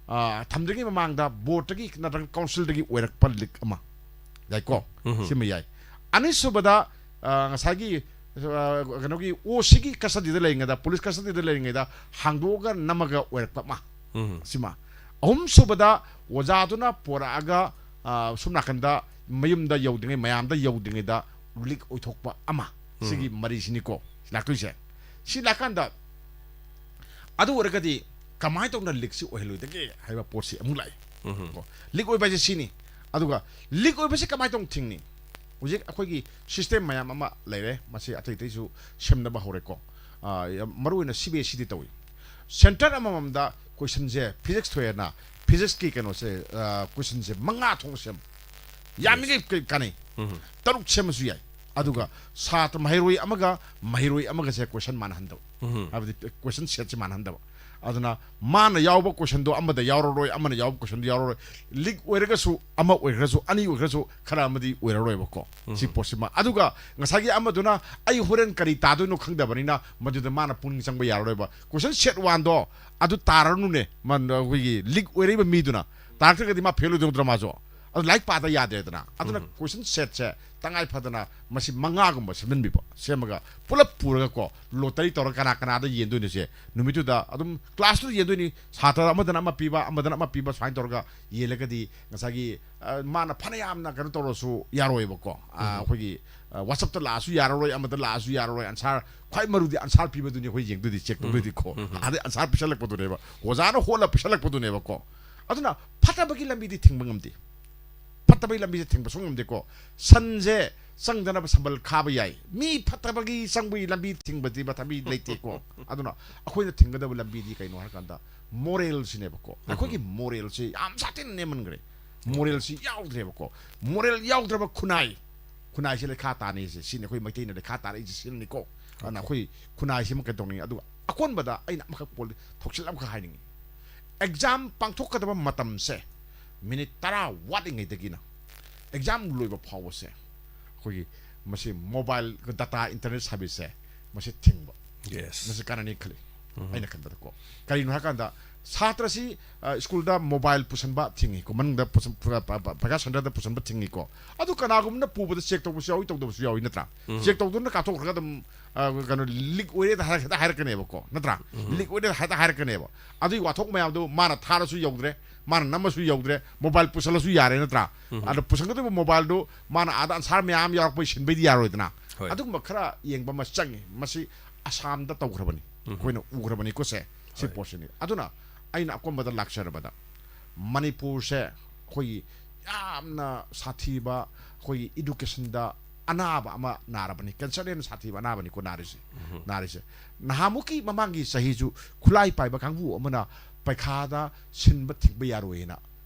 ꯑ, ꯊꯝꯗ꯭ꯔꯤꯉꯩ ꯃꯃꯥꯡꯗ ꯕꯣꯔꯗꯇꯒꯤ ꯅꯠꯇ꯭ꯔꯒ ꯀꯥꯎꯟꯁꯤꯜꯗꯒꯤ ꯑꯣꯏꯔꯛꯄ ꯂꯤꯛ ꯑꯃ ꯌꯥꯏꯀꯣ꯫ ꯎꯝ꯫ ꯁꯤꯃ ꯌꯥꯏ꯫ ꯑꯅꯤꯁꯨꯕꯗ, ꯑ, ꯉꯁꯥꯏꯒꯤ, ꯑ, ꯀꯩꯅꯣꯒꯤ ꯑꯣ ꯁꯤꯒꯤ ꯀꯁꯇꯗꯤꯗ ꯂꯩꯔꯤꯉꯩꯗ, ꯄꯨꯂꯤꯁ ꯀꯁꯇꯗꯤꯗ ꯂꯩꯔꯤꯉꯩꯗ ꯍꯥꯡꯗꯣꯛꯑꯒ ꯅꯝꯃꯒ ꯑꯣꯏꯔꯛꯄ ꯑꯃ꯫ ꯎꯝ꯫ ꯁꯤꯃ꯫ ꯑꯍꯨꯝꯁꯨꯕꯗ ꯑꯣꯖꯥꯗꯨꯅ ꯄꯣꯔꯛꯑꯒ, ꯑ, ꯁꯨꯝ ꯅꯥꯀꯟꯗ ꯃꯌꯨꯝꯗ ꯌꯧꯗ꯭ꯔꯤꯉꯩ, ꯃꯌꯥꯝꯗ ꯌꯧꯗ꯭ꯔꯤꯉꯩꯗ ꯂꯤꯛ ꯑꯣꯏꯊꯣꯛꯄ ꯑꯃ꯫ ꯎꯝ꯫ ꯁꯤꯒꯤ ꯃꯔꯤꯁꯤꯅꯤꯀꯣ ꯂꯥꯛꯇꯣꯏꯁꯦ꯫ ꯁꯤ ꯂꯥꯛꯀꯥꯟꯗ ꯑꯗꯨ ꯑꯣꯏꯔꯒꯗꯤ ꯀꯃꯥꯏꯅ ꯇꯧꯅ ꯂꯤꯛꯁꯤ ꯑꯣꯏꯍꯜꯂꯣꯏꯗꯒꯦ ꯍꯥꯏꯕ ꯄꯣꯠꯁꯤ ꯑꯃꯨꯛ ꯂꯥꯛꯑꯦ꯫ ꯎꯝ꯫ ꯀꯣ꯫ ꯂꯤꯛ ꯑꯣꯏꯕ ꯍꯥꯏꯁꯦ ꯁꯤꯅꯤ꯫ ꯑꯗꯨꯒ ꯂꯤꯛ ꯑꯣꯏꯕꯁꯤ ꯀꯃꯥꯏꯅ ꯇꯧꯅ ꯊꯤꯡꯅꯤ? ꯍꯧꯖꯤꯛ ꯑꯩꯈꯣꯏꯒꯤ ꯁꯤꯁꯇꯦꯝ ꯃꯌꯥꯝ ꯑꯃ ꯂꯩꯔꯦ, ꯃꯁꯤ ꯑꯇꯩ ꯑꯇꯩꯁꯨ ꯁꯦꯝꯅꯕ ꯍꯧꯔꯦꯀꯣ꯫ ꯑ, ꯌꯥꯝ ꯃꯔꯨꯑꯣꯏꯅ ꯁꯤ ꯕꯤ ꯑꯦꯁ ꯏꯗꯤ ꯇꯧꯏ꯫ ꯁꯦꯟꯇꯔ ꯑꯃꯃꯝꯗ ꯀꯣꯏꯁꯟꯁꯦ ꯐꯤꯖꯤꯛꯁ ꯊꯣꯛꯑꯦꯅ, ꯐꯤꯖꯤꯛꯁꯀꯤ ꯀꯩꯅꯣꯁꯦ, ꯑ, ꯀꯣꯏꯁꯟꯁꯦ ꯃꯉꯥ ꯊꯣꯛꯅ ꯁꯦꯝ, ꯌꯥꯝꯃꯤꯈꯩ ꯀ-, ꯀꯥꯟꯅꯩ꯫ ꯎꯝ꯫ ꯇꯔꯨꯛ ꯁꯦꯝꯃꯁꯨ ꯌꯥꯏ꯫ ꯑꯗꯨꯒ ꯁꯥꯇ꯭ꯔ ꯃꯍꯩꯔꯣꯏ ꯑꯃꯒ ꯃꯍꯩꯔꯣꯏ ꯑꯃꯒꯁꯦ ꯀꯣꯏꯁꯟ ꯃꯥꯟꯅꯍꯟꯗꯕ꯫ ꯎꯝ꯫ ꯍꯥꯏꯕꯗꯤ ꯀꯣꯏꯁꯟ ꯁꯦꯠꯁꯦ ꯃꯥꯟꯅꯍꯟꯗꯕ꯫ ꯑꯗꯨꯅ ꯃꯥꯅ ꯌꯥꯎꯕ ꯀꯣꯏꯁꯟꯗꯣ ꯑꯃꯗ ꯌꯥꯎꯔꯔꯣꯏ, ꯑꯃꯅ ꯌꯥꯎꯕ ꯀꯣꯏꯁꯟꯗꯣ ꯌꯥꯎꯔꯔꯣꯏ꯫ ꯂꯤꯛ ꯑꯣꯏꯔꯒꯁꯨ, ꯑꯃ ꯑꯣꯏꯈ꯭ꯔꯁꯨ, ꯑꯅꯤ ꯑꯣꯏꯈ꯭ꯔꯁꯨ, ꯈꯔ ꯑꯃꯗꯤ ꯑꯣꯏꯔꯔꯣꯏꯕꯀꯣ꯫ ꯁꯤ ꯎꯝ꯫ ꯄꯣꯠꯁꯤꯃ꯫ ꯑꯗꯨꯒ ꯉꯁꯥꯏꯒꯤ ꯑꯃꯗꯨꯅ ꯑꯩ ꯍꯣꯔꯦꯟ ꯀꯔꯤ ꯇꯥꯗꯣꯏꯅꯣ ꯈꯪꯗꯕꯅꯤꯅ ꯃꯗꯨꯗ ꯃꯥꯅ ꯄꯨꯛꯅꯤꯡ ꯆꯪꯕ ꯌꯥꯔꯔꯣꯏꯕ꯫ ꯀꯣꯏꯁꯟ ꯁꯦꯠ ꯋꯥꯟꯗꯣ ꯑꯗꯨ ꯇꯥꯔꯅꯨꯅꯦ꯫ ꯃ-, ꯑꯩꯈꯣꯏꯒꯤ ꯂꯤꯛ ꯑꯣꯏꯔꯛꯏꯕ ꯃꯤꯗꯨꯅ ꯇꯥꯔꯛꯇ꯭ꯔꯒꯗꯤ ꯃꯥ ꯐꯦꯜ ꯑꯣꯏꯗꯧ ꯅꯠꯇ꯭ꯔꯥ ꯃꯥꯁꯨ? ꯑꯗꯨ ꯂꯥꯏꯔꯤꯛ ꯄꯥꯗ ꯌꯥꯗ꯭ꯔꯦꯗꯅ꯫ ꯑꯗꯨꯅ ꯎꯝ꯫ ꯀꯣꯏꯁꯟ ꯁꯦꯠꯁꯦ ꯇꯉꯥꯏ ꯐꯗꯅ ꯃꯁꯤ ꯃꯉꯥꯒꯨꯝꯕ ꯁꯦꯝꯖꯤꯟꯕꯤꯕ, ꯁꯦꯝꯃꯒ ꯄꯨꯂꯞ ꯄꯨꯔꯒꯀꯣ, ꯂꯣꯇꯔꯤ ꯇꯧꯔꯒ ꯀꯅꯥ ꯀꯅꯥꯗ ꯌꯦꯟꯗꯣꯏꯅꯣꯁꯦ ꯅꯨꯃꯤꯠꯇꯨꯗ ꯑꯗꯨꯝ ꯀ꯭ꯂꯥꯁꯇꯨꯗ ꯌꯦꯟꯗꯣꯏꯅꯤ꯫ ꯁꯥꯇ꯭ꯔ ꯑꯃꯗꯅ ꯑꯃ ꯄꯤꯕ, ꯑꯃꯗꯅ ꯑꯃ ꯄꯤꯕ, ꯁꯨꯃꯥꯏꯅ ꯇꯧꯔꯒ ꯌꯦꯜꯂꯒꯗꯤ ꯉꯁꯥꯏꯒꯤ, ꯑ, ꯃꯥꯅ ꯐꯅ ꯌꯥꯝꯅ ꯀꯩꯅꯣ ꯇꯧꯔꯁꯨ ꯌꯥꯔꯣꯏꯕꯀꯣ꯫ ꯑ, ꯎꯝ꯫ ꯑꯩꯈꯣꯏꯒꯤ, ꯑ, WhatsApp-ꯇ ꯂꯥꯛꯑꯁꯨ ꯌꯥꯔꯔꯣꯏ, ꯑꯃꯗ ꯂꯥꯛꯑꯁꯨ ꯌꯥꯔꯔꯣꯏ꯫ ꯑꯟꯁꯥꯔ, ꯈ꯭ꯋꯥꯏ ꯃꯔꯨꯗꯤ ꯑꯟꯁꯥꯔ ꯄꯤꯕꯗꯨꯅꯤ ꯑꯩꯈꯣꯏ ꯌꯦꯡꯗꯣꯏꯗꯤ, ꯆꯦꯛ ꯇꯧꯗꯣꯏꯗꯤꯀꯣ꯫ ꯎꯝ, ꯎꯝ꯫ ꯑꯗꯩ ꯑꯟꯁꯥꯔ ꯄꯤꯁꯜꯂꯛꯄꯗꯨꯅꯦꯕ, ꯑꯣꯖꯥꯅ ꯍꯣꯠꯂ ꯄꯤꯁꯜꯂꯛꯄꯗꯨꯅꯦꯕꯀꯣ꯫ ꯑꯗꯨꯅ ꯐꯠꯇꯕꯒꯤ ꯂꯝꯕꯤꯗꯤ ꯊꯤꯡꯕ ꯉꯝꯗꯦ꯫ ꯐꯠꯇꯕꯒꯤ ꯂꯝꯕꯤꯁꯦ ꯊꯤꯡꯕ ꯁꯨꯡ ꯉꯝꯗꯦꯀꯣ꯫ ꯁꯟꯁꯦ ꯆꯪꯗꯅꯕ ꯁꯝꯕꯜ ꯈꯥꯕ ꯌꯥꯏ, ꯃꯤ ꯐꯠꯇꯕꯒꯤ ꯆꯪꯕꯒꯤ ꯂꯝꯕꯤ ꯊꯤꯡꯕꯗꯤ ꯃꯊꯕꯤ ꯂꯩꯇꯦꯀꯣ꯫ ꯑꯗꯨꯅ ꯑꯩꯈꯣꯏꯅ ꯊꯤꯡꯒꯗꯕ ꯂꯝꯕꯤꯗꯤ ꯀꯩꯅꯣ ꯍꯥꯏꯔꯀꯥꯟꯗ, ꯃꯣꯔꯦꯜꯁꯤꯅꯦꯕꯀꯣ꯫ ꯑꯩꯈꯣꯏꯒꯤ ꯃꯣꯔꯦꯜꯁꯤ ꯌꯥꯝ ꯁꯥꯊꯤꯅ ꯅꯦꯝꯃꯟꯈ꯭ꯔꯦ꯫ ꯃꯣꯔꯦꯜꯁꯤ ꯌꯥꯎꯗ꯭ꯔꯦꯕꯀꯣ꯫ ꯃꯣꯔꯦꯜ ꯌꯥꯎꯗ꯭ꯔꯕ ꯈꯨꯟꯅꯥꯏ, ꯈꯨꯟꯅꯥꯏꯁꯦ ꯂꯩꯈꯥ ꯇꯥꯅꯩꯁꯦ ꯁꯤꯅꯤ, ꯑꯩꯈꯣꯏ ꯃꯩꯇꯩꯅ ꯂꯩꯈꯥ ꯇꯥꯔꯛꯏꯁꯦ ꯁꯤꯅꯅꯤꯀꯣ꯫ ꯑꯗꯨꯅ ꯑꯩꯈꯣꯏ ꯈꯨꯟꯅꯥꯏꯁꯤꯃ ꯀꯩꯗꯧꯅꯤꯡꯉꯤ꯫ ꯑꯗꯨꯒ ꯑꯀꯣꯟꯕꯗ ꯑꯩꯅ ꯑꯃꯈꯛ ꯄꯣꯜꯂꯤ, ꯊꯧꯁꯤꯜ ꯑꯃꯈꯛ ꯍꯥꯏꯅꯤꯡꯉꯤ꯫ ꯑꯦꯛꯖꯥꯝ ꯄꯥꯡꯊꯣꯛꯀꯗꯕ ꯃꯇꯝꯁꯦ ꯃꯤꯅꯤꯠ ꯇꯔꯥ ꯋꯥꯠꯂꯤꯉꯩꯗꯒꯤꯅ ꯑꯦꯛꯖꯥꯝ ꯂꯣꯏꯕ ꯐꯥꯎꯕꯁꯦ ꯑꯩꯈꯣꯏꯒꯤ ꯃꯁꯤ ꯃꯣꯕꯥꯏꯜ ꯗꯇꯥ, ꯏꯟꯇꯔꯅꯦꯠ ꯁꯥꯔꯚꯤꯁꯁꯦ ꯃꯁꯤ ꯊꯤꯡꯕ꯫ ꯌꯦꯁ꯫ ꯃꯁꯤ ꯀꯥꯟꯅꯅꯤ ꯈꯜꯂꯤ꯫ ꯎꯝ꯫ ꯑꯩꯅ ꯈꯟꯕꯗꯀꯣ꯫ ꯀꯔꯤꯅꯣ ꯍꯥꯏꯀꯥꯟꯗ ꯁꯥꯇ꯭ꯔꯁꯤ, ꯑ, ꯁ꯭ꯀꯨꯜꯗ ꯃꯣꯕꯥꯏꯜ ꯄꯨꯁꯟꯕ ꯊꯤꯡꯉꯤꯀꯣ, ꯃꯅꯨꯡꯗ ꯄꯨꯁꯟ-, ꯄꯨꯔ-, ꯄ-, ꯄ-, ꯄꯩꯈꯥ ꯁꯦꯟꯇꯔꯗ ꯄꯨꯁꯟꯕ ꯊꯤꯡꯉꯤꯀꯣ꯫ ꯑꯗꯨ ꯀꯅꯥꯒꯨꯝꯕꯅ ꯄꯨꯕꯗ ꯆꯦꯛ ꯇꯧꯕꯁꯨ ꯌꯥꯎꯏ, ꯇꯧꯗꯕꯁꯨ ꯌꯥꯎꯏ, ꯅꯠꯇ꯭ꯔꯥ? ꯎꯝ꯫ ꯆꯦꯛ ꯇꯧꯗꯅ ꯀꯥꯞꯊꯣꯛꯈ꯭ꯔꯒ ꯑꯗꯨꯝ, ꯑ, ꯀꯩꯅꯣ, ꯂꯤꯛ ꯑꯣꯏꯔꯦꯗ ꯍꯥꯏꯔ-, ꯍꯦꯛꯇ ꯍꯥꯏꯔꯛꯀꯅꯦꯕꯀꯣ, ꯅꯠꯇ꯭ꯔꯥ? ꯎꯝ꯫ ꯂꯤꯛ ꯑꯣꯏꯔꯦꯗ ꯍꯦꯛꯇ ꯍꯥꯏꯔꯛꯀꯅꯦꯕ꯫ ꯑꯗꯨꯒꯤ ꯋꯥꯊꯣꯛ ꯃꯌꯥꯝꯗꯣ ꯃꯥꯅ ꯊꯥꯔꯁꯨ ꯌꯧꯗ꯭ꯔꯦ, ꯃꯥꯅ ꯅꯝꯃꯁꯨ ꯌꯧꯗ꯭ꯔꯦ, ꯃꯣꯕꯥꯏꯜ ꯄꯨꯁꯜꯂꯁꯨ ꯌꯥꯔꯦ, ꯅꯠꯇ꯭ꯔꯥ? ꯎꯝ꯫ ꯑꯗꯣ ꯄꯨꯁꯟꯒꯗꯧꯕ ꯃꯣꯕꯥꯏꯜꯗꯣ ꯃꯥꯅ ꯑꯥꯗ ꯑꯟꯁꯥꯔ ꯃꯌꯥꯝ ꯌꯥꯎꯔꯛꯄꯩ ꯁꯤꯟꯕꯩꯗꯤ ꯌꯥꯔꯣꯏꯗꯅ꯫ ꯍꯣꯏ꯫ ꯑꯗꯨꯒꯨꯝꯕ ꯈꯔ ꯌꯦꯡꯕ ꯑꯃ ꯆꯪꯉꯤ꯫ ꯃꯁꯤ ꯑꯁꯥꯝꯗ ꯇꯧꯈ꯭ꯔꯕꯅꯤ, ꯎꯝ꯫ ꯑꯩꯈꯣꯏꯅ ꯎꯈ꯭ꯔꯕꯅꯤꯀꯣ ꯁꯦ, ꯁꯤ ꯍꯣꯏ꯫ ꯄꯣꯠꯁꯤꯅꯤ꯫ ꯑꯗꯨꯅ ꯑꯩꯅ ꯑꯀꯣꯟꯕꯗ ꯂꯥꯛꯆꯔꯕꯗ ꯃꯅꯤꯄꯨꯔꯁꯦ ꯑꯩꯈꯣꯏꯒꯤ ꯌꯥꯝꯅ ꯁꯥꯊꯤꯕ, ꯑꯩꯈꯣꯏꯒꯤ ꯏꯗꯨꯀꯦꯁꯟꯗ ꯑꯅꯥꯕ ꯑꯃ ꯅꯥꯔꯕꯅꯤ꯫ ꯀꯦꯟꯁꯔ ꯍꯦꯟꯅ ꯁꯥꯊꯤꯕ ꯑꯅꯥꯕꯅꯤꯀꯣ ꯅꯥꯔꯤꯁꯦ, ꯎꯝ꯫ ꯅꯥꯔꯤꯁꯦ꯫ ꯅꯍꯥꯟꯃꯨꯛꯀꯤ ꯃꯃꯥꯡꯒꯤ ꯆꯍꯤꯁꯨ ꯈꯨꯠꯂꯥꯏ ꯄꯥꯏꯕ ꯀꯥꯡꯕꯨ ꯑꯃꯅ ꯄꯩꯈꯥꯗ ꯁꯤꯟꯕ ꯊꯤꯡꯕ ꯌꯥꯔꯣꯏꯅ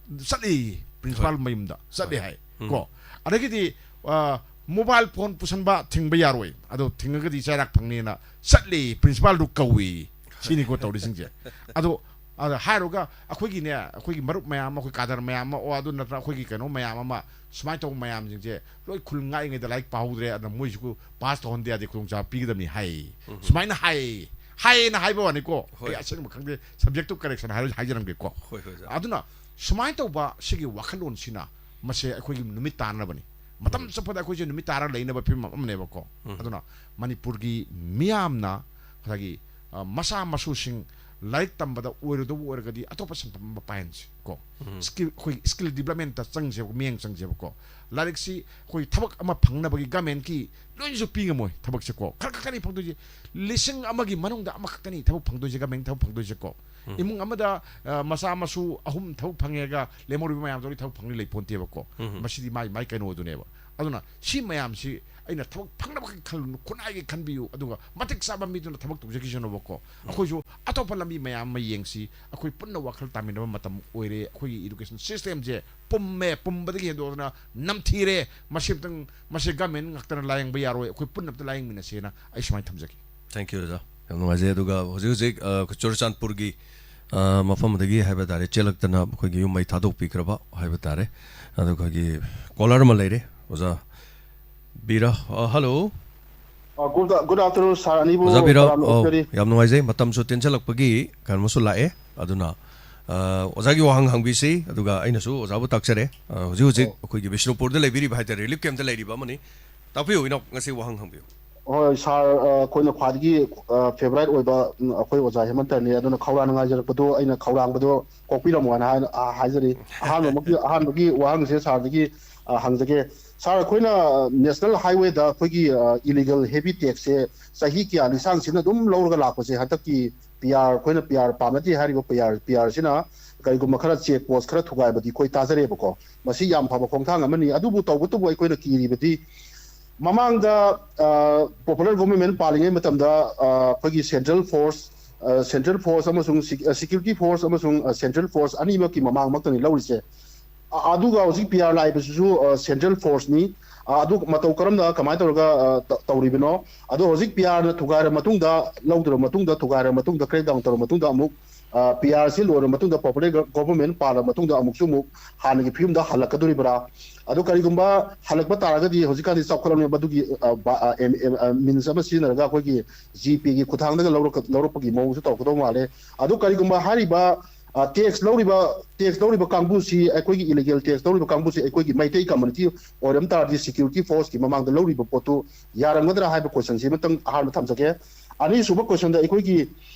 ꯆꯠꯂꯤ, ꯄ꯭ꯔꯤꯟꯁꯤꯄꯥꯜ ꯍꯣꯏ꯫ ꯃꯌꯨꯝꯗ ꯆꯠꯂꯤ ꯍꯣꯏ꯫ ꯍꯥꯏ ꯎꯝ꯫ ꯀꯣ꯫ ꯑꯗꯒꯤꯗꯤ, ꯑ, ꯃꯣꯕꯥꯏꯜ ꯐꯣꯟ ꯄꯨꯁꯟꯕ ꯊꯤꯡꯕ ꯌꯥꯔꯣꯏ, ꯑꯗꯣ ꯊꯤꯡꯉꯒꯗꯤ ꯆꯩꯔꯥꯛ ꯐꯪꯅꯤꯅ ꯆꯠꯂꯤ, ꯄ꯭ꯔꯤꯟꯁꯤꯄꯥꯜꯗꯨ ꯀꯧꯏ꯫ ꯁꯤꯅꯤꯀꯣ ꯇꯧꯔꯤꯁꯤꯡꯁꯦ꯫ ꯑꯗꯣ, ꯑꯗ ꯍꯥꯏꯔꯨꯒ ꯑꯩꯈꯣꯏꯒꯤꯅꯦ, ꯑꯩꯈꯣꯏꯒꯤ ꯃꯔꯨꯞ ꯃꯌꯥꯝ ꯑꯃ, ꯑꯩꯈꯣꯏ ꯀꯥꯗꯔ ꯃꯌꯥꯝ ꯑꯃ, ꯑꯣ, ꯑꯗꯨ ꯅꯠꯇ꯭ꯔ ꯑꯩꯈꯣꯏꯒꯤ ꯀꯩꯅꯣ ꯃꯌꯥꯝ ꯑꯃ, ꯁꯨꯃꯥꯏꯅ ꯇꯧꯕ ꯃꯌꯥꯝꯁꯤꯡꯁꯦ ꯂꯣꯏ ꯈꯨꯜ ꯉꯥꯛꯏꯉꯩꯗ ꯂꯥꯏꯔꯤꯛ ꯄꯥꯍꯧꯗ꯭ꯔꯦ, ꯑꯗꯨꯅ ꯃꯣꯏꯁꯤꯕꯨ ꯄꯥꯁ ꯇꯧꯍꯟꯗ ꯌꯥꯗꯦ, ꯈꯨꯗꯣꯡꯆꯥꯕ ꯄꯤꯒꯗꯕꯅꯤ ꯍꯥꯏ꯫ ꯎꯝ꯫ ꯁꯨꯃꯥꯏꯅ ꯍꯥꯏ, ꯍꯥꯏꯌꯦꯅ ꯍꯥꯏꯕ ꯋꯥꯅꯤꯀꯣ꯫ ꯍꯣꯏ꯫ ꯑꯩ ꯑꯁꯦꯡꯕ ꯈꯪꯗꯦ, ꯁꯕꯖꯦꯛꯇꯨ ꯀꯔꯦꯛꯁꯟ ꯍꯥꯏꯔ-, ꯍꯥꯏꯖꯔꯝꯒꯦꯀꯣ꯫ ꯍꯣꯏ, ꯍꯣꯏ, ꯑꯣꯖꯥ꯫ ꯑꯗꯨꯅ ꯁꯨꯃꯥꯏꯅ ꯇꯧꯕ ꯁꯤꯒꯤ ꯋꯥꯈꯜꯂꯣꯟꯁꯤꯅ ꯃꯁꯦ ꯑꯩꯈꯣꯏꯒꯤ ꯅꯨꯃꯤꯠ ꯇꯥꯅꯕꯅꯤ꯫ ꯃꯇꯝ ꯆꯨꯞꯄꯗ ꯑꯩꯈꯣꯏꯁꯦ ꯅꯨꯃꯤꯠ ꯇꯥꯔ ꯂꯩꯅꯕ ꯐꯤꯕꯝ ꯑꯃꯅꯦꯕꯀꯣ꯫ ꯑꯗꯨꯅ ꯃꯅꯤꯄꯨꯔꯒꯤ ꯃꯤꯌꯥꯝꯅ ꯉꯁꯥꯏꯒꯤ, ꯑ, ꯃꯆꯥ ꯃꯁꯨꯁꯤꯡ ꯂꯥꯏꯔꯤꯛ ꯇꯝꯕꯗ ꯑꯣꯏꯔꯣꯏꯗꯧꯕ ꯑꯣꯏꯔꯒꯗꯤ ꯑꯇꯣꯞꯄ ꯁꯤꯟꯐꯝ ꯑꯃ ꯄꯥꯏꯍꯟꯁꯤ ꯀꯣ꯫ ꯁ꯭ꯀꯤꯜ, ꯑꯩꯈꯣꯏ ꯁ꯭ꯀꯤꯜ ꯗꯤꯕ꯭ꯂꯞꯃꯦꯟꯇ ꯆꯪꯁꯦꯕ, ꯃꯤꯠꯌꯦꯡ ꯆꯪꯁꯦꯕꯀꯣ꯫ ꯂꯥꯏꯔꯤꯛꯁꯤ ꯑꯩꯈꯣꯏ ꯊꯕꯛ ꯑꯃ ꯐꯪꯅꯕꯒꯤ ꯒꯃꯦꯟꯀꯤ ꯂꯣꯏꯅꯁꯨ ꯄꯤ ꯉꯝꯃꯣꯏ ꯊꯕꯛꯁꯦꯀꯣ꯫ ꯈꯔ ꯈꯛꯇꯅꯤ ꯐꯪꯗꯣꯏꯁꯦ꯫ ꯂꯤꯁꯤꯡ ꯑꯃꯒꯤ ꯃꯅꯨꯡꯗ ꯑꯃꯈꯛꯇꯅꯤ ꯊꯕꯛ ꯐꯪꯗꯣꯏꯁꯦ, ꯒꯃꯦꯟ ꯊꯕꯛ ꯐꯪꯗꯣꯏꯁꯦꯀꯣ꯫ ꯏꯃꯨꯡ ꯑꯃꯗ, ꯑ, ꯃꯆꯥ ꯃꯁꯨ ꯑꯍꯨꯝ ꯊꯕꯛ ꯐꯪꯉꯦꯒ ꯂꯦꯝꯍꯧꯔꯤꯕ ꯃꯌꯥꯝꯗꯣ ꯊꯕꯛ ꯐꯪꯅꯤ ꯂꯩ ꯄꯣꯟꯇꯦꯕꯀꯣ꯫ ꯃꯁꯤꯗꯤ ꯃꯥꯏ, ꯃꯥꯏ ꯀꯩꯅꯣꯗꯨꯅꯦꯕ꯫ ꯑꯗꯨꯅ ꯁꯤ ꯃꯌꯥꯝꯁꯤ ꯑꯩꯅ ꯊꯕꯛ ꯐꯪꯅꯕ ꯈꯜꯂꯨꯅꯨ, ꯈꯨꯟꯅꯥꯏꯒꯤ ꯈꯟꯕꯤꯌꯨ, ꯑꯗꯨꯒ ꯃꯇꯤꯛ ꯆꯥꯕ ꯃꯤꯗꯨꯅ ꯊꯕꯛ ꯇꯧꯖꯈꯤꯁꯅꯨꯕꯀꯣ꯫ ꯑꯩꯈꯣꯏꯁꯨ ꯑꯇꯣꯞꯄ ꯂꯝꯕꯤ ꯃꯌꯥꯝ ꯑꯃ ꯌꯦꯡꯁꯤ꯫ ꯑꯩꯈꯣꯏ ꯄꯨꯟꯅ ꯋꯥꯈꯜ ꯇꯥꯃꯤꯟꯅꯕ ꯃꯇꯝ ꯑꯣꯏꯔꯦ꯫ ꯑꯩꯈꯣꯏꯒꯤ ꯏꯗꯨꯀꯦꯁꯟ ꯁꯤꯁꯇꯦꯝꯁꯦ ꯄꯨꯝꯃꯦ, ꯄꯨꯝꯕꯗꯒꯤ ꯍꯦꯟꯗꯣꯛꯇꯅ ꯅꯝꯊꯤꯔꯦ꯫ ꯃꯁꯤ ꯑꯝꯇꯪ, ꯃꯁꯤ ꯒꯃꯦꯟ ꯉꯥꯛꯇꯅ ꯂꯥꯌꯦꯡꯕ ꯌꯥꯔꯣꯏ, ꯑꯩꯈꯣꯏ ꯄꯨꯟꯅ ꯑꯝꯇ ꯂꯥꯌꯦꯡꯃꯤꯟꯅꯁꯦꯅ ꯑꯩ ꯁꯨꯃꯥꯏꯅ ꯊꯝꯖꯒꯦ꯫ Thank you, ꯑꯣꯖꯥ꯫ ꯌꯥꯝ ꯅꯨꯡꯉꯥꯏꯖꯩ꯫ ꯑꯗꯨꯒ ꯍꯧꯖꯤꯛ ꯍꯧꯖꯤꯛ, ꯑ, ꯆꯨꯔꯆꯥꯟꯄꯨꯔꯒꯤ, ꯑ, ꯃꯐꯝ ꯑꯗꯒꯤ ꯍꯥꯏꯕ ꯇꯥꯔꯦ, ꯆꯦꯜꯂꯛꯇꯅ ꯑꯩꯈꯣꯏꯒꯤ ꯌꯨꯝ ꯃꯩ ꯊꯥꯗꯣꯛꯄꯤꯈ꯭ꯔꯕ ꯍꯥꯏꯕ ꯇꯥꯔꯦ꯫ ꯑꯗꯣ ꯑꯩꯈꯣꯏꯒꯤ ꯀꯣꯂꯔ ꯑꯃ ꯂꯩꯔꯦ, ꯑꯣꯖꯥ ꯕꯤꯔ꯫ ꯑ, ꯍꯜꯂꯣ꯫ ꯑ, good, good afternoon, sir ꯑꯅꯤꯕꯨ ꯑꯣꯖꯥ ꯕꯤꯔ, ꯇꯔꯥꯝꯅ ꯑꯧ, ꯑꯣꯛꯆꯔꯤ꯫ ꯌꯥꯝ ꯅꯨꯡꯉꯥꯏꯖꯩ꯫ ꯃꯇꯝꯁꯨ ꯇꯦꯟꯁꯤꯜꯂꯛꯄꯒꯤ ꯀꯩꯅꯣ ꯑꯃꯁꯨ ꯂꯥꯛꯑꯦ꯫ ꯑꯗꯨꯅ, ꯑ, ꯑꯣꯖꯥꯒꯤ ꯋꯥꯍꯪ ꯍꯪꯕꯤꯁꯤ, ꯑꯗꯨꯒ ꯑꯩꯅꯁꯨ ꯑꯣꯖꯥꯕꯨ ꯇꯥꯛꯆꯔꯦ꯫ ꯑ, ꯍꯧꯖꯤꯛ ꯍꯧꯖꯤꯛ ꯑꯣ꯫ ꯑꯩꯈꯣꯏꯒꯤ ꯕꯤꯁꯅꯨꯄꯨꯔꯗ ꯂꯩꯕꯤꯔꯤꯕ ꯍꯥꯏꯇꯥꯔꯦ, ꯔꯤꯂꯤꯐ ꯀꯦꯝꯞꯇ ꯂꯩꯔꯤꯕ ꯑꯃꯅꯤ꯫ ꯇꯥꯛꯄꯤꯌꯨ ꯏꯅꯥꯎ, ꯉꯁꯤ ꯋꯥꯍꯪ ꯍꯪꯕꯤꯌꯨ꯫ ꯍꯣꯏ, ꯁꯥꯔ, ꯑ, ꯑꯩꯈꯣꯏꯅ ꯈ꯭ꯋꯥꯏꯗꯒꯤ, ꯑ, ꯐꯦꯚꯣꯔꯥꯏꯠ ꯑꯣꯏꯕ, ꯎꯝ, ꯑꯩꯈꯣꯏ ꯑꯣꯖꯥ ꯍꯦꯃꯟꯇꯅꯤ꯫ ꯑꯗꯨꯅ ꯈꯧꯔꯥꯡꯅ ꯉꯥꯏꯖꯔꯛꯄꯗꯣ, ꯑꯩꯅ ꯈꯧꯔꯥꯡꯕꯗꯣ ꯀꯣꯛꯄꯤꯔꯝꯃꯣ ꯍꯥꯏꯅ ꯍꯥꯏꯅ, ꯑ, ꯍꯥꯏꯖꯔꯤ꯫ ꯑꯍꯥꯟꯕꯃꯛꯀꯤ, ꯑꯍꯥꯟꯕꯒꯤ ꯋꯥꯍꯪꯁꯦ ꯁꯥꯔꯗꯒꯤ, ꯑ, ꯍꯪꯖꯒꯦ꯫ ꯁꯥꯔ, ꯑꯩꯈꯣꯏꯅ, ꯑ, ꯅꯦꯁꯅꯦꯜ ꯍꯥꯏꯋꯦꯗ ꯑꯩꯈꯣꯏꯒꯤ, ꯑ, ꯏꯂꯤꯒꯦꯜ ꯍꯦꯚꯤ ꯇꯦꯛꯁꯁꯦ ꯆꯍꯤ ꯀꯌꯥ ꯂꯤꯁꯥꯡ ꯁꯤꯠꯅ ꯑꯗꯨꯝ ꯂꯧꯔꯒ ꯂꯥꯛꯄꯁꯦ, ꯍꯟꯗꯛꯀꯤ ꯄꯤ ꯑꯥꯔ, ꯑꯩꯈꯣꯏꯅ ꯄꯤ ꯑꯥꯔ ꯄꯥꯝꯅꯗꯦ ꯍꯥꯏꯔꯤꯕ ꯄꯤ ꯑꯥꯔ, ꯄꯤ ꯑꯥꯔꯁꯤꯅ ꯀꯔꯤꯒꯨꯝꯕ ꯈꯔ ꯆꯦꯛ ꯄꯣꯁ ꯈꯔ ꯊꯨꯒꯥꯏꯕꯗꯤ ꯑꯩꯈꯣꯏ ꯇꯥꯖꯔꯦꯕꯀꯣ꯫ ꯃꯁꯤ ꯌꯥꯝ ꯐꯕ ꯈꯣꯡꯊꯥꯡ ꯑꯃꯅꯤ꯫ ꯑꯗꯨꯕꯨ ꯇꯧꯕꯇꯕꯨ ꯑꯩꯈꯣꯏꯅ ꯀꯤꯔꯤꯕꯗꯤ ꯃꯃꯥꯡꯗ, ꯑ, ꯄꯣꯄꯨꯂꯔ ꯒꯣꯚꯔꯟꯃꯦꯟꯠ ꯄꯥꯜꯂꯤꯉꯩ ꯃꯇꯝꯗ, ꯑ, ꯑꯩꯈꯣꯏꯒꯤ ꯁꯦꯟꯇ꯭ꯔꯦꯜ ꯐꯣꯔꯁ, ꯑ, ꯁꯦꯟꯇ꯭ꯔꯦꯜ ꯐꯣꯔꯁ ꯑꯃꯁꯨꯡ ꯁꯤ-, ꯑ, ꯁꯦꯀ꯭ꯌꯨꯔꯤꯇꯤ ꯐꯣꯔꯁ ꯑꯃꯁꯨꯡ, ꯑ, ꯁꯦꯟꯇ꯭ꯔꯦꯜ ꯐꯣꯔꯁ ꯑꯅꯤꯃꯛꯀꯤ ꯃꯃꯥꯡꯃꯛꯇꯅꯤ ꯂꯧꯔꯤꯁꯦ꯫ ꯑ-, ꯑꯗꯨꯒ ꯍꯧꯖꯤꯛ ꯄꯤ ꯑꯥꯔ ꯂꯥꯛꯏꯕꯁꯤꯁꯨ, ꯑ, ꯁꯦꯟꯇ꯭ꯔꯦꯜ ꯐꯣꯔꯁꯅꯤ꯫ ꯑ, ꯑꯗꯨ ꯃꯇꯧ ꯀꯔꯝꯅ, ꯀꯃꯥꯏꯅ ꯇꯧꯔꯒ, ꯑ, ꯇ-, ꯇꯧꯔꯤꯕꯅꯣ? ꯑꯗꯣ ꯍꯧꯖꯤꯛ ꯄꯤ ꯑꯥꯔꯅ ꯊꯨꯒꯥꯏꯔ ꯃꯇꯨꯡꯗ, ꯂꯧꯗ꯭ꯔ ꯃꯇꯨꯡꯗ, ꯊꯨꯒꯥꯏꯔ ꯃꯇꯨꯡꯗ, ꯀ꯭ꯔꯦꯛ ꯗꯥꯎꯟ ꯇꯧꯔ ꯃꯇꯨꯡꯗ ꯑꯃꯨꯛ, ꯑ, ꯄꯤ ꯑꯥꯔꯁꯤ ꯂꯣꯏꯔ ꯃꯇꯨꯡꯗ, ꯄꯣꯄꯨꯂꯔ ꯒ-, ꯒꯣꯚꯔꯟꯃꯦꯟꯠ ꯄꯥꯜꯂ ꯃꯇꯨꯡꯗ ꯑꯃꯨꯛꯁꯨ ꯑꯃꯨꯛ ꯍꯥꯟꯅꯒꯤ ꯐꯤꯕꯝꯗ ꯍꯜꯂꯛꯀꯗꯣꯔꯤꯕ꯭ꯔꯥ? ꯑꯗꯣ ꯀꯔꯤꯒꯨꯝꯕ ꯍꯜꯂꯛꯄ ꯇꯥꯔꯒꯗꯤ, ꯍꯧꯖꯤꯛꯀꯥꯟꯗꯤ ꯆꯥꯎꯈꯠꯂꯕꯅꯤꯅ ꯃꯗꯨꯒꯤ, ꯑ, ꯕ-, ꯑ, ꯑꯦꯝ-, ꯑꯦꯝ-, ꯑ, ꯃꯤꯟꯁ ꯑꯃ ꯁꯤꯖꯤꯟꯅꯔꯒ ꯑꯩꯈꯣꯏꯒꯤ ꯖꯤ ꯄꯦꯒꯤ ꯈꯨꯠꯊꯥꯡꯗꯒ ꯂꯧꯔꯛꯀ-, ꯂꯧꯔꯛꯄꯒꯤ ꯃꯑꯣꯡꯁꯨ ꯇꯧꯔꯛꯀꯗꯧ ꯃꯥꯜꯂꯦ꯫ ꯑꯗꯣ ꯀꯔꯤꯒꯨꯝꯕ ꯍꯥꯏꯔꯤꯕ, ꯇꯦꯛꯁ ꯂꯧꯔꯤꯕ ꯇꯦꯛꯁ ꯂꯧꯔꯤꯕ ꯀꯥꯡꯕꯨꯁꯤ, ꯑꯩꯈꯣꯏꯒꯤ ꯏꯂꯤꯒꯦꯜ ꯇꯦꯛꯁ ꯂꯧꯔꯤꯕ ꯀꯥꯡꯕꯨꯁꯤ ꯑꯩꯈꯣꯏꯒꯤ ꯃꯩꯇꯩ ꯀꯝꯃꯨꯅꯤꯇꯤ ꯑꯣꯏꯔꯝ ꯇꯥꯔꯗꯤ, ꯁꯦꯀ꯭ꯌꯨꯔꯤꯇꯤ ꯐꯣꯔꯁꯀꯤ ꯃꯃꯥꯡꯗ ꯂꯧꯔꯤꯕ ꯄꯣꯠꯇꯨ ꯌꯥꯔꯝꯒꯗ꯭ꯔꯥ ꯍꯥꯏꯕ ꯀꯣꯏꯁꯟꯁꯤ ꯑꯃꯇꯪ ꯑꯍꯥꯟꯕ ꯊꯝꯖꯒꯦ꯫ ꯑꯅꯤꯁꯨꯕ ꯀꯣꯏꯁꯟꯗ, ꯑꯩꯈꯣꯏꯒꯤ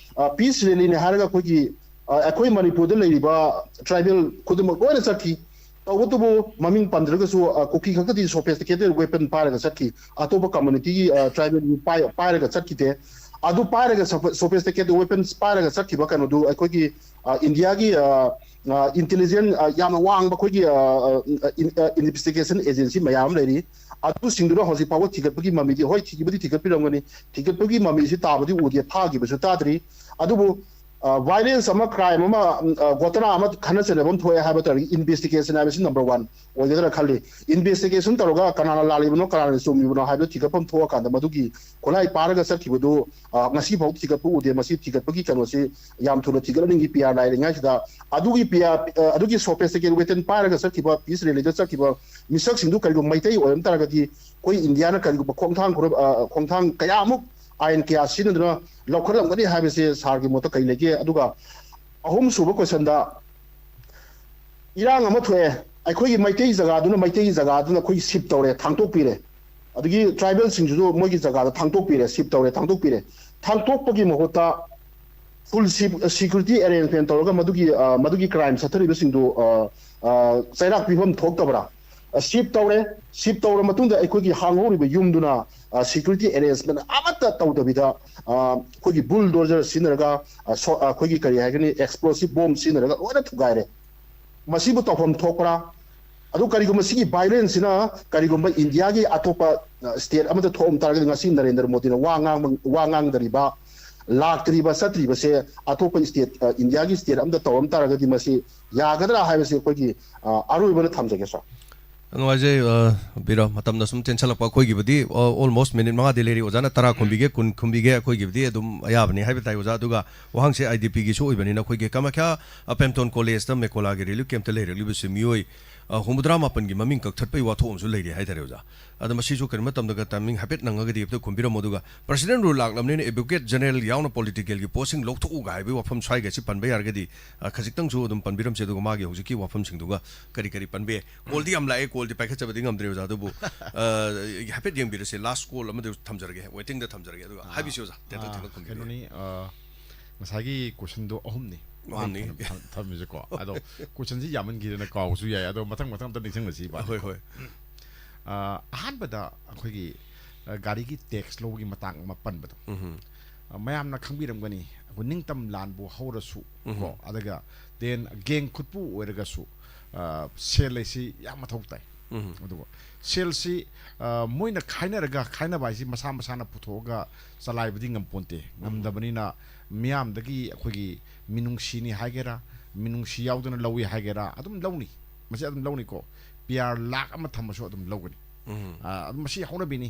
ꯄꯤꯁ ꯔꯦꯂꯤꯅꯤ ꯍꯥꯏꯔꯒ ꯑꯩꯈꯣꯏꯒꯤ, ꯑ, ꯑꯩꯈꯣꯏ ꯃꯅꯤꯄꯨꯔꯗ ꯂꯩꯔꯤꯕ ꯇ꯭ꯔꯥꯏꯕꯦꯜ ꯈꯨꯗꯤꯡꯃꯛ ꯂꯣꯏꯅ ꯆꯠꯈꯤ꯫ ꯇꯧꯕꯇꯕꯨ ꯃꯃꯤꯡ ꯄꯟꯗ꯭ꯔꯒꯁꯨ, ꯑ, ꯀꯨꯀꯤ ꯈꯛꯇꯗꯤ ꯁꯣꯐꯤꯁꯇꯤꯀꯦꯇꯦꯠ ꯋꯦꯄꯟ ꯄꯥꯏꯔꯒ ꯆꯠꯈꯤ꯫ ꯑꯇꯣꯞꯄ ꯀꯝꯃꯨꯅꯤꯇꯤꯒꯤ, ꯑ, ꯇ꯭ꯔꯥꯏꯕꯦꯜꯒꯤ ꯄꯥꯏ-, ꯄꯥꯏꯔꯒ ꯆꯠꯈꯤꯗꯦ꯫ ꯑꯗꯨ ꯄꯥꯏꯔꯒ ꯁꯣꯐꯤꯁꯇꯤꯀꯦꯇꯦꯠ ꯋꯦꯄꯟꯁ ꯄꯥꯏꯔꯒ ꯆꯠꯈꯤꯕ ꯀꯩꯅꯣꯗꯨ ꯑꯩꯈꯣꯏꯒꯤ, ꯑ, ꯏꯟꯗꯤꯌꯥꯒꯤ, ꯑ, ꯑ, ꯏꯟꯇꯦꯂꯤꯖꯦꯟ, ꯑ, ꯌꯥꯝꯅ ꯋꯥꯡꯕ ꯑꯩꯈꯣꯏꯒꯤ, ꯑ, ꯑ, ꯏꯟ-, ꯑ, ꯏꯟꯚꯦꯁꯇꯤꯒꯦꯁꯟ ꯑꯦꯖꯦꯟꯁꯤ ꯃꯌꯥꯝ ꯑꯃ ꯂꯩꯔꯤ꯫ ꯑꯗꯨꯁꯤꯡꯗꯨꯅ ꯍꯧꯖꯤꯛ ꯐꯥꯎꯕ ꯊꯤꯒꯠꯄꯒꯤ ꯃꯃꯤꯗꯤ, ꯍꯣꯏ, ꯊꯤꯕꯨꯗꯤ ꯊꯤꯒꯠꯄꯤꯔꯝꯒꯅꯤ, ꯊꯤꯒꯠꯄꯒꯤ ꯃꯃꯤꯁꯤ ꯇꯥꯕꯗꯤ ꯎꯗꯦ, ꯐꯥꯈꯤꯕꯁꯨ ꯇꯥꯗ꯭ꯔꯤ꯫ ꯑꯗꯨꯕꯨ ꯚꯥꯏꯂꯦꯟꯁ ꯑꯃ, ꯀ꯭ꯔꯥꯏꯝ ꯑꯃ, ꯎꯝ, ꯑ, ꯒꯣꯇꯅꯥ ꯑꯃ ꯈꯟꯅ ꯆꯩꯅꯕ ꯑꯃ ꯊꯣꯛꯑꯦ ꯍꯥꯏꯕ ꯇꯥꯔꯗꯤ, ꯏꯟꯚꯦꯁꯇꯤꯒꯦꯁꯟ ꯍꯥꯏꯕꯁꯤ ꯅꯝꯕꯔ ꯋꯥꯟ ꯑꯣꯏꯒꯗ꯭ꯔꯥ ꯈꯜꯂꯤ꯫ ꯏꯟꯚꯦꯁꯇꯤꯒꯦꯁꯟ ꯇꯧꯔꯒ ꯀꯅꯥꯅ ꯂꯥꯜꯂꯤꯕꯅꯣ, ꯀꯅꯥꯅ ꯆꯨꯝꯃꯤꯕꯅꯣ ꯍꯥꯏꯕꯗꯨ ꯊꯤꯒꯠꯐꯝ ꯊꯣꯛꯑꯀꯥꯟꯗ, ꯃꯗꯨꯒꯤ ꯈꯨꯠꯂꯥꯏ ꯄꯥꯏꯔꯒ ꯆꯠꯈꯤꯕꯗꯨ, ꯑ, ꯉꯁꯤ ꯐꯥꯎ ꯊꯤꯒꯠꯄ ꯎꯗꯦ꯫ ꯃꯁꯤ ꯊꯤꯒꯠꯄꯒꯤ ꯀꯩꯅꯣꯁꯤ ꯌꯥꯝ ꯊꯨꯅ ꯊꯤꯒꯠꯍꯟꯅꯤꯡꯉꯤ, ꯄꯤ ꯑꯥꯔ ꯂꯥꯏꯔꯤꯉꯩꯁꯤꯗ꯫ ꯑꯗꯨꯒꯤ ꯄꯤ ꯑꯥꯔ, ꯑ, ꯑꯗꯨꯒꯤ ꯁꯣꯐꯤꯁꯇꯤꯀꯦꯇꯦꯠ ꯋꯦꯄꯟ ꯄꯥꯏꯔꯒ ꯆꯠꯈꯤꯕ, ꯄꯤꯁ ꯔꯦꯂꯤꯗ ꯆꯠꯈꯤꯕ ꯃꯤꯁꯛꯁꯤꯡꯗꯨ ꯀꯔꯤꯒꯨꯝꯕ ꯃꯩꯇꯩ ꯑꯣꯏꯔꯝ ꯇꯥꯔꯒꯗꯤ, ꯑꯩꯈꯣꯏ ꯏꯟꯗꯤꯌꯥꯅ ꯀꯔꯤꯒꯨꯝꯕ ꯈꯣꯡꯊꯥꯡ ꯈꯨꯔ-, ꯑ, ꯈꯣꯡꯊꯥꯡ ꯀꯌꯥꯃꯨꯛ ꯑꯥꯏꯟ ꯀꯌꯥ ꯁꯤꯖꯤꯟꯅꯗꯨꯅ ꯂꯧꯈꯠꯂꯝꯒꯅꯤ ꯍꯥꯏꯕꯁꯦ ꯁꯥꯔꯒꯤ ꯃꯣꯠꯇ ꯀꯔꯤ ꯂꯩꯒꯦ? ꯑꯗꯨꯒ ꯑꯍꯨꯝꯁꯨꯕ ꯀꯣꯏꯁꯟꯗ, ꯏꯔꯥꯡ ꯑꯃ ꯊꯣꯛꯑꯦ, ꯑꯩꯈꯣꯏꯒꯤ ꯃꯩꯇꯩ ꯖꯒꯥꯗꯨꯅ, ꯃꯩꯇꯩꯒꯤ ꯖꯒꯥꯗꯨꯅ ꯑꯩꯈꯣꯏꯒꯤ ꯁꯤꯞ ꯇꯧꯔꯦ, ꯊꯥꯡꯇꯣꯛꯄꯤꯔꯦ꯫ ꯑꯗꯒꯤ ꯇ꯭ꯔꯥꯏꯕꯦꯜꯁꯤꯡꯁꯤꯁꯨ ꯃꯣꯏꯒꯤ ꯖꯒꯥꯗ ꯊꯥꯡꯇꯣꯛꯄꯤꯔꯦ, ꯁꯤꯞ ꯇꯧꯔꯦ, ꯊꯥꯡꯇꯣꯛꯄꯤꯔꯦ꯫ ꯊꯥꯡꯇꯣꯛꯄꯒꯤ ꯃꯍꯨꯠꯇ ꯐꯨꯜ ꯁꯤꯞ-, ꯁꯤꯀ꯭ꯌꯨꯔꯤꯇꯤ ꯑꯦꯔꯦꯟꯖꯃꯦꯟ ꯇꯧꯔꯒ ꯃꯗꯨꯒꯤ, ꯑ, ꯃꯗꯨꯒꯤ ꯀ꯭ꯔꯥꯏꯝ ꯆꯠꯊꯔꯤꯕꯁꯤꯡꯗꯨ, ꯑ, ꯑ, ꯆꯩꯔꯥꯛ ꯄꯤꯐꯝ ꯊꯣꯛꯇꯕ꯭ꯔꯥ? ꯑ, ꯁꯤꯞ ꯇꯧꯔꯦ, ꯁꯤꯞ ꯇꯧꯔ ꯃꯇꯨꯡꯗ ꯑꯩꯈꯣꯏꯒꯤ ꯍꯥꯡꯍꯧꯔꯤꯕ ꯌꯨꯝꯗꯨꯅ, ꯑ, ꯁꯤꯀ꯭ꯌꯨꯔꯤꯇꯤ ꯑꯦꯔꯦꯟꯖꯃꯦꯟ ꯑꯃꯠꯇ ꯇꯧꯗꯕꯤꯗ, ꯑ, ꯑꯩꯈꯣꯏꯒꯤ ꯕꯨꯜꯗꯣꯖꯔ ꯁꯤꯖꯤꯟꯅꯔꯒ, ꯑ, ꯁꯣ-, ꯑ, ꯑꯩꯈꯣꯏꯒꯤ ꯀꯔꯤ ꯍꯥꯏꯒꯅꯤ, ꯑꯦꯛꯁꯄ꯭ꯂꯣꯁꯤꯞ ꯕꯣꯝ ꯁꯤꯖꯤꯟꯅꯔꯒ ꯂꯣꯏꯅ ꯊꯨꯒꯥꯏꯔꯦ꯫ ꯃꯁꯤꯕꯨ ꯇꯧꯐꯝ ꯊꯣꯛꯄ꯭ꯔꯥ? ꯑꯗꯨ ꯀꯔꯤꯒꯨꯝꯕ ꯁꯤꯒꯤ ꯚꯥꯏꯂꯦꯟꯁꯁꯤꯅ ꯀꯔꯤꯒꯨꯝꯕ ꯏꯟꯗꯤꯌꯥꯒꯤ ꯑꯇꯣꯞꯄ, ꯑ, ꯁ꯭ꯇꯦꯠ ꯑꯃꯗ ꯊꯣꯛꯑꯝ ꯇꯥꯔꯒꯗꯤ, ꯉꯁꯤ ꯅꯔꯦꯟꯗ꯭ꯔ ꯃꯣꯗꯤꯅ ꯋꯥ ꯉꯥꯡꯕ, ꯋꯥ ꯉꯥꯡꯗꯔꯤꯕ, ꯂꯥꯛꯇ꯭ꯔꯤꯕ, ꯆꯠꯇ꯭ꯔꯤꯕꯁꯦ ꯑꯇꯣꯞꯄ ꯁ꯭ꯇꯦꯠ, ꯑ, ꯏꯟꯗꯤꯌꯥꯒꯤ ꯁ꯭ꯇꯦꯠ ꯑꯃꯗ ꯇꯧꯔꯝ ꯇꯥꯔꯒꯗꯤ ꯃꯁꯤ ꯌꯥꯒꯗ꯭ꯔꯥ ꯍꯥꯏꯕꯁꯤ ꯑꯩꯈꯣꯏꯒꯤ, ꯑ, ꯑꯔꯣꯏꯕꯅ ꯊꯝꯖꯒꯦ, ꯁꯥꯔ꯫ ꯌꯥꯝ ꯅꯨꯡꯉꯥꯏꯖꯩ, ꯑ, ꯕꯤꯔ꯫ ꯃꯇꯝꯅ ꯁꯨꯝ ꯇꯦꯟꯁꯜꯂꯛꯄ ꯑꯩꯈꯣꯏꯒꯤꯕꯨꯗꯤ, ꯑ, almost ꯃꯤꯅꯤꯠ ꯃꯉꯥꯗꯤ ꯂꯩꯔꯤ꯫ ꯑꯣꯖꯥꯅ ꯇꯔꯥ ꯈꯨꯝꯕꯤꯒꯦ, ꯀꯨꯟ ꯈꯨꯝꯕꯤꯒꯦ, ꯑꯩꯈꯣꯏꯒꯤꯕꯨꯗꯤ ꯑꯗꯨꯝ ꯑꯌꯥꯕꯅꯤ ꯍꯥꯏꯕ ꯇꯥꯏ, ꯑꯣꯖꯥ꯫ ꯑꯗꯨꯒ ꯋꯥꯍꯪꯁꯦ ꯑꯥꯏ ꯗꯤ ꯄꯤꯒꯤꯁꯨ ꯑꯣꯏꯕꯅꯤꯅ, ꯑꯩꯈꯣꯏꯒꯤ ꯀꯃꯈ꯭ꯌꯥ, ꯑ, ꯄꯦꯝꯇꯣꯟ ꯀꯣꯂꯦꯖꯇ ꯃꯦꯀꯣꯂꯥꯒꯤ ꯔꯤꯂꯤꯐ ꯀꯦꯝꯞꯇ ꯂꯩꯔꯛꯂꯤꯕꯁꯤ ꯃꯤꯑꯣꯏ ꯑ, ꯍꯨꯝꯐꯨꯇꯔꯥ ꯃꯥꯄꯟꯒꯤ ꯃꯃꯤꯡ ꯀꯛꯊꯠꯄꯒꯤ ꯋꯥꯊꯣꯛ ꯑꯃꯁꯨ ꯂꯩꯔꯤ ꯍꯥꯏꯇꯥꯔꯦ, ꯑꯣꯖꯥ꯫ ꯑꯗ ꯃꯁꯤꯁꯨ ꯀꯔꯤꯒꯨꯝꯕ ꯃꯇꯝꯗꯒ timing ꯍꯥꯏꯐꯦꯠ ꯅꯪꯉꯒꯗꯤ ꯍꯦꯛꯇ ꯈꯨꯝꯕꯤꯔꯝꯃꯣ꯫ ꯑꯗꯨꯒ President Rule ꯂꯥꯛꯂꯕꯅꯤꯅ Advocate General ꯌꯥꯎꯅ political ꯒꯤ post ꯁꯤꯡ ꯂꯧꯊꯣꯛꯎꯒ ꯍꯥꯏꯕꯒꯤ ꯋꯥꯐꯝ ꯁ꯭ꯋꯥꯏꯒꯁꯤ ꯄꯟꯕ ꯌꯥꯔꯒꯗꯤ, ꯑ, ꯈꯖꯤꯛꯇꯪꯁꯨ ꯑꯗꯨꯝ ꯄꯟꯕꯤꯔꯝꯁꯤ꯫ ꯑꯗꯨꯒ ꯃꯥꯒꯤ ꯍꯧꯖꯤꯛꯀꯤ ꯋꯥꯐꯝꯁꯤꯡꯗꯨꯒ ꯀꯔꯤ ꯀꯔꯤ ꯄꯟꯕ ꯌꯥꯏ? Call ꯗꯤ ꯌꯥꯝ ꯂꯥꯛꯑꯦ, call ꯗꯤ ꯄꯥꯏꯈꯠꯆꯕꯗꯤ ꯉꯝꯗ꯭ꯔꯦ, ꯑꯣꯖꯥ꯫ ꯑꯗꯨꯕꯨ, ꯑ, ꯍꯥꯏꯐꯦꯠ ꯌꯦꯡꯕꯤꯔꯁꯦ, last call ꯑꯃꯗ ꯊꯝꯖꯔꯒꯦ, waiting ꯗ ꯊꯝꯖꯔꯒꯦ꯫ ꯑꯗꯨꯒ ꯑꯥ, ꯍꯥꯏꯕꯤꯁꯤ, ꯑꯣꯖꯥ, ꯇꯦꯟꯇꯛ ꯑꯥ, ꯇꯦꯟꯇꯛ ꯈꯨꯝꯕꯤꯕꯤꯌꯨ꯫ ꯀꯩꯅꯣꯅꯤ, ꯑ, ꯉꯁꯥꯏꯒꯤ question ꯗꯣ ꯑꯍꯨꯝꯅꯤ꯫ ꯑꯍꯨꯝꯅꯤ꯫ ꯑꯩꯅ ꯊꯝ-, ꯊꯝꯃꯤꯁꯦꯀꯣ꯫ ꯑꯗꯣ question ꯁꯤ ꯌꯥꯝꯃꯟꯈꯤꯗꯅ ꯀꯥꯎꯕꯁꯨ ꯌꯥꯏ꯫ ꯑꯗꯣ ꯃꯊꯪ ꯃꯊꯪ ꯑꯝꯇ ꯅꯤꯡꯁꯤꯡꯉꯁꯤ, ꯏꯕꯥꯅꯤ꯫ ꯍꯣꯏ, ꯍꯣꯏ꯫ ꯑ, ꯑꯍꯥꯟꯕꯗ ꯑꯩꯈꯣꯏꯒꯤ, ꯑ, ꯒꯥꯔꯤꯒꯤ tax ꯂꯧꯕꯒꯤ ꯃꯇꯥꯡ ꯑꯃ ꯄꯟꯕꯗꯣ꯫ ꯎꯝꯍꯨꯝ꯫ ꯑ, ꯃꯌꯥꯝꯅ ꯈꯪꯕꯤꯔꯝꯒꯅꯤ, ꯑꯩꯈꯣꯏ ꯅꯤꯡꯇꯝ ꯂꯥꯟꯕꯨ ꯍꯧꯔꯁꯨ, ꯎꯝꯍꯨꯝ꯫ ꯀꯣ, ꯑꯗꯨꯒ then ꯒꯦꯡ ꯈꯨꯠꯄꯨ ꯑꯣꯏꯔꯒꯁꯨ, ꯑ, ꯁꯦꯜ ꯍꯥꯏꯁꯤ ꯌꯥꯝ ꯃꯊꯧ ꯇꯥꯏ꯫ ꯎꯝꯍꯨꯝ꯫ ꯑꯗꯨꯒ ꯁꯦꯜꯁꯤ, ꯑ, ꯃꯣꯏꯅ ꯈꯥꯏꯅꯔꯒ, ꯈꯥꯏꯅꯕ ꯍꯥꯏꯁꯤ ꯃꯁꯥ ꯃꯁꯥꯅ ꯄꯨꯊꯣꯛꯑꯒ ꯆꯂꯥꯏꯕꯗꯤ ꯉꯝꯄꯣꯟꯇꯦ꯫ ꯎꯝꯍꯨꯝ꯫ ꯉꯝꯗꯕꯅꯤꯅ ꯃꯤꯌꯥꯝꯗꯒꯤ ꯑꯩꯈꯣꯏꯒꯤ ꯃꯤꯅꯨꯡꯁꯤꯅꯤ ꯍꯥꯏꯒꯦꯔꯥ, ꯃꯤꯅꯨꯡꯁꯤ ꯌꯥꯎꯗꯅ ꯂꯧꯏ ꯍꯥꯏꯒꯦꯔꯥ, ꯑꯗꯨꯝ ꯂꯧꯅꯤ꯫ ꯃꯁꯤ ꯑꯗꯨꯝ ꯂꯧꯅꯤꯀꯣ꯫ ꯄꯤ ꯑꯥꯔ ꯂꯥꯛ ꯑꯃ ꯊꯝꯃꯁꯨ ꯑꯗꯨꯝ ꯂꯧꯒꯅꯤ꯫ ꯎꯝ꯫ ꯑ, ꯑꯗꯨꯝ ꯃꯁꯤ ꯍꯧꯅꯕꯤꯅꯤ꯫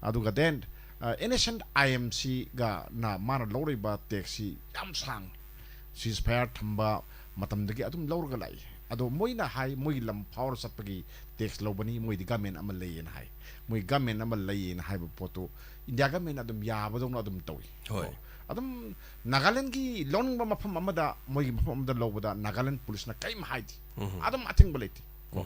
ꯑꯗꯨꯒ then, ꯑ, N S and I M C ꯒꯅ ꯃꯥꯅ ꯂꯧꯔꯤꯕ tax ꯁꯤ ꯌꯥꯝ ꯁꯥꯡ꯫ Ceasefire ꯊꯝꯕ ꯃꯇꯝꯗꯒꯤ ꯑꯗꯨꯝ ꯂꯧꯔꯒ ꯂꯥꯛꯏ꯫ ꯑꯗꯣ ꯃꯣꯏꯅ ꯍꯥꯏ, ꯃꯣꯏꯒꯤ ꯂꯝ ꯐꯥꯎꯔ ꯆꯠꯄꯒꯤ tax ꯂꯧꯕꯅꯤ, ꯃꯣꯏꯗꯤ government ꯑꯃ ꯂꯩꯌꯦꯅ ꯍꯥꯏ꯫ ꯃꯣꯏ government ꯑꯃ ꯂꯩꯌꯦꯅ ꯍꯥꯏꯕ ꯄꯣꯠꯇꯨ India government ꯑꯗꯨꯝ ꯌꯥꯕꯗꯧꯅ ꯑꯗꯨꯝ ꯇꯧꯏ꯫ ꯍꯣꯏ꯫ ꯀꯣ? ꯑꯗꯨꯝ ꯅꯥꯒꯥꯂꯦꯟꯒꯤ ꯂꯧꯅꯤꯡꯕ ꯃꯐꯝ ꯑꯃꯗ, ꯃꯣꯏꯒꯤ ꯃꯐꯝ ꯑꯃꯗ ꯂꯧꯕꯗ ꯅꯥꯒꯥꯂꯦꯟ police ꯅ ꯀꯔꯤꯝ ꯍꯥꯏꯗꯦ꯫ ꯎꯝ꯫ ꯑꯗꯨꯝ ꯑꯊꯤꯡꯕ ꯂꯩꯇꯦ꯫ ꯀꯣ?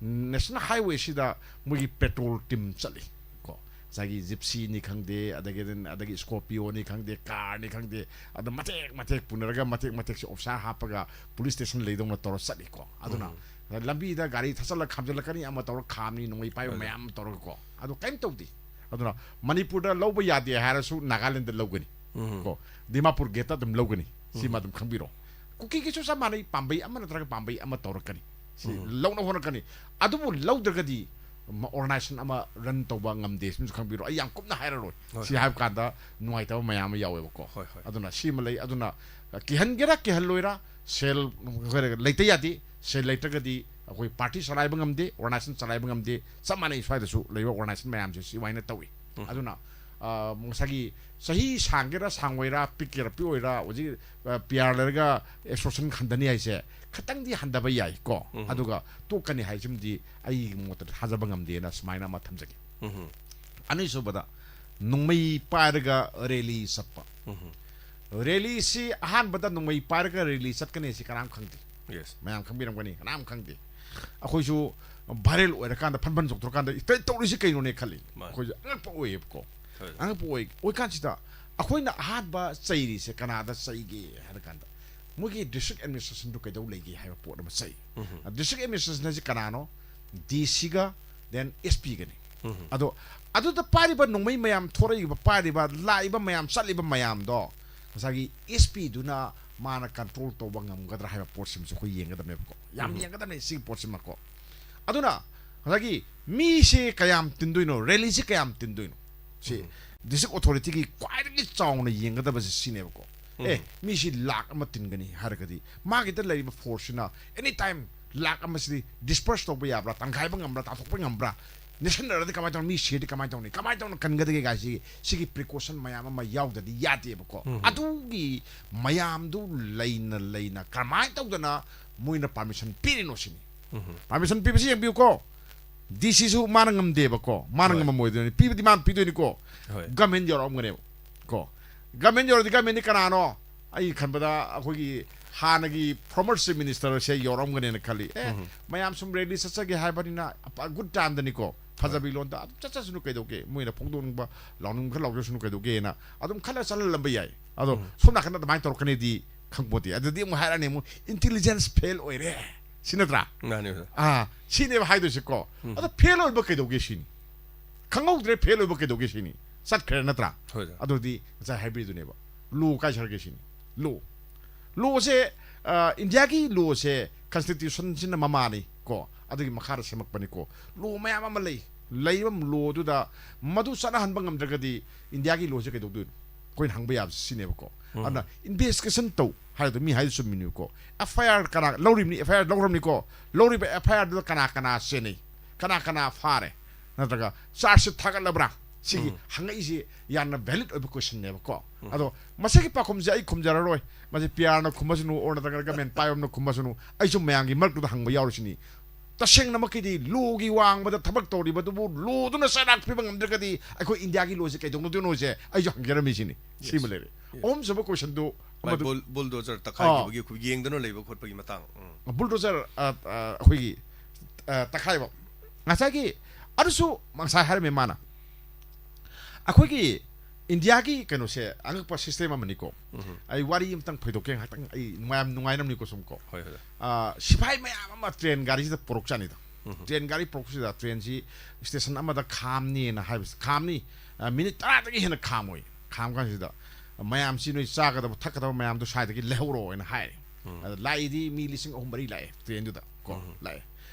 ꯎꯝ꯫ National Highway ꯁꯤꯗ ꯃꯣꯏꯒꯤ patrol team ꯆꯠꯂꯤ꯫ ꯀꯣ? ꯉꯁꯥꯏꯒꯤ Gypsy ꯅꯤ ꯈꯪꯗꯦ, ꯑꯗꯒꯤ, ꯑꯗꯒꯤ Scorpio ꯅꯤ ꯈꯪꯗꯦ, car ꯅꯤ ꯈꯪꯗꯦ, ꯑꯗꯨꯝ ꯃꯇꯦꯛ ꯃꯇꯦꯛ ꯄꯨꯅꯔꯒ, ꯃꯇꯦꯛ ꯃꯇꯦꯛꯁꯦ officer ꯍꯥꯞꯄꯒ police station ꯂꯩꯗꯧꯅ ꯇꯧꯔ ꯆꯠꯂꯤꯀꯣ꯫ ꯑꯗꯨꯅ ꯎꯝ꯫ ꯂꯝꯕꯤꯗ ꯒꯥꯔꯤ ꯊꯠꯆꯜꯂꯒ ꯈꯥꯝꯖꯜꯂꯛꯀꯅꯤ, ꯑꯃ ꯇꯧꯔ ꯈꯥꯝꯅꯤ, ꯅꯣꯡꯃꯩ ꯄꯥꯏꯕ ꯍꯣꯏ꯫ ꯃꯌꯥꯝ ꯑꯃ ꯇꯧꯔꯒꯀꯣ꯫ ꯑꯗꯨ ꯀꯔꯤꯝ ꯇꯧꯗꯦ꯫ ꯑꯗꯨꯅ ꯃꯅꯤꯄꯨꯔꯗ ꯂꯧꯕ ꯌꯥꯗꯦ ꯍꯥꯏꯔꯁꯨ ꯅꯥꯒꯥꯂꯦꯟꯗ ꯂꯧꯒꯅꯤ꯫ ꯎꯝ꯫ ꯀꯣ? ꯗꯤꯃꯥꯄꯨꯔ gate ꯇ ꯑꯗꯨꯝ ꯂꯧꯒꯅꯤ꯫ ꯁꯤꯃ ꯎꯝ꯫ ꯑꯗꯨꯝ ꯈꯪꯕꯤꯔꯣ꯫ ꯀꯨꯀꯤꯒꯤꯁꯨ ꯆꯞ ꯃꯥꯟꯅꯩ, ꯄꯥꯝꯕꯩ ꯑꯃ ꯅꯠꯇ꯭ꯔꯒ ꯄꯥꯝꯕꯩ ꯑꯃ ꯇꯧꯔꯛꯀꯅꯤ꯫ ꯁꯤ ꯎꯝ꯫ ꯂꯧꯅ ꯍꯣꯠꯅꯔꯛꯀꯅꯤ꯫ ꯑꯗꯨꯕꯨ ꯂꯧꯗ꯭ꯔꯒꯗꯤ ꯃ-, organization ꯑꯃ run ꯇꯧꯕ ꯉꯝꯗꯦ꯫ ꯁꯤꯃꯁꯨ ꯈꯪꯕꯤꯔꯣ꯫ ꯑꯩ ꯌꯥꯝ ꯀꯨꯞꯅ ꯍꯥꯏꯔꯔꯣꯏ꯫ ꯍꯣꯏ, ꯁꯤ ꯍꯣꯏ꯫ ꯍꯥꯏꯕ ꯀꯥꯟꯗ ꯅꯨꯡꯉꯥꯏꯇꯕ ꯃꯌꯥꯝ ꯑꯃ ꯌꯥꯎꯋꯦꯕꯀꯣ꯫ ꯍꯣꯏ, ꯍꯣꯏ꯫ ꯑꯗꯨꯅ ꯁꯤꯃ ꯂꯩ꯫ ꯑꯗꯨꯅ, ꯑ, ꯀꯤꯍꯟꯒꯦꯔꯥ ꯀꯤꯍꯜꯂꯣꯏꯔꯥ, ꯁꯦꯜ ꯂꯩꯇ ꯌꯥꯗꯦ꯫ ꯁꯦꯜ ꯂꯩꯇ꯭ꯔꯒꯗꯤ ꯑꯩꯈꯣꯏ party ꯆꯂꯥꯏꯕ ꯉꯝꯗꯦ, organization ꯆꯂꯥꯏꯕ ꯉꯝꯗꯦ꯫ ꯆꯞ ꯃꯥꯟꯅꯩ, ꯁ꯭ꯋꯥꯏꯗꯁꯨ ꯂꯩꯕ organization ꯃꯌꯥꯝꯁꯦ ꯁꯤꯃꯥꯏꯅ ꯇꯧꯏ꯫ ꯎꯝ꯫ ꯑꯗꯨꯅ ꯑ, ꯉꯁꯥꯏꯒꯤ ꯆꯍꯤ ꯁꯥꯡꯒꯦꯔꯥ ꯁꯥꯡꯉꯣꯏꯔꯥ, ꯄꯤꯛꯀꯦꯔꯥ ꯄꯤꯛꯑꯣꯏꯔꯥ, ꯍꯧꯖꯤꯛ, ꯑ, ꯄꯤ ꯑꯥꯔ ꯂꯩꯔꯒ ꯑꯦꯛꯁꯇꯣꯔꯁꯟ ꯍꯟꯊꯅꯤ ꯍꯥꯏꯁꯦ ꯈꯤꯇꯪꯗꯤ ꯍꯟꯊꯕ ꯌꯥꯏ ꯀꯣ꯫ ꯎꯝ꯫ ꯑꯗꯨꯒ ꯇꯣꯛꯀꯅꯤ ꯍꯥꯏꯁꯤꯃꯗꯤ ꯑꯩꯒꯤ ꯃꯣꯠꯇ ꯊꯥꯖꯕ ꯉꯝꯗꯦꯅ ꯁꯨꯃꯥꯏꯅ ꯑꯃ ꯊꯝꯖꯒꯦ꯫ ꯎꯝ꯫ ꯑꯅꯤꯁꯨꯕꯗ, ꯅꯣꯡꯃꯩ ꯄꯥꯏꯔꯒ ꯔꯦꯂꯤ ꯆꯠꯄ꯫ ꯎꯝ꯫ ꯔꯦꯂꯤꯁꯤ ꯑꯍꯥꯟꯕꯗ ꯅꯣꯡꯃꯩ ꯄꯥꯏꯔꯒ ꯔꯦꯂꯤ ꯆꯠꯀꯅꯤ ꯍꯥꯏꯁꯤ ꯀꯅꯥꯝ ꯈꯪꯗꯦ꯫ Yes꯫ ꯃꯌꯥꯝ ꯈꯪꯕꯤꯔꯝꯒꯅꯤ, ꯀꯅꯥꯝ ꯈꯪꯗꯦ꯫ ꯑꯩꯈꯣꯏꯁꯨ ꯚꯥꯏꯔꯦꯜ ꯑꯣꯏꯔꯀꯥꯟꯗ, ꯐꯟ ꯐꯟ ꯆꯣꯡꯊꯣꯔꯀꯥꯟꯗ, "ꯏꯇꯩ, ꯇꯧꯔꯤꯁꯤ ꯀꯩꯅꯣꯅꯦ?" ꯈꯜꯂꯤ꯫ ꯃꯥꯅꯤ꯫ ꯑꯩꯈꯣꯏꯁꯨ ꯑꯉꯛꯄ ꯑꯣꯏꯌꯦꯕꯀꯣ꯫ ꯍꯣꯏ꯫ ꯑꯉꯛꯄ ꯑꯣꯏ꯫ ꯑꯣꯏꯀꯥꯟꯁꯤꯗ ꯑꯩꯈꯣꯏꯅ ꯑꯍꯥꯟꯕ ꯆꯩꯔꯤꯁꯦ ꯀꯅꯥꯗ ꯆꯩꯒꯦ ꯍꯥꯏꯔ ꯀꯥꯟꯗ, ꯃꯣꯏꯒꯤ ꯗꯤꯁꯇ꯭ꯔꯤꯛ ꯑꯦꯗꯃꯤꯅꯤꯁꯇ꯭ꯔꯦꯁꯟꯗꯨ ꯀꯩꯗꯧ ꯂꯩꯒꯦ ꯍꯥꯏꯕ ꯄꯣꯠ ꯑꯃ ꯆꯩ꯫ ꯎꯝ꯫ ꯗꯤꯁꯇ꯭ꯔꯤꯛ ꯑꯦꯗꯃꯤꯅꯤꯁꯇ꯭ꯔꯦꯁꯟ ꯍꯥꯏꯁꯦ ꯀꯅꯥꯅꯣ? ꯗꯤ ꯁꯤꯒ, then ꯑꯦꯁ ꯄꯤꯒꯅꯤ꯫ ꯎꯝ꯫ ꯑꯗꯣ ꯑꯗꯨꯗ ꯄꯥꯏꯔꯤꯕ ꯅꯣꯡꯃꯩ ꯃꯌꯥꯝ ꯊꯣꯔꯛꯏꯕ, ꯄꯥꯏꯔꯤꯕ, ꯂꯥꯛꯏꯕ ꯃꯌꯥꯝ, ꯆꯠꯂꯤꯕ ꯃꯌꯥꯝꯗꯣ ꯉꯁꯥꯏꯒꯤ ꯑꯦꯁ ꯄꯤꯗꯨꯅ ꯃꯥꯅ ꯀꯟꯇ꯭ꯔꯣꯜ ꯇꯧꯕ ꯉꯝꯒꯗ꯭ꯔꯥ ꯍꯥꯏꯕ ꯄꯣꯠꯁꯤꯃꯁꯨ ꯑꯩꯈꯣꯏ ꯌꯦꯡꯒꯗꯕꯅꯦꯕꯀꯣ꯫ ꯌꯥꯝ ꯎꯝ꯫ ꯌꯦꯡꯒꯗꯕꯅꯦ ꯁꯤꯒꯤ ꯄꯣꯠꯁꯤꯃꯀꯣ꯫ ꯑꯗꯨꯅ ꯉꯁꯥꯏꯒꯤ ꯃꯤꯁꯦ ꯀꯌꯥꯝ ꯇꯤꯟꯗꯣꯏꯅꯣ, ꯔꯦꯂꯤꯁꯦ ꯀꯌꯥꯝ ꯇꯤꯟꯗꯣꯏꯅꯣ, ꯁꯤ ꯎꯝ꯫ ꯗꯤꯁꯇ꯭ꯔꯤꯛ ꯑꯣꯊꯣꯔꯤꯇꯤꯒꯤ ꯈ꯭ꯋꯥꯏꯗꯒꯤ ꯆꯥꯎꯅ ꯌꯦꯡꯒꯗꯕꯁꯦ ꯁꯤꯅꯦꯕꯀꯣ꯫ ꯑꯦ, ꯎꯝ꯫ ꯃꯤꯁꯤ ꯂꯥꯛ ꯑꯃ ꯇꯤꯟꯒꯅꯤ ꯍꯥꯏꯔꯒꯗꯤ ꯃꯥꯒꯤꯗ ꯂꯩꯔꯤꯕ ꯐꯣꯔꯁꯁꯤꯅ ꯑꯦꯅꯤ ꯇꯥꯏꯝ ꯂꯥꯛ ꯑꯃꯁꯤꯗꯤ ꯗꯤꯁꯄꯔꯁ ꯇꯧꯕ ꯌꯥꯕ꯭ꯔꯥ, ꯇꯪꯈꯥꯏꯕ ꯉꯝꯕ꯭ꯔꯥ, ꯇꯥꯊꯣꯛꯄ ꯉꯝꯕ꯭ꯔꯥ, ꯅꯦꯁꯟꯅꯔꯗꯤ ꯀꯃꯥꯏꯅ ꯇꯧꯅꯤ, ꯃꯤ ꯁꯤꯔꯗꯤ ꯀꯃꯥꯏꯅ ꯇꯧꯅꯤ, ꯀꯃꯥꯏꯅ ꯇꯧꯅ ꯀꯟꯒꯗꯒꯦ ꯀꯥꯏꯁꯤ, ꯁꯤꯒꯤ ꯄ꯭ꯔꯤꯀꯣꯁꯟ ꯃꯌꯥꯝ ꯑꯃ ꯌꯥꯎꯗ꯭ꯔꯗꯤ ꯌꯥꯗꯦꯕꯀꯣ꯫ ꯎꯝ꯫ ꯑꯗꯨꯒꯤ ꯃꯌꯥꯝꯗꯨ ꯂꯩꯅ ꯂꯩꯅ ꯀꯃꯥꯏꯅ ꯇꯧꯗꯅ ꯃꯣꯏꯅ ꯄꯥꯔꯃꯤꯁꯟ ꯄꯤꯔꯤꯅꯣ ꯁꯤꯅꯤ꯫ ꯎꯝ꯫ ꯄꯥꯔꯃꯤꯁꯟ ꯄꯤꯕꯁꯤ ꯌꯦꯡꯕꯤꯌꯨꯀꯣ, ꯗꯤ ꯁꯤꯁꯨ ꯃꯥꯅ ꯉꯝꯗꯦꯕꯀꯣ, ꯃꯥꯅ ꯍꯣꯏ꯫ ꯉꯝꯃꯝꯃꯣꯏꯗꯣꯏꯅꯤ, ꯄꯤꯕꯗꯤ ꯃꯥꯅ ꯄꯤꯗꯣꯏꯅꯤꯀꯣ꯫ ꯍꯣꯏ꯫ ꯒꯃꯦꯟ ꯌꯧꯔꯛꯑꯝꯒꯅꯦꯕ ꯀꯣ꯫ ꯒꯃꯦꯟ ꯌꯧꯔꯗꯤ ꯒꯃꯦꯟꯗꯤ ꯀꯅꯥꯅꯣ? ꯑꯩ ꯈꯟꯕꯗ ꯑꯩꯈꯣꯏꯒꯤ ꯍꯥꯟꯅꯒꯤ ꯐꯣꯔꯃꯔ ꯆꯤꯐ ꯃꯤꯅꯤꯁꯇꯔꯁꯦ ꯌꯧꯔꯛꯑꯝꯒꯅꯦꯅ ꯈꯜꯂꯤ꯫ ꯑꯦ, ꯎꯝ꯫ ꯃꯌꯥꯝ ꯁꯨꯝ ꯔꯦꯂꯤ ꯆꯠꯆꯒꯦ ꯍꯥꯏꯕꯅꯤꯅ ꯒꯨꯗ ꯇꯥꯏꯝꯗꯅꯤꯀꯣ, ꯐꯖꯕꯤ ꯍꯣꯏ꯫ ꯂꯣꯟꯗ ꯑꯗꯨꯝ ꯆꯠꯆꯁꯅꯨ ꯀꯩꯗꯧꯒꯦ, ꯃꯣꯏꯅ ꯐꯣꯡꯗꯣꯛꯅꯤꯡꯕ ꯂꯥꯎꯅꯤꯡꯕ ꯈꯔ ꯂꯥꯎꯖꯁꯅꯨ ꯀꯩꯗꯧꯒꯦꯅ ꯑꯗꯨꯝ ꯈꯜꯂ ꯆꯠꯍꯜꯂꯝꯕ ꯌꯥꯏ꯫ ꯑꯗꯣ ꯎꯝ꯫ ꯁꯣꯝ ꯅꯥꯀꯟꯗ ꯑꯗꯨꯃꯥꯏꯅ ꯇꯧꯔꯛꯀꯅꯤꯗꯤ ꯈꯪꯄꯣꯠꯇꯦ꯫ ꯑꯗꯨꯗꯤ ꯑꯃꯨꯛ ꯍꯥꯏꯔꯛꯑꯅꯤ, ꯑꯃꯨꯛ ꯏꯟꯇꯦꯂꯤꯖꯦꯟꯁ ꯐꯦꯜ ꯑꯣꯏꯔꯦ, ꯁꯤ ꯅꯠꯇ꯭ꯔꯥ? ꯃꯥꯅꯤ, ꯃꯥꯅꯤ꯫ ꯑꯥ, ꯁꯤꯅꯦꯕ ꯍꯥꯏꯗꯣꯏꯁꯦꯀꯣ꯫ ꯎꯝ꯫ ꯑꯗꯣ ꯐꯦꯜ ꯑꯣꯏꯕ ꯀꯩꯗꯧꯒꯦ ꯁꯤꯅꯤ? ꯈꯪꯍꯧꯗ꯭ꯔꯦ ꯐꯦꯜ ꯑꯣꯏꯕ ꯀꯩꯗꯧꯒꯦ ꯁꯤꯅꯤ? ꯆꯠꯈ꯭ꯔꯦ ꯅꯠꯇ꯭ꯔꯥ? ꯍꯣꯏ, ꯁꯥꯔ꯫ ꯑꯗꯨꯗꯤ ꯉꯁꯥꯏ ꯍꯥꯏꯕꯤꯗꯨꯅꯦꯕ, ꯂꯣ ꯀꯥꯏ ꯆꯠꯈ꯭ꯔꯒꯦ ꯁꯤꯅꯤ? ꯂꯣ, ꯂꯣꯁꯦ, ꯑ, ꯏꯟꯗꯤꯌꯥꯒꯤ ꯂꯣꯁꯦ ꯀꯟꯁꯇꯤꯇ꯭ꯌꯨꯁꯟꯁꯤꯅ ꯃꯃꯥꯅꯤ ꯀꯣ, ꯑꯗꯨꯒꯤ ꯃꯈꯥꯗ ꯁꯦꯝꯃꯛꯄꯅꯤꯀꯣ꯫ ꯂꯣ ꯃꯌꯥꯝ ꯑꯃ ꯂꯩ, ꯂꯩꯔꯤꯕ ꯂꯣꯗꯨꯗ ꯃꯗꯨ ꯆꯠꯅꯍꯟꯕ ꯉꯝꯗ꯭ꯔꯒꯗꯤ ꯏꯟꯗꯤꯌꯥꯒꯤ ꯂꯣꯁꯦ ꯀꯩꯗꯧꯗꯣꯏꯅꯣ? ꯑꯩꯈꯣꯏꯅ ꯍꯪꯕ ꯌꯥꯕꯁꯤ ꯁꯤꯅꯦꯕꯀꯣ꯫ ꯎꯝ꯫ ꯑꯗꯨꯅ ꯏꯟꯚꯦꯁꯇꯤꯒꯦꯁꯟ ꯇꯧ ꯍꯥꯏꯗꯣ ꯃꯤ ꯍꯥꯏꯗꯣ ꯆꯨꯝꯃꯤꯅꯤꯀꯣ꯫ ꯑꯦꯐ ꯑꯥꯏ ꯑꯥꯔ ꯀꯅꯥ ꯂꯧꯔꯤꯕꯅꯤ? ꯑꯦꯐ ꯑꯥꯏ ꯑꯥꯔ ꯂꯧꯈ꯭ꯔꯕꯅꯤꯀꯣ꯫ ꯂꯧꯔꯤꯕ ꯑꯦꯐ ꯑꯥꯏ ꯑꯥꯔꯗꯨꯗ ꯀꯅꯥ ꯀꯅꯥ ꯆꯦꯟꯅꯩ, ꯀꯅꯥ ꯀꯅꯥ ꯐꯥꯔꯦ, ꯅꯠꯇ꯭ꯔꯒ ꯆꯥꯔꯖ ꯁꯤꯠ ꯊꯥꯒꯠꯂꯕ꯭ꯔꯥ? ꯁꯤꯒꯤ ꯍꯪꯉꯛꯏꯁꯤ ꯌꯥꯝꯅ ꯚꯦꯂꯤꯠ ꯑꯣꯏꯕ ꯀꯣꯏꯁꯟꯅꯦꯕꯀꯣ꯫ ꯑꯗꯣ ꯃꯁꯤꯒꯤ ꯄꯥꯎꯈꯨꯝꯁꯦ ꯑꯩ ꯈꯨꯝꯖꯔꯔꯣꯏ꯫ ꯃꯁꯤ ꯄꯤ ꯑꯥꯔꯅ ꯈꯨꯝꯃꯁꯅꯨ, ꯑꯣꯔ ꯅꯠꯇ꯭ꯔꯒ ꯒꯃꯦꯟ ꯄꯥꯏꯕ ꯑꯃꯅ ꯈꯨꯝꯃꯁꯅꯨ, ꯑꯩꯁꯨ ꯃꯌꯥꯝꯒꯤ ꯃꯔꯛꯇꯨꯗ ꯍꯪꯕ ꯌꯥꯎꯔꯤꯁꯤꯅꯤ꯫ ꯇꯁꯦꯡꯅꯃꯛꯀꯤꯗꯤ ꯂꯣꯒꯤ ꯋꯥꯡꯃꯗ ꯊꯕꯛ ꯇꯧꯔꯤꯕꯗꯨꯕꯨ ꯂꯣꯗꯨꯅ ꯆꯩꯔꯥꯛ ꯄꯤꯕ ꯉꯝꯗ꯭ꯔꯒꯗꯤ ꯑꯩꯈꯣꯏ ꯏꯟꯗꯤꯌꯥꯒꯤ ꯂꯣꯁꯦ ꯀꯩꯗꯧꯅꯗꯣꯏꯅꯣꯁꯦ ꯑꯩꯁꯨ ꯍꯪꯖꯔꯝꯃꯤꯁꯤꯅꯤ꯫ ꯁꯤꯃ ꯂꯩꯔꯦ꯫ ꯑꯍꯨꯝꯁꯨꯕ ꯀꯣꯏꯁꯟꯗꯨ ꯑꯃꯗꯨ ꯕꯨꯜ ꯕꯨꯜꯗꯣꯖꯔ ꯇꯛꯈꯥꯏꯈꯤꯕꯒꯤ ꯑꯩꯈꯣꯏ ꯌꯦꯡꯗꯅ ꯂꯩꯕ ꯈꯣꯠꯄꯒꯤ ꯃꯇꯥꯡ꯫ ꯎꯝ꯫ ꯕꯨꯜꯗꯣꯖꯔ, ꯑ, ꯑ, ꯑꯩꯈꯣꯏꯒꯤ, ꯑ, ꯇꯛꯈꯥꯏꯕ꯫ ꯉꯁꯥꯏꯒꯤ ꯑꯗꯨꯁꯨ ꯉꯁꯥꯏ ꯍꯥꯏꯔꯝꯃꯦ ꯃꯥꯅ꯫ ꯑꯩꯈꯣꯏꯒꯤ ꯏꯟꯗꯤꯌꯥꯒꯤ ꯀꯩꯅꯣꯁꯦ ꯑꯉꯛꯄ ꯁꯤꯁꯇꯦꯝ ꯑꯃꯅꯤꯀꯣ꯫ ꯑꯩ ꯋꯥꯔꯤ ꯑꯃꯇꯪ ꯐꯣꯏꯗꯣꯛꯀꯦ ꯉꯥꯏꯍꯥꯛꯇꯪ, ꯑꯩ ꯃꯌꯥꯝ ꯅꯨꯡꯉꯥꯏꯅꯕꯅꯤꯀꯣ ꯁꯨꯝ ꯀꯣ꯫ ꯍꯣꯏ, ꯍꯣꯏ꯫ ꯑ, ꯁꯤꯐꯥꯏ ꯃꯌꯥꯝ ꯑꯃ ꯇ꯭ꯔꯦꯟ ꯒꯥꯔꯤꯁꯤꯗ ꯄꯨꯔꯛꯆꯥꯅꯤꯗ꯫ ꯇ꯭ꯔꯦꯟ ꯒꯥꯔꯤ ꯄꯨꯔꯛꯄꯁꯤꯗ ꯇ꯭ꯔꯦꯟꯁꯤ ꯁ꯭ꯇꯦꯁꯟ ꯑꯃꯗ ꯈꯥꯝꯅꯦꯅ ꯍꯥꯏꯕꯁꯤ, ꯈꯥꯝꯅꯤ, ꯑ, ꯃꯤꯅꯤꯠ ꯇꯔꯥꯗꯒꯤ ꯍꯦꯟꯅ ꯈꯥꯝꯃꯣꯏ꯫ ꯈꯥꯝ ꯀꯥꯟꯁꯤꯗ ꯃꯌꯥꯝꯁꯤ ꯅꯣꯏ ꯆꯥꯒꯗꯕ ꯊꯛꯀꯗꯕ ꯃꯌꯥꯝꯗꯣ ꯁ꯭ꯋꯥꯏꯗꯒꯤ ꯂꯩꯍꯧꯔꯣꯅ ꯍꯥꯏ꯫ ꯑꯗ ꯂꯥꯛꯏꯗꯤ ꯃꯤ ꯂꯤꯁꯤꯡ ꯑꯍꯨꯝ ꯃꯔꯤ ꯂꯥꯛꯑꯦ ꯇ꯭ꯔꯦꯟꯗꯨꯗ ꯀꯣ꯫ ꯂꯥꯛꯑꯦ꯫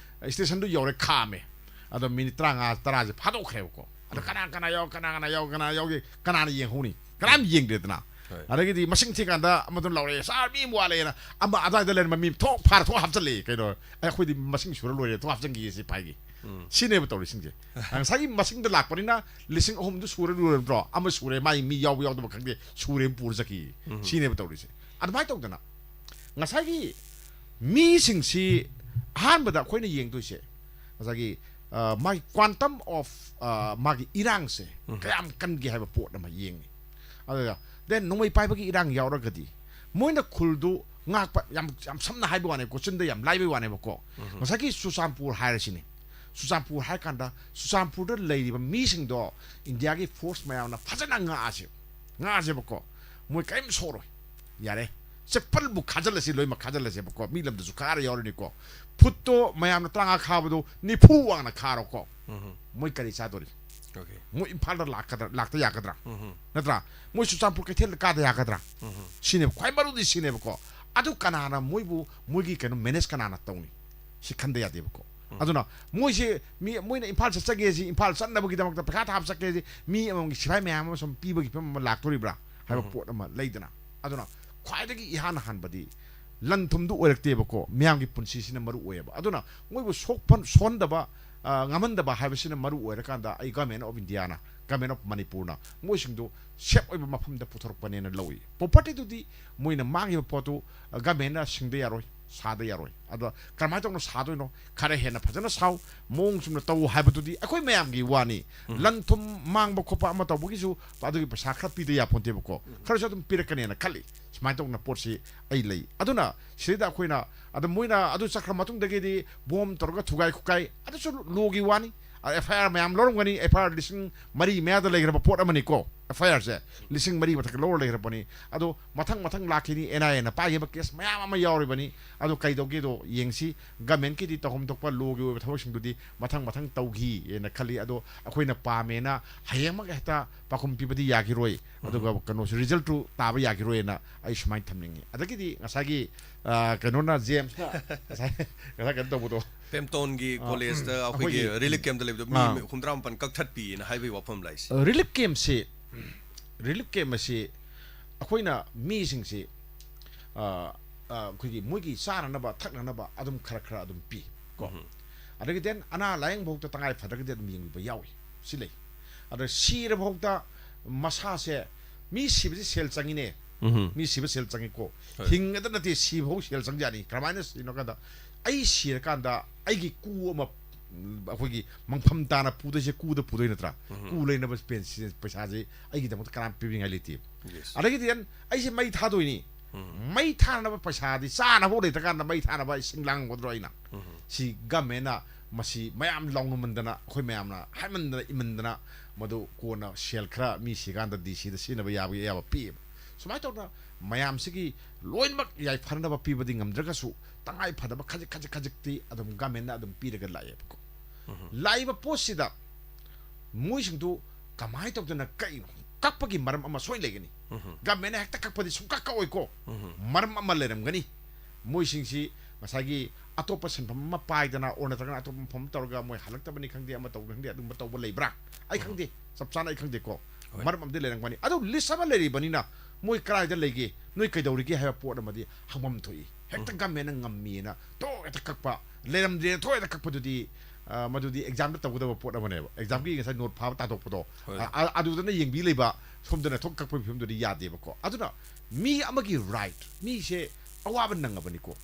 ꯁ꯭ꯇꯦꯁꯟꯗꯨ ꯌꯧꯔꯦ, ꯈꯥꯝꯃꯦ꯫ ꯑꯗꯣ ꯃꯤꯅꯤꯠ ꯇꯔꯥꯃꯉꯥ ꯇꯔꯥꯁꯦ ꯐꯥꯗꯣꯛꯈ꯭ꯔꯦꯕꯀꯣ꯫ ꯑꯗꯣ ꯀꯅꯥ ꯀꯅꯥ ꯌꯥꯎ-, ꯀꯅꯥ ꯀꯅꯥ ꯌꯥꯎꯒꯦ, ꯀꯅꯥꯅ ꯌꯦꯡꯍꯧꯅꯤ? ꯀꯅꯥꯝ ꯌꯦꯡꯗꯦꯗꯅ꯫ ꯍꯣꯏ꯫ ꯑꯗꯒꯤꯗꯤ ꯃꯁꯤꯡ ꯊꯤꯀꯥꯟꯗ ꯑꯃꯗꯨꯅ ꯂꯥꯎꯔꯛꯑꯦ, "ꯁꯥꯔ, ꯃꯤ ꯑꯃ ꯋꯥꯠꯂꯦꯅ"꯫ ꯑꯃ ꯑꯗ꯭ꯋꯥꯏꯗ ꯂꯩꯔꯝꯕ ꯃꯤ ꯊꯣꯛ ꯐꯥꯔ ꯊꯣꯛ ꯍꯥꯞꯆꯜꯂꯛꯑꯦ꯫ ꯀꯩꯅꯣ, ꯑꯩꯈꯣꯏꯗꯤ ꯃꯁꯤꯡ ꯁꯨꯔ ꯂꯣꯏꯔꯦ, ꯊꯣꯛ ꯍꯥꯞꯆꯟꯈꯤꯒꯦ ꯁꯤꯐꯥꯏꯒꯤ꯫ ꯁꯤꯅꯦꯕ ꯇꯧꯔꯤꯁꯤꯡꯁꯦ꯫ ꯉꯁꯥꯏꯒꯤ ꯃꯁꯤꯡꯗ ꯂꯥꯛꯄꯅꯤꯅ ꯂꯤꯁꯤꯡ ꯑꯍꯨꯝꯗꯨ ꯁꯨꯔ ꯂꯣꯏꯔꯝꯗ꯭ꯔꯣ? ꯑꯃ ꯁꯨꯔꯦ, ꯃꯥꯒꯤ ꯃꯤ ꯌꯥꯎꯕ ꯌꯥꯎꯗꯕ ꯈꯪꯗꯦ, ꯁꯨꯔꯦ ꯄꯨꯔ ꯆꯠꯈꯤ꯫ ꯁꯤꯅꯦꯕ ꯇꯧꯔꯤꯁꯦ꯫ ꯑꯗꯨꯃꯥꯏꯅ ꯇꯧꯗꯅ ꯉꯁꯥꯏꯒꯤ ꯃꯤꯁꯤꯡꯁꯤ ꯑꯍꯥꯟꯕꯗ ꯑꯩꯈꯣꯏꯅ ꯌꯦꯡꯗꯣꯏꯁꯦ ꯉꯁꯥꯏꯒꯤ, ꯑ, ꯃꯥꯒꯤ quantum of, ꯑ, ꯃꯥꯒꯤ ꯏꯔꯥꯡꯁꯦ ꯀꯌꯥꯝ ꯀꯟꯒꯦ ꯍꯥꯏꯕ ꯄꯣꯠ ꯑꯃ ꯌꯦꯡꯉꯤ꯫ ꯑꯗꯨꯒ then ꯅꯣꯡꯃꯩ ꯄꯥꯏꯕꯒꯤ ꯏꯔꯥꯡ ꯌꯥꯎꯔꯒꯗꯤ ꯃꯣꯏꯅ ꯈꯨꯜꯗꯨ ꯉꯥꯛꯄ, ꯌꯥꯝ, ꯌꯥꯝ ꯁꯝꯅ ꯍꯥꯏꯕ ꯋꯥꯅꯦꯕꯀꯣ, ꯆꯤꯟꯗ ꯌꯥꯝ ꯂꯥꯏꯕꯩ ꯋꯥꯅꯦꯕꯀꯣ꯫ ꯉꯁꯥꯏꯒꯤ ꯆꯨꯔꯆꯥꯟꯄꯨꯔ ꯍꯥꯏꯔꯁꯤꯅꯦ꯫ ꯆꯨꯔꯆꯥꯟꯄꯨꯔ ꯍꯥꯏ ꯀꯥꯟꯗ ꯆꯨꯔꯆꯥꯟꯄꯨꯔꯗ ꯂꯩꯔꯤꯕ ꯃꯤꯁꯤꯡꯗꯣ ꯏꯟꯗꯤꯌꯥꯒꯤ ꯐꯣꯔꯁ ꯃꯌꯥꯝꯅ ꯐꯖꯅ ꯉꯥꯛꯑꯁꯦ, ꯉꯥꯛꯑꯁꯦꯕꯀꯣ꯫ ꯃꯣꯏ ꯀꯔꯤꯝ ꯁꯣꯛꯑꯔꯣꯏ꯫ ꯌꯥꯔꯦ꯫ ꯆꯦꯄꯜꯕꯨ ꯈꯥꯖꯤꯜꯂꯁꯤ, ꯂꯣꯏꯅꯃꯛ ꯈꯥꯖꯤꯜꯂꯁꯦꯕꯀꯣ꯫ ꯃꯤ ꯂꯝꯗꯁꯨ ꯈꯥꯔ ꯌꯥꯎꯔꯤꯅꯤꯀꯣ꯫ ꯐꯨꯠꯇꯣ ꯃꯌꯥꯝꯅ ꯇꯔꯥꯃꯉꯥ ꯈꯥꯕꯗꯣ ꯅꯤꯐꯨ ꯋꯥꯡꯅ ꯈꯥꯔꯣꯀꯣ꯫ ꯃꯣꯏ ꯀꯔꯤ ꯆꯥꯗꯣꯔꯤ? Okay꯫ ꯃꯣꯏ ꯏꯝꯐꯥꯜꯗ ꯂꯥꯛꯀꯗ꯭ꯔꯥ, ꯂꯥꯛꯇ ꯌꯥꯒꯗ꯭ꯔꯥ? ꯅꯠꯇ꯭ꯔꯥ? ꯃꯣꯏ ꯆꯨꯔꯆꯥꯟꯄꯨꯔ ꯀꯩꯊꯦꯜꯗ ꯀꯥꯗ ꯌꯥꯒꯗ꯭ꯔꯥ? ꯁꯤꯅꯦꯕ ꯈ꯭ꯋꯥꯏ ꯃꯔꯨꯗꯤ ꯁꯤꯅꯦꯕꯀꯣ꯫ ꯑꯗꯨ ꯀꯅꯥꯅ ꯃꯣꯏꯕꯨ, ꯃꯣꯏꯒꯤ ꯀꯩꯅꯣ ꯃꯦꯅꯦꯖ ꯀꯅꯥꯅ ꯇꯧꯅꯤ? ꯁꯤ ꯈꯟꯗ ꯌꯥꯗꯦꯕꯀꯣ꯫ ꯑꯗꯨꯅ ꯃꯣꯏꯁꯦ ꯃꯤ, ꯃꯣꯏꯅ ꯏꯝꯐꯥꯜ ꯆꯠꯆꯒꯦ ꯁꯤ, ꯏꯝꯐꯥꯜ ꯆꯠꯅꯕꯒꯤꯗꯃꯛꯇ ꯄꯩꯁꯥ ꯊꯥꯕ ꯆꯠꯀꯦ ꯁꯤ, ꯃꯤ ꯑꯃꯃꯝꯒꯤ ꯁꯤꯐꯥꯏ ꯃꯌꯥꯝ ꯑꯃ ꯁꯨꯝ ꯄꯤꯕꯒꯤ ꯐꯤꯕꯝ ꯑꯃ ꯂꯥꯛꯇꯣꯔꯤꯕ꯭ꯔꯥ ꯍꯥꯏꯕ ꯄꯣꯠ ꯑꯃ ꯂꯩꯗꯅ꯫ ꯑꯗꯨꯅ ꯈ꯭ꯋꯥꯏꯗꯒꯤ ꯏꯍꯥꯟ ꯍꯥꯟꯕꯗꯤ ꯂꯟ ꯊꯨꯝꯗꯨ ꯑꯣꯏꯔꯛꯇꯦꯕꯀꯣ, ꯃꯤꯌꯥꯝꯒꯤ ꯄꯨꯟꯁꯤꯁꯤꯅ ꯃꯔꯨ ꯑꯣꯏꯌꯦꯕ꯫ ꯑꯗꯨꯅ ꯃꯣꯏꯕꯨ ꯁꯣꯛꯐꯟ-, ꯁꯣꯟꯗꯕ, ꯑ, ꯉꯝꯍꯟꯗꯕ ꯍꯥꯏꯕꯁꯤꯅ ꯃꯔꯨ ꯑꯣꯏꯔꯀꯥꯟꯗ ꯑꯩ Government of Indiaꯅ Government of Manipurꯅ ꯃꯣꯏꯁꯤꯡꯗꯨ safe ꯑꯣꯏꯕ ꯃꯐꯝꯗ ꯄꯨꯊꯣꯔꯛꯄꯅꯦꯅ ꯂꯧꯏ꯫ Propertyꯗꯨꯗꯤ ꯃꯣꯏꯅ ꯃꯥꯡꯉꯤꯕ ꯄꯣꯠꯇꯨ, ꯑ, governmentꯅ ꯁꯤꯡꯗ ꯌꯥꯔꯣꯏ, ꯁꯥꯗ ꯌꯥꯔꯣꯏ꯫ ꯑꯗꯣ ꯀꯔꯝꯍꯥꯏꯅ ꯇꯧꯅ ꯁꯥꯗꯣꯏꯅꯣ? ꯈꯔ ꯍꯦꯟꯅ ꯐꯖꯅ ꯁꯥꯎ, ꯃꯑꯣꯡ ꯆꯨꯝꯅ ꯇꯧ ꯍꯥꯏꯕꯗꯨꯗꯤ ꯑꯩꯈꯣꯏ ꯃꯌꯥꯝꯒꯤ ꯋꯥꯅꯤ꯫ ꯎꯝ꯫ ꯂꯟ ꯊꯨꯝ ꯃꯥꯡꯕ ꯈꯣꯠꯄ ꯑꯃ ꯇꯧꯕꯒꯤꯁꯨ ꯑꯗꯨꯒꯤ ꯄꯩꯁꯥ ꯈꯔ ꯄꯤꯗ ꯌꯥꯄꯣꯟꯇꯦꯕꯀꯣ꯫ ꯎꯝ꯫ ꯈꯔꯁꯨ ꯑꯗꯨꯝ ꯄꯤꯔꯛꯀꯅꯦꯅ ꯈꯜꯂꯤ꯫ ꯁꯨꯃꯥꯏꯅ ꯇꯧꯗꯅ ꯄꯣꯠꯁꯤ ꯑꯩ ꯂꯩ꯫ ꯑꯗꯨꯅ ꯁꯤꯗꯩꯗ ꯑꯩꯈꯣꯏꯅ, ꯑꯗ ꯃꯣꯏꯅ ꯑꯗꯨ ꯆꯠꯈ꯭ꯔ ꯃꯇꯨꯡꯗꯒꯤꯗꯤ ꯕꯣꯝ ꯇꯧꯔꯒ ꯊꯨꯒꯥꯏ ꯈꯨꯠꯀꯥꯏ, ꯑꯗꯨꯁꯨ ꯂꯣꯒꯤ ꯋꯥꯅꯤ꯫ ꯑ, F I R ꯃꯌꯥꯝ ꯂꯧꯔꯝꯒꯅꯤ, F I R ꯂꯤꯁꯤꯡ ꯃꯔꯤ ꯃꯌꯥꯗ ꯂꯩꯈ꯭ꯔꯕ ꯄꯣꯠ ꯑꯃꯅꯤꯀꯣ꯫ F I R ꯁꯦ ꯂꯤꯁꯤꯡ ꯃꯔꯤ ꯃꯊꯛ ꯂꯧꯔ ꯂꯩꯈ꯭ꯔꯕꯅꯤ꯫ ꯑꯗꯣ ꯃꯊꯪ ꯃꯊꯪ ꯂꯥꯛꯈꯤꯅꯤ, N I A ꯅ ꯄꯥꯏꯈꯤꯕ case ꯃꯌꯥꯝ ꯑꯃ ꯌꯥꯎꯔꯤꯕꯅꯤ꯫ ꯑꯗꯣ ꯀꯩꯗꯧꯒꯦꯗꯣ ꯌꯦꯡꯁꯤ꯫ Governmentꯀꯤꯗꯤ ꯇꯧꯐꯝ ꯊꯣꯛꯄ ꯂꯣꯒꯤ ꯑꯣꯏꯕ ꯊꯕꯛꯁꯤꯡꯗꯨꯗꯤ ꯃꯊꯪ ꯃꯊꯪ ꯇꯧꯈꯤꯅ ꯈꯜꯂꯤ꯫ ꯑꯗꯣ ꯑꯩꯈꯣꯏꯅ ꯄꯥꯝꯃꯦꯅ ꯍꯌꯦꯡꯃꯛ ꯍꯦꯛꯇ ꯄꯥꯎꯈꯨꯝ ꯄꯤꯕꯗꯤ ꯌꯥꯈꯤꯔꯣꯏ꯫ ꯑꯗꯨꯒ ꯀꯩꯅꯣꯁꯨ, resultꯇꯨ ꯇꯥꯕ ꯌꯥꯈꯤꯔꯣꯏꯅ ꯑꯩ ꯁꯨꯃꯥꯏꯅ ꯊꯝꯅꯤꯡꯉꯤ꯫ ꯑꯗꯒꯤꯗꯤ ꯉꯁꯥꯏꯒꯤ, ꯑ, ꯀꯩꯅꯣꯅ, Jamesꯅ ꯉꯁꯥꯏ, ꯉꯁꯥꯏ ꯀꯩꯅꯣ ꯇꯧꯕꯗꯣ, Pemtonꯒꯤ ꯑ, collegeꯇ ꯑꯩꯈꯣꯏꯒꯤ ꯑꯩꯈꯣꯏꯒꯤ relief campꯇ ꯂꯩꯕꯗꯣ ꯃꯤ ꯑ꯫ ꯍꯨꯝꯗ꯭ꯔꯥ ꯃꯥꯄꯟ ꯀꯛꯊꯠꯄꯤꯅ ꯍꯥꯏꯕꯒꯤ ꯋꯥꯐꯝ ꯂꯥꯛꯏꯁꯦ꯫ ꯑ, relief campꯁꯤ, relief camp ꯑꯁꯤ ꯑꯩꯈꯣꯏꯅ ꯃꯤꯁꯤꯡꯁꯤ, ꯑ, ꯑ, ꯑꯩꯈꯣꯏꯒꯤ ꯃꯣꯏꯒꯤ ꯆꯥꯅꯅꯕ ꯊꯛꯅꯅꯕ ꯑꯗꯨꯝ ꯈꯔ ꯈꯔ ꯑꯗꯨꯝ ꯄꯤ ꯀꯣ꯫ ꯎꯝ꯫ ꯑꯗꯒꯤ then ꯑꯅꯥ ꯂꯥꯌꯦꯡ ꯐꯥꯎꯗ ꯇꯉꯥꯏ ꯐꯗ꯭ꯔꯒꯗꯤ ꯑꯗꯨꯝ ꯌꯦꯡꯕꯤꯕ ꯌꯥꯎꯏ꯫ ꯁꯤ ꯂꯩ꯫ ꯑꯗ ꯁꯤꯔꯐꯥꯎꯗ ꯃꯁꯥꯁꯦ, ꯃꯤ ꯁꯤꯕꯁꯤ ꯁꯦꯜ ꯆꯪꯉꯤꯅꯦ꯫ ꯎꯝ꯫ ꯃꯤ ꯁꯤꯕ ꯁꯦꯜ ꯆꯪꯉꯤꯀꯣ꯫ ꯍꯣꯏ꯫ ꯍꯤꯡꯒꯗ ꯅꯠꯇꯦ, ꯁꯤꯕꯐꯥꯎ ꯁꯦꯜ ꯆꯪꯖꯥꯠꯅꯤ꯫ ꯀꯔꯝꯍꯥꯏꯅ ꯁꯤꯅꯣ ꯀꯥꯟꯗ, ꯑꯩ ꯁꯤꯔꯀꯥꯟꯗ ꯑꯩꯒꯤ ꯀꯨ ꯑꯃ, ꯎꯝ, ꯑꯩꯈꯣꯏꯒꯤ ꯃꯪꯐꯝ ꯇꯥꯅ ꯄꯨꯗꯣꯏꯁꯦ, ꯀꯨꯗ ꯄꯨꯗꯣꯏ ꯅꯠꯇ꯭ꯔꯥ? ꯎꯝ꯫ ꯀꯨ ꯂꯩꯅꯕ ꯄꯦꯟꯁꯤ-, ꯄꯩꯁꯥꯁꯦ ꯑꯩꯒꯤꯗꯃꯛꯇ ꯀꯅꯥꯝ ꯄꯤꯕꯤꯉꯥꯏ ꯂꯩꯇꯦ꯫ Yes꯫ ꯑꯗꯒꯤꯗꯤ ꯑꯩꯁꯦ ꯃꯩ ꯊꯥꯗꯣꯏꯅꯤ꯫ ꯎꯝ꯫ ꯃꯩ ꯊꯥꯅꯕ ꯄꯩꯁꯥꯗꯤ ꯆꯥꯅꯕ ꯂꯩꯇ꯭ꯔꯀꯥꯟꯗ ꯃꯩ ꯊꯥꯅꯕ ꯏꯁꯤꯡ ꯂꯥꯡꯒꯗ꯭ꯔꯣ ꯑꯩꯅ? ꯎꯝ꯫ ꯁꯤ governmentꯅ ꯃꯁꯤ ꯃꯌꯥꯝ ꯂꯥꯎꯅꯃꯟꯗꯅ, ꯑꯩꯈꯣꯏ ꯃꯌꯥꯝꯅ ꯍꯥꯏꯃꯟꯗꯅ ꯏꯃꯟꯗꯅ, ꯃꯗꯨ ꯀꯣꯟꯅ ꯁꯦꯜ ꯈꯔ ꯃꯤ ꯁꯤꯀꯥꯟꯗ D Cꯗ ꯁꯤꯖꯤꯟꯅꯕ ꯌꯥꯕꯒꯤ ꯑꯌꯥꯕ ꯄꯤꯌꯦꯕ꯫ ꯁꯨꯃꯥꯏꯅ ꯇꯧꯗꯅ ꯃꯌꯥꯝꯁꯤꯒꯤ ꯂꯣꯏꯅꯃꯛ ꯌꯥꯏꯐꯅꯕ ꯄꯤꯕꯗꯤ ꯉꯝꯗ꯭ꯔꯒꯁꯨ, ꯇꯉꯥꯏ ꯐꯗꯕ ꯈꯖꯤꯛ ꯈꯖꯤꯛ ꯈꯖꯤꯛꯇꯤ ꯑꯗꯨꯝ governmentꯅ ꯑꯗꯨꯝ ꯄꯤꯔꯒ ꯂꯥꯛꯑꯦꯕꯀꯣ꯫ ꯎꯝ꯫ ꯂꯥꯛꯏꯕ ꯄꯣꯠꯁꯤꯗ ꯃꯣꯏꯁꯤꯡꯗꯨ ꯀꯃꯥꯏꯅ ꯇꯧꯗꯅ ꯀꯛꯏꯅꯣ? ꯀꯛꯄꯒꯤ ꯃꯔꯝ ꯑꯃ ꯁꯣꯏ ꯂꯩꯒꯅꯤ꯫ ꯎꯝ꯫ Governmentꯅ ꯍꯦꯛꯇ ꯀꯛꯄꯗꯤ ꯁꯨꯡꯀꯛ ꯀꯛꯑꯣꯏꯀꯣ꯫ ꯎꯝ꯫ ꯃꯔꯝ ꯑꯃ ꯂꯩꯔꯝꯒꯅꯤ꯫ ꯃꯣꯏꯁꯤꯡꯁꯤ ꯉꯁꯥꯏꯒꯤ ꯑꯇꯣꯞꯄ ꯁꯤꯟꯐꯝ ꯑꯃ ꯄꯥꯏꯗꯅ, or ꯅꯠꯇ꯭ꯔꯒꯅ ꯑꯇꯣꯞꯄ ꯃꯐꯝ ꯑꯃ ꯇꯧꯔꯒ ꯃꯣꯏ ꯍꯜꯂꯛꯇꯕꯅꯤ ꯈꯪꯗꯦ, ꯑꯃ ꯇꯧꯕꯅꯤ ꯈꯪꯗꯦ, ꯑꯗꯨꯒꯨꯝꯕ ꯇꯧꯕ ꯂꯩꯕ꯭ꯔꯥ? ꯑꯩ ꯎꯝ꯫ ꯈꯪꯗꯦ, ꯆꯞ ꯆꯥꯅ ꯑꯩ ꯈꯪꯗꯦꯀꯣ꯫ ꯍꯣꯏ꯫ ꯃꯔꯝ ꯑꯃꯗꯤ ꯂꯩꯔꯝꯒꯅꯤ꯫ ꯑꯗꯨ list ꯑꯃ ꯂꯩꯔꯤꯕꯅꯤꯅ, ꯃꯣꯏ ꯀꯗꯥꯏꯗ ꯂꯩꯒꯦ, ꯅꯣꯏ ꯀꯩꯗꯧꯔꯤꯒꯦ ꯍꯥꯏꯕ ꯄꯣꯠ ꯑꯃꯗꯤ ꯍꯪꯐꯝ ꯊꯣꯛꯏ꯫ ꯍꯦꯛꯇ ꯎꯝ꯫ Governmentꯅ ꯉꯝꯃꯤꯅ ꯊꯣꯛ ꯍꯦꯛꯇ ꯀꯛꯄ, ꯂꯩꯔꯝꯗ꯭ꯔꯦꯅ ꯊꯣꯛ ꯍꯦꯛꯇ ꯀꯛꯄꯗꯨꯗꯤ, ꯑ, ꯃꯗꯨꯗꯤ ꯑꯦꯛꯖꯥꯝꯗ ꯇꯧꯒꯗꯕ ꯄꯣꯠ ꯑꯃꯅꯦꯕ꯫ ꯑꯦꯛꯖꯥꯝꯒꯤ ꯉꯁꯥꯏ ꯅꯣꯠ ꯐꯥꯕ ꯇꯥꯊꯣꯛꯄꯗꯣ, ꯍꯣꯏ꯫ ꯑ, ꯑ, ꯑꯗꯨꯗꯅ ꯌꯦꯡꯕꯤ ꯂꯩꯕ, ꯁꯣꯝꯗꯅ ꯊꯣꯛ ꯀꯛꯄꯒꯤ ꯐꯤꯕꯝꯗꯨꯗꯤ ꯌꯥꯗꯦꯕꯀꯣ꯫ ꯑꯗꯨꯅ ꯃꯤ ꯑꯃꯒꯤ ꯔꯥꯏꯠ, ꯃꯤꯁꯦ ꯑꯋꯥꯕ ꯅꯪꯉꯕꯅꯤꯀꯣ꯫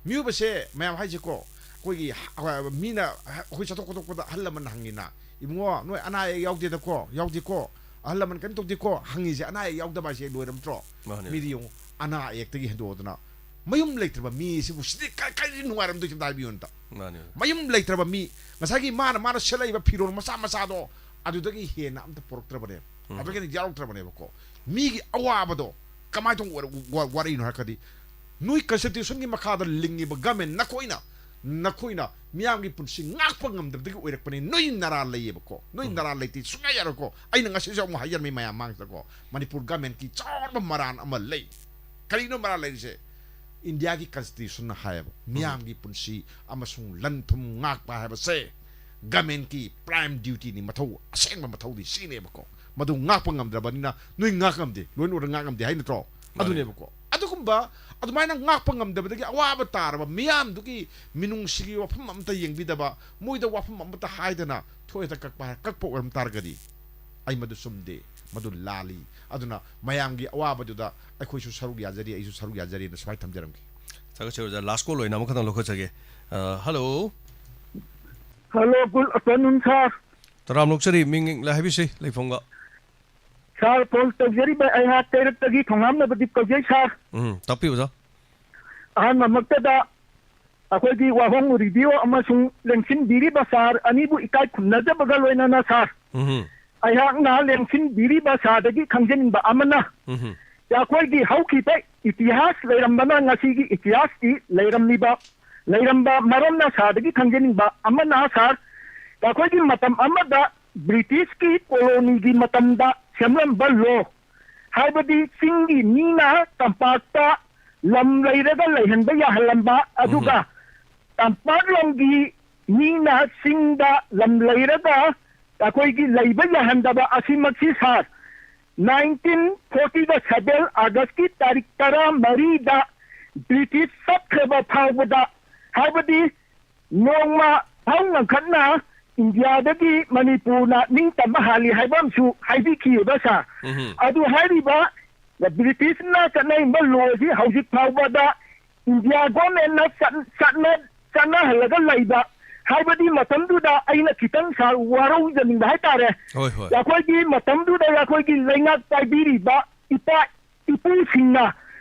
ꯃꯤꯑꯣꯏꯕꯁꯦ ꯃꯌꯥꯝ ꯍꯥꯏꯁꯦꯀꯣ, ꯑꯩꯈꯣꯏꯒꯤ ꯍ-, ꯃꯤꯅ ꯍ-, ꯑꯩꯈꯣꯏ ꯆꯠꯊꯣꯛ ꯈꯣꯠꯇꯣꯛꯄꯗ ꯑꯍꯜ ꯂꯃꯟ ꯍꯪꯉꯤꯅ, "ꯏꯕꯨꯡꯉꯣ, ꯅꯣꯏ ꯑꯅꯥ ꯑꯌꯦꯛ ꯌꯥꯎꯗꯦꯗꯀꯣ, ꯌꯥꯎꯗꯦꯀꯣ, ꯑꯍꯜ ꯂꯃꯟ ꯀꯩꯝ ꯇꯧꯗꯦꯀꯣ" ꯍꯪꯉꯤꯁꯦ, ꯑꯅꯥ ꯑꯌꯦꯛ ꯌꯥꯎꯗꯕ ꯍꯥꯏꯁꯦ ꯂꯣꯏꯔꯝꯗ꯭ꯔꯣ? ꯃꯥꯅꯦ꯫ ꯃꯤꯗꯤ ꯌꯦꯡꯉꯨ, ꯑꯅꯥ ꯑꯌꯦꯛꯇꯒꯤ ꯍꯦꯟꯗꯣꯛꯑꯗꯅ ꯃꯌꯨꯝ ꯂꯩꯇ꯭ꯔꯕ ꯃꯤꯁꯤꯕꯨ ꯁꯤꯗꯤ ꯀ-, ꯀꯔꯤ ꯅꯨꯡꯉꯥꯏꯔꯝꯗꯣꯏꯁꯦ ꯑꯝꯇ ꯍꯥꯏꯕꯤꯌꯨ ꯑꯝꯇ꯫ ꯃꯥꯅꯦ꯫ ꯃꯌꯨꯝ ꯂꯩꯇ꯭ꯔꯕ ꯃꯤ, ꯉꯁꯥꯏꯒꯤ ꯃꯥꯅ, ꯃꯥꯅ ꯁꯦꯠꯂꯛꯏꯕ ꯐꯤꯔꯣꯜ ꯃꯆꯥ ꯃꯆꯥꯗꯣ, ꯑꯗꯨꯗꯒꯤ ꯍꯦꯟꯅ ꯑꯝꯇ ꯄꯨꯔꯛꯇ꯭ꯔꯕꯅꯦ, ꯑꯗꯨꯗꯒꯤ ꯍꯦꯟꯅ ꯌꯥꯎꯔꯛꯇ꯭ꯔꯕꯅꯦꯕꯀꯣ꯫ ꯃꯤꯒꯤ ꯑꯋꯥꯕꯗꯣ ꯀꯃꯥꯏꯅ ꯇꯧꯕ ꯋꯥꯔ-, ꯋꯥ-, ꯋꯥꯔꯤꯅꯣ ꯍꯥꯏꯔꯒꯗꯤ, ꯅꯣꯏ ꯀꯟꯁꯇꯤꯇ꯭ꯌꯨꯁꯟꯒꯤ ꯃꯈꯥꯗ ꯂꯤꯡꯉꯤꯕ ꯒꯃꯦꯟ ꯅꯈꯣꯏꯅ, ꯅꯈꯣꯏꯅ ꯃꯤꯌꯥꯝꯒꯤ ꯄꯨꯟꯁꯤ ꯉꯥꯛꯄ ꯉꯝꯗꯕꯗꯒꯤ ꯑꯣꯏꯔꯛꯄꯅꯦ꯫ ꯅꯣꯏ ꯅꯔꯥ ꯂꯩꯌꯦꯕꯀꯣ, ꯅꯣꯏ ꯅꯔꯥ ꯂꯩꯇꯦ ꯁꯨꯡꯌꯥ ꯌꯥꯔꯣꯏꯀꯣ꯫ ꯑꯩꯅ ꯉꯁꯤꯁꯨ ꯑꯃꯨꯛ ꯍꯥꯏꯖꯔꯝꯃꯤ ꯃꯌꯥꯝ ꯃꯥꯡꯁꯤꯗꯀꯣ, ꯃꯅꯤꯄꯨꯔ ꯒꯃꯦꯟꯀꯤ ꯆꯥꯎꯔꯕ ꯃꯔꯥꯟ ꯑꯃ ꯂꯩ꯫ ꯀꯔꯤꯅꯣ ꯃꯔꯥꯜ ꯂꯩꯔꯤꯁꯦ? ꯏꯟꯗꯤꯌꯥꯒꯤ ꯀꯟꯁꯇꯤꯇ꯭ꯌꯨꯁꯟꯅ ꯍꯥꯏꯌꯦꯕ, ꯃꯤꯌꯥꯝꯒꯤ ꯄꯨꯟꯁꯤ ꯑꯃꯁꯨꯡ ꯂꯟ ꯊꯨꯝ ꯉꯥꯛꯄ ꯍꯥꯏꯕꯁꯦ ꯒꯃꯦꯟꯀꯤ ꯄ꯭ꯔꯥꯏꯝ ꯗ꯭ꯌꯨꯇꯤꯅꯤ, ꯃꯊꯧ, ꯑꯁꯦꯡꯕ ꯃꯊꯧꯗꯤ ꯁꯤꯅꯦꯕꯀꯣ꯫ ꯃꯗꯨ ꯉꯥꯛꯄ ꯉꯝꯗ꯭ꯔꯕꯅꯤꯅ ꯅꯣꯏ ꯉꯥꯛ ꯉꯝꯗꯦ, ꯂꯣꯏꯅ ꯑꯣꯏꯅ ꯉꯥꯛ ꯉꯝꯗꯦ ꯍꯥꯏ ꯅꯠꯇ꯭ꯔꯣ? ꯃꯥꯅꯦ꯫ ꯑꯗꯨꯅꯦꯕꯀꯣ꯫ ꯑꯗꯨꯒꯨꯝꯕ, ꯑꯗꯨꯃꯥꯏꯅ ꯉꯥꯛꯄ ꯉꯝꯗꯕꯗꯒꯤ ꯑꯋꯥꯕ ꯇꯥꯔꯕ ꯃꯤꯌꯥꯝꯗꯨꯒꯤ ꯃꯤꯅꯨꯡꯁꯤꯒꯤ ꯋꯥꯐꯝ ꯑꯃꯠꯇ ꯌꯦꯡꯕꯤꯗꯕ, ꯃꯣꯏꯗ ꯋꯥꯐꯝ ꯑꯃꯠꯇ ꯍꯥꯏꯗꯅ ꯊꯣꯛ ꯍꯦꯛꯇ ꯀꯛꯄ ꯍꯥꯏ-, ꯀꯛꯄ ꯑꯣꯏꯔꯝ ꯇꯥꯔꯒꯗꯤ, ꯑꯩ ꯃꯗꯨ ꯆꯨꯝꯗꯦ, ꯃꯗꯨ ꯂꯥꯜꯂꯤ꯫ ꯑꯗꯨꯅ ꯃꯌꯥꯝꯒꯤ ꯑꯋꯥꯕꯗꯨꯗ ꯑꯩꯈꯣꯏꯁꯨ ꯁꯔꯨꯛ ꯌꯥꯖꯔꯤ, ꯑꯩꯁꯨ ꯁꯔꯨꯛ ꯌꯥꯖꯔꯤꯅ ꯁꯨꯃꯥꯏꯅ ꯊꯝꯖꯔꯝꯒꯦ꯫ ꯊꯥꯒꯠꯆꯔꯤ ꯑꯣꯖꯥ꯫ ꯂꯥꯁ ꯀꯣꯜ ꯑꯣꯏꯅ ꯑꯃꯈꯛꯇꯪ ꯂꯧꯈꯠꯆꯒꯦ꯫ ꯑ, ꯍꯜꯂꯣ꯫ ꯍꯜꯂꯣ, ꯒꯨꯗ ꯑꯐꯇꯔꯅꯨꯟ ꯁꯥꯔ꯫ ꯇꯔꯥꯝ ꯂꯧꯆꯔꯤ, ꯃꯤꯡ ꯂ-, ꯍꯥꯏꯕꯤꯁꯤ ꯂꯩꯐꯝꯒ꯫ ꯁꯥꯔ, ꯐꯣꯟ ꯇꯧꯖꯔꯤꯕ ꯑꯩꯍꯥꯛ ꯀꯩꯔꯛꯇꯒꯤ ꯊꯣꯉꯥꯝꯅꯕ ꯗꯤꯞ ꯀꯧꯖꯩ ꯁꯥꯔ꯫ ꯎꯝ, ꯇꯥꯛꯄꯤꯌꯨ ꯑꯣꯖꯥ꯫ ꯑꯍꯥꯟꯕꯃꯛꯇꯗ ꯑꯩꯈꯣꯏꯒꯤ ꯋꯥꯍꯣꯡ ꯔꯦꯗꯤꯑꯣ ꯑꯃꯁꯨꯡ ꯂꯦꯡꯁꯤꯟꯕꯤꯔꯤꯕ ꯁꯥꯔ ꯑꯅꯤꯕꯨ ꯏꯀꯥꯏ ꯈꯨꯝꯅꯖꯕꯒ ꯂꯣꯏꯅꯅ ꯁꯥꯔ, ꯎꯝ꯫ ꯑꯩꯍꯥꯛꯅ ꯂꯦꯡꯁꯤꯟꯕꯤꯔꯤꯕ ꯁꯥꯔꯗꯒꯤ ꯈꯪꯖꯅꯤꯡꯕ ꯑꯃꯅ, ꯎꯝ꯫ ꯑꯩꯈꯣꯏꯒꯤ ꯍꯧꯈꯤꯕ ꯏꯇꯤꯍꯥꯁ ꯂꯩꯔꯝꯕꯅ ꯉꯁꯤꯒꯤ ꯏꯇꯤꯍꯥꯁꯀꯤ ꯂꯩꯔꯝꯂꯤꯕ, ꯂꯩꯔꯝꯕ ꯃꯔꯝꯅ ꯁꯥꯔꯗꯒꯤ ꯈꯪꯖꯅꯤꯡꯕ ꯑꯃꯅ ꯁꯥꯔ, ꯑꯩꯈꯣꯏꯒꯤ ꯃꯇꯝ ꯑꯃꯗ ꯕ꯭ꯔꯤꯇꯤꯁꯀꯤ ꯀꯣꯂꯣꯅꯤꯒꯤ ꯃꯇꯝꯗ ꯁꯦꯝꯂꯝꯕ ꯂꯣ, ꯍꯥꯏꯕꯗꯤ ꯆꯤꯡꯒꯤ ꯃꯤꯅ ꯇꯝꯄꯥꯛꯇ ꯂꯝ ꯂꯩꯔꯒ ꯂꯩꯍꯟꯕ ꯌꯥꯍꯜꯂꯝꯕ, ꯑꯗꯨꯒ ꯇꯝꯄꯥꯛꯂꯣꯝꯒꯤ ꯃꯤꯅ ꯆꯤꯡꯗ ꯂꯝ ꯂꯩꯔꯒ ꯑꯩꯈꯣꯏꯒꯤ ꯂꯩꯕ ꯌꯥꯍꯟꯗꯕ ꯑꯁꯤꯃꯛꯁꯤ ꯁꯥꯔ, ꯅꯥꯏꯟꯇꯤꯟ ꯐꯣꯔꯇꯤꯗ ꯁꯕꯦꯜ ꯑꯥꯒꯁꯀꯤ ꯇꯥꯔꯤꯛ ꯇꯔꯥꯃꯔꯤꯗ ꯕ꯭ꯔꯤꯇꯤꯁ ꯆꯠꯈ꯭ꯔꯕ ꯐꯥꯎꯕꯗ, ꯍꯥꯏꯕꯗꯤ ꯅꯣꯡꯃ ꯐꯥꯎ ꯉꯟꯈꯠꯅ ꯏꯟꯗꯤꯌꯥꯗꯒꯤ ꯃꯅꯤꯄꯨꯔꯅ ꯅꯤꯡꯇꯝꯕ ꯍꯥꯜꯂꯤ ꯍꯥꯏꯕ ꯑꯃꯁꯨ ꯍꯥꯏꯕꯤꯈꯤꯑꯕ ꯁꯥꯔ꯫ ꯎꯝ꯫ ꯑꯗꯨ ꯍꯥꯏꯔꯤꯕ ꯕ꯭ꯔꯤꯇꯤꯁꯅ ꯆꯠꯅꯔꯤꯕ ꯂꯣꯁꯤ ꯍꯧꯖꯤꯛ ꯐꯥꯎꯕꯗ ꯏꯟꯗꯤꯌꯥ ꯒꯣꯔꯃꯦꯟꯅ ꯆꯠ-, ꯆꯠꯅ-, ꯆꯠꯅꯍꯜꯂꯒ ꯂꯩꯕ, ꯍꯥꯏꯕꯗꯤ ꯃꯇꯝꯗꯨꯗ ꯑꯩꯅ ꯈꯤꯇꯪ ꯁꯥꯔ ꯋꯥꯔꯧꯖꯅꯤꯡꯕ ꯍꯥꯏꯇꯥꯔꯦ꯫ ꯍꯣꯏ, ꯍꯣꯏ꯫ ꯑꯩꯈꯣꯏꯒꯤ ꯃꯇꯝꯗꯨꯗ ꯑꯩꯈꯣꯏꯒꯤ ꯂꯩꯉꯥꯛ ꯄꯥꯏꯕꯤꯔꯤꯕ ꯏꯄꯥ ꯏꯄꯨꯁꯤꯡꯅ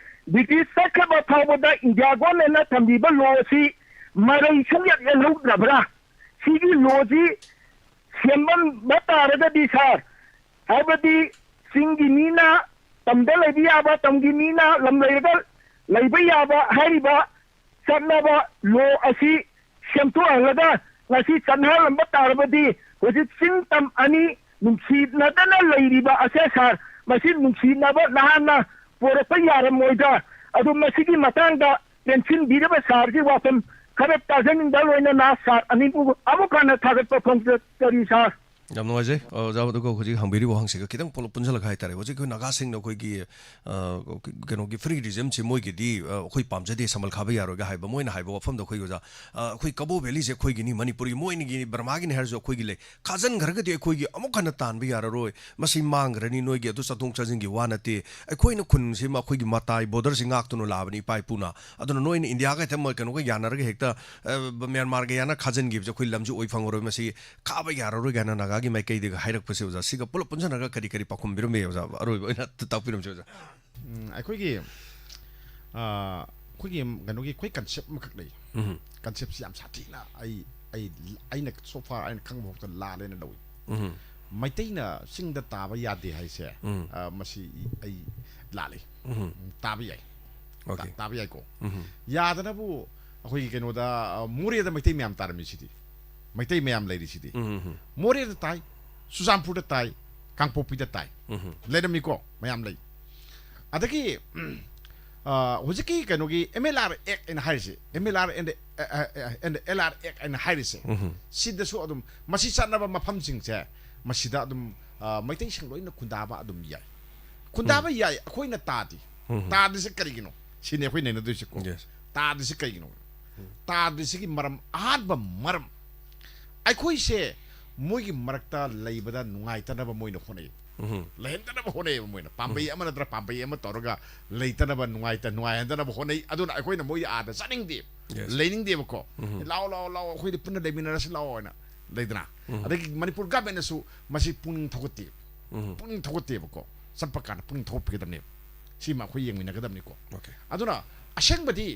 ꯕ꯭ꯔꯤꯇꯤꯁ ꯆꯠꯈ꯭ꯔꯕ ꯐꯥꯎꯕꯗ ꯏꯟꯗꯤꯌꯥ ꯒꯣꯔꯃꯦꯟꯅ ꯊꯝꯕꯤꯕ ꯂꯣ ꯑꯁꯤ ꯃꯔꯩ ꯁꯨꯡꯌꯦꯠ ꯌꯦꯠꯍꯧꯗ꯭ꯔꯕ꯭ꯔꯥ? ꯁꯤꯒꯤ ꯂꯣꯁꯤ ꯁꯦꯝꯂꯝꯕ ꯇꯥꯔꯒꯗꯤ ꯁꯥꯔ, ꯍꯥꯏꯕꯗꯤ ꯆꯤꯡꯒꯤ ꯃꯤꯅ ꯇꯝꯗ ꯂꯩꯕ ꯌꯥꯕ, ꯇꯝꯒꯤ ꯃꯤꯅ ꯂꯝ ꯂꯩꯔꯒ ꯂꯩꯕ ꯌꯥꯕ ꯍꯥꯏꯔꯤꯕ ꯆꯠꯅꯕ ꯂꯣ ꯑꯁꯤ ꯁꯦꯝꯗꯣꯛꯍꯜꯂꯒ ꯉꯁꯤ ꯆꯠꯅꯍꯜꯂꯝꯕ ꯇꯥꯔꯕꯗꯤ ꯍꯧꯖꯤꯛ ꯆꯤꯡ ꯇꯝ ꯑꯅꯤ ꯅꯨꯡꯁꯤꯅꯗꯅ ꯂꯩꯔꯤꯕ ꯑꯁꯦ ꯁꯥꯔ, ꯃꯁꯤ ꯅꯨꯡꯁꯤꯅꯕ ꯅꯍꯥꯟꯅ ꯄꯣꯔꯛꯄ ꯌꯥꯔꯝꯃꯣꯏꯗ꯫ ꯑꯗꯨ ꯃꯁꯤꯒꯤ ꯃꯇꯥꯡꯗ ꯇꯦꯟꯁꯤꯟꯕꯤꯔꯤꯕ ꯁꯥꯔꯒꯤ ꯋꯥꯐꯝ ꯈꯔ ꯇꯥꯖꯅꯤꯡꯕ ꯂꯣꯏꯅꯅ ꯁꯥꯔ ꯑꯅꯤꯕꯨ ꯑꯃꯨꯛ ꯍꯟꯅ ꯊꯥꯒꯠꯄ ꯐꯣꯡꯗꯣꯛꯆꯔꯤ ꯁꯥꯔ꯫ ꯌꯥꯝ ꯅꯨꯡꯉꯥꯏꯖꯩ꯫ ꯑ, ꯑꯣꯖꯥ, ꯑꯗꯨꯒ ꯍꯧꯖꯤꯛ ꯍꯪꯕꯤꯔꯤꯕ ꯋꯥꯍꯪꯁꯤꯒ ꯈꯤꯇꯪ ꯄꯨꯂꯞ ꯄꯨꯟꯁꯤꯜꯂꯒ ꯍꯥꯏꯇꯥꯔꯦ, ꯍꯧꯖꯤꯛ ꯑꯩꯈꯣꯏ ꯅꯥꯒꯥꯁꯤꯡꯅ ꯑꯩꯈꯣꯏꯒꯤ, ꯑ, ꯀꯩꯅꯣꯒꯤ ꯐ꯭ꯔꯤ ꯔꯤꯖꯝꯁꯤ ꯃꯣꯏꯒꯤꯗꯤ, ꯑ, ꯑꯩꯈꯣꯏ ꯄꯥꯝꯖꯗꯦ, ꯁꯃꯜ ꯈꯥꯕ ꯌꯥꯔꯣꯏꯒ ꯍꯥꯏꯕ, ꯃꯣꯏꯅ ꯍꯥꯏꯕ ꯋꯥꯐꯝꯗꯣ ꯑꯩꯈꯣꯏꯒꯤ ꯑꯣꯖꯥ, ꯑ, ꯑꯩꯈꯣꯏ ꯀꯕꯣ ꯚꯦꯂꯤꯁꯦ ꯑꯩꯈꯣꯏꯒꯤꯅꯤ, ꯃꯅꯤꯄꯨꯔꯒꯤ, ꯃꯣꯏꯅꯒꯤ ꯕꯔꯃꯥꯒꯤꯅꯤ ꯍꯥꯏꯔꯁꯨ ꯑꯩꯈꯣꯏꯒꯤ ꯂꯩ, ꯈꯥꯖꯤꯟꯈ꯭ꯔꯒꯗꯤ ꯑꯩꯈꯣꯏꯒꯤ ꯑꯃꯨꯛ ꯍꯟꯅ ꯇꯥꯟꯕ ꯌꯥꯔꯔꯣꯏ, ꯃꯁꯤ ꯃꯥꯡꯈ꯭ꯔꯅꯤ, ꯅꯣꯏꯒꯤ ꯑꯗꯨ ꯆꯠꯊꯣꯛ ꯆꯠꯁꯤꯟꯒꯤ ꯋꯥ ꯅꯠꯇꯦ, ꯑꯩꯈꯣꯏꯅ ꯈꯨꯟꯁꯤꯃ ꯑꯩꯈꯣꯏꯒꯤ ꯃꯇꯥꯏ ꯕꯣꯔꯗꯔꯁꯤ ꯉꯥꯛꯇꯨꯅ ꯂꯥꯛꯑꯕꯅꯤ ꯏꯄꯥ ꯏꯄꯨꯅ, ꯑꯗꯨꯅ ꯅꯣꯏꯅ ꯏꯟꯗꯤꯌꯥꯒ ꯍꯦꯛꯇ ꯃꯣꯏ ꯀꯩꯅꯣꯒ ꯌꯥꯅꯔꯒ ꯍꯦꯛꯇ, ꯑ, ꯃ꯭ꯌꯥꯟꯃꯥꯔꯒ ꯌꯥꯅ ꯈꯥꯖꯤꯟꯈꯤꯕꯁꯦ ꯑꯩꯈꯣꯏ ꯂꯝꯁꯨ ꯑꯣꯏ ꯐꯪꯉꯔꯣꯏ, ꯃꯁꯤ ꯈꯥꯕ ꯌꯥꯔꯔꯣꯏ ꯀꯥꯏꯅ ꯅꯥꯒꯥꯒꯤ ꯃꯥꯏꯀꯩꯗꯒ ꯍꯥꯏꯔꯛꯄꯁꯦ ꯑꯣꯖꯥ, ꯁꯤꯒ ꯄꯨꯂꯞ ꯄꯨꯟꯁꯤꯟꯅꯔꯒ ꯀꯔꯤ ꯀꯔꯤ ꯄꯥꯎꯈꯨꯝ ꯄꯤꯔꯝꯕ ꯌꯥꯏ ꯑꯣꯖꯥ? ꯑꯔꯣꯏꯕ ꯑꯣꯏꯅ ꯇꯥꯛꯄꯤꯔꯝꯁꯦ ꯑꯣꯖꯥ꯫ ꯎꯝ, ꯑꯩꯈꯣꯏꯒꯤ, ꯑ, ꯑꯩꯈꯣꯏꯒꯤ ꯀꯩꯅꯣꯒꯤ ꯑꯩꯈꯣꯏ ꯀꯟꯁꯦꯞ ꯑꯃꯈꯛ ꯂꯩ꯫ ꯎꯝ꯫ ꯀꯟꯁꯦꯞꯁꯤ ꯌꯥꯝ ꯁꯥꯊꯤꯅ ꯑꯩ, ꯑꯩ, ꯑꯩꯅ so far ꯑꯩꯅ ꯈꯪꯕ ꯐꯥꯎꯗ ꯂꯥꯜꯂꯦꯅ ꯂꯧꯏ꯫ ꯎꯝ꯫ ꯃꯩꯇꯩꯅ ꯆꯤꯡꯗ ꯇꯥꯕ ꯌꯥꯗꯦ ꯍꯥꯏꯁꯦ, ꯎꯝ꯫ ꯑ, ꯃꯁꯤ ꯑꯩ ꯂꯥꯜꯂꯤ꯫ ꯎꯝ꯫ ꯎꯝ, ꯇꯥꯕ ꯌꯥꯏ꯫ ꯑꯣꯀꯦ꯫ ꯇꯥ-, ꯇꯥꯕ ꯌꯥꯏꯀꯣ꯫ ꯎꯝ꯫ ꯌꯥꯗꯅꯕꯨ ꯑꯩꯈꯣꯏꯒꯤ ꯀꯩꯅꯣꯗ, ꯑ, ꯃꯣꯔꯦꯗ ꯃꯩꯇꯩ ꯃꯌꯥꯝ ꯇꯥꯔꯝꯃꯤꯁꯤꯗꯤ, ꯃꯩꯇꯩ ꯃꯌꯥꯝ ꯂꯩꯔꯤꯁꯤꯗꯤ꯫ ꯎꯝ, ꯎꯝ, ꯎꯝ꯫ ꯃꯣꯔꯦꯗ ꯇꯥꯏ, ꯆꯨꯔꯆꯥꯟꯄꯨꯔꯗ ꯇꯥꯏ, ꯀꯥꯡꯄꯣꯛꯄꯤꯗ ꯇꯥꯏ꯫ ꯎꯝ, ꯎꯝ꯫ ꯂꯩꯔꯝꯃꯤꯀꯣ, ꯃꯌꯥꯝ ꯂꯩ꯫ ꯑꯗꯒꯤ, ꯑ, ꯍꯧꯖꯤꯛꯀꯤ ꯀꯩꯅꯣꯒꯤ M L R Act ꯍꯥꯏꯅ ꯍꯥꯏꯔꯤꯁꯦ, M L R and, ꯑ, ꯑ, and L R Act ꯍꯥꯏꯅ ꯍꯥꯏꯔꯤꯁꯦ, ꯎꯝ꯫ ꯁꯤꯗꯁꯨ ꯑꯗꯨꯝ ꯃꯁꯤ ꯆꯠꯅꯕ ꯃꯐꯝꯁꯤꯡꯁꯦ, ꯃꯁꯤꯗ ꯑꯗꯨꯝ, ꯑ, ꯃꯩꯇꯩꯁꯤꯡ ꯂꯣꯏꯅ ꯈꯨꯟꯗꯥꯕ ꯑꯗꯨꯝ ꯌꯥꯏ꯫ ꯈꯨꯟꯗꯥꯕ ꯎꯝ꯫ ꯌꯥꯏ, ꯑꯩꯈꯣꯏꯅ ꯇꯥꯗꯦ꯫ ꯎꯝ꯫ ꯇꯥꯗ꯭ꯔꯤꯁꯦ ꯀꯔꯤꯒꯤꯅꯣ? ꯁꯤꯅꯤ ꯑꯩꯈꯣꯏ ꯅꯩꯅꯗꯣꯏꯁꯦꯀꯣ꯫ Yes꯫ ꯇꯥꯗ꯭ꯔꯤꯁꯦ ꯀꯔꯤꯒꯤꯅꯣ? ꯎꯝ꯫ ꯇꯥꯗ꯭ꯔꯤꯁꯤꯒꯤ ꯃꯔꯝ, ꯑꯍꯥꯟꯕ ꯃꯔꯝ, ꯑꯩꯈꯣꯏꯁꯦ ꯃꯣꯏꯒꯤ ꯃꯔꯛꯇ ꯂꯩꯕꯗ ꯅꯨꯡꯉꯥꯏꯇꯅꯕ ꯃꯣꯏꯅ ꯍꯣꯠꯅꯩ꯫ ꯎꯝ꯫ ꯂꯩꯍꯟꯗꯅꯕ ꯍꯣꯠꯅꯩꯌꯦꯕ ꯃꯣꯏꯅ꯫ ꯄꯥꯝꯕꯩ ꯑꯃ ꯅꯠꯇ꯭ꯔ ꯄꯥꯝꯕꯩ ꯑꯃ ꯇꯧꯔꯒ ꯂꯩꯇꯅꯕ, ꯅꯨꯡꯉꯥꯏꯇ-, ꯅꯨꯡꯉꯥꯏꯍꯟꯗꯅꯕ ꯍꯣꯠꯅꯩ꯫ ꯑꯗꯨꯅ ꯑꯩꯈꯣꯏꯅ ꯃꯣꯏ ꯑꯥꯗ ꯆꯠꯅꯤꯡꯗꯦ, yes, ꯂꯩꯅꯤꯡꯗꯦꯕꯀꯣ꯫ ꯎꯝ꯫ "ꯂꯥꯛꯑꯣ, ꯂꯥꯛꯑꯣ, ꯂꯥꯛꯑꯣ, ꯑꯩꯈꯣꯏꯗ ꯄꯨꯟꯅ ꯂꯩꯃꯤꯟꯅꯔꯁꯤ ꯂꯥꯛꯑꯣ" ꯍꯥꯏꯅ ꯂꯩꯗꯅ꯫ ꯎꯝ꯫ ꯑꯗꯒꯤ ꯃꯅꯤꯄꯨꯔ ꯒꯚꯔꯟꯃꯦꯟꯠꯅꯁꯨ ꯃꯁꯤ ꯄꯨꯛꯅꯤꯡ ꯊꯧꯒꯠꯇꯦ꯫ ꯎꯝ꯫ ꯄꯨꯛꯅꯤꯡ ꯊꯧꯒꯠꯇꯦꯕꯀꯣ꯫ ꯆꯠꯄ ꯀꯥꯟꯗ ꯄꯨꯛꯅꯤꯡ ꯊꯧꯒꯠꯄꯤꯒꯗꯕꯅꯦꯕ꯫ ꯁꯤꯃ ꯑꯩꯈꯣꯏ ꯌꯦꯡꯃꯤꯟꯅꯒꯗꯕꯅꯤꯀꯣ꯫ Okay꯫ ꯑꯗꯨꯅ ꯑꯁꯦꯡꯕꯗꯤ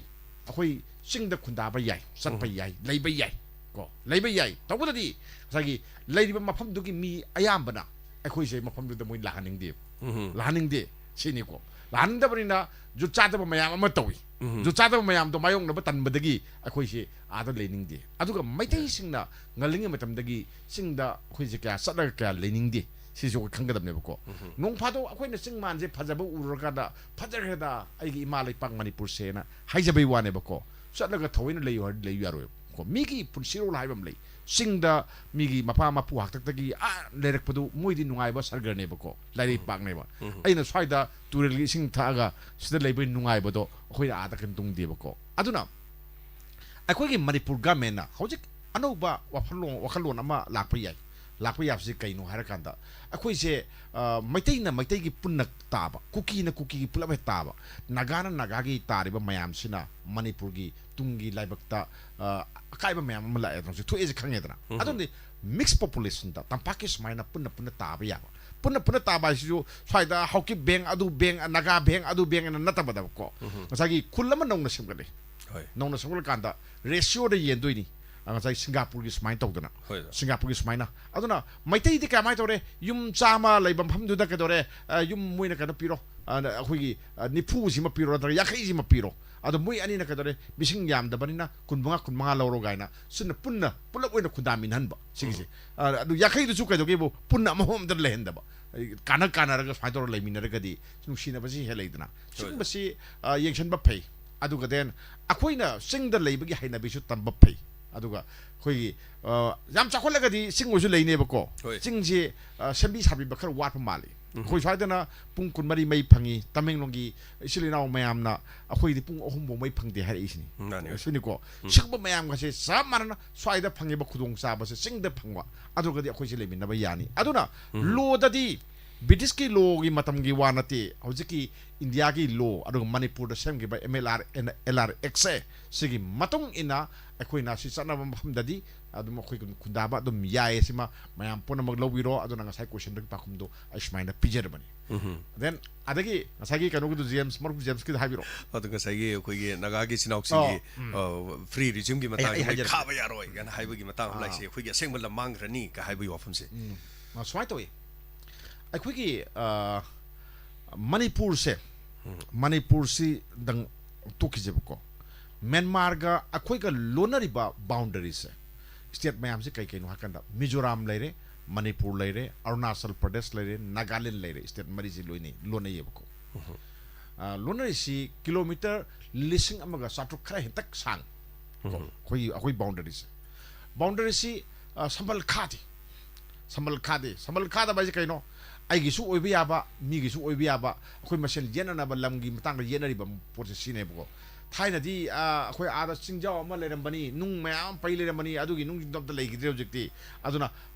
ꯑꯩꯈꯣꯏ ꯆꯤꯡꯗ ꯈꯨꯟꯗꯥꯕ ꯌꯥꯏ, ꯆꯠꯄ ꯎꯝ꯫ ꯌꯥꯏ, ꯂꯩꯕ ꯌꯥꯏ ꯀꯣ, ꯂꯩꯕ ꯌꯥꯏ꯫ ꯇꯧꯕꯇꯗꯤ ꯉꯁꯥꯏꯒꯤ ꯂꯩꯔꯤꯕ ꯃꯐꯝꯗꯨꯒꯤ ꯃꯤ ꯑꯌꯥꯝꯕꯅ ꯑꯩꯈꯣꯏꯁꯦ ꯃꯐꯝꯗꯨꯗ ꯃꯣꯏ ꯂꯥꯛꯍꯟꯅꯤꯡꯗꯦꯕ꯫ ꯎꯝ꯫ ꯂꯥꯛꯍꯟꯅꯤꯡꯗꯦ ꯁꯤꯅꯤꯀꯣ꯫ ꯂꯥꯛꯍꯟꯅꯤꯡꯗꯕꯅꯤꯅ ꯖꯨꯠ ꯆꯥꯗꯕ ꯃꯌꯥꯝ ꯑꯃ ꯇꯧꯏ꯫ ꯎꯝ꯫ ꯖꯨꯠ ꯆꯥꯗꯕ ꯃꯌꯥꯝꯗꯣ ꯃꯥꯌꯣꯛꯅꯕ ꯇꯟꯕꯗꯒꯤ ꯑꯩꯈꯣꯏꯁꯦ ꯑꯥꯗ ꯂꯩꯅꯤꯡꯗꯦ꯫ ꯑꯗꯨꯒ ꯃꯩꯇꯩꯁꯤꯡꯅ ꯉꯜꯂꯤꯉꯩ ꯃꯇꯝꯗꯒꯤ ꯆꯤꯡꯗ ꯑꯩꯈꯣꯏꯁꯦ ꯀꯌꯥ ꯆꯠꯂꯒ ꯀꯌꯥ ꯂꯩꯅꯤꯡꯗꯦ꯫ ꯁꯤꯁꯨ ꯑꯩꯈꯣꯏ ꯈꯪꯒꯗꯕꯅꯦꯕꯀꯣ꯫ ꯎꯝ꯫ ꯅꯣꯡ ꯐꯥꯗꯣꯛ ꯑꯩꯈꯣꯏꯅ ꯆꯤꯡ ꯃꯥꯟꯁꯦ ꯐꯖꯕ ꯎꯔꯨꯔꯀꯥꯟꯗ "ꯐꯖꯈ꯭ꯔꯦꯗ ꯑꯩꯒꯤ ꯏꯃꯥ ꯂꯩꯄꯥꯛ ꯃꯅꯤꯄꯨꯔꯁꯦꯅ" ꯍꯥꯏꯖꯕꯩ ꯋꯥꯅꯦꯕꯀꯣ꯫ ꯆꯠꯂꯒ ꯊꯑꯣꯏꯅ ꯂꯩꯌꯨ ꯍꯥꯏꯔꯗꯤ ꯂꯩꯌꯨ ꯌꯥꯔꯣꯏꯕꯀꯣ꯫ ꯃꯤꯒꯤ ꯄꯨꯟꯁꯤꯔꯣꯜ ꯍꯥꯏꯕ ꯑꯃ ꯂꯩ꯫ ꯆꯤꯡꯗ ꯃꯤꯒꯤ ꯃꯄꯥ ꯃꯄꯨ ꯍꯥꯛꯇꯛꯇꯒꯤ ꯑꯥ ꯂꯩꯔꯛꯄꯗꯨ ꯃꯣꯏꯗꯤ ꯅꯨꯡꯉꯥꯏꯕ ꯁꯔꯒꯔꯅꯦꯕꯀꯣ, ꯂꯥꯏꯔꯩ ꯎꯝ꯫ ꯄꯥꯛꯅꯦꯕ꯫ ꯎꯝ꯫ ꯑꯩꯅ ꯁ꯭ꯋꯥꯏꯗ ꯇꯨꯔꯦꯜꯒꯤ ꯏꯁꯤꯡ ꯊꯛꯑꯒ ꯁꯤꯗ ꯂꯩꯕꯒꯤ ꯅꯨꯡꯉꯥꯏꯕꯗꯣ ꯑꯩꯈꯣꯏꯅ ꯑꯥꯗ ꯀꯩꯅꯣ ꯇꯧꯗꯦꯕꯀꯣ꯫ ꯑꯗꯨꯅ ꯑꯩꯈꯣꯏꯒꯤ ꯃꯅꯤꯄꯨꯔ ꯒꯃꯦꯟꯅ ꯍꯧꯖꯤꯛ ꯑꯅꯧꯕ ꯋꯥꯈꯜꯂꯣꯟ, ꯋꯥꯈꯜꯂꯣꯟ ꯑꯃ ꯂꯥꯛꯄ ꯌꯥꯏ꯫ ꯂꯥꯛꯄ ꯌꯥꯕꯁꯤ ꯀꯩꯅꯣ ꯍꯥꯏꯔꯀꯥꯟꯗ, ꯑꯩꯈꯣꯏꯁꯦ, ꯑ, ꯃꯩꯇꯩꯅ ꯃꯩꯇꯩꯒꯤ ꯄꯨꯟꯅ ꯇꯥꯕ, ꯀꯨꯀꯤꯅ ꯀꯨꯀꯤꯒꯤ ꯄꯨꯂꯞ ꯍꯦꯛ ꯇꯥꯕ, ꯅꯥꯒꯥꯅ ꯅꯥꯒꯥꯒꯤ ꯇꯥꯔꯤꯕ ꯃꯌꯥꯝꯁꯤꯅ ꯃꯅꯤꯄꯨꯔꯒꯤ ꯇꯨꯡꯒꯤ ꯂꯥꯏꯕꯛꯇ, ꯑ, ꯑꯀꯥꯏꯕ ꯃꯌꯥꯝ ꯑꯃ ꯂꯥꯛꯑꯦ, ꯍꯧꯖꯤꯛ ꯊꯣꯛꯑꯦꯁꯦ ꯈꯪꯉꯦꯗꯅ꯫ ꯎꯝ꯫ ꯑꯗꯨꯅꯗꯤ mix populationꯗ ꯇꯝꯄꯥꯛꯀꯤ ꯁꯨꯃꯥꯏꯅ ꯄꯨꯟꯅ ꯄꯨꯟꯅ ꯇꯥꯕ ꯌꯥꯕ, ꯄꯨꯟꯅ ꯄꯨꯟꯅ ꯇꯥꯕ ꯍꯥꯏꯁꯤꯁꯨ ꯁ꯭ꯋꯥꯏꯗ ꯍꯥꯎꯀꯤꯞ ꯕꯦꯡ, ꯑꯗꯨ ꯕꯦꯡ, ꯅꯥꯒꯥ ꯕꯦꯡ, ꯑꯗꯨ ꯕꯦꯡ ꯑꯅ ꯅꯠꯇꯕꯗꯀꯣ, ꯎꯝ꯫ ꯉꯁꯥꯏꯒꯤ ꯈꯨꯜ ꯑꯃ ꯅꯧꯅ ꯁꯦꯝꯒꯠꯂꯦ꯫ ꯍꯣꯏ꯫ ꯅꯧꯅ ꯁꯦꯝꯒꯠꯂꯀꯥꯟꯗ ratioꯗ ꯌꯦꯟꯗꯣꯏꯅꯤ꯫ ꯑ, ꯉꯁꯥꯏ ꯁꯤꯡꯒꯥꯄꯨꯔꯒꯤ ꯁꯨꯃꯥꯏꯅ ꯇꯧꯗꯅ, ꯍꯣꯏ, ꯁꯥꯔ꯫ ꯁꯤꯡꯒꯥꯄꯨꯔꯒꯤ ꯁꯨꯃꯥꯏꯅ꯫ ꯑꯗꯨꯅ ꯃꯩꯇꯩꯗꯤ ꯀꯃꯥꯏꯅ ꯇꯧꯔꯦ? ꯌꯨꯝ ꯆꯥꯝꯃ ꯂꯩꯕ ꯃꯐꯝꯗꯨꯗ ꯀꯩꯗꯧꯔꯦ? ꯑ, ꯌꯨꯝ ꯃꯣꯏꯅ ꯀꯩꯅꯣ ꯄꯤꯔꯣ, ꯑ, ꯑꯩꯈꯣꯏꯒꯤ, ꯑ, ꯅꯤꯐꯨꯁꯤꯃ ꯄꯤꯔꯣ ꯅꯠꯇ꯭ꯔꯒ ꯌꯥꯡꯈꯩꯁꯤꯃ ꯄꯤꯔꯣ꯫ ꯑꯗꯣ ꯃꯣꯏ ꯑꯅꯤꯅ ꯀꯩꯗꯧꯔꯦ? ꯃꯤꯁꯤꯡ ꯌꯥꯝꯗꯕꯅꯤꯅ ꯀꯨꯟꯃꯉꯥ, ꯀꯨꯟꯃꯉꯥ ꯂꯧꯔꯣ ꯀꯥꯏꯅ ꯁꯤꯅ ꯄꯨꯟꯅ ꯄꯨꯂꯞ ꯑꯣꯏꯅ ꯈꯨꯟꯗꯥꯃꯤꯟꯅꯍꯟꯕ ꯁꯤꯒꯤꯁꯦ꯫ ꯎꯝ꯫ ꯑ, ꯑꯗꯨ ꯌꯥꯡꯈꯩꯗꯨꯁꯨ ꯀꯩꯗꯧꯒꯦꯕꯨ ꯄꯨꯟꯅ ꯑꯃꯐꯝ ꯑꯝꯇ ꯂꯩꯍꯟꯗꯕ꯫ ꯑꯩ ꯀꯥꯟꯅ ꯀꯥꯟꯅꯔꯒ ꯁꯨꯃꯥꯏꯅ ꯇꯧꯔꯒ ꯂꯩꯃꯤꯟꯅꯔꯒꯗꯤ ꯅꯨꯡꯁꯤꯅꯕꯁꯤ ꯍꯦꯜꯂꯛꯏꯗꯅ꯫ ꯍꯣꯏ꯫ ꯁꯤꯒꯨꯝꯕꯁꯤ, ꯑ, ꯌꯦꯡꯁꯤꯟꯕ ꯐꯩ꯫ ꯑꯗꯨꯒ then ꯑꯩꯈꯣꯏꯅ ꯆꯤꯡꯗ ꯂꯩꯕꯒꯤ ꯍꯩꯅꯕꯤꯁꯨ ꯇꯝꯕ ꯐꯩ꯫ ꯑꯗꯨꯒ ꯑꯩꯈꯣꯏꯒꯤ, ꯑ, ꯌꯥꯝ ꯆꯥꯎꯈꯠꯂꯒꯗꯤ ꯆꯤꯡ ꯑꯣꯏꯁꯨ ꯂꯩꯅꯦꯕꯀꯣ꯫ ꯍꯣꯏ꯫ ꯆꯤꯡꯁꯤ, ꯑ, ꯁꯦꯝꯕꯤ ꯁꯥꯕꯤꯕ ꯈꯔ ꯋꯥꯠꯄ ꯃꯥꯜꯂꯤ꯫ ꯑꯩꯈꯣꯏ ꯁ꯭ꯋꯥꯏꯗꯅ ꯄꯨꯡ ꯀꯨꯟꯃꯔꯤ ꯃꯩ ꯐꯪꯉꯤ, ꯇꯃꯦꯡꯂꯣꯡꯒꯤ ꯏꯆꯤꯜ ꯏꯅꯥꯎ ꯃꯌꯥꯝꯅ ꯑꯩꯈꯣꯏꯗꯤ ꯄꯨꯡ ꯑꯍꯨꯝ ꯐꯥꯎ ꯃꯩ ꯐꯪꯗꯦ ꯍꯥꯏꯔꯛꯏꯁꯤꯅꯤ꯫ ꯃꯥꯅꯤ꯫ ꯁꯤꯅꯤꯀꯣ꯫ ꯁꯤꯒꯨꯝꯕ ꯃꯌꯥꯝꯒꯁꯦ ꯆꯞ ꯃꯥꯟꯅꯅ ꯁ꯭ꯋꯥꯏꯗ ꯐꯪꯉꯤꯕ ꯈꯨꯗꯣꯡꯆꯥꯕꯁꯦ ꯆꯤꯡꯗ ꯐꯪꯕ, ꯑꯗꯨꯒꯗꯤ ꯑꯩꯈꯣꯏꯁꯦ ꯂꯩꯃꯤꯟꯅꯕ ꯌꯥꯅꯤ꯫ ꯑꯗꯨꯅ ꯂꯣꯗꯗꯤ ꯕ꯭ꯔꯤꯇꯤꯁꯀꯤ ꯂꯣꯒꯤ ꯃꯇꯝꯒꯤ ꯋꯥ ꯅꯠꯇꯦ, ꯍꯧꯖꯤꯛꯀꯤ ꯏꯟꯗꯤꯌꯥꯒꯤ ꯂꯣ ꯑꯗꯨꯒ ꯃꯅꯤꯄꯨꯔꯗ ꯁꯦꯝꯈꯤꯕ M L R N L R X A ꯁꯤꯒꯤ ꯃꯇꯨꯡ ꯏꯟꯅ ꯑꯩꯈꯣꯏꯅ ꯁꯤ ꯆꯠꯅꯕ ꯃꯐꯝꯗꯗꯤ ꯑꯗꯨꯝ ꯑꯩꯈꯣꯏ ꯈꯨꯟꯗꯥꯕ ꯑꯗꯨꯝ ꯌꯥꯏꯌꯦ꯫ ꯁꯤꯃ ꯃꯌꯥꯝ ꯄꯨꯝꯅꯃꯛ ꯂꯧꯕꯤꯔꯣ꯫ ꯑꯗꯨꯅ ꯉꯁꯥꯏ ꯀꯣꯏꯁꯟꯗꯨꯒꯤ ꯄꯥꯎꯈꯨꯝꯗꯣ ꯑꯩ ꯁꯨꯃꯥꯏꯅ ꯄꯤꯖꯔꯕꯅꯤ꯫ ꯎꯝ꯫ Then ꯑꯗꯒꯤ ꯉꯁꯥꯏꯒꯤ ꯀꯩꯅꯣꯒꯤꯗꯣ ꯖꯦꯝꯁ, ꯃꯔꯨꯞ ꯖꯦꯝꯁꯀꯤꯗꯣ ꯍꯥꯏꯕꯤꯔꯣ꯫ ꯑꯗꯨ ꯉꯁꯥꯏꯒꯤ ꯑꯩꯈꯣꯏꯒꯤ ꯅꯥꯒꯥꯒꯤ ꯏꯆꯤꯟ ꯏꯅꯥꯎꯁꯤꯡꯒꯤ, ꯑꯣ, ꯎꯝ꯫ ꯑ, ꯐ꯭ꯔꯤ ꯔꯤꯖꯤꯝꯒꯤ ꯑꯩ, ꯑꯩ ꯃꯇꯥꯡꯗ ꯃꯣꯏ ꯍꯥꯏꯖꯔꯛꯀꯦ꯫ ꯈꯥꯕ ꯌꯥꯔꯣꯏ ꯀꯥꯏꯅ ꯍꯥꯏꯕꯒꯤ ꯃꯇꯥꯡ ꯑꯃ ꯑꯥ꯫ ꯂꯥꯛꯏꯁꯦ, ꯑꯩꯈꯣꯏꯒꯤ ꯑꯁꯦꯡꯕ ꯂꯝ ꯃꯥꯡꯈ꯭ꯔꯅꯤ ꯀꯥꯏ ꯍꯥꯏꯕꯒꯤ ꯋꯥꯐꯝꯁꯦ꯫ ꯎꯝ꯫ ꯑ, ꯁꯨꯃꯥꯏꯅ ꯇꯧꯋꯤ꯫ ꯑꯩꯈꯣꯏꯒꯤ, ꯑ, ꯃꯅꯤꯄꯨꯔꯁꯦ, ꯎꯝ꯫ ꯃꯅꯤꯄꯨꯔꯁꯤꯗꯪ ꯇꯣꯛꯈꯤꯁꯦꯕꯀꯣ꯫ ꯃ꯭ꯌꯥꯟꯃꯥꯔꯒ ꯑꯩꯈꯣꯏꯒ ꯂꯣꯟꯅꯔꯤꯕ ꯕꯥꯎꯟꯗꯔꯤꯁꯦ, ꯁ꯭ꯇꯦꯠ ꯃꯌꯥꯝꯁꯦ ꯀꯩ ꯀꯩꯅꯣ ꯍꯥꯏꯀꯥꯟꯗ, ꯃꯤꯖꯣꯔꯥꯝ ꯂꯩꯔꯦ, ꯃꯅꯤꯄꯨꯔ ꯂꯩꯔꯦ, ꯑꯔꯨꯅꯥꯆꯜ ꯄ꯭ꯔꯗꯦꯁ ꯂꯩꯔꯦ, ꯅꯥꯒꯥꯂꯦꯟ ꯂꯩꯔꯦ, ꯁ꯭ꯇꯦꯠ ꯃꯔꯤꯁꯦ ꯂꯣꯏꯅꯩ, ꯂꯣꯟꯅꯩꯌꯦꯕꯀꯣ꯫ ꯎꯝ꯫ ꯑ, ꯂꯣꯟꯅꯔꯤꯁꯤ ꯀꯤꯂꯣꯃꯤꯇꯔ ꯂꯤꯁꯤꯡ ꯑꯃꯒ ꯆꯥꯇ꯭ꯔꯨꯛ ꯈꯔ ꯍꯦꯟꯇꯛ ꯁꯥꯡꯉꯤ꯫ ꯀꯣ, ꯎꯝ꯫ ꯑꯩꯈꯣꯏꯒꯤ, ꯑꯩꯈꯣꯏ ꯕꯥꯎꯟꯗꯔꯤꯁꯦ꯫ ꯕꯥꯎꯟꯗꯔꯤꯁꯤ, ꯑ, ꯁꯝꯕꯜ ꯈꯥꯗꯦ꯫ ꯁꯝꯕꯜ ꯈꯥꯗꯦ꯫ ꯁꯝꯕꯜ ꯈꯥꯗꯕ ꯍꯥꯏꯁꯦ ꯀꯩꯅꯣ? ꯑꯩꯒꯤꯁꯨ ꯑꯣꯏꯕ ꯌꯥꯕ, ꯃꯤꯒꯤꯁꯨ ꯑꯣꯏꯕ ꯌꯥꯕ, ꯑꯩꯈꯣꯏ ꯃꯁꯦꯜ ꯌꯦꯠꯅꯅꯕ ꯂꯝꯒꯤ ꯃꯇꯥꯡꯗ ꯌꯦꯠꯅꯔꯤꯕ ꯄꯣꯠꯁꯦ ꯁꯤꯅꯦꯕꯀꯣ꯫ ꯊꯥꯏꯅꯗꯤ, ꯑ, ꯑꯩꯈꯣꯏ ꯑꯥꯗ ꯆꯤꯡꯖꯥꯎ ꯑꯃ ꯂꯩꯔꯝꯕꯅꯤ, ꯅꯨꯡ ꯃꯌꯥꯝ ꯑꯃ ꯄꯩ ꯂꯩꯔꯝꯕꯅꯤ, ꯑꯗꯨꯒꯤ ꯅꯨꯡꯁꯤꯡꯗꯣ ꯑꯝꯇ ꯂꯩꯈꯤꯗ꯭ꯔꯦ ꯍꯧꯖꯤꯛꯇꯤ꯫ ꯑꯗꯨꯅ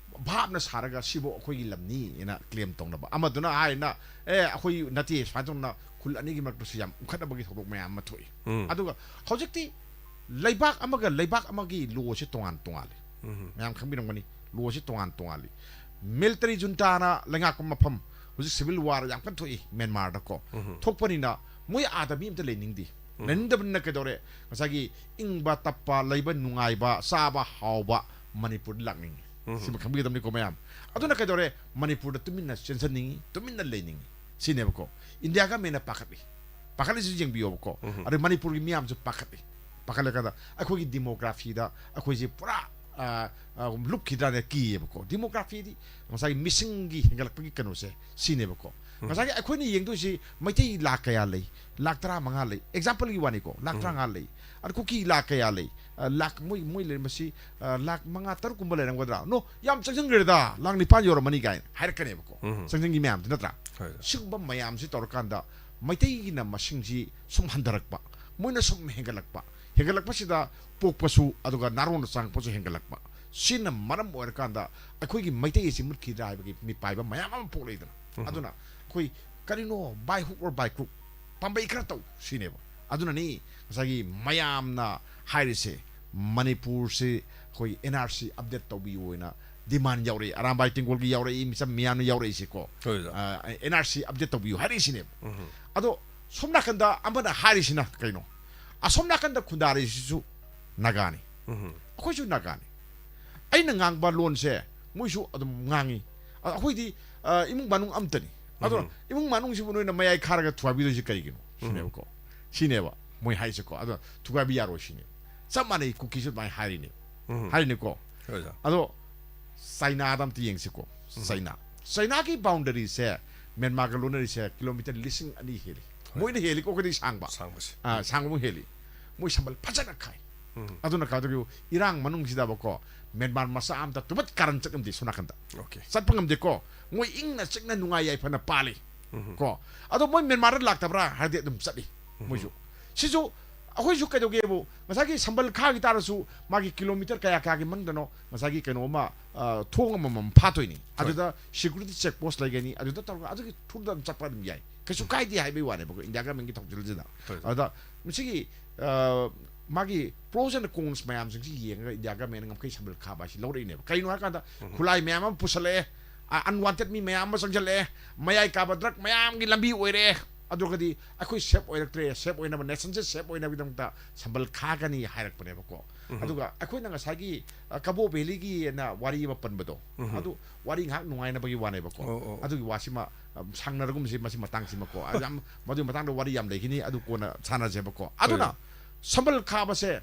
ꯚꯥꯞꯅ ꯁꯥꯔꯒ ꯁꯤꯕꯨ ꯑꯩꯈꯣꯏꯒꯤ ꯂꯝꯅꯤ ꯍꯥꯏꯅ ꯀ꯭ꯂꯦꯝ ꯇꯧꯅꯕ꯫ ꯑꯃꯗꯨꯅ ꯍꯥꯏꯅ, "ꯑꯦ, ꯑꯩꯈꯣꯏ ꯅꯠꯇꯦ", ꯁꯨꯃꯥꯏꯅ ꯇꯧꯅ ꯈꯨꯜ ꯑꯅꯤꯒꯤ ꯃꯔꯛꯇꯁꯨ ꯌꯥꯝ ꯎꯈꯠꯅꯕꯒꯤ ꯊꯧꯗꯣꯛ ꯃꯌꯥꯝ ꯑꯃ ꯊꯣꯛꯏ꯫ ꯎꯝ꯫ ꯑꯗꯨꯒ ꯍꯧꯖꯤꯛꯇꯤ ꯂꯩꯕꯥꯛ ꯑꯃꯒ ꯂꯩꯕꯥꯛ ꯑꯃꯒꯤ ꯂꯣꯁꯦ ꯇꯣꯉꯥꯟ ꯇꯣꯉꯥꯜꯂꯤ꯫ ꯎꯝ꯫ ꯃꯌꯥꯝ ꯈꯪꯕꯤꯔꯝꯒꯅꯤ, ꯂꯣꯁꯦ ꯇꯣꯉꯥꯟ ꯇꯣꯉꯥꯜꯂꯤ꯫ ꯃꯤꯂꯤꯇꯔꯤ ꯖꯨꯟꯇꯥꯅ ꯂꯩꯉꯥꯛꯄ ꯃꯐꯝ, ꯍꯧꯖꯤꯛ ꯁꯤꯚꯤꯜ ꯋꯥꯔ ꯌꯥꯝ ꯀꯟꯅ ꯊꯣꯛꯏ ꯃ꯭ꯌꯥꯟꯃꯥꯔꯗꯀꯣ꯫ ꯎꯝ꯫ ꯊꯣꯛꯄꯅꯤꯅ ꯃꯣꯏ ꯑꯥꯗ ꯃꯤ ꯑꯝꯇ ꯂꯩꯅꯤꯡꯗꯦ꯫ ꯎꯝ꯫ ꯂꯩꯅꯤꯡꯗꯕꯅꯤꯅ ꯀꯩꯗꯧꯔꯦ? ꯉꯁꯥꯏꯒꯤ ꯏꯪꯕ ꯇꯞꯄ, ꯂꯩꯕ ꯅꯨꯡꯉꯥꯏꯕ, ꯆꯥꯕ ꯍꯥꯎꯕ ꯃꯅꯤꯄꯨꯔꯗ ꯂꯥꯛꯅꯤꯡꯉꯤ꯫ ꯎꯝ꯫ ꯁꯤꯃ ꯈꯪꯕꯤꯒꯗꯕꯅꯤꯀꯣ ꯃꯌꯥꯝ꯫ ꯑꯗꯨꯅ ꯀꯩꯗꯧꯔꯦ? ꯃꯅꯤꯄꯨꯔꯗ ꯇꯨꯃꯤꯟꯅ ꯆꯦꯟꯁꯟꯅꯤꯡꯉꯤ, ꯇꯨꯃꯤꯟꯅ ꯂꯩꯅꯤꯡꯉꯤ꯫ ꯁꯤꯅꯦꯕꯀꯣ꯫ ꯏꯟꯗꯤꯌꯥ ꯒꯃꯦꯟꯅ ꯄꯥꯈꯠꯂꯤ꯫ ꯄꯥꯈꯠꯂꯤꯁꯤ ꯌꯦꯡꯕꯤꯌꯣꯕꯀꯣ꯫ ꯎꯝ꯫ ꯑꯗꯩ ꯃꯅꯤꯄꯨꯔꯒꯤ ꯃꯤꯌꯥꯝꯁꯨ ꯄꯥꯈꯠꯂꯤ꯫ ꯄꯥꯈꯠꯂꯀꯥꯟꯗ ꯑꯩꯈꯣꯏꯒꯤ ꯗꯤꯃꯣꯒ꯭ꯔꯥꯐꯤꯗ ꯑꯩꯈꯣꯏꯁꯦ ꯄꯨꯔꯥ, ꯑ, ꯑ, ꯂꯨꯞꯈꯤꯗ꯭ꯔꯥꯅ ꯀꯤꯌꯦꯕꯀꯣ꯫ ꯗꯤꯃꯣꯒ꯭ꯔꯥꯐꯤꯗꯤ ꯉꯁꯥꯏꯒꯤ ꯃꯤꯁꯤꯡꯒꯤ ꯍꯦꯟꯒꯠꯂꯛꯄꯒꯤ ꯀꯩꯅꯣꯁꯦ ꯁꯤꯅꯦꯕꯀꯣ꯫ ꯎꯝ꯫ ꯉꯁꯥꯏꯒꯤ ꯑꯩꯈꯣꯏꯅ ꯌꯦꯡꯗꯣꯏꯁꯤ ꯃꯩꯇꯩ ꯂꯥꯈ ꯀꯌꯥ ꯂꯩ? ꯂꯥꯈ ꯇꯔꯥꯃꯉꯥ ꯂꯩ꯫ ꯑꯦꯛꯖꯥꯝꯄꯜꯒꯤ ꯋꯥꯅꯤꯀꯣ, ꯂꯥꯈ ꯎꯝ꯫ ꯇꯔꯥꯃꯉꯥ ꯂꯩ꯫ ꯑꯗ ꯀꯨꯀꯤ ꯂꯥꯈ ꯀꯌꯥ ꯂꯩ? ꯑ, ꯂꯥꯛ, ꯃꯣꯏ, ꯃꯣꯏ ꯂꯩꯔꯝꯕꯁꯤ, ꯑ, ꯂꯥꯛ ꯃꯉꯥ, ꯇꯔꯨꯛ ꯀꯨꯝꯕ ꯂꯩꯔꯝꯒꯗ꯭ꯔꯥ? "No, ꯌꯥꯝ ꯆꯪꯁꯤꯟꯈ꯭ꯔꯦꯗ, ꯂꯥꯛ ꯅꯤꯄꯥꯟ ꯌꯧꯔꯝꯃꯅꯤ" ꯀꯥꯏꯅ ꯍꯥꯏꯔꯛꯀꯅꯦꯕꯀꯣ꯫ ꯎꯝ꯫ ꯆꯪꯁꯤꯟꯈꯤ ꯃꯌꯥꯝꯗꯨ ꯅꯠꯇ꯭ꯔꯥ? ꯍꯣꯏ꯫ ꯁꯤꯒꯨꯝꯕ ꯃꯌꯥꯝꯁꯤ ꯇꯧꯔꯀꯥꯟꯗ ꯃꯩꯇꯩꯒꯤꯅ ꯃꯁꯤꯡꯁꯤ ꯁꯨꯝ ꯍꯟꯊꯔꯛꯄ, ꯃꯣꯏꯅ ꯁꯨꯝ ꯍꯦꯟꯒꯠꯂꯛꯄ, ꯍꯦꯟꯒꯠꯂꯛꯄꯁꯤꯗ ꯄꯣꯛꯄꯁꯨ, ꯑꯗꯨꯒ ꯅꯥꯔꯣꯟꯗ ꯆꯪꯉꯛꯄꯁꯨ ꯍꯦꯟꯒꯠꯂꯛꯄ꯫ ꯁꯤꯅ ꯃꯔꯝ ꯑꯣꯏꯔꯀꯥꯟꯗ ꯑꯩꯈꯣꯏꯒꯤ ꯃꯩꯇꯩ ꯑꯁꯤ ꯃꯨꯠꯈꯤꯗ꯭ꯔꯥ ꯍꯥꯏꯕꯒꯤ ꯃꯤꯄꯥꯏꯕ ꯃꯌꯥꯝ ꯑꯃ ꯄꯣꯛꯂꯛꯏꯗꯅ꯫ ꯎꯝ꯫ ꯑꯗꯨꯅ ꯑꯩꯈꯣꯏ ꯀꯔꯤꯅꯣ, by hook or by crook, ꯄꯥꯝꯕꯩ ꯈꯔ ꯇꯧ ꯁꯤꯅꯦꯕ꯫ ꯑꯗꯨꯅꯅꯤ ꯉꯁꯥꯏꯒꯤ ꯃꯌꯥꯝꯅ ꯍꯥꯏꯔꯤꯁꯦ, ꯃꯅꯤꯄꯨꯔꯁꯤ ꯑꯩꯈꯣꯏ N R C update ꯇꯧꯕꯤꯌꯨ ꯍꯥꯏꯅ demand ꯌꯥꯎꯔꯛꯏ, ꯑꯔꯥꯝꯕꯥꯏ ꯇꯦꯡꯒꯣꯜꯒꯤ ꯌꯥꯎꯔꯛꯏ, ꯃꯤꯆꯝ ꯃꯤꯌꯥꯝꯅ ꯌꯥꯎꯔꯛꯏꯁꯤꯀꯣ꯫ ꯍꯣꯏ, ꯑꯣꯖꯥ꯫ ꯑ, N R C update ꯇꯧꯕꯤꯌꯨ ꯍꯥꯏꯔꯛꯏꯁꯤꯅꯦꯕ꯫ ꯎꯝ꯫ ꯑꯗꯣ ꯁꯣꯝ ꯅꯥꯀꯟꯗ ꯑꯃꯅ ꯍꯥꯏꯔꯤꯁꯤꯅ ꯀꯩꯅꯣ? ꯑꯁꯣꯝ ꯅꯥꯀꯟꯗ ꯈꯨꯟꯗꯥꯔꯤꯁꯤꯁꯨ ꯅꯥꯒꯥꯅꯤ꯫ ꯎꯝ꯫ ꯑꯩꯈꯣꯏꯁꯨ ꯅꯥꯒꯥꯅꯤ꯫ ꯑꯩꯅ ꯉꯥꯡꯕ ꯂꯣꯟꯁꯦ ꯃꯣꯏꯁꯨ ꯑꯗꯨꯝ ꯉꯥꯡꯉꯤ꯫ ꯑ, ꯑꯩꯈꯣꯏꯗꯤ, ꯑ, ꯏꯃꯨꯡ ꯃꯅꯨꯡ ꯑꯝꯇꯅꯤ꯫ ꯑꯗꯨꯅ ꯎꯝ꯫ ꯏꯃꯨꯡ ꯃꯅꯨꯡꯁꯤꯕꯨ ꯅꯣꯏꯅ ꯃꯌꯥꯏ ꯈꯥꯔꯒ ꯊꯨꯒꯥꯏꯕꯤꯗꯣꯏꯁꯤ ꯀꯔꯤꯒꯤꯅꯣ? ꯎꯝ꯫ ꯁꯤꯅꯦꯕꯀꯣ꯫ ꯁꯤꯅꯦꯕ ꯃꯣꯏ ꯍꯥꯏꯁꯦꯀꯣ꯫ ꯑꯗꯣ ꯊꯨꯒꯥꯏꯕ ꯌꯥꯔꯣꯏ ꯁꯤꯅꯦꯕ꯫ ꯆꯞ ꯃꯥꯟꯅꯩ, ꯀꯨꯀꯤꯁꯨ ꯑꯗꯨꯃꯥꯏꯅ ꯍꯥꯏꯔꯤꯅꯦ꯫ ꯎꯝ꯫ ꯍꯥꯏꯔꯤꯅꯦꯀꯣ꯫ ꯍꯣꯏ, ꯑꯣꯖꯥ꯫ ꯑꯗꯣ ꯆꯥꯏꯅꯥꯗ ꯑꯝꯇ ꯌꯦꯡꯁꯤꯀꯣ꯫ ꯎꯝ꯫ ꯆꯥꯏꯅꯥ꯫ ꯆꯥꯏꯅꯥꯒꯤ boundaryꯁꯦ ꯃ꯭ꯌꯥꯟꯃꯥꯔꯒ ꯂꯣꯟꯅꯔꯤꯁꯦ kilometre ꯂꯤꯁꯤꯡ ꯑꯅꯤ ꯍꯦꯜꯂꯤ꯫ ꯍꯣꯏ꯫ ꯃꯣꯏꯅ ꯍꯦꯜꯂꯤꯀꯣ, ꯑꯩꯈꯣꯏꯗꯒꯤ ꯁꯥꯡꯕ꯫ ꯁꯥꯡꯕꯁꯦ꯫ ꯑꯥ, ꯁꯥꯡꯕ ꯑꯃꯨꯛ ꯍꯦꯜꯂꯤ꯫ ꯃꯣꯏ ꯁꯝꯕꯜ ꯐꯖꯅ ꯈꯥꯏ꯫ ꯎꯝ꯫ ꯑꯗꯨꯅ ꯀꯥꯏꯗꯒꯤ ꯏꯔꯥꯡ ꯃꯅꯨꯡꯁꯤꯗꯕꯀꯣ, ꯃ꯭ꯌꯥꯟꯃꯥꯔ ꯃꯆꯥ ꯑꯝꯇ ꯇꯨꯕꯠ ꯀꯥꯔꯟ ꯆꯠ ꯉꯝꯗꯦ ꯁꯣꯝ ꯅꯥꯀꯟꯗ꯫ ꯑꯣꯀꯦ꯫ ꯆꯠꯄ ꯉꯝꯗꯦꯀꯣ꯫ ꯃꯣꯏ ꯏꯪꯅ ꯆꯤꯛꯅ ꯅꯨꯡꯉꯥꯏ ꯌꯥꯏꯐꯅ ꯄꯥꯜꯂꯤ꯫ ꯎꯝ꯫ ꯀꯣ꯫ ꯑꯗꯣ ꯃꯣꯏ ꯃ꯭ꯌꯥꯟꯃꯥꯔꯗ ꯂꯥꯛꯇꯕ꯭ꯔꯥ ꯍꯥꯏꯔꯗꯤ ꯑꯗꯨꯝ ꯆꯠꯂꯤ꯫ ꯎꯝ꯫ ꯃꯣꯏꯁꯨ꯫ ꯁꯤꯁꯨ ꯑꯩꯈꯣꯏꯁꯨ ꯀꯩꯗꯧꯒꯦꯕꯨ, ꯉꯁꯥꯏꯒꯤ ꯁꯝꯕꯜ ꯈꯥꯈꯤ ꯇꯥꯔꯁꯨ ꯃꯥꯒꯤ kilometre ꯀꯌꯥ ꯀꯌꯥꯒꯤ ꯃꯅꯨꯡꯗꯅꯣ ꯉꯁꯥꯏꯒꯤ ꯀꯩꯅꯣ ꯑꯃ, ꯑ, ꯊꯣꯡ ꯑꯃꯃꯝ ꯐꯥꯠꯇꯣꯏꯅꯤ꯫ ꯍꯣꯏ꯫ ꯑꯗꯨꯗ security check post ꯂꯩꯒꯅꯤ, ꯑꯗꯨꯗ ꯇꯧꯔꯒ ꯑꯗꯨꯒꯤ throughꯗ ꯑꯗꯨꯝ ꯆꯠꯄ ꯑꯗꯨꯝ ꯌꯥꯏ, ꯀꯩꯁꯨ ꯀꯥꯏꯗꯦ ꯍꯥꯏꯕꯒꯤ ꯋꯥꯅꯦꯕꯀꯣ, ꯏꯟꯗꯤꯌꯥ ꯒꯃꯦꯟꯒꯤ ꯊꯧꯁꯤꯜꯁꯤꯗ꯫ ꯍꯣꯏ, ꯍꯣꯏ꯫ ꯑꯗꯨꯗ ꯃꯁꯤꯒꯤ, ꯑ, ꯃꯥꯒꯤ pros and cons ꯃꯌꯥꯝꯁꯤꯡꯁꯤ ꯌꯦꯡꯉꯒ ꯏꯟꯗꯤꯌꯥ ꯒꯃꯦꯟꯅ ꯉꯝꯈꯩ ꯁꯝꯕꯜ ꯈꯥꯕ ꯍꯥꯏꯁꯤ ꯂꯧꯔꯛꯏꯅꯦꯕ꯫ ꯀꯩꯅꯣ ꯍꯥꯏꯔꯀꯥꯟꯗ, ꯎꯝ꯫ ꯈꯨꯠꯂꯥꯏ ꯃꯌꯥꯝ ꯑꯃ ꯄꯨꯁꯜꯂꯛꯑꯦ, ꯑ-, unwanted ꯃꯤ ꯃꯌꯥꯝ ꯑꯃ ꯆꯪꯁꯜꯂꯛꯑꯦ, ꯃꯌꯥꯏ ꯀꯥꯕ drug ꯃꯌꯥꯝꯒꯤ ꯂꯝꯕꯤ ꯑꯣꯏꯔꯦ꯫ ꯑꯗꯨꯒꯗꯤ ꯑꯩꯈꯣꯏ safe ꯑꯣꯏꯔꯛꯇ꯭ꯔꯦ, safe ꯑꯣꯏꯅꯕ, nationꯁꯦ safe ꯑꯣꯏꯅꯕꯒꯤꯗꯃꯛꯇ ꯁꯝꯕꯜ ꯈꯥꯒꯅꯤ ꯍꯥꯏꯔꯛꯄꯅꯦꯕꯀꯣ꯫ ꯎꯝ꯫ ꯑꯗꯨꯒ ꯑꯩꯈꯣꯏꯅ ꯉꯁꯥꯏꯒꯤ, ꯑ, ꯀꯕꯣ ꯚꯦꯂꯤꯒꯤꯅ ꯋꯥꯔꯤ ꯑꯃ ꯄꯟꯕꯗꯣ, ꯎꯝ꯫ ꯑꯗꯨ ꯋꯥꯔꯤ ꯉꯥꯏꯍꯥꯛ ꯅꯨꯡꯉꯥꯏꯅꯕꯒꯤ ꯋꯥꯅꯦꯕꯀꯣ꯫ ꯑꯣ, ꯑꯣ꯫ ꯑꯗꯨꯒꯤ ꯋꯥꯁꯤꯃ, ꯑ, ꯁꯥꯡꯅꯔꯒꯨꯝꯁꯤ ꯃꯁꯤ ꯃꯇꯥꯡꯁꯤꯃꯀꯣ꯫ ꯑ, ꯌꯥꯝ ꯃꯗꯨꯒꯤ ꯃꯇꯥꯡꯗ ꯋꯥꯔꯤ ꯌꯥꯝ ꯂꯩꯈꯤꯅꯤ, ꯑꯗꯨ ꯀꯣꯟꯅ ꯁꯥꯟꯅꯁꯦꯕꯀꯣ꯫ ꯑꯗꯨꯅ ꯍꯣꯏ꯫ ꯁꯝꯕꯜ ꯈꯥꯕꯁꯦ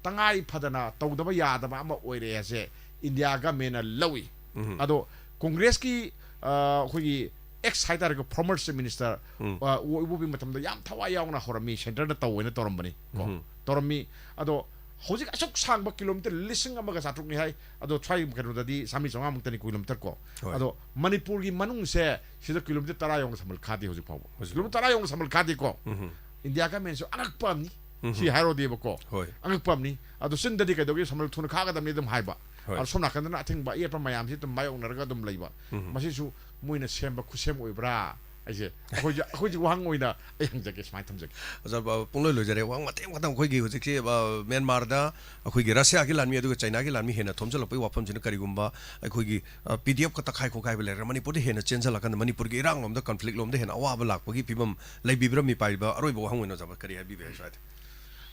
ꯇꯉꯥꯏ ꯐꯗꯅ ꯇꯧꯗꯕ ꯌꯥꯗꯕ ꯑꯃ ꯑꯣꯏꯔꯦ ꯍꯥꯏꯁꯦ ꯏꯟꯗꯤꯌꯥ ꯒꯃꯦꯟꯅ ꯂꯧꯏ꯫ ꯎꯝ꯫ ꯑꯗꯣ ꯀꯣꯡꯒ꯭ꯔꯦꯁꯀꯤ, ꯑ, ꯑꯩꯈꯣꯏꯒꯤ ex ꯍꯥꯏꯇꯥꯔꯦꯀꯣ, former chief minister, ꯎꯝ꯫ ꯑ, ꯏꯕꯣꯕꯤ ꯃꯇꯝꯗ ꯌꯥꯝ ꯊꯋꯥꯏ ꯌꯥꯎꯅ ꯍꯧꯔꯝꯃꯤ, centreꯗ ꯇꯧꯋꯦꯅ ꯇꯧꯔꯝꯕꯅꯤ ꯀꯣ꯫ ꯎꯝ꯫ ꯇꯧꯔꯝꯃꯤ꯫ ꯑꯗꯣ ꯍꯧꯖꯤꯛ ꯑꯁꯨꯛ ꯁꯥꯡꯕ ꯀꯤꯂꯣꯃꯤꯇꯔ ꯂꯤꯁꯤꯡ ꯑꯃꯒ ꯆꯥꯇ꯭ꯔꯨꯛꯅꯤ ꯍꯥꯏ, ꯑꯗꯣ ꯁ꯭ꯋꯥꯏ ꯀꯩꯅꯣꯗꯗꯤ ꯆꯥꯝꯃꯔꯤ ꯆꯥꯝꯃꯉꯥꯃꯨꯛꯇꯅꯤ ꯀꯤꯂꯣꯃꯤꯇꯔ ꯀꯣ꯫ ꯍꯣꯏ꯫ ꯑꯗꯣ ꯃꯅꯤꯄꯨꯔꯒꯤ ꯃꯅꯨꯡꯁꯦ ꯁꯤꯗ ꯀꯤꯂꯣꯃꯤꯇꯔ ꯇꯔꯥ ꯌꯧꯅ ꯁꯝꯕꯜ ꯈꯥꯗꯦ ꯍꯧꯖꯤꯛ ꯐꯥꯎꯕ꯫ ꯍꯧꯖꯤꯛ ꯀꯤꯂꯣꯃꯤꯇꯔ ꯇꯔꯥ ꯌꯧꯅ ꯁꯝꯕꯜ ꯈꯥꯗꯦꯀꯣ꯫ ꯎꯝ꯫ ꯏꯟꯗꯤꯌꯥ ꯒꯃꯦꯟꯁꯨ ꯑꯉꯛꯄ ꯑꯃꯅꯤ꯫ ꯎꯝ꯫ ꯁꯤ ꯍꯥꯏꯔꯣꯗꯤꯕꯀꯣ꯫ ꯍꯣꯏ꯫ ꯑꯉꯛꯄ ꯑꯃꯅꯤ꯫ ꯑꯗꯣ ꯆꯤꯟꯗꯗꯤ ꯀꯩꯗꯧꯒꯦ, ꯁꯝꯕꯜ ꯊꯨꯅ ꯈꯥꯒꯗꯕꯅꯤ ꯑꯗꯨꯝ ꯍꯥꯏꯕ꯫ ꯍꯣꯏ꯫ ꯑꯗꯣ ꯁꯣꯝ ꯅꯥꯀꯟꯗꯅ ꯑꯊꯤꯡꯕ ꯑꯌꯦꯠꯄ ꯃꯌꯥꯝꯁꯤ ꯑꯗꯨꯝ ꯃꯥꯌꯣꯛꯅꯔꯒ ꯑꯗꯨꯝ ꯂꯩꯕ꯫ ꯎꯝ꯫ ꯃꯁꯤꯁꯨ ꯃꯣꯏꯅ ꯁꯦꯝꯕ ꯈꯨꯠꯁꯦꯝ ꯑꯣꯏꯕ꯭ꯔꯥ? ꯑꯩꯁꯦ ꯑꯩꯈꯣꯏꯁꯦ, ꯑꯩꯈꯣꯏꯁꯦ ꯋꯥꯍꯪ ꯑꯣꯏꯅ ꯑꯩ ꯍꯪꯖꯒꯦ, ꯁꯨꯃꯥꯏꯅ ꯊꯝꯖꯒꯦ꯫ ꯑꯣꯖꯥ, ꯑ, ꯄꯨꯡꯂꯣꯏ ꯂꯣꯏꯖꯔꯦ꯫ ꯋꯥꯍꯪ ꯃꯇꯦꯛ ꯃꯇꯪ ꯑꯩꯈꯣꯏꯒꯤ ꯍꯧꯖꯤꯛꯁꯤ, ꯑ, ꯃ꯭ꯌꯥꯟꯃꯥꯔꯗ ꯑꯩꯈꯣꯏꯒꯤ ꯔꯁꯤꯌꯥꯒꯤ ꯂꯥꯟꯃꯤ ꯑꯗꯨꯒ ꯆꯩꯅꯥꯒꯤ ꯂꯥꯟꯃꯤ ꯍꯦꯟꯅ ꯊꯣꯝꯖꯤꯜꯂꯛꯄꯒꯤ ꯋꯥꯐꯝꯁꯤꯅ ꯀꯔꯤꯒꯨꯝꯕ ꯑꯩꯈꯣꯏꯒꯤ, ꯑ, ꯄꯤ ꯗꯤ ꯑꯦꯐ ꯀ ꯇꯛꯈꯥꯏ ꯈꯣꯠꯈꯥꯏꯕ ꯂꯩꯔꯒ ꯃꯅꯤꯄꯨꯔꯗ ꯍꯦꯟꯅ ꯆꯦꯟꯁꯤꯜꯂꯀꯥꯟꯗ ꯃꯅꯤꯄꯨꯔꯒꯤ ꯏꯔꯥꯡ ꯂꯣꯝꯗ, ꯀꯟꯐ꯭ꯂꯤꯛ ꯂꯣꯝꯗ ꯍꯦꯟꯅ ꯑꯋꯥꯕ ꯂꯥꯛꯄꯒꯤ ꯐꯤꯕꯝ ꯂꯩꯕꯤꯕ꯭ꯔꯥ? ꯃꯤꯄꯥꯏꯕ ꯑꯔꯣꯏꯕ ꯋꯥꯍꯪ ꯑꯣꯏꯅ ꯑꯣꯖꯥ ꯀꯔꯤ ꯍꯥꯏꯕꯤꯕ ꯌꯥꯏ ꯁ꯭ꯋꯥꯏꯗ?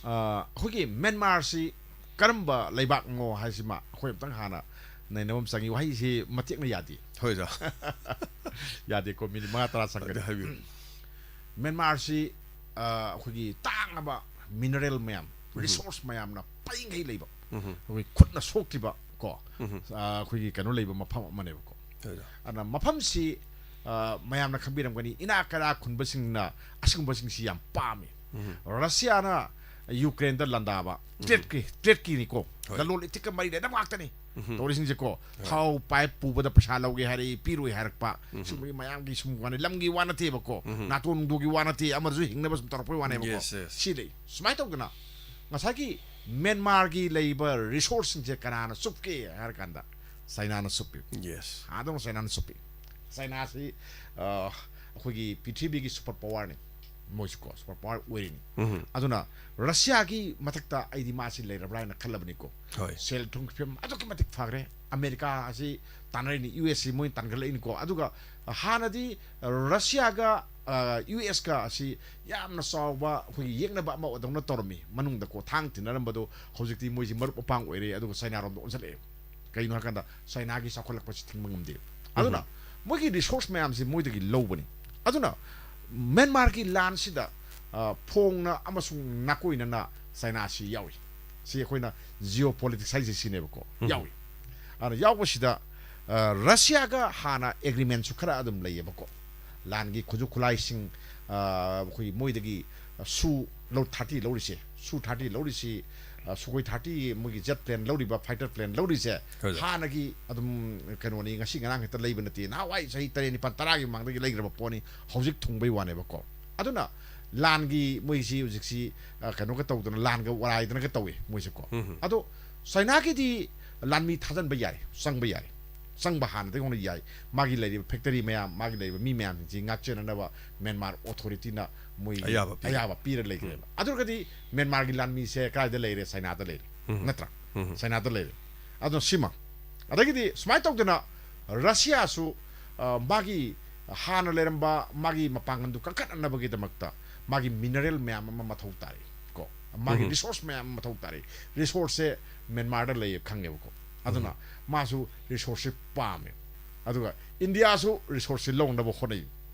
ꯑ, ꯑꯩꯈꯣꯏꯒꯤ ꯃ꯭ꯌꯥꯟꯃꯥꯔꯁꯤ ꯀꯔꯝꯕ ꯂꯩꯕꯥꯛꯅꯣ ꯍꯥꯏꯁꯤꯃ ꯑꯩꯈꯣꯏ ꯑꯝꯇꯪ ꯍꯥꯟꯅ ꯅꯩꯅꯕ ꯑꯃ ꯆꯪꯉꯤ꯫ ꯋꯥꯍꯩꯁꯤ ꯃꯇꯦꯛꯅ ꯌꯥꯗꯦ꯫ ꯍꯣꯏ, ꯑꯣꯖꯥ꯫ ꯌꯥꯗꯦꯀꯣ, ꯃꯤꯅꯤꯠ ꯃꯉꯥ ꯇꯔꯥ ꯆꯪꯒꯅꯤ꯫ ꯑꯗꯨ ꯍꯥꯏꯕꯤꯌꯨ꯫ ꯃ꯭ꯌꯥꯟꯃꯥꯔꯁꯤ, ꯑ, ꯑꯩꯈꯣꯏꯒꯤ ꯇꯥꯡꯂꯕ ꯃꯤꯅꯔꯦꯜ ꯃꯌꯥꯝ, ꯔꯤꯁꯣꯔꯁ ꯃꯌꯥꯝꯅ ꯄꯩꯉꯩ ꯂꯩꯕ, ꯎꯝ꯫ ꯑꯩꯈꯣꯏ ꯈꯨꯠꯅ ꯁꯣꯛꯇ꯭ꯔꯤꯕ ꯀꯣ, ꯎꯝ꯫ ꯑ, ꯑꯩꯈꯣꯏꯒꯤ ꯀꯩꯅꯣ ꯂꯩꯕ ꯃꯐꯝ ꯑꯃꯅꯦꯕꯀꯣ꯫ ꯍꯣꯏ, ꯑꯣꯖꯥ꯫ ꯑꯗꯨꯅ ꯃꯐꯝꯁꯤ, ꯑ, ꯃꯌꯥꯝꯅ ꯈꯪꯕꯤꯔꯝꯒꯅꯤ, ꯏꯅꯥꯛ ꯀꯩꯔꯥꯛ ꯈꯨꯟꯕꯁꯤꯡꯅ ꯑꯁꯤꯒꯨꯝꯕꯁꯤꯡꯁꯤ ꯌꯥꯝ ꯄꯥꯝꯃꯤ꯫ ꯎꯝ꯫ ꯔꯁꯤꯌꯥꯅ ꯌꯨꯀ꯭ꯔꯦꯟꯗ ꯂꯥꯟꯗꯥꯕ, ꯇ꯭ꯔꯦꯠꯀꯤ, ꯇ꯭ꯔꯦꯠꯀꯤꯅꯤꯀꯣ, ꯍꯣꯏ꯫ ꯂꯂꯣꯟ ꯏꯇꯤꯛꯀ ꯃꯔꯤ ꯂꯩꯅꯕ ꯉꯥꯛꯇꯅꯤ ꯎꯝ꯫ ꯇꯧꯔꯤꯁꯤꯡꯁꯦꯀꯣ꯫ ꯍꯣꯏ꯫ ꯊꯥꯎ ꯄꯥꯏꯞ ꯄꯨꯕꯗ ꯄꯩꯁꯥ ꯂꯧꯒꯦ ꯍꯥꯏꯔꯛꯏ, ꯄꯤꯔꯣꯏ ꯍꯥꯏꯔꯛꯄ, ꯎꯝ꯫ ꯁꯨꯝꯕꯒꯤ ꯃꯌꯥꯝꯒꯤ ꯁꯨꯝ ꯋꯥꯅꯤ, ꯂꯝꯒꯤ ꯋꯥ ꯅꯠꯇꯦꯕꯀꯣ, ꯎꯝ꯫ ꯅꯥꯇꯣꯟ ꯅꯨꯡꯗꯣꯒꯤ ꯋꯥ ꯅꯠꯇꯦ, ꯑꯃꯗꯁꯨ ꯍꯤꯡꯅꯕ ꯁꯨꯝ ꯇꯧꯔꯛꯄꯒꯤ ꯋꯥꯅꯦꯕꯀꯣ꯫ Yes, yes꯫ ꯁꯤ ꯂꯩ꯫ ꯁꯨꯃꯥꯏꯅ ꯇꯧꯗꯅ ꯉꯁꯥꯏꯒꯤ ꯃ꯭ꯌꯥꯟꯃꯥꯔꯒꯤ ꯂꯩꯔꯤꯕ ꯔꯤꯁꯣꯔꯁꯁꯤꯡꯁꯦ ꯀꯅꯥꯅ ꯆꯨꯞꯀꯦ ꯍꯥꯏꯔ ꯀꯥꯟꯗ ꯆꯥꯏꯅꯥꯅ ꯆꯨꯞꯄꯤ꯫ Yes꯫ ꯑꯗꯨꯝ ꯆꯥꯏꯅꯥꯅ ꯆꯨꯞꯄꯤ꯫ ꯆꯥꯏꯅꯥꯁꯤ, ꯑ, ꯑꯩꯈꯣꯏꯒꯤ ꯄ꯭ꯔꯤꯊꯤꯕꯤꯒꯤ ꯁꯨꯄꯔ ꯄꯋꯥꯔꯅꯤ꯫ ꯃꯣꯏꯁꯨꯀꯣ ꯁꯨꯄꯔ ꯄꯋꯥꯔ ꯑꯣꯏꯔꯤꯅꯤ꯫ ꯎꯝ꯫ ꯑꯗꯨꯅ ꯔꯁꯤꯌꯥꯒꯤ ꯃꯊꯛꯇ ꯑꯩꯗꯤ ꯃꯥꯁꯤ ꯂꯩꯔꯕ꯭ꯔꯥ ꯍꯥꯏꯅ ꯈꯜꯂꯕꯅꯤꯀꯣ꯫ ꯍꯣꯏ꯫ ꯁꯦꯜ ꯊꯨꯝꯒꯤ ꯐꯤꯕꯝ ꯑꯗꯨꯛꯀꯤ ꯃꯇꯤꯛ ꯐꯈ꯭ꯔꯦ꯫ ꯑꯃꯦꯔꯤꯀꯥ ꯑꯁꯤ ꯇꯥꯟꯅꯔꯤꯅꯤ, ꯌꯨ ꯑꯦꯁ ꯁꯤ ꯃꯣꯏꯅ ꯇꯥꯟꯈꯠꯂꯛꯏꯅꯤꯀꯣ꯫ ꯑꯗꯨꯒ ꯍꯥꯟꯅꯗꯤ ꯔꯁꯤꯌꯥꯒ, ꯑ, ꯌꯨ ꯑꯦꯁꯀ ꯑꯁꯤ ꯌꯥꯝꯅ ꯆꯥꯎꯕ ꯑꯩꯈꯣꯏꯒꯤ ꯌꯦꯛꯅꯕ ꯑꯃꯗꯧꯅ ꯇꯧꯔꯝꯃꯤ꯫ ꯃꯅꯨꯡꯗꯀꯣ ꯊꯥꯡ ꯊꯤꯟꯅꯔꯝꯕꯗꯣ ꯍꯧꯖꯤꯛꯇꯤ ꯃꯣꯏꯁꯤ ꯃꯔꯨꯞ ꯃꯄꯥꯡ ꯑꯣꯏꯔꯦ, ꯑꯗꯨꯒ ꯆꯥꯏꯅꯥꯔꯣꯝꯗ ꯑꯣꯟꯁꯤꯜꯂꯛꯑꯦ꯫ ꯀꯩꯅꯣ ꯍꯥꯏꯀꯥꯟꯗ ꯆꯥꯏꯅꯥꯒꯤ ꯆꯥꯎꯈꯠꯂꯛꯄꯁꯤ ꯊꯤꯡꯕ ꯉꯝꯗꯦ꯫ ꯑꯗꯨꯅ ꯃꯣꯏꯒꯤ ꯔꯤꯁꯣꯔꯁ ꯃꯌꯥꯝꯁꯤ ꯃꯣꯏꯗꯒꯤ ꯂꯧꯕꯅꯤ꯫ ꯑꯗꯨꯅ ꯃ꯭ꯌꯥꯟꯃꯥꯔꯒꯤ ꯂꯥꯟꯁꯤꯗ, ꯑ, ꯐꯣꯡꯅ ꯑꯃꯁꯨꯡ ꯅꯥꯀꯣꯏꯅꯅ ꯆꯥꯏꯅꯥꯁꯤ ꯌꯥꯎꯏ꯫ ꯁꯤ ꯑꯩꯈꯣꯏꯅ ꯖꯤꯑꯣ ꯄꯣꯂꯤꯇꯤꯛꯁ ꯍꯥꯏꯁꯦ ꯁꯤꯅꯦꯕꯀꯣ꯫ ꯌꯥꯎꯏ꯫ ꯑꯗꯨꯅ ꯌꯥꯎꯕꯁꯤꯗ, ꯑ, ꯔꯁꯤꯌꯥꯒ ꯍꯥꯟꯅ ꯑꯦꯒ꯭ꯔꯤꯃꯦꯟꯁꯨ ꯈꯔ ꯑꯗꯨꯝ ꯂꯩꯌꯦꯕꯀꯣ꯫ ꯂꯥꯟꯒꯤ ꯈꯨꯠꯁꯨ ꯈꯨꯠꯂꯥꯏꯁꯤꯡ, ꯑ, ꯑꯩꯈꯣꯏꯒꯤ ꯃꯣꯏꯗꯒꯤ ꯁꯨ ꯂꯧ-, ꯊꯥꯔꯇꯤ ꯂꯧꯔꯤꯁꯦ, ꯁꯨ ꯊꯥꯔꯇꯤ ꯂꯧꯔꯤꯁꯤ, ꯁꯨꯈꯣꯏ ꯊꯥꯔꯇꯤ ꯃꯣꯏꯒꯤ ꯖꯦꯠ ꯄ꯭ꯂꯦꯟ ꯂꯧꯔꯤꯕ, ꯐꯥꯏꯇꯔ ꯄ꯭ꯂꯦꯟ ꯂꯧꯔꯤꯁꯦ ꯍꯥꯟꯅꯒꯤ ꯑꯗꯨꯝ ꯀꯩꯅꯣꯅꯤ, ꯉꯁꯤ ꯉꯔꯥꯡ ꯍꯦꯛꯇ ꯂꯩꯕ ꯅꯠꯇꯦ꯫ ꯅꯍꯥꯟꯋꯥꯏ ꯆꯍꯤ ꯇꯔꯦꯠ ꯅꯤꯄꯥꯜ ꯇꯔꯥꯒꯤ ꯃꯃꯥꯡꯗꯒꯤ ꯂꯩꯈ꯭ꯔꯕ ꯄꯣꯠꯅꯤ, ꯍꯧꯖꯤꯛ ꯊꯨꯡꯕꯩ ꯋꯥꯅꯦꯕꯀꯣ꯫ ꯑꯗꯨꯅ ꯂꯥꯟꯒꯤ ꯃꯣꯏꯁꯤ ꯍꯧꯖꯤꯛꯁꯤ ꯀꯩꯅꯣꯒ ꯇꯧꯗꯅ, ꯂꯥꯟꯒ ꯋꯥꯔꯥꯏꯗꯅꯒ ꯇꯧꯏ ꯃꯣꯏꯁꯦꯀꯣ꯫ ꯑꯗꯣ ꯆꯥꯏꯅꯥꯒꯤꯗꯤ ꯂꯥꯟꯃꯤ ꯊꯥꯖꯤꯟꯕ ꯌꯥꯔꯦ, ꯆꯪꯕ ꯌꯥꯔꯦ꯫ ꯆꯪꯕ ꯍꯥꯟꯅꯗꯒꯤ ꯍꯧꯅ ꯌꯥꯏ꯫ ꯃꯥꯒꯤ ꯂꯩꯔꯤꯕ ꯐꯦꯛꯇꯔꯤ ꯃꯌꯥꯝ, ꯃꯥꯒꯤ ꯂꯩꯔꯤꯕ ꯃꯤ ꯃꯌꯥꯝꯁꯤꯡꯁꯤ ꯉꯥꯛꯆꯅꯅꯕ ꯃ꯭ꯌꯥꯟꯃꯥꯔ ꯑꯣꯊꯣꯔꯤꯇꯤꯅ ꯃꯣꯏ ꯑꯌꯥꯕ ꯄꯤꯔꯦ꯫ ꯑꯌꯥꯕ ꯄꯤꯔ ꯂꯩꯈ꯭ꯔꯦꯕ꯫ ꯑꯗꯨ ꯑꯣꯏꯔꯒꯗꯤ ꯃ꯭ꯌꯥꯟꯃꯥꯔꯒꯤ ꯂꯥꯟꯃꯤꯁꯦ ꯀꯗꯥꯏꯗ ꯂꯩꯔꯦ? ꯆꯥꯏꯅꯥꯗ ꯂꯩꯔꯦ, ꯅꯠꯇ꯭ꯔꯥ? ꯆꯥꯏꯅꯥꯗ ꯂꯩꯔꯦ꯫ ꯑꯗꯨꯅ ꯁꯤꯃ, ꯑꯗꯒꯤꯗꯤ ꯁꯨꯃꯥꯏꯅ ꯇꯧꯗꯅ ꯔꯁꯤꯌꯥꯁꯨ ꯃꯥꯒꯤ ꯍꯥꯟꯅ ꯂꯩꯔꯝꯕ ꯃꯥꯒꯤ ꯃꯄꯥꯡꯒꯜꯗꯨ ꯀꯟꯈꯠꯅꯅꯕꯒꯤꯗꯃꯛꯇ ꯃꯥꯒꯤ ꯃꯤꯅꯔꯦꯜ ꯃꯌꯥꯝ ꯑꯃ ꯃꯊꯧ ꯇꯥꯔꯦ ꯀꯣ꯫ ꯃꯥꯒꯤ ꯔꯤꯁꯣꯔꯁ ꯃꯌꯥꯝ ꯑꯃ ꯃꯊꯧ ꯇꯥꯔꯦ꯫ ꯔꯤꯁꯣꯔꯁꯁꯦ ꯃ꯭ꯌꯥꯟꯃꯥꯔꯗ ꯂꯩꯌꯦ ꯈꯪꯉꯦꯕꯀꯣ꯫ ꯑꯗꯨꯅ ꯃꯥꯁꯨ ꯔꯤꯁꯣꯔꯁꯁꯦ ꯄꯥꯝꯃꯦ꯫ ꯑꯗꯨꯒ ꯏꯟꯗꯤꯌꯥꯁꯨ ꯔꯤꯁꯣꯔꯁꯁꯦ ꯂꯧꯅꯕ ꯍꯣꯠꯅꯩ꯫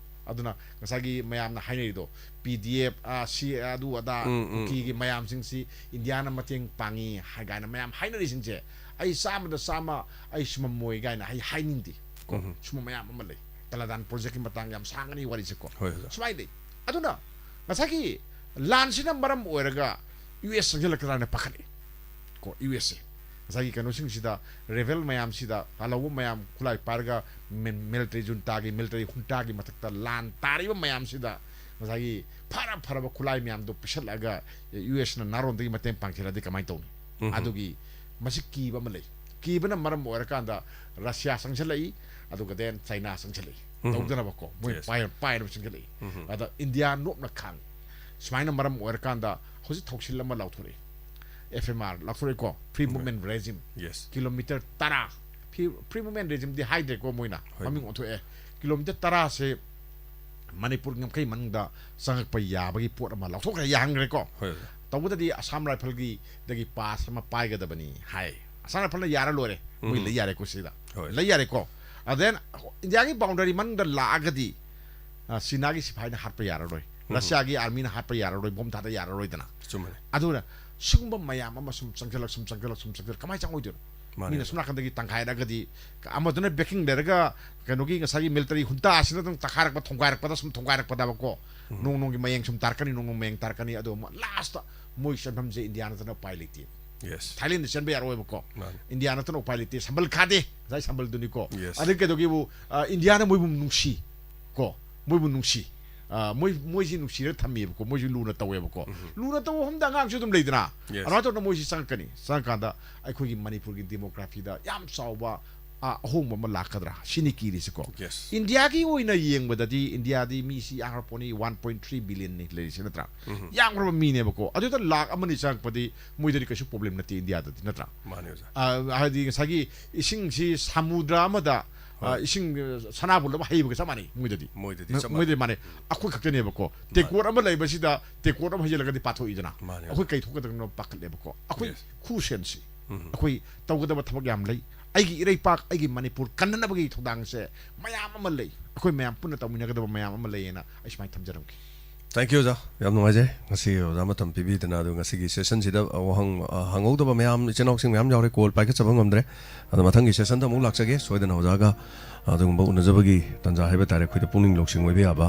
ꯑꯗꯨꯅ ꯉꯁꯥꯏꯒꯤ ꯃꯌꯥꯝꯅ ꯍꯥꯏꯅꯔꯤꯗꯣ, ꯄꯤ ꯗꯤ ꯑꯦꯐ, ꯁꯤ ꯑꯗꯨ ꯑꯗꯥ, ꯀꯨꯀꯤꯒꯤ ꯃꯌꯥꯝꯁꯤꯡꯁꯤ ꯏꯟꯗꯤꯌꯥꯅ ꯃꯇꯦꯡ ꯄꯥꯡꯉꯤ ꯍꯥꯏ ꯀꯥꯏꯅ ꯃꯌꯥꯝ ꯍꯥꯏꯅꯔꯤꯁꯤꯡꯁꯦ, ꯑꯩ ꯆꯥꯝꯃꯗ ꯆꯥꯝꯃ ꯑꯩ ꯁꯨꯝꯃꯝꯃꯣꯏ ꯀꯥꯏꯅ ꯑꯩ ꯍꯥꯏꯅꯤꯡꯗꯦ ꯀꯣ꯫ ꯁꯨꯝꯕ ꯃꯌꯥꯝ ꯑꯃ ꯂꯩ꯫ ꯇꯂꯥꯗꯥꯟ ꯄ꯭ꯔꯣꯖꯦꯛꯀꯤ ꯃꯇꯥꯡ ꯌꯥꯝ ꯁꯥꯡꯒꯅꯤ ꯋꯥꯔꯤꯁꯦꯀꯣ꯫ ꯁꯨꯃꯥꯏꯅ ꯂꯩ꯫ ꯑꯗꯨꯅ ꯉꯁꯥꯏꯒꯤ ꯂꯥꯟꯁꯤꯅ ꯃꯔꯝ ꯑꯣꯏꯔꯒ ꯌꯨ ꯑꯦꯁ ꯆꯪꯁꯤꯜꯂꯛꯀꯗ꯭ꯔꯥꯅ ꯄꯥꯈꯠꯂꯤ ꯀꯣ꯫ ꯌꯨ ꯑꯦꯁꯁꯦ ꯉꯁꯥꯏꯒꯤ ꯀꯩꯅꯣꯁꯤꯡꯁꯤꯗ, ꯔꯦꯕꯦꯜ ꯃꯌꯥꯝꯁꯤꯗ, ꯑꯂꯧꯕ ꯃꯌꯥꯝ ꯈꯨꯠꯂꯥꯏ ꯄꯥꯏꯔꯒ ꯃꯤꯂꯤꯇꯔꯤ ꯖꯨꯟꯇꯥꯒꯤ, ꯃꯤꯂꯤꯇꯔꯤ ꯍꯨꯟꯇꯥꯒꯤ ꯃꯊꯛꯇ ꯂꯥꯟ ꯇꯥꯔꯤꯕ ꯃꯌꯥꯝꯁꯤꯗ ꯉꯁꯥꯏꯒꯤ ꯐꯔ ꯐꯔꯕ ꯈꯨꯠꯂꯥꯏ ꯃꯌꯥꯝꯗꯣ ꯄꯤꯁꯜꯂꯛꯑꯒ ꯌꯨ ꯑꯦꯁꯅ ꯅꯥꯔꯣꯟꯗꯒꯤ ꯃꯇꯦꯡ ꯄꯥꯡꯁꯤꯜꯂꯛꯑꯗꯤ ꯀꯃꯥꯏꯅ ꯇꯧꯅꯤ? ꯑꯗꯨꯒꯤ ꯃꯁꯤ ꯀꯤꯕ ꯑꯃ ꯂꯩ꯫ ꯀꯤꯕꯅ ꯃꯔꯝ ꯑꯣꯏꯔꯀꯥꯟꯗ ꯔꯁꯤꯌꯥ ꯆꯪꯁꯤꯜꯂꯛꯏ, ꯑꯗꯨꯒ ꯗꯦꯟ ꯆꯥꯏꯅꯥ ꯆꯪꯁꯤꯜꯂꯛꯏ꯫ ꯇꯧꯗꯅꯕꯀꯣ, ꯃꯣꯏ ꯄꯥꯏ-, ꯄꯥꯏꯅꯕ ꯆꯪꯁꯤꯜꯂꯛꯏ꯫ ꯑꯗ ꯏꯟꯗꯤꯌꯥ ꯅꯣꯞꯅ ꯈꯥꯡꯉꯤ꯫ ꯁꯨꯃꯥꯏꯅ ꯃꯔꯝ ꯑꯣꯏꯔꯀꯥꯟꯗ ꯍꯧꯖꯤꯛ ꯊꯧꯁꯤꯜ ꯑꯃ ꯂꯥꯎꯊꯣꯔꯛꯏ꯫ ꯑꯦꯐ ꯑꯦꯝ ꯑꯥꯔ ꯂꯥꯎꯊꯣꯔꯛꯏꯀꯣ, ꯐ꯭ꯔꯤ ꯃꯨꯚꯃꯦꯟ ꯔꯦꯖꯤꯝ꯫ ꯀꯤꯂꯣꯃꯤꯇꯔ ꯇꯔꯥ, ꯐ꯭ꯔꯤ, ꯐ꯭ꯔꯤ ꯃꯨꯚꯃꯦꯟ ꯔꯦꯖꯤꯝꯗꯤ ꯍꯥꯏꯗ꯭ꯔꯦꯀꯣ, ꯃꯣꯏꯅ ꯃꯃꯤꯡ ꯑꯣꯟꯊꯣꯛꯑꯦ꯫ ꯀꯤꯂꯣꯃꯤꯇꯔ ꯇꯔꯥꯁꯦ ꯃꯅꯤꯄꯨꯔ ꯉꯝꯈꯩ ꯃꯅꯨꯡꯗ ꯆꯪꯉꯛꯄ ꯌꯥꯕꯒꯤ ꯄꯣꯠ ꯑꯃ ꯂꯥꯎꯊꯣꯛꯈ꯭ꯔꯦ, ꯌꯥꯍꯟꯈ꯭ꯔꯦꯀꯣ꯫ ꯇꯧꯕꯗꯗꯤ ꯑꯁꯥꯝ ꯔꯥꯏꯐꯜꯒꯤꯗꯒꯤ ꯄꯥꯁ ꯑꯃ ꯄꯥꯏꯒꯗꯕꯅꯤ ꯍꯥꯏ꯫ ꯑꯁꯥꯝ ꯔꯥꯏꯐꯜꯅ ꯌꯥꯔ ꯂꯣꯏꯔꯦ, ꯃꯣꯏ ꯂꯩ ꯌꯥꯔꯦꯀꯣ ꯁꯤꯗ꯫ ꯂꯩ ꯌꯥꯔꯦꯀꯣ꯫ ꯑꯗ ꯏꯟꯗꯤꯌꯥꯒꯤ ꯕꯥꯎꯟꯗꯔꯤ ꯃꯅꯨꯡꯗ ꯂꯥꯛꯑꯒꯗꯤ, ꯑ, ꯆꯤꯅꯥꯒꯤ ꯁꯤꯐꯥꯏꯅ ꯍꯥꯠꯄ ꯌꯥꯔꯔꯣꯏ, ꯔꯁꯤꯌꯥꯒꯤ ꯑꯥꯔꯃꯤꯅ ꯍꯥꯠꯄ ꯌꯥꯔꯔꯣꯏ, ꯕꯣꯝ ꯊꯥꯗ ꯌꯥꯔꯔꯣꯏꯗꯅ꯫ ꯆꯨꯝꯃꯦ꯫ ꯑꯗꯨꯅ ꯁꯤꯒꯨꯝꯕ ꯃꯌꯥꯝ ꯑꯃ ꯁꯨꯝ ꯆꯪꯁꯤꯜꯂꯛ, ꯁꯨꯝ ꯆꯪꯁꯤꯜꯂꯛ, ꯁꯨꯝ ꯆꯪꯁꯤꯜꯂꯛ, ꯀꯃꯥꯏꯅ ꯆꯪꯉꯣꯏꯗꯣꯏꯅꯣ? ꯃꯥꯅꯦ꯫ ꯃꯤꯅ ꯁꯨꯝ ꯅꯥꯀꯟꯗꯒꯤ ꯇꯪꯈꯥꯏꯔꯛꯑꯒꯗꯤ, ꯑꯃꯗꯨꯅ backing ꯂꯩꯔꯒ ꯀꯩꯅꯣꯒꯤ ꯉꯁꯥꯏꯒꯤ military junta ꯑꯁꯤꯅ ꯑꯗꯨꯝ ꯇꯛꯈꯥꯏꯔꯛꯄ, ꯊꯣꯡꯒꯥꯏꯔꯛꯄꯗ ꯁꯨꯝ ꯊꯣꯡꯒꯥꯏꯔꯛꯄꯗꯕꯀꯣ, ꯎꯝ꯫ ꯅꯣꯡ ꯅꯣꯡꯒꯤ ꯃꯌꯦꯡ ꯁꯨꯝ ꯇꯥꯔꯛꯀꯅꯤ, ꯅꯣꯡ ꯅꯣꯡ ꯃꯌꯦꯡ ꯇꯥꯔꯛꯀꯅꯤ꯫ ꯑꯗꯣ ꯂꯥꯁꯇ ꯃꯣꯏ ꯆꯦꯟꯐꯝꯁꯦ ꯏꯟꯗꯤꯌꯥ ꯅꯠꯇꯅ ꯎꯄꯥꯏ ꯂꯩꯇꯦ꯫ Yes꯫ ꯊꯥꯏꯂꯦꯟꯗ ꯆꯦꯟꯕ ꯌꯥꯔꯣꯏꯕꯀꯣ꯫ ꯃꯥꯅꯦ꯫ ꯏꯟꯗꯤꯌꯥ ꯅꯠꯇꯅ ꯎꯄꯥꯏ ꯂꯩꯇꯦ꯫ ꯁꯝꯕꯜ ꯈꯥꯗꯦ, ꯉꯁꯥꯏ ꯁꯝꯕꯜꯗꯨꯅꯤꯀꯣ꯫ Yes꯫ ꯑꯗꯩ ꯀꯩꯗꯧꯒꯦꯕꯨ, ꯑ, ꯏꯟꯗꯤꯌꯥꯅ ꯃꯣꯏꯕꯨ ꯅꯨꯡꯁꯤ ꯀꯣ, ꯃꯣꯏꯕꯨ ꯅꯨꯡꯁꯤ꯫ ꯑ, ꯃꯣꯏ, ꯃꯣꯏꯁꯤ ꯅꯨꯡꯁꯤꯔꯒ ꯊꯝꯃꯦꯕꯀꯣ, ꯃꯣꯏꯁꯤ ꯂꯨꯅ ꯇꯧꯋꯦꯕꯀꯣ꯫ ꯎꯝ꯫ ꯂꯨꯅ ꯇꯧꯕ ꯃꯐꯝꯗ ꯑꯉꯥꯡꯁꯨ ꯑꯗꯨꯝ ꯂꯩꯗꯅ꯫ Yes꯫ ꯑꯗꯨꯃꯥꯏꯅ ꯇꯧꯗꯅ ꯃꯣꯏꯁꯤ ꯆꯪꯉꯛꯀꯅꯤ꯫ ꯆꯪꯉꯀꯥꯟꯗ ꯑꯩꯈꯣꯏꯒꯤ ꯃꯅꯤꯄꯨꯔꯒꯤ demographyꯗ ꯌꯥꯝ ꯆꯥꯎꯕ, ꯑ, ꯑꯍꯣꯡꯕ ꯑꯃ ꯂꯥꯛꯀꯗ꯭ꯔꯥ? ꯁꯤꯅꯤ ꯀꯤꯔꯤꯁꯤꯀꯣ꯫ Yes꯫ ꯏꯟꯗꯤꯌꯥꯒꯤ ꯑꯣꯏꯅ ꯌꯦꯡꯕꯗꯗꯤ ꯏꯟꯗꯤꯌꯥꯗꯤ ꯃꯤꯁꯤ ꯌꯥꯝꯈ꯭ꯔ ꯄꯣꯠꯅꯤ, one point three billionꯅꯤ ꯂꯩꯔꯤꯁꯤ ꯅꯠꯇ꯭ꯔꯥ? ꯎꯝ꯫ ꯌꯥꯝꯈ꯭ꯔꯕ ꯃꯤꯅꯦꯕꯀꯣ꯫ ꯑꯗꯨꯗ ꯂꯥꯛ ꯑꯃꯅꯤ ꯆꯪꯉꯛꯄꯗꯤ ꯃꯣꯏꯗꯗꯤ ꯀꯩꯁꯨ problem ꯅꯠꯇꯦ ꯏꯟꯗꯤꯌꯥꯗꯗꯤ ꯅꯠꯇ꯭ꯔꯥ? ꯃꯥꯅꯦ ꯑꯣꯖꯥ꯫ ꯑ, ꯍꯥꯏꯗꯤ ꯉꯁꯥꯏꯒꯤ ꯏꯁꯤꯡꯁꯤ ꯁꯃꯨꯗ꯭ꯔ ꯑꯃꯗ, ꯑ, ꯍꯣꯏ꯫ ꯏꯁꯤꯡ, ꯑ, ꯁꯅꯥꯕꯨꯜ ꯑꯃ ꯍꯩꯕꯒ ꯆꯞ ꯃꯥꯟꯅꯩ ꯃꯣꯏꯗꯗꯤ꯫ ꯃꯣꯏꯗꯗꯤ ꯃꯣꯏ-, ꯆꯞ ꯃꯣꯏꯗꯗꯤ ꯃꯥꯟꯅꯩ꯫ ꯃꯥꯟꯅꯩ꯫ ꯑꯩꯈꯣꯏ ꯈꯛꯇꯅꯦꯕꯀꯣ꯫ ꯃꯥꯅꯦ꯫ ꯇꯦꯡꯀꯣꯠ ꯑꯃ ꯂꯩꯕꯁꯤꯗ ꯇꯦꯡꯀꯣꯠ ꯑꯃ ꯍꯩꯖꯤꯜꯂꯒꯗꯤ ꯄꯥꯊꯣꯛꯏꯗꯅ꯫ ꯃꯥꯅꯦ꯫ ꯑꯩꯈꯣꯏ ꯀꯩ ꯊꯣꯛꯀꯗꯕꯅꯣ ꯄꯥꯈꯠꯂꯦꯕꯀꯣ꯫ ꯑꯩꯈꯣꯏ Yes꯫ ꯈꯨꯁꯦꯟꯁꯤ꯫ ꯎꯝ꯫ ꯑꯩꯈꯣꯏ ꯇꯧꯒꯗꯕ ꯊꯕꯛ ꯌꯥꯝ ꯂꯩ꯫ ꯑꯩꯒꯤ ꯏꯔꯩꯄꯥꯛ, ꯑꯩꯒꯤ ꯃꯅꯤꯄꯨꯔ ꯀꯟꯅꯅꯕꯒꯤ ꯊꯧꯗꯥꯡꯁꯦ ꯃꯌꯥꯝ ꯑꯃ ꯂꯩ꯫ ꯑꯩꯈꯣꯏ ꯃꯌꯥꯝ ꯄꯨꯟꯅ ꯇꯧꯃꯤꯟꯅꯒꯗꯕ ꯃꯌꯥꯝ ꯑꯃ ꯂꯩꯌꯦꯅ ꯑꯩ ꯁꯨꯃꯥꯏꯅ ꯊꯝꯖꯔꯝꯒꯦ꯫ Thank you ꯑꯣꯖꯥ, ꯌꯥꯝ ꯅꯨꯡꯉꯥꯏꯖꯩ꯫ ꯉꯁꯤ ꯑꯣꯖꯥ ꯃꯇꯝ ꯄꯤꯕꯤꯗꯅ, ꯑꯗꯨ ꯉꯁꯤꯒꯤ sessionꯁꯤꯗ ꯋꯥꯍꯪ, ꯑ, ꯍꯪꯍꯧꯗꯕ ꯃꯌꯥꯝ ꯏꯆꯤꯟ ꯏꯅꯥꯎꯁꯤꯡ ꯃꯌꯥꯝ ꯌꯥꯎꯔꯦ, call ꯄꯥꯏꯈꯠꯆꯕ ꯉꯝꯗ꯭ꯔꯦ꯫ ꯑꯗꯣ ꯃꯊꯪꯒꯤ sessionꯗ ꯑꯃꯨꯛ ꯂꯥꯛꯆꯒꯦ꯫ ꯁꯣꯏꯗꯅ ꯑꯣꯖꯥꯒ ꯑꯗꯨꯒꯨꯝꯕ ꯎꯅꯖꯕꯒꯤ ꯇꯥꯟꯖꯥ ꯍꯥꯏꯕ ꯇꯥꯔꯦ, ꯑꯩꯈꯣꯏꯗ ꯄꯨꯛꯅꯤꯡ ꯂꯧꯁꯤꯡ ꯑꯣꯏꯕ ꯌꯥꯕ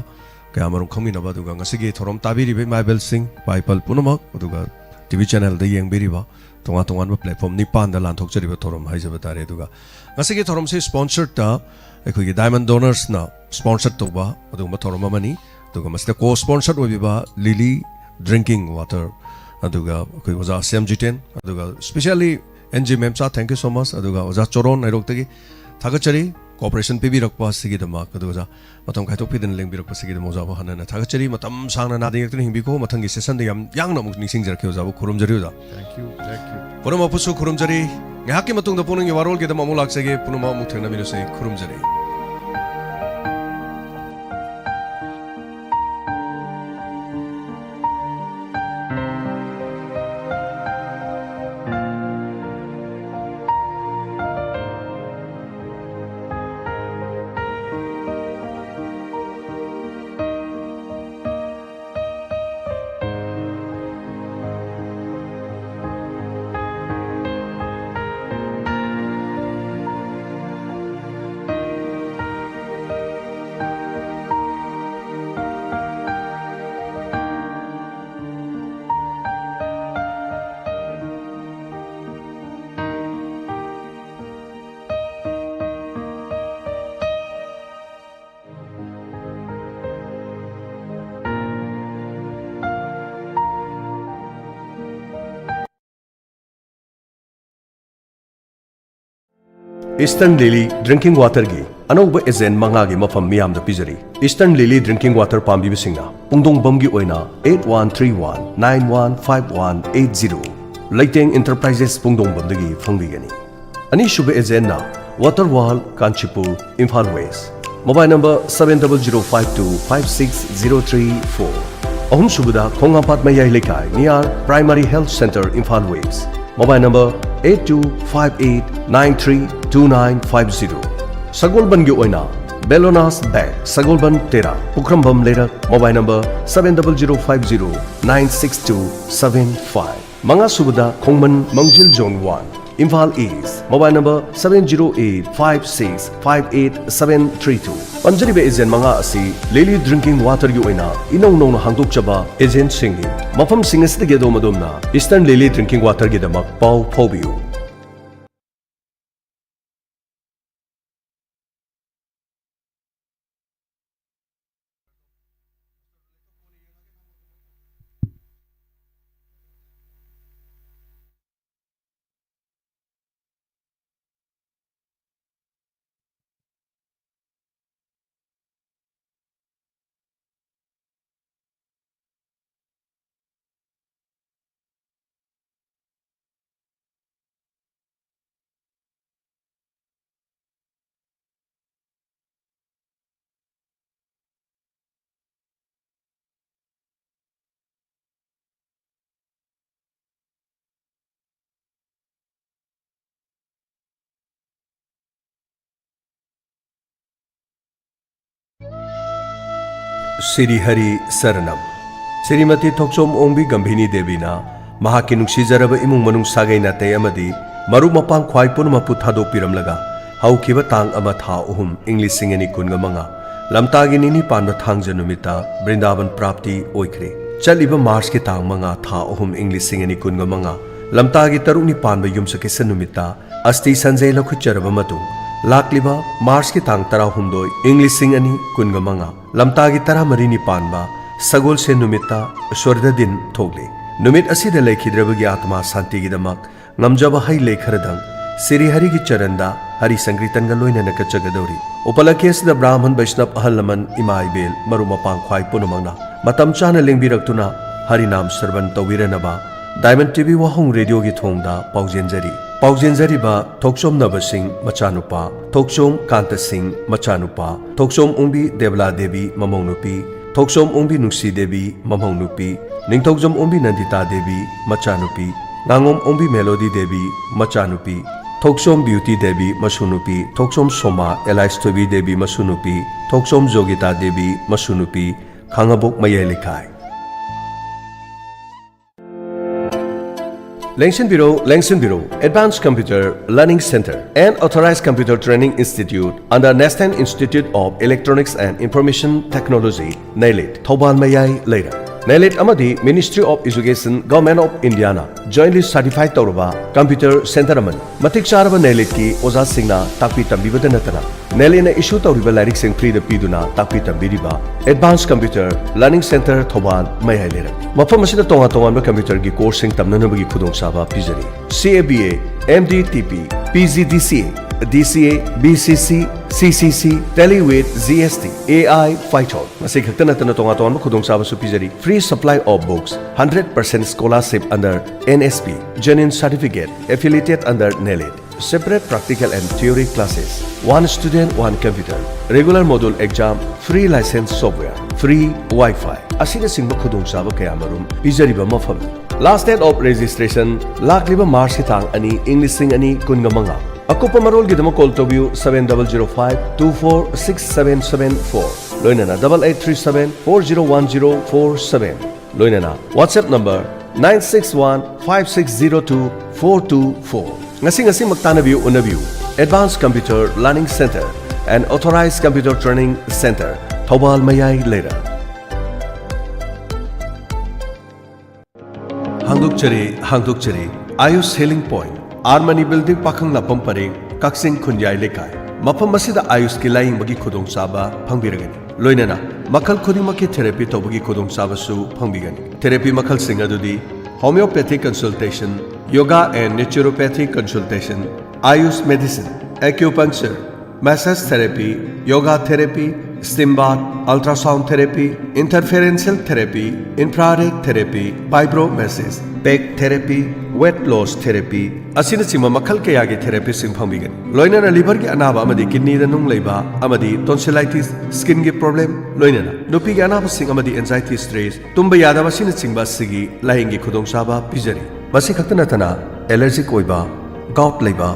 ꯀꯌꯥ ꯃꯔꯨꯝ ꯈꯪꯃꯤꯟꯅꯕ, ꯑꯗꯨꯒ ꯉꯁꯤꯒꯤ ꯊꯧꯔꯝ ꯇꯥꯕꯤꯔꯤꯕ ꯏꯃꯥ ꯏꯕꯦꯜꯁꯤꯡ, ꯏꯄꯥ ꯏꯄꯜ ꯄꯨꯝꯅꯃꯛ, ꯑꯗꯨꯒ TV channelꯗ ꯌꯦꯡꯕꯤꯔꯤꯕ ꯇꯣꯉꯥꯟ ꯇꯣꯉꯥꯟꯕ platform ꯅꯤꯄꯥꯟꯗ ꯂꯥꯟꯊꯣꯛꯆꯔꯤꯕ ꯊꯧꯔꯝ ꯍꯥꯏꯖꯕ ꯇꯥꯔꯦ꯫ ꯑꯗꯨꯒ ꯉꯁꯤꯒꯤ ꯊꯧꯔꯝꯁꯤ sponsoredꯇ ꯑꯩꯈꯣꯏꯒꯤ Diamond Donorsꯅ sponsor ꯇꯧꯕ ꯑꯗꯨꯒꯨꯝꯕ ꯊꯧꯔꯝ ꯑꯃꯅꯤ꯫ ꯑꯗꯨꯒ ꯃꯁꯤꯗ co-sponsor ꯑꯣꯏꯕꯤꯕ Lily Drinking Water, ꯑꯗꯨꯒ ꯑꯩꯈꯣꯏ ꯑꯣꯖꯥ ꯁ꯭ꯌꯥꯝ ꯖꯤꯇꯦꯟ, ꯑꯗꯨꯒ specially NG ꯃꯦꯝꯆꯥ, thank you so much, ꯑꯗꯨꯒ ꯑꯣꯖꯥ ꯆꯣꯔꯣꯟ ꯍꯩꯔꯣꯛꯇꯒꯤ ꯊꯥꯒꯠꯆꯔꯤ cooperation ꯄꯤꯕꯤꯔꯛꯄ ꯑꯁꯤꯒꯤꯗꯃꯛ꯫ ꯑꯗꯨꯒ ꯑꯣꯖꯥ ꯃꯇꯝ ꯀꯥꯏꯊꯣꯛꯄꯤꯗꯅ ꯂꯦꯡꯕꯤꯔꯛꯄꯁꯤꯒꯤꯗꯃꯛ ꯑꯣꯖꯥꯕꯨ ꯍꯟꯅ ꯍꯟꯅ ꯊꯥꯒꯠꯆꯔꯤ꯫ ꯃꯇꯝ ꯁꯥꯡꯅ ꯅꯥꯗ ꯌꯦꯛꯇꯅ ꯍꯤꯡꯕꯤꯈꯣ꯫ ꯃꯊꯪꯒꯤ sessionꯗ ꯌꯥꯝ ꯌꯥꯡꯅ ꯑꯃꯨꯛ ꯅꯤꯡꯁꯤꯡꯖꯔꯛꯀꯦ ꯑꯣꯖꯥꯕꯨ꯫ ꯈꯨꯔꯨꯝꯖꯔꯤ ꯑꯣꯖꯥ꯫ Thank you, thank you꯫ ꯄꯨꯝꯅꯃꯛꯄꯨꯁꯨ ꯈꯨꯔꯨꯝꯖꯔꯤ꯫ ꯉꯥꯏꯍꯥꯛꯀꯤ ꯃꯇꯨꯡꯗ ꯄꯨꯛꯅꯤꯡꯒꯤ ꯋꯥꯔꯣꯜꯒꯤꯗꯃꯛ ꯑꯃꯨꯛ ꯂꯥꯛꯆꯒꯦ꯫ ꯄꯨꯝꯅꯃꯛ ꯑꯃꯨꯛ ꯊꯦꯡꯅꯃꯤꯟꯅꯁꯤ꯫ ꯈꯨꯔꯨꯝꯖꯔꯤ꯫ Eastern Lily Drinking Waterꯒꯤ ꯑꯅꯧꯕ agent ꯃꯉꯥꯒꯤ ꯃꯐꯝ ꯃꯤꯌꯥꯝꯗ ꯄꯤꯖꯔꯤ꯫ Eastern Lily Drinking Water ꯄꯥꯝꯕꯤꯕꯁꯤꯡꯅ ꯄꯨꯡꯗꯣꯡꯕꯝꯒꯤ ꯑꯣꯏꯅ eight one three one nine one five one eight zero, ꯂꯩꯇꯦꯡ Enterprises ꯄꯨꯡꯗꯣꯡꯕꯝꯗꯒꯤ ꯐꯪꯕꯤꯒꯅꯤ꯫ ꯑꯅꯤꯁꯨꯕ agentꯅ Water World Kanchipur, Imphal West, mobile number seven double zero five two five six zero three four꯫ ꯑꯍꯨꯝꯁꯨꯕꯗ ꯈꯣꯡꯉꯥꯝꯄꯥꯠ ꯃꯌꯥꯏ ꯂꯩꯀꯥꯏ, near Primary Health Centre, Imphal West, mobile number eight two five eight nine three two nine five zero꯫ ꯁꯒꯣꯜꯕꯟꯒꯤ ꯑꯣꯏꯅ Belona's Bag, ꯁꯒꯣꯜꯕꯟ ꯇꯦꯔꯥ, ꯄꯨꯈ꯭ꯔꯝꯕꯝ ꯂꯩꯔꯛ, mobile number seven double zero five zero nine six two seven five꯫ ꯃꯉꯥꯁꯨꯕꯗ ꯈꯣꯡꯃꯟ ꯃꯥꯡꯖꯤꯜ Zone one, Imphal East, mobile number seven zero eight five six five eight seven three two꯫ ꯄꯟꯖꯔꯤꯕ agent ꯃꯉꯥ ꯑꯁꯤ Lily Drinking Waterꯒꯤ ꯑꯣꯏꯅ ꯏꯅꯧ ꯅꯧꯅ ꯍꯥꯡꯗꯣꯛꯆꯕ agentꯁꯤꯡꯅꯤ꯫ ꯃꯐꯝꯁꯤꯡ ꯑꯁꯤꯗꯒꯤ ꯑꯗꯣꯝ ꯑꯗꯣꯝꯅ Eastern Lily Drinking Waterꯒꯤꯗꯃꯛ ꯄꯥꯎ ꯐꯥꯎꯕꯤꯌꯨ꯫ ꯁ꯭ꯔꯤ ꯍꯔꯤ ꯁꯔꯅꯝ꯫ ꯁ꯭ꯔꯤꯃꯇꯤ ꯊꯣꯛꯆꯣꯝ ꯑꯣꯡꯕꯤ ꯒꯝꯚꯤꯅꯤ ꯗꯦꯕꯤꯅ ꯃꯍꯥꯛꯀꯤ ꯅꯨꯡꯁꯤꯖꯔꯕ ꯏꯃꯨꯡ ꯃꯅꯨꯡ, ꯁꯥꯒꯩ ꯅꯥꯇꯩ ꯑꯃꯗꯤ ꯃꯔꯨꯞ ꯃꯄꯥꯡ ꯈ꯭ꯋꯥꯏ ꯄꯨꯝꯅꯃꯛꯄꯨ ꯊꯥꯗꯣꯛꯄꯤꯔꯝꯂꯒ ꯍꯧꯈꯤꯕ ꯇꯥꯡ ꯑꯃ ꯊꯥ ꯑꯍꯨꯝ ꯏꯪ ꯂꯤꯁꯤꯡ ꯑꯅꯤ ꯀꯨꯟꯒ ꯃꯉꯥ, ꯂꯝꯇꯥꯒꯤ ꯅꯤꯅꯤ ꯄꯥꯟꯕ ꯊꯥꯡꯖ ꯅꯨꯃꯤꯠꯇ ꯕ꯭ꯔꯤꯟꯗꯥꯕꯟ ꯄ꯭ꯔꯥꯞꯇꯤ ꯑꯣꯏꯈ꯭ꯔꯦ꯫ ꯆꯠꯂꯤꯕ ꯃꯥꯔꯆꯀꯤ ꯇꯥꯡ ꯃꯉꯥ ꯊꯥ ꯑꯍꯨꯝ ꯏꯪ ꯂꯤꯁꯤꯡ ꯑꯅꯤ ꯀꯨꯟꯒ ꯃꯉꯥ, ꯂꯝꯇꯥꯒꯤ ꯇꯔꯨꯛꯅꯤ ꯄꯥꯟꯕ ꯌꯨꯝꯁꯀꯩꯁ ꯅꯨꯃꯤꯠꯇ ꯑꯁꯇꯤ ꯁꯟꯖꯩ ꯂꯧꯈꯠꯆꯔꯕ ꯃꯇꯨꯡ, ꯂꯥꯛꯂꯤꯕ ꯃꯥꯔꯆꯀꯤ ꯇꯥꯡ ꯇꯔꯥꯍꯨꯝꯗꯣꯏ ꯏꯪ ꯂꯤꯁꯤꯡ ꯑꯅꯤ ꯀꯨꯟꯒ ꯃꯉꯥ, ꯂꯝꯇꯥꯒꯤ ꯇꯔꯥꯃꯔꯤꯅꯤ ꯄꯥꯟꯕ ꯁꯒꯣꯜꯁꯦꯟ ꯅꯨꯃꯤꯠꯇ ꯁ꯭ꯋꯔꯒꯗꯤꯟ ꯊꯣꯛꯂꯤ꯫ ꯅꯨꯃꯤꯠ ꯑꯁꯤꯗ ꯂꯩꯈꯤꯗ꯭ꯔꯕꯒꯤ ꯑꯥꯇꯃꯥ ꯁꯥꯟꯇꯤꯒꯤꯗꯃꯛ ꯉꯝꯖꯕ ꯍꯩ ꯂꯩ ꯈꯔꯗꯪ ꯁ꯭ꯔꯤ ꯍꯔꯤꯒꯤ ꯆꯔꯟꯗ ꯍꯔꯤ ꯁꯪꯀꯤꯔꯇꯟꯒ ꯂꯣꯏꯅꯅ ꯀꯠꯆꯒꯗꯧꯔꯤ꯫ ꯎꯄꯂꯛꯈꯤ ꯑꯁꯤꯗ ꯕ꯭ꯔꯥꯍꯃꯟ ꯕꯩꯁꯅꯕ ꯑꯍꯜ ꯂꯃꯟ ꯏꯃꯥ ꯏꯕꯦꯜ ꯃꯔꯨꯞ ꯃꯄꯥꯡ ꯈ꯭ꯋꯥꯏ ꯄꯨꯝꯅꯃꯛꯅ ꯃꯇꯝ ꯆꯥꯅ ꯂꯦꯡꯕꯤꯔꯛꯇꯨꯅ ꯍꯔꯤꯅꯥꯝ ꯁ꯭ꯔꯕꯟ ꯇꯧꯕꯤꯔꯅꯕ ꯗꯥꯏꯃꯟ ꯇꯤꯚꯤ ꯋꯥꯍꯣꯡ ꯔꯦꯗꯤꯑꯣꯒꯤ ꯊꯣꯡꯗ ꯄꯥꯎꯖꯦꯟꯖꯔꯤ꯫ ꯄꯥꯎꯖꯦꯟꯖꯔꯤꯕ ꯊꯣꯛꯆꯣꯝ ꯅꯕ ꯁꯤꯡ ꯃꯆꯥꯅꯨꯄꯥ, ꯊꯣꯛꯆꯣꯝ ꯀꯥꯟꯇ ꯁꯤꯡ ꯃꯆꯥꯅꯨꯄꯥ, ꯊꯣꯛꯆꯣꯝ ꯎꯪꯕꯤ ꯗꯦꯕꯂꯥ ꯗꯦꯕꯤ ꯃꯃꯧ ꯅꯨꯄꯤ, ꯊꯣꯛꯆꯣꯝ ꯎꯪꯕꯤ ꯅꯨꯡꯁꯤ ꯗꯦꯕꯤ ꯃꯃꯧ ꯅꯨꯄꯤ, ꯅꯤꯡꯊꯧꯖꯝ ꯎꯪꯕꯤ ꯅꯟꯗꯤꯇꯥ ꯗꯦꯕꯤ ꯃꯆꯥꯅꯨꯄꯤ, ꯉꯥꯉꯣꯝ ꯎꯪꯕꯤ ꯃꯦꯂꯣꯗꯤ ꯗꯦꯕꯤ ꯃꯆꯥꯅꯨꯄꯤ, ꯊꯣꯛꯆꯣꯝ ꯕ꯭ꯌꯨꯇꯤ ꯗꯦꯕꯤ ꯃꯁꯨ ꯅꯨꯄꯤ, ꯊꯣꯛꯆꯣꯝ ꯁꯣꯃꯥ ꯑꯦꯂꯥꯏꯁ ꯊꯣꯏꯕꯤ ꯗꯦꯕꯤ ꯃꯁꯨ ꯅꯨꯄꯤ, ꯊꯣꯛꯆꯣꯝ ꯖꯣꯒꯤꯇꯥ ꯗꯦꯕꯤ ꯃꯁꯨ ꯅꯨꯄꯤ, ꯈꯥꯉꯕꯣꯛ ꯃꯌꯥꯏ ꯂꯩꯀꯥꯏ꯫ ꯂꯦꯡꯁꯤꯟꯕꯤꯔꯣ, ꯂꯦꯡꯁꯤꯟꯕꯤꯔꯣ, Advanced Computer Learning Center, an authorized computer training institute under National Institute of Electronics and Information Technology, ꯅꯦꯂꯤꯠ, Thoubal ꯃꯌꯥꯏ ꯂꯩꯔꯛ꯫ ꯅꯦꯂꯤꯠ ꯑꯃꯗꯤ Ministry of Education, Government of Indiaꯅ jointly certified ꯇꯧꯔꯕ computer center ꯑꯃꯅꯤ꯫ ꯃꯇꯤꯛ ꯆꯥꯔꯕ ꯅꯦꯂꯤꯠꯀꯤ ꯑꯣꯖꯥꯁꯤꯡꯅ ꯇꯥꯛꯄꯤ ꯇꯝꯕꯤꯕꯗ ꯅꯠꯇꯅ, ꯅꯦꯂꯤꯠꯅ issue ꯇꯧꯔꯤꯕ ꯂꯥꯏꯔꯤꯛꯁꯤꯡ freeꯗ ꯄꯤꯗꯨꯅ ꯇꯥꯛꯄꯤ ꯇꯝꯕꯤꯔꯤꯕ Advanced Computer Learning Center, Thoubal ꯃꯌꯥꯏ ꯂꯩꯔꯛ꯫ ꯃꯐꯝ ꯑꯁꯤꯗ ꯇꯣꯉꯥꯟ ꯇꯣꯉꯥꯟꯕ computerꯒꯤ courseꯁꯤꯡ ꯇꯝꯅꯅꯕꯒꯤ ꯈꯨꯗꯣꯡꯆꯥꯕ ꯄꯤꯖꯔꯤ꯫ C A B A, M D T P, P G D C A, D C A, B C C, C C C, Tally with G S T, A I, Python꯫ ꯃꯁꯤ ꯈꯛꯇ ꯅꯠꯇꯅ ꯇꯣꯉꯥꯟ ꯇꯣꯉꯥꯟꯕ ꯈꯨꯗꯣꯡꯆꯥꯕꯁꯨ ꯄꯤꯖꯔꯤ꯫ Free supply of books, hundred percent scholarship under N S P, genuine certificate, affiliated under ꯅꯦꯂꯤꯠ꯫ Separate practical and theory classes, one student, one computer, regular module exam, free license software, free Wi-Fi ꯑꯁꯤꯅꯆꯤꯡꯕ ꯈꯨꯗꯣꯡꯆꯥꯕ ꯀꯌꯥꯃꯔꯨꯝ ꯄꯤꯖꯔꯤꯕ ꯃꯐꯝꯅꯤ꯫ Last date of registration ꯂꯥꯛꯂꯤꯕ Marchꯀꯤ ꯇꯥꯡ ꯑꯅꯤ, ꯏꯪ ꯂꯤꯁꯤꯡ ꯑꯅꯤ ꯀꯨꯟꯒ ꯃꯉꯥ꯫ ꯑꯀꯨꯞꯄ ꯃꯔꯣꯜꯒꯤꯗꯃꯛ call ꯇꯧꯕꯤꯌꯨ seven double zero five two four six seven seven four, ꯂꯣꯏꯅꯅ double eight three seven four zero one zero four seven, ꯂꯣꯏꯅꯅ WhatsApp number nine six one five six zero two four two four꯫ ꯉꯁꯤ ꯉꯁꯤꯃꯛ ꯇꯥꯟꯅꯕꯤꯌꯨ, ꯎꯅꯕꯤꯌꯨ꯫ Advanced Computer Learning Center, an authorized computer training center, Thoubal ꯃꯌꯥꯏ ꯂꯩꯔꯛ꯫ ꯍꯥꯡꯗꯣꯛꯆꯔꯤ, ꯍꯥꯡꯗꯣꯛꯆꯔꯤ꯫ Ayush Healing Point, R Mani Building, ꯄꯥꯈꯪ ꯂꯥꯛꯐꯝ ꯄꯔꯦꯡ, ꯀꯛꯆꯤꯡ ꯈꯨꯟꯌꯥꯏ ꯂꯩꯀꯥꯏ꯫ ꯃꯐꯝ ꯑꯁꯤꯗ Ayushꯀꯤ ꯂꯥꯌꯦꯡꯕꯒꯤ ꯈꯨꯗꯣꯡꯆꯥꯕ ꯐꯪꯕꯤꯔꯒꯅꯤ꯫ ꯂꯣꯏꯅꯅ ꯃꯈꯜ ꯈꯨꯗꯤꯡꯃꯛꯀꯤ therapy ꯇꯧꯕꯒꯤ ꯈꯨꯗꯣꯡꯆꯥꯕꯁꯨ ꯐꯪꯕꯤꯒꯅꯤ꯫ Therapy ꯃꯈꯜꯁꯤꯡ ꯑꯗꯨꯗꯤ homeopathic consultation, yoga and naturopathic consultation, Ayush medicine, acupuncture, massage therapy, yoga therapy, steam bath, ultrasound therapy, interferential therapy, infrared therapy, fibromyositis, back therapy, weight loss therapy ꯑꯁꯤꯅꯆꯤꯡꯕ ꯃꯈꯜ ꯀꯌꯥꯒꯤ ꯊꯦꯔꯥꯄꯤꯁꯤꯡ ꯐꯪꯕꯤꯒꯅꯤ꯫ ꯂꯣꯏꯅꯅ ꯂꯤꯚꯔꯒꯤ ꯑꯅꯥꯕ ꯑꯃꯗꯤ ꯀꯤꯗꯅꯤꯗ ꯅꯨꯡ ꯂꯩꯕ ꯑꯃꯗꯤ ꯇꯣꯟꯁꯤꯂꯥꯏꯇꯤꯁ, ꯁ꯭ꯀꯤꯟꯒꯤ ꯄ꯭ꯔꯣꯕ꯭ꯂꯦꯝ, ꯂꯣꯏꯅꯅ ꯅꯨꯄꯤꯒꯤ ꯑꯅꯥꯕꯁꯤꯡ ꯑꯃꯗꯤ ꯑꯦꯟꯖꯥꯏꯇꯤ, ꯁ꯭ꯇ꯭ꯔꯦꯁ, ꯇꯨꯝꯕ ꯌꯥꯗꯕ ꯑꯁꯤꯅꯆꯤꯡꯕ ꯑꯁꯤꯒꯤ ꯂꯥꯌꯦꯡꯒꯤ ꯈꯨꯗꯣꯡꯆꯥꯕ ꯄꯤꯖꯔꯤ꯫ ꯃꯁꯤ ꯈꯛꯇ ꯅꯠꯇꯅ ꯑꯦꯂꯔꯖꯤꯛ ꯑꯣꯏꯕ, ꯒꯥꯎꯠ ꯂꯩꯕ,